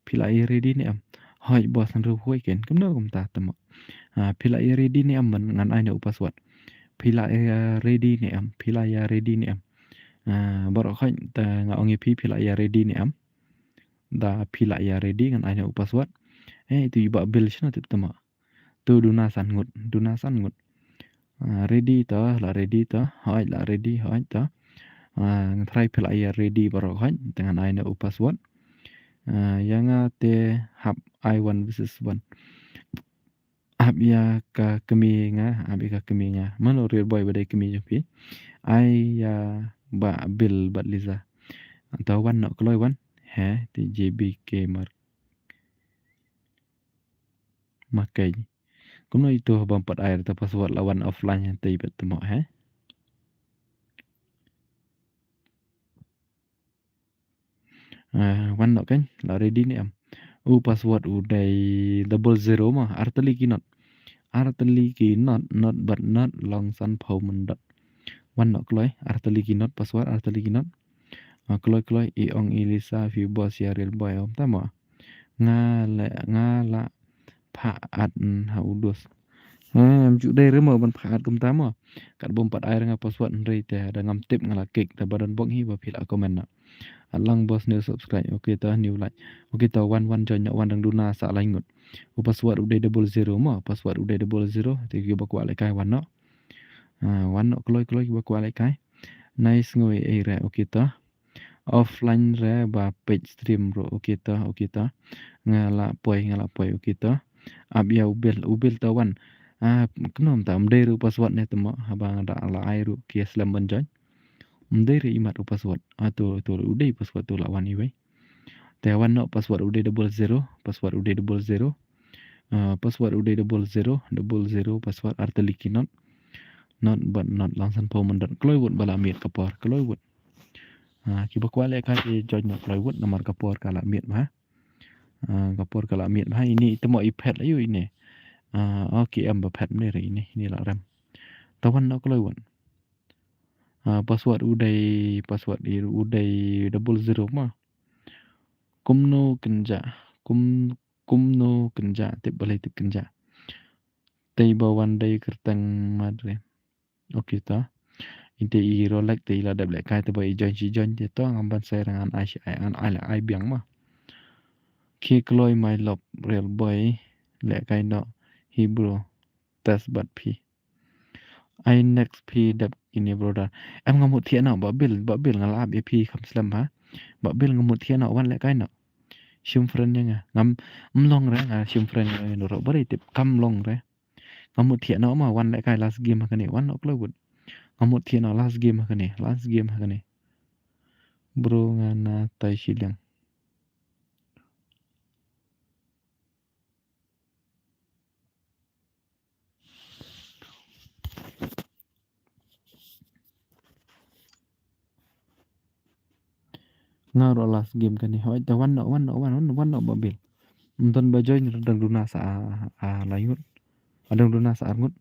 Phi la ïa ready ne em? Hooid boss hynriewphew wei kein. Kumno kumta tama. Ah, phi la ïa ready ne em ban ngan ai noh u password. Phi la ïa ready ne em? Phi la ïa ready ne em? Ah, baroh hooid te nga ong ïa phi phi la ïa ready ne em? Da phi la ïa ready ngan ai noh u password. Eh, itu i Bah Bill shano tip tama. Tu duna san ngut, duna san ngut. Ah, ready to, la ready to, hooid la ready, hooid to. Ah, ngan try phi la ïa ready baroh hooid, te ngan ai noh u password. Ah, ïa nga te hap ai one versus one. Hap ïa ka kmie nga, hap ïa ka kmie nga. Mano Real Boy ba dei kmie jong phi. Ai ïa Bah Bill bad Lisa. To wan noh kloi wan. He, te J B K Mark. Makai. Kumno ito bam pat ai ta password la wan offline te bet temo he. Ah, wan noh kan, la ready ne em? U password u dei double zero mo, artylli ki not. Artylli ki not, not bad not, long san phew myndot. Wan noh kloi, artylli ki not, password artylli ki not. Ah, kloi kloi, i ong i Lisa, phi boss ïa Real Boy, ym tang mo. Nga la, nga la phah ad, mm, ha u dos. Em ju dei re mo ban phah ad kumta mo. Kat bym pat ai re nga password hynrei te da ngam tip nga la klik, te ba don bok hi ba phi la comment noh. At lang boss new subscribe. Okay to, new like. Okay to, wan wan join noh, wan dang duna sa lai ngut. U password u dei double zero mo, password u dei double zero. Te kiba kwah lehkai wan noh. Ah, wan noh kloi kloi kiba kwah lehkai. Nice ngoi ei re, okay to. Offline re ba peit stream ruh, okay to, okay to. Nga la poi, nga la poi, okay to. Ap ïa u Bill, u Bill to wan. Ah, kumno mynta, ym dei ruh password ne te mo, haba nga da la ai ruh ki slem ban join. Ym dei ruh imat u password. Ah, to, to, u dei password to, la wan iwei. Te wan noh, password u dei double zero, password u dei double zero. Ah, password u dei double zero, double zero, password artylli ki not. Not bad not, long san phew myndot. Kloi wut ba la miet ka por, kloi wut. Ah, kiba kwah lehkai te join noh kloi wut namar ka por ka la miet bha. Ah, ka por ka la miet bha, ine i te mo i phet la ïoh ine. Ah, okay, em ba phet, ym dei re ine, ine la rem. To wan noh kloi wut. Ah, password u dei, password i u dei double zero mo. Kumno kynja, kum, kumno kynja, tip balei tip kynja. Tei ba wan dei kyrteng madre. Okay to. Ite i Rolex te i la dep lehkai te ba i join shi join te to, ngam ban share, ngan ai shi ai, ngan ai leh ai biang mo. Ki kloi my love Real Boy lehkai noh hi bro. Test bad phi. Ai next phi dep ine brother. Em nga mut thiah noh, Bah Bill, Bah Bill nga la ap ïa phi kham slem ha. Bah Bill nga mut thiah noh, wan lehkai noh. Shim friend ïa nga. Ngam, ym long re nga shim friend ïa nga ruh, balei tip, kam long re. Nga mut thiah noh mo, wan lehkai last game ha kane, wan noh kloi wut. Nga mut thiah noh last game ha kane, last game ha kane. Bro nga na tai shiliang. Nga ruh last game kane. Hooid, te wan noh, wan noh, wan, wan, wan noh Bah Bill. Ym don ba join, dang duna sa a, a lai ngut. A dang duna sa ar ngut.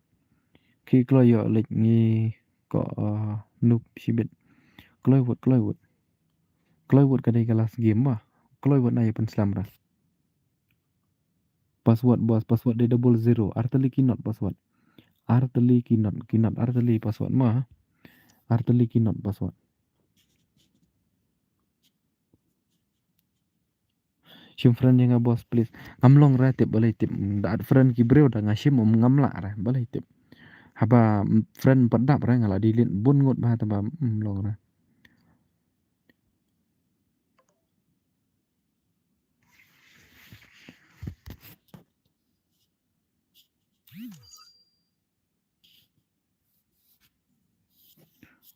Ki kloi ïoh leit ngi ko, ah, noob shibit. Kloi wut, kloi wut. Kloi wut ka dei ka last game ba. Kloi wut na ïa pynslem ra. Password boss, password dei double zero. Artylli ki not password. Artylli ki not, ki not artylli password mo. Artylli ki not password. Shim friend ïa nga boss please. Ngam long re tip, balei tip. Da add friend ki briew da nga shim, ym, ngam lah re, balei tip. Haba, mm, friend pat dap re nga la delete bun ngut bha, te ba, mm, long re.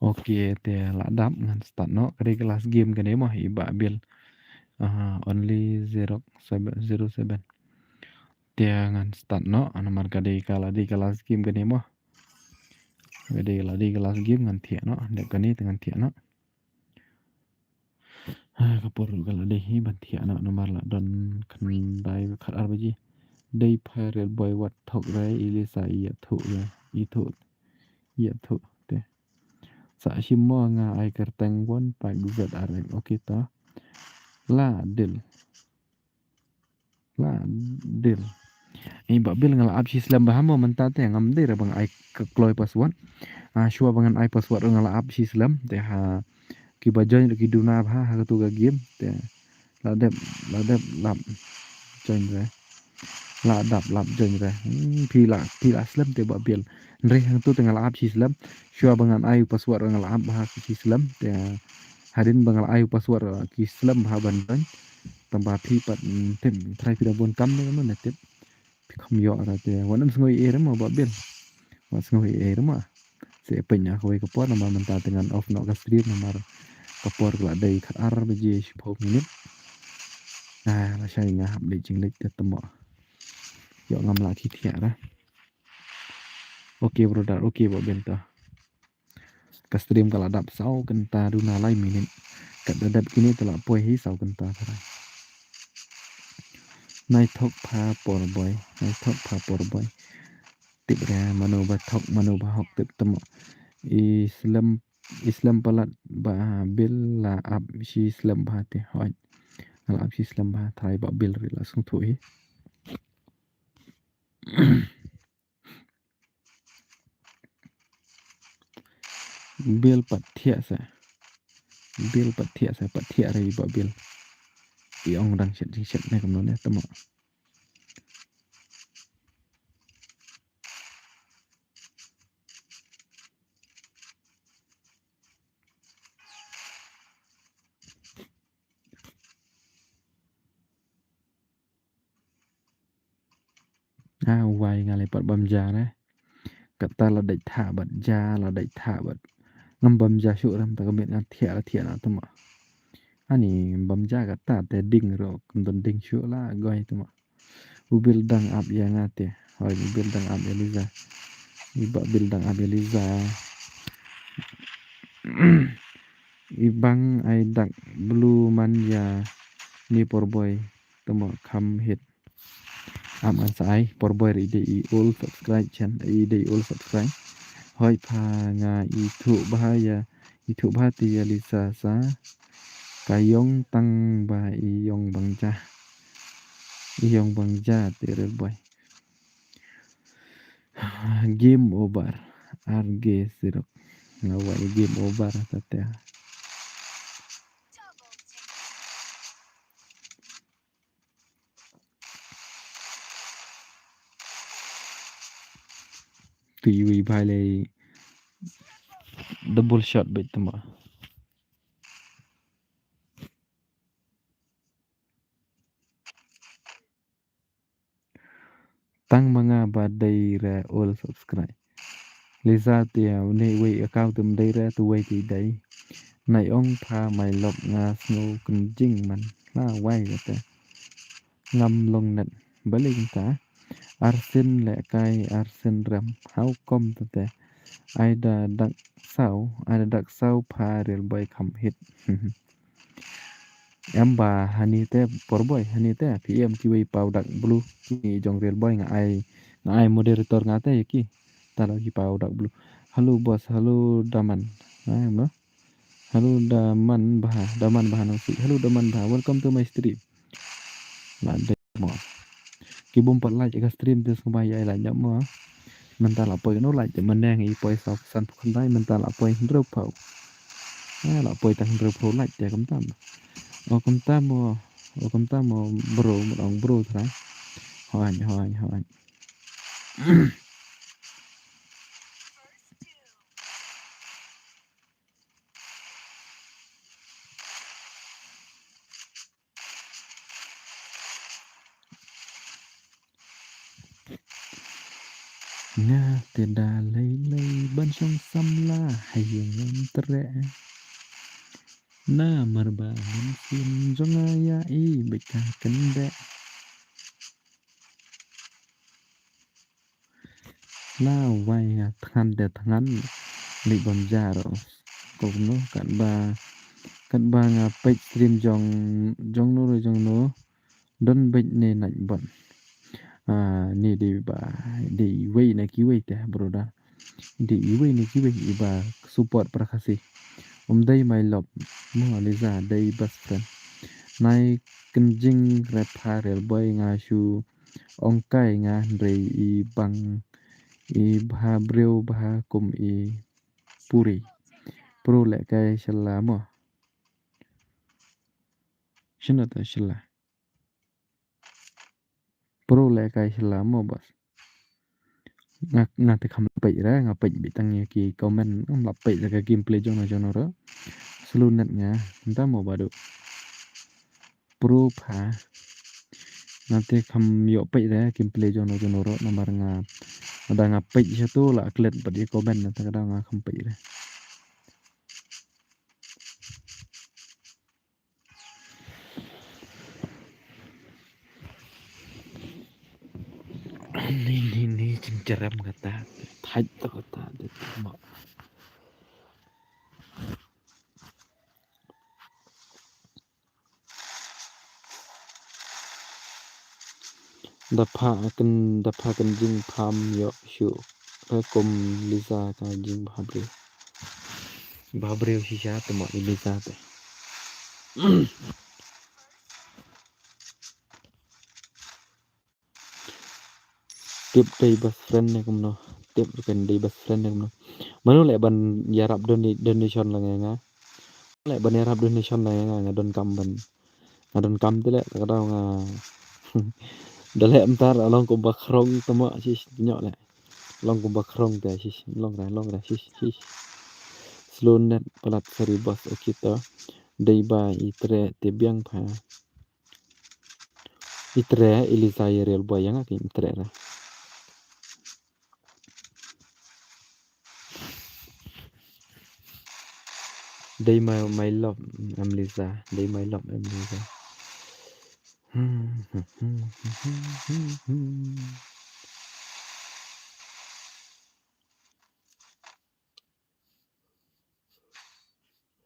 Okay, te la dap, ngan start noh. Ka dei ka last game kane mo, i Bah Bill. Ah, only zero seven, zero seven. Te ngan start noh, namar ka dei ka, la dei ka last game kane mo. Ka dei, la dei ka last game, ngan thiah noh. Dep kane te ngan thiah noh. Ah, ka por ruh ka la dei hi ban thiah noh, namar la don khyndai khatar baje. Dei pha Real Boy wat thok re, i Lisa ïathuh re, ïathuh, ïathuh te. Sa shim mo, nga ai kyrteng one pack Z R X. Okay to. La deal. La deal. Ei Bah Bill, nga la ap shi slem bha mo mynta te, ngam dei re ba nga ai ka kloi password. Ah, shuwa ba ngan ai password nga la ap shi slem te ha. Kiba join ki duna bha ha katu ka game te. La dep, la dep lap join re. La dap lap join re. Hmm, phi la, phi la slem te Bah Bill. Hynrei hangtu te nga la ap shi slem. Shuwa ba ngan ai password nga la ap bha shi slem te. Hadien ba nga la ai password ki slem bha ban join. Tang ba phi pat, mm, tip, trai phi da bun kam ne, ne tip. Phi kham ïoh ra te. Wat nym sngew ei ei re mo Bah Bill. Wat sngew ei ei re mo. Sa pynïa kawei ka por namar mynta te ngan off noh ka stream namar ka por ka la dei khatar baje shiphew minit. Ah, lashai nga hap leit jingleit te mo. Ïoh ngam lah ki thiah ra. Okay brother, okay Bah Bill to. Ka stream ka la dap saw kynta duna lai minit. Kat da dep kine te la poi hi saw kynta tharai. Nai thok pha por boi, nai thok pha por boi. Tip re mano ba thok mano ba hok tip temo. I slem, i slem palat ba bil la ap shi slem ba te hoi. La ap shi slem ba tharai ba bil ri la sngewthuh hi. Bil pat thiah sa. Bil pat thiah sa, pat thiah re ba bil. I ong dang shet jing shet ne kumno ne temo. Ah, wai nga lei pat bam ja ne. Kata la dei tha bat ja, la dei tha bat. Ngam bam ja shu ram ta ka miet nga thiah la thiah na temo. Ani bam ja kata te ding ro, kum don ding shu la goi temo. U bil dang ap ïa nga te. Hoi, u bil dang ap ïa Liza. I ba bil dang ap ïa Liza. I bang ai dak blue man ïa ni por boi. Temo kham hit. Am an sa ai por boi ri dei i ol subscribe chen, i dei i ol subscribe. Hoi pha nga i thu bha ïa, i thu bha ti ïa Liza sa. Ka ïong tang ba i ïong bang ja. I ïong bang ja ti rel boi. Game over. Arge sirok. Nga wa i game over ta te. Tu iwi bhai lei double shot beit tama. Tang ma nga ba dei re ol subscribe. Liza te une wei account te mdei re tu wei te dei. Nai ong pha mai lok nga sngew kynjing man. La wai kata. Ngam long net. Balei kynta. Arsen le kai arsen rem. How come te te. Ai da dak saw, ai da dak saw pha rel bai kham hit. Em ba hani te por boi, hani te P M kiwei paw dak blue ki jong rel boi nga ai, nga ai moderator nga te ki. Talo ki paw dak blue. Hello boss, hello Daman. Ai mo. Hello Daman Bha, Daman Bha nang si. Hello Daman Bha, welcome to my stream. La dei mo. Ki bym pat like ka stream te sngewbha ïa like nyap mo. Mynta la poi no like te mynne ngi poi saw san phew khyndai mynta la poi hynriew phew. Ah, la poi tang hynriew phew like te kumta mo. O kumta mo, o kumta mo bro, mo ong bro tra. Hoi, hoi, hoi. Nga te da lei lei ban shong samla ha ïing ngam treh. Namar ba ngam shim jong nga ïa i beit ka kyndeh. La wai nga thngan de thngan. Lei bam ja ro. Ko kumno katba, katba nga peit stream jong, jong no ro jong no. Don beit ne nait bot. Ah, ni dei ba, dei wei na kiwei te bro da. Dei wei na kiwei i ba support para Khasi. Um dei mai lop. Mo Liza dei best friend. Nai kynjing re pha rel boi nga shu ong kai nga hynrei i bang i bha briew bha kum i puri. Pro le kai shala mo. Shino ta shala. Pro le kai shala mo bas. Nga, nga te kham peit re, nga peit beit tang ïa ki comment, ngam la peit re ka gameplay jong no jong no re. Slow net nga, nta mo badu. Pro pha. Nga te kham ïoh peit re gameplay jong no jong no re, namar nga, nga da nga peit sha tu la klet bad ïa comment na ta ka da nga kham peit re. Ni, ni, ni, jingjarem kata. Thait to kata, de tama. Da pha kan, da pha kan jingpham ïoh shuh. Re kum Liza ka jingbhabriew. Bhabriew shisha te mo i Liza te. Tip dei best friend ne kumno. Tip kan dei best friend ne kumno. Mano leh ban ïarap don-, donation lang ïa nga. Leh ban ïarap donation lang ïa nga, nga donkam ban. Nga donkam te leh, ka daw nga. Da leh mynta long kumba khrong te mo, shish, nyoh leh. Long kumba khrong te, shish, long re, long re, shish, shish. Slow net palat sari boss, okay to. Dei ba i tre te biang pha. I tre, i Liza ïa Real Boy ïa nga ki i tre re. Dei my, my love, em Liza. Dei my love, em Liza.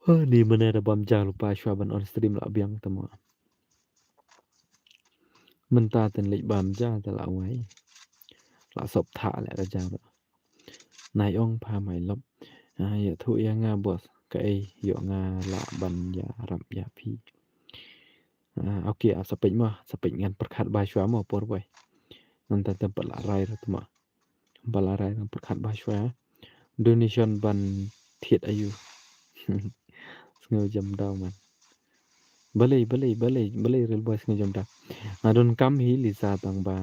Ha, ni mynne da bam ja lypa shuwa ban on stream la biang te mo. Mynta ten leit bam ja te la wai. La sop tha leh ka ja ruh. Nai ong pha my love. Ah, ïathuh ïa nga boss. Kaei ïoh nga lah ban ïarap ïa phi. Ah, okay, ap sa peit mo, sa peit ngan pyrkhat ba shuwa mo por boi. Ngan ta tem pat la rai ra te mo. Ba la rai ngan pyrkhat ba shuwa. Donation ban thied ayu. Sngew jam daw man. Balei, balei, balei, balei Real Boy sngew jam daw. Nga donkam hi Liza tang ba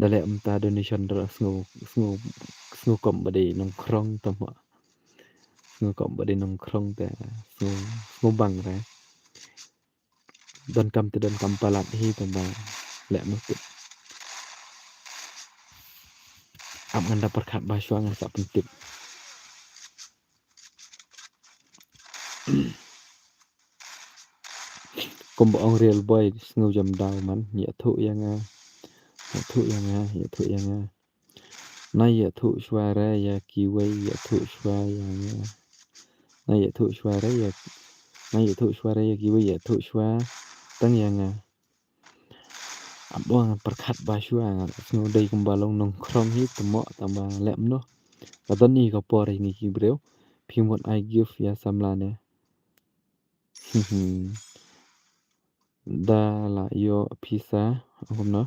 da leh mynta donation da sngew, sngew, sngew kop ba dei nongkhrong te mo. Sngew kop ba dei nongkhrong te sngew, sngew bang re. Donkam te donkam palat hi tang ba leh mynta. Ap ngan da pyrkhat ba shuwa ngan sa pyntip. Kumba ong Real Boy sngew jam daw man, ïathuh ïa nga. Ïathuh ïa nga, ïathuh ïa nga. Na ïathuh shuwa re ïa kiwei ïathuh shuwa ïa nga. Na ïathuh shuwa re ïa, na ïathuh shuwa re ïa kiwei ïathuh shuwa tang ïa nga. Ap ngan pyrkhat ba shuwa nga sngew dei kumba long nongkhrong hi te mo tang ba leh mynno. Ka don hi ka por hi ngi ki briew. Phi mut ai gift ïa samla ne. Da la ïoh pisa, kumno?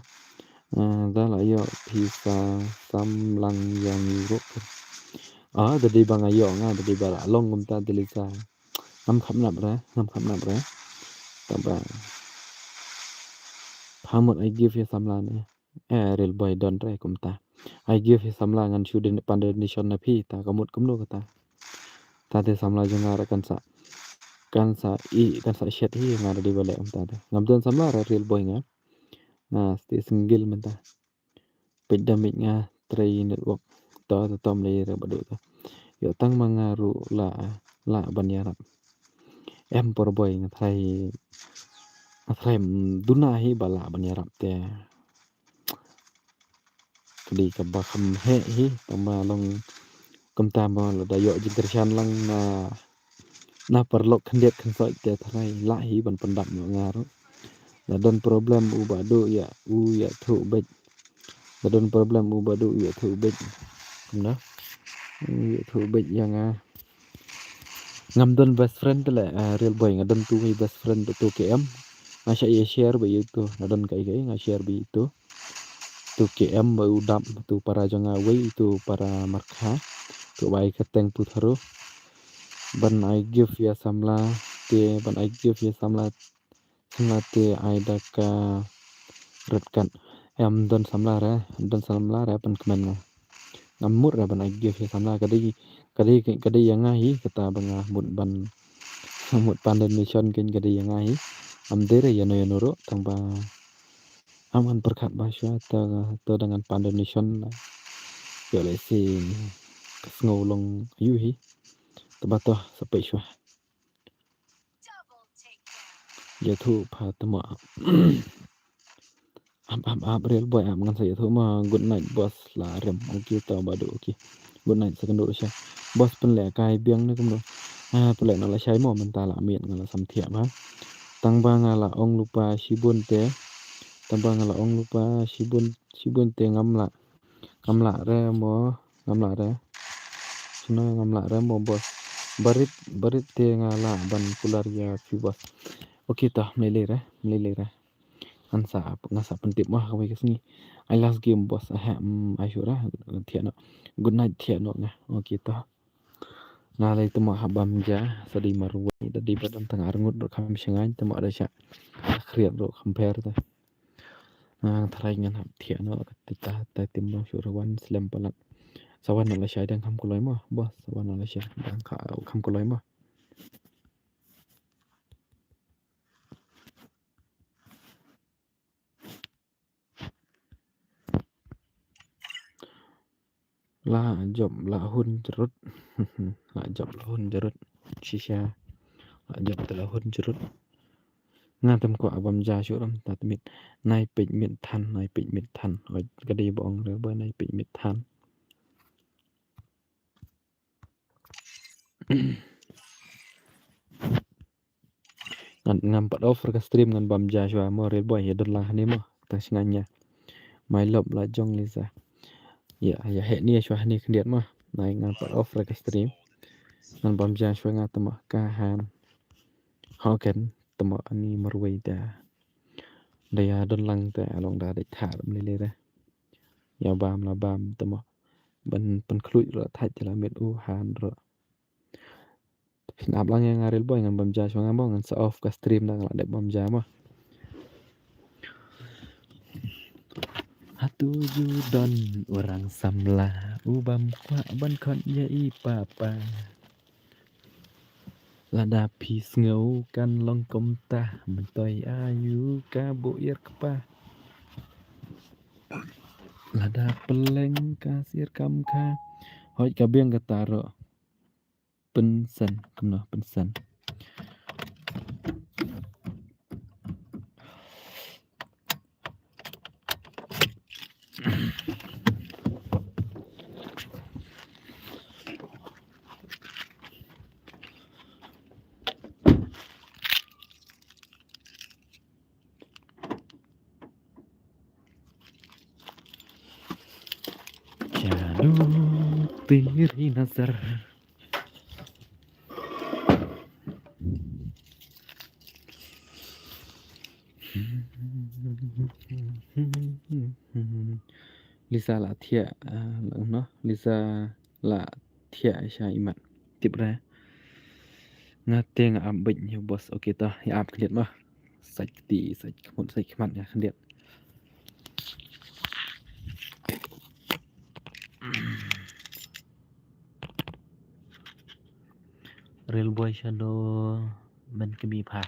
Ah, da la ïoh pisa samlang ïa ngi ruh. Ah, da dei ba nga ïoh nga, da dei ba la long kumta da lei sa. Ngam kham nap re, ngam kham nap re. Tang ba pha mut ai gift ïa samla ne. Eh, Real Boy don re kumta. Ai gift hi samla ngan shu din pan donation na phi ta ka mut kumno kata. Ta te samla jong nga re kan sa, kan sa i, kan sa shet hi nga re dei ba leh kumta te. Ngam don samla re Real Boy nga. Nga stay single mynta. Peit da mih nga trei network. To, to, tom dei re ba dei to. Ïoh tang ma nga ruh la, la ban ïarap. Em por boi nga trai, nga trai duna hi ba la ban ïarap te. Ka dei kaba kham heh hi, tang ba long kumta ba lada ïoh jingkyrshan lang na, na paralok khyndiat khynsoit te tharai lah hi ban pyndap noh nga ruh. La don problem u Bah Duh ïa u ïathuh beit. La don problem u Bah Duh u ïathuh beit. Kumno? U ïathuh beit ïa nga. Ngam don best friend te leh, ah, Real Boy, nga don tu ngi best friend tu K M. Nga shah ïa share ba ïa tu, nga don kai kai, nga share ba ïa tu. Tu K M ba u dap, tu para jong nga wei, tu para Markha. Tu bai ka teng pu tharu. Ban ai gift ïa samla te, ban ai gift ïa samla, samla te ai da ka red card. Em don samla re, don samla re pan kmen nga. Ngam mut re ban ai gift ïa samla ka dei, ka dei, ka dei ïa nga hi kata ba nga mut ban, mut pan donation kein ka dei ïa nga hi. Am dei re ïa no ïa no ruh tang ba am ngan pyrkhat ba shuwa ta, ta da ngan pan donation la. Ïoh lehse ka sngew long ayu hi. Te ba to sa peit shuwa. Ïathuh pha te ma. Ap, ap, ap, Real Boy, ap, ngan sa ïathuh ma. Good night, boss, la rem. Okay, to ba duh, okay. Good night, sa kynduh sha. Boss, pynleh kai biang ne kumno? Ah, pynleh na la shai mo, mynta la miet nga la sam thiah ba. Tang ba nga la ong lypa shibun te. Tang ba nga la ong lypa shibun, shibun te ngam lah. Ngam lah re mo, ngam lah re. Shano ngam lah re mo boss. Barit, barit te nga lah ban kular ïa phi boss. Okay to, mlei lei re, mlei lei re. Ngan sa, ngan sa pyntip mo ha kawei ka sngi. Ai last game boss, ah, mm, ai shuh re, thiah noh. Good night thiah noh nga. Okay to. Nga lei te mo hap bam ja, sa dei marwei, da dei ba don tang arngut ruh kham shngaiñ, te mo da shah khriat ruh kham pher te. Nga tharai ngan hap thiah noh, te ta, te tim long shuh re wan slem palat. Sa wan noh lashai dang kham kloi mo, boss, sa wan noh lashai dang kha, kham kloi mo. La jop la hun jrut. La jop la hun jrut. Shisha. La jop te la hun jrut. Nga tam kwah bam ja shuh ram ta tmit. Nai peit mit than, nai peit mit than. Oi, ka dei ba ong re ba nai peit mit than. Ngan, ngan pat off ka stream ngan bam ja shuwa mo Real Boy, ïa don lang hangne mo. Tang shngaiñ ïa. My love la jong Lisa. Ïa, ïa heh ni shuwa hangne khyndiat mo. Nai ngan pat off ka stream. Ngan bam ja shuwa nga te mo ka han. Ho ken te mo ani marwei da. Da ïa don lang te long da dei thar mlei lei re. Ïa bam la bam te mo. Ban pynkhluit ruh thait te la miet u han ruh. Phin ap lang ïa nga Real Boy ngan bam ja shuwa nga mo, ngan sa off ka stream da nga la dep bam ja mo. Hato ju don orang samla u bym kwah ban khot ïa i papa. Lada phi sngew kan long kumta, myntoi aïu ka buh ïar kpa. Lada pylleng ka siar kam kha. Hooid ka biang kata ruh. Pynsen, kumno pynsen. Jadu teri nazar. Lisa la thiah, ah, no, Lisa la thiah sha imat. Tip re. Nga te nga ap beit ïa boss. Okay to, ïa ap khyndiat mo. Sait kti, sait khmut, sait khmat nga khyndiat. Real Boy Shadow men kemi pha.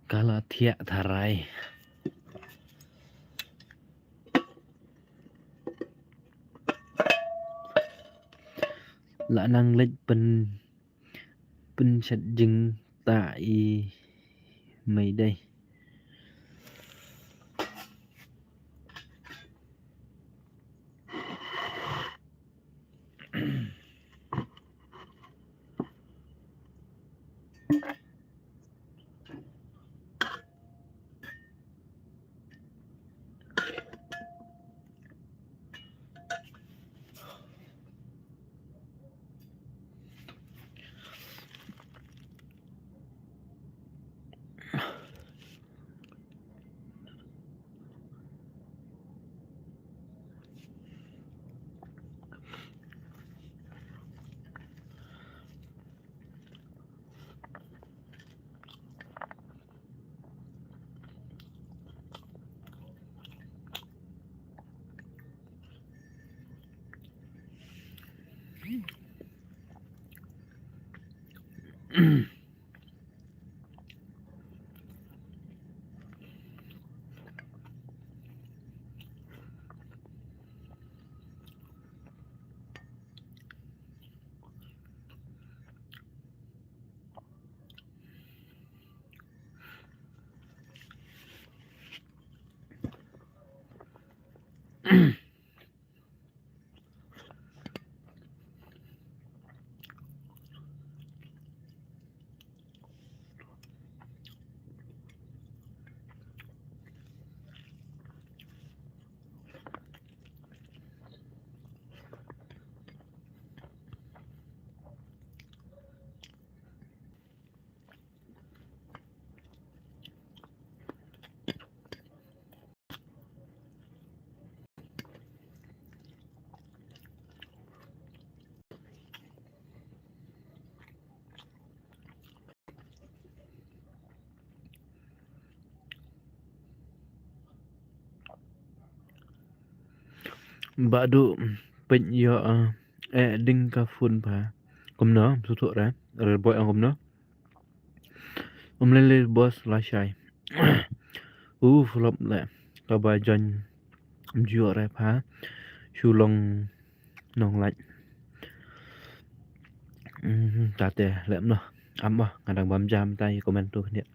Ka la thiah tharai. La nang leit pyn, pynshet jingtah i mei dei. Ba du peit ïoh, eh, ding ka phone pha. Kumno, shu thoh re, re boi ang kumno. Um lei lei boss lashai. U flop le. Kaba join um ju re pha. Shu long nong lait. Hmm, ta te lem noh. Am bah, nga dang bam jam ta ïa comment tu khyndiat.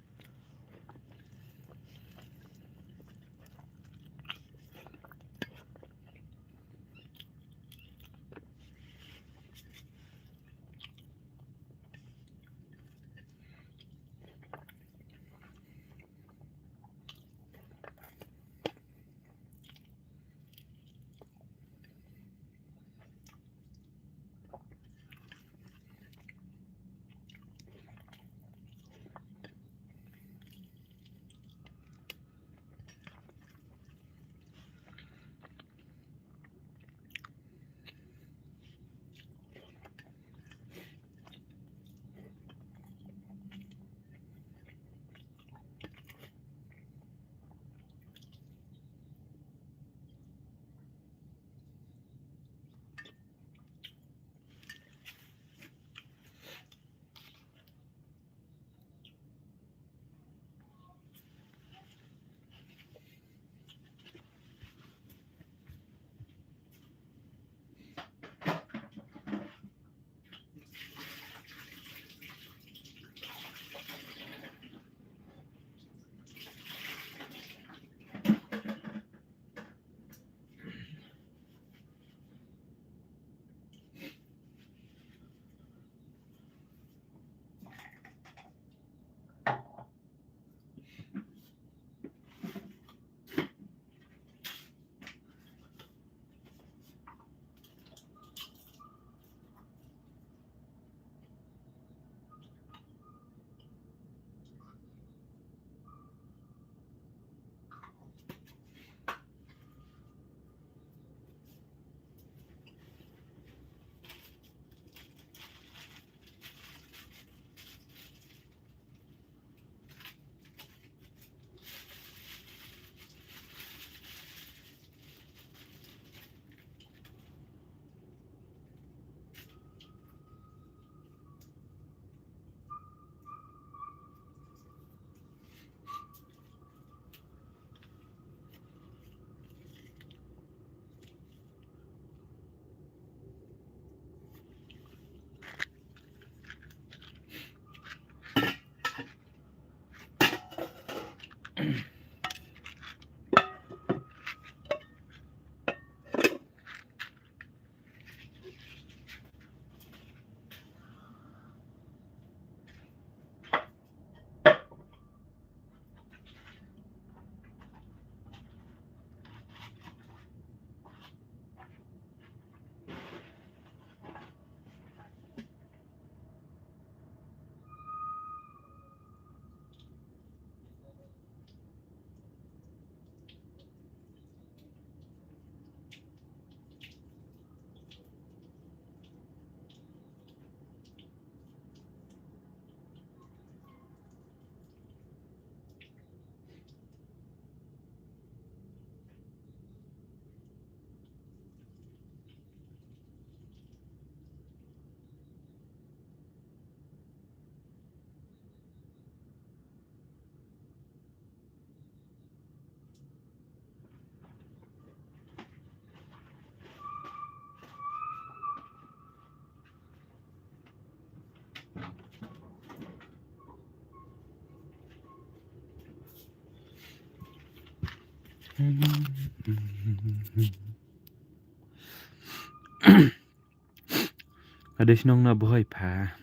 Ka dei shnong na Bhoi pha.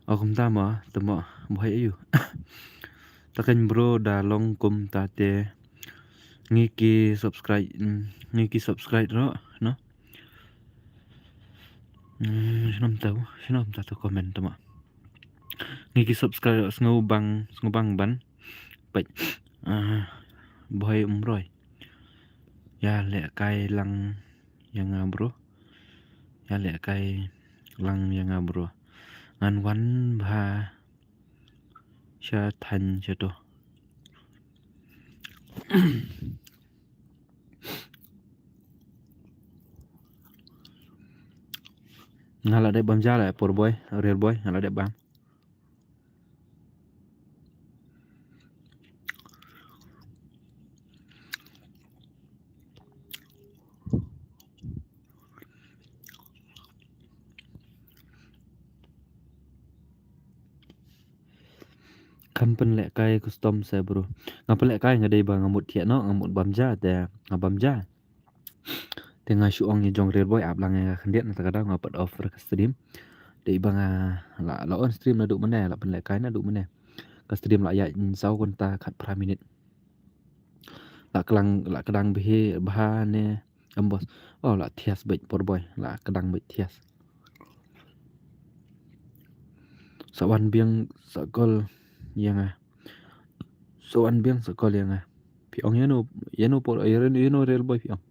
O kumta mo, te mo Bhoi aiu. Ta kan bro da long kumta te. Ngi ki subscribe, mm, ngi ki subscribe ro, no? Hmm, shnong ta, shnong ta to comment ta mo. Ngi ki subscribe ro, sngewbang, sngewbang ban. Peit. Ah, Bhoi Umroi. Ïa leh kai lang ïa nga bro. Ïa leh kai lang ïa nga bro. Ngan wan bha sha thaiñ sha to. Nga la dep bam ja la por boy, real boy, nga la dep bam. Kan pynlehkai custom se bro. Nga pynlehkai nga dei ba nga mut thiah noh, nga mut bam ja te nga bam ja. Te nga shu ong ïa jong real boy ap lang ïa nga khyndiat, na ta ka daw nga pat off ka stream. Dei ba nga la, la on stream naduh mynne, la pynlehkai naduh mynne. Ka stream la ïaid saw kynta khatphra minit. La klang, la kdang bha ne em boss. Oh, la thias beit por boy, la kdang beit thias. Sa wan biang sa call ïa nga. Sa wan biang sa call ïa nga. Phi ong ïa no, ïa no por, ïa no, ïa no real boy phi ong.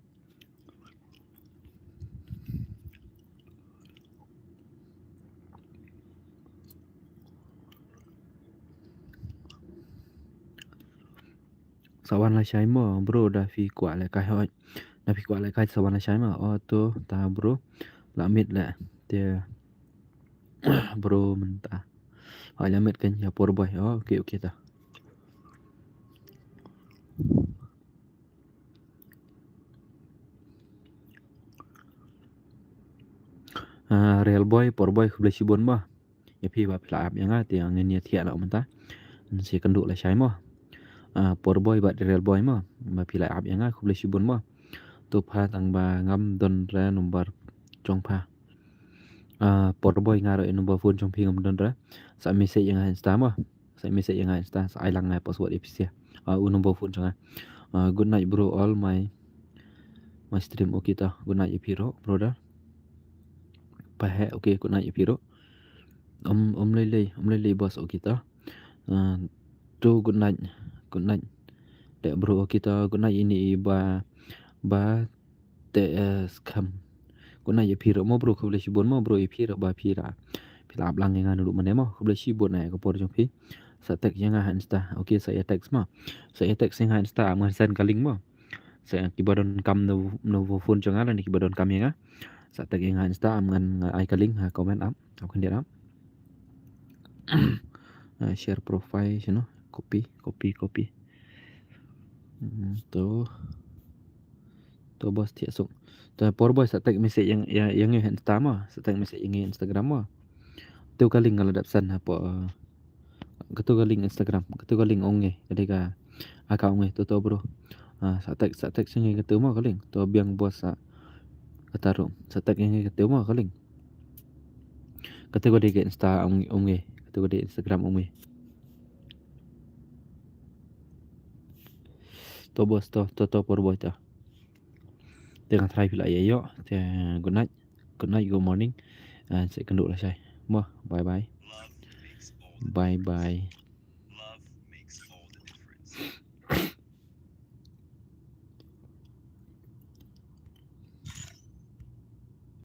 Sa wan lashai mo bro, da phi kwah lehkai hoi. Da phi kwah lehkai sa wan lashai mo. Oh to ta bro. La miet leh te bro mynta. Hoi la miet kan ïa por boy. Oh, okay, okay ta. Ah, real boy, por boy khublei shibun mo. Ïa phi ba phi la ap ïa nga te ngin ïa thiah noh mynta. Ngin sa kynduh lashai mo. Ah, por boy bad real boy mo. Ba phi la ap ïa nga khublei shibun mo. To pha tang ba ngam don re number jong pha. Ah, por boy nga ruh ïa number phone jong phi ngam don re. Sa message ïa nga Insta mo. Sa message ïa nga Insta, sa ai lang nga password ïa phi sha. Ah, u number phone jong nga. Ah, good night bro, all my, my stream okay ta. Good night ïa phi ruh brother. Paheh, okay, good night ïa phi ruh. Um, um lei lei, um lei lei boss, okay ta. Ah, to good night, good night. Te bro, okay ta, good night ïa ini i ba, ba te, eh, skhem. Good night ïa phi ruh mo bro, khublei shibun mo bro ïa phi ruh ba phi la, phi la ap lang ïa nga naduh mynne mo, khublei shibun ïa ka por jong phi. Sa text ïa nga ha Insta. Okay, sa ïa text mo. Sa ïa text ïa nga ha Insta, am ngan send ka link mo. Sa kiba donkam number phone jong nga lane kiba donkam ïa nga. Sa text ïa nga ha Insta, am ngan ai ka link ha comment ap. Ap khyndiat ap. Ah, share profile, you know, copy, copy, copy. Hmm, to. To boss thiah suk. To por boy sa text message ïa, ïa, ïa ngi Insta mo, sa text message ïa ngi Instagram mo. To ka link nga la dep send hapoh, eh, kato ka link Instagram, kato ka link ong ngi, ka dei ka account ong ngi, to to bro. Ah, sa text, sa text ïa ngi kato mo ka link, to biang boss sa kata ruh. Sa text ïa ngi kato mo ka link. Kato ka dei ka Insta ong, ong ngi, kato ka dei Instagram ong ngi. To boss, to, to, to por boy to. Te nga try phi la ïa ïoh. Te good night. Good night, good morning. And sa kynduh lashai mo. Bye bye. Bye bye.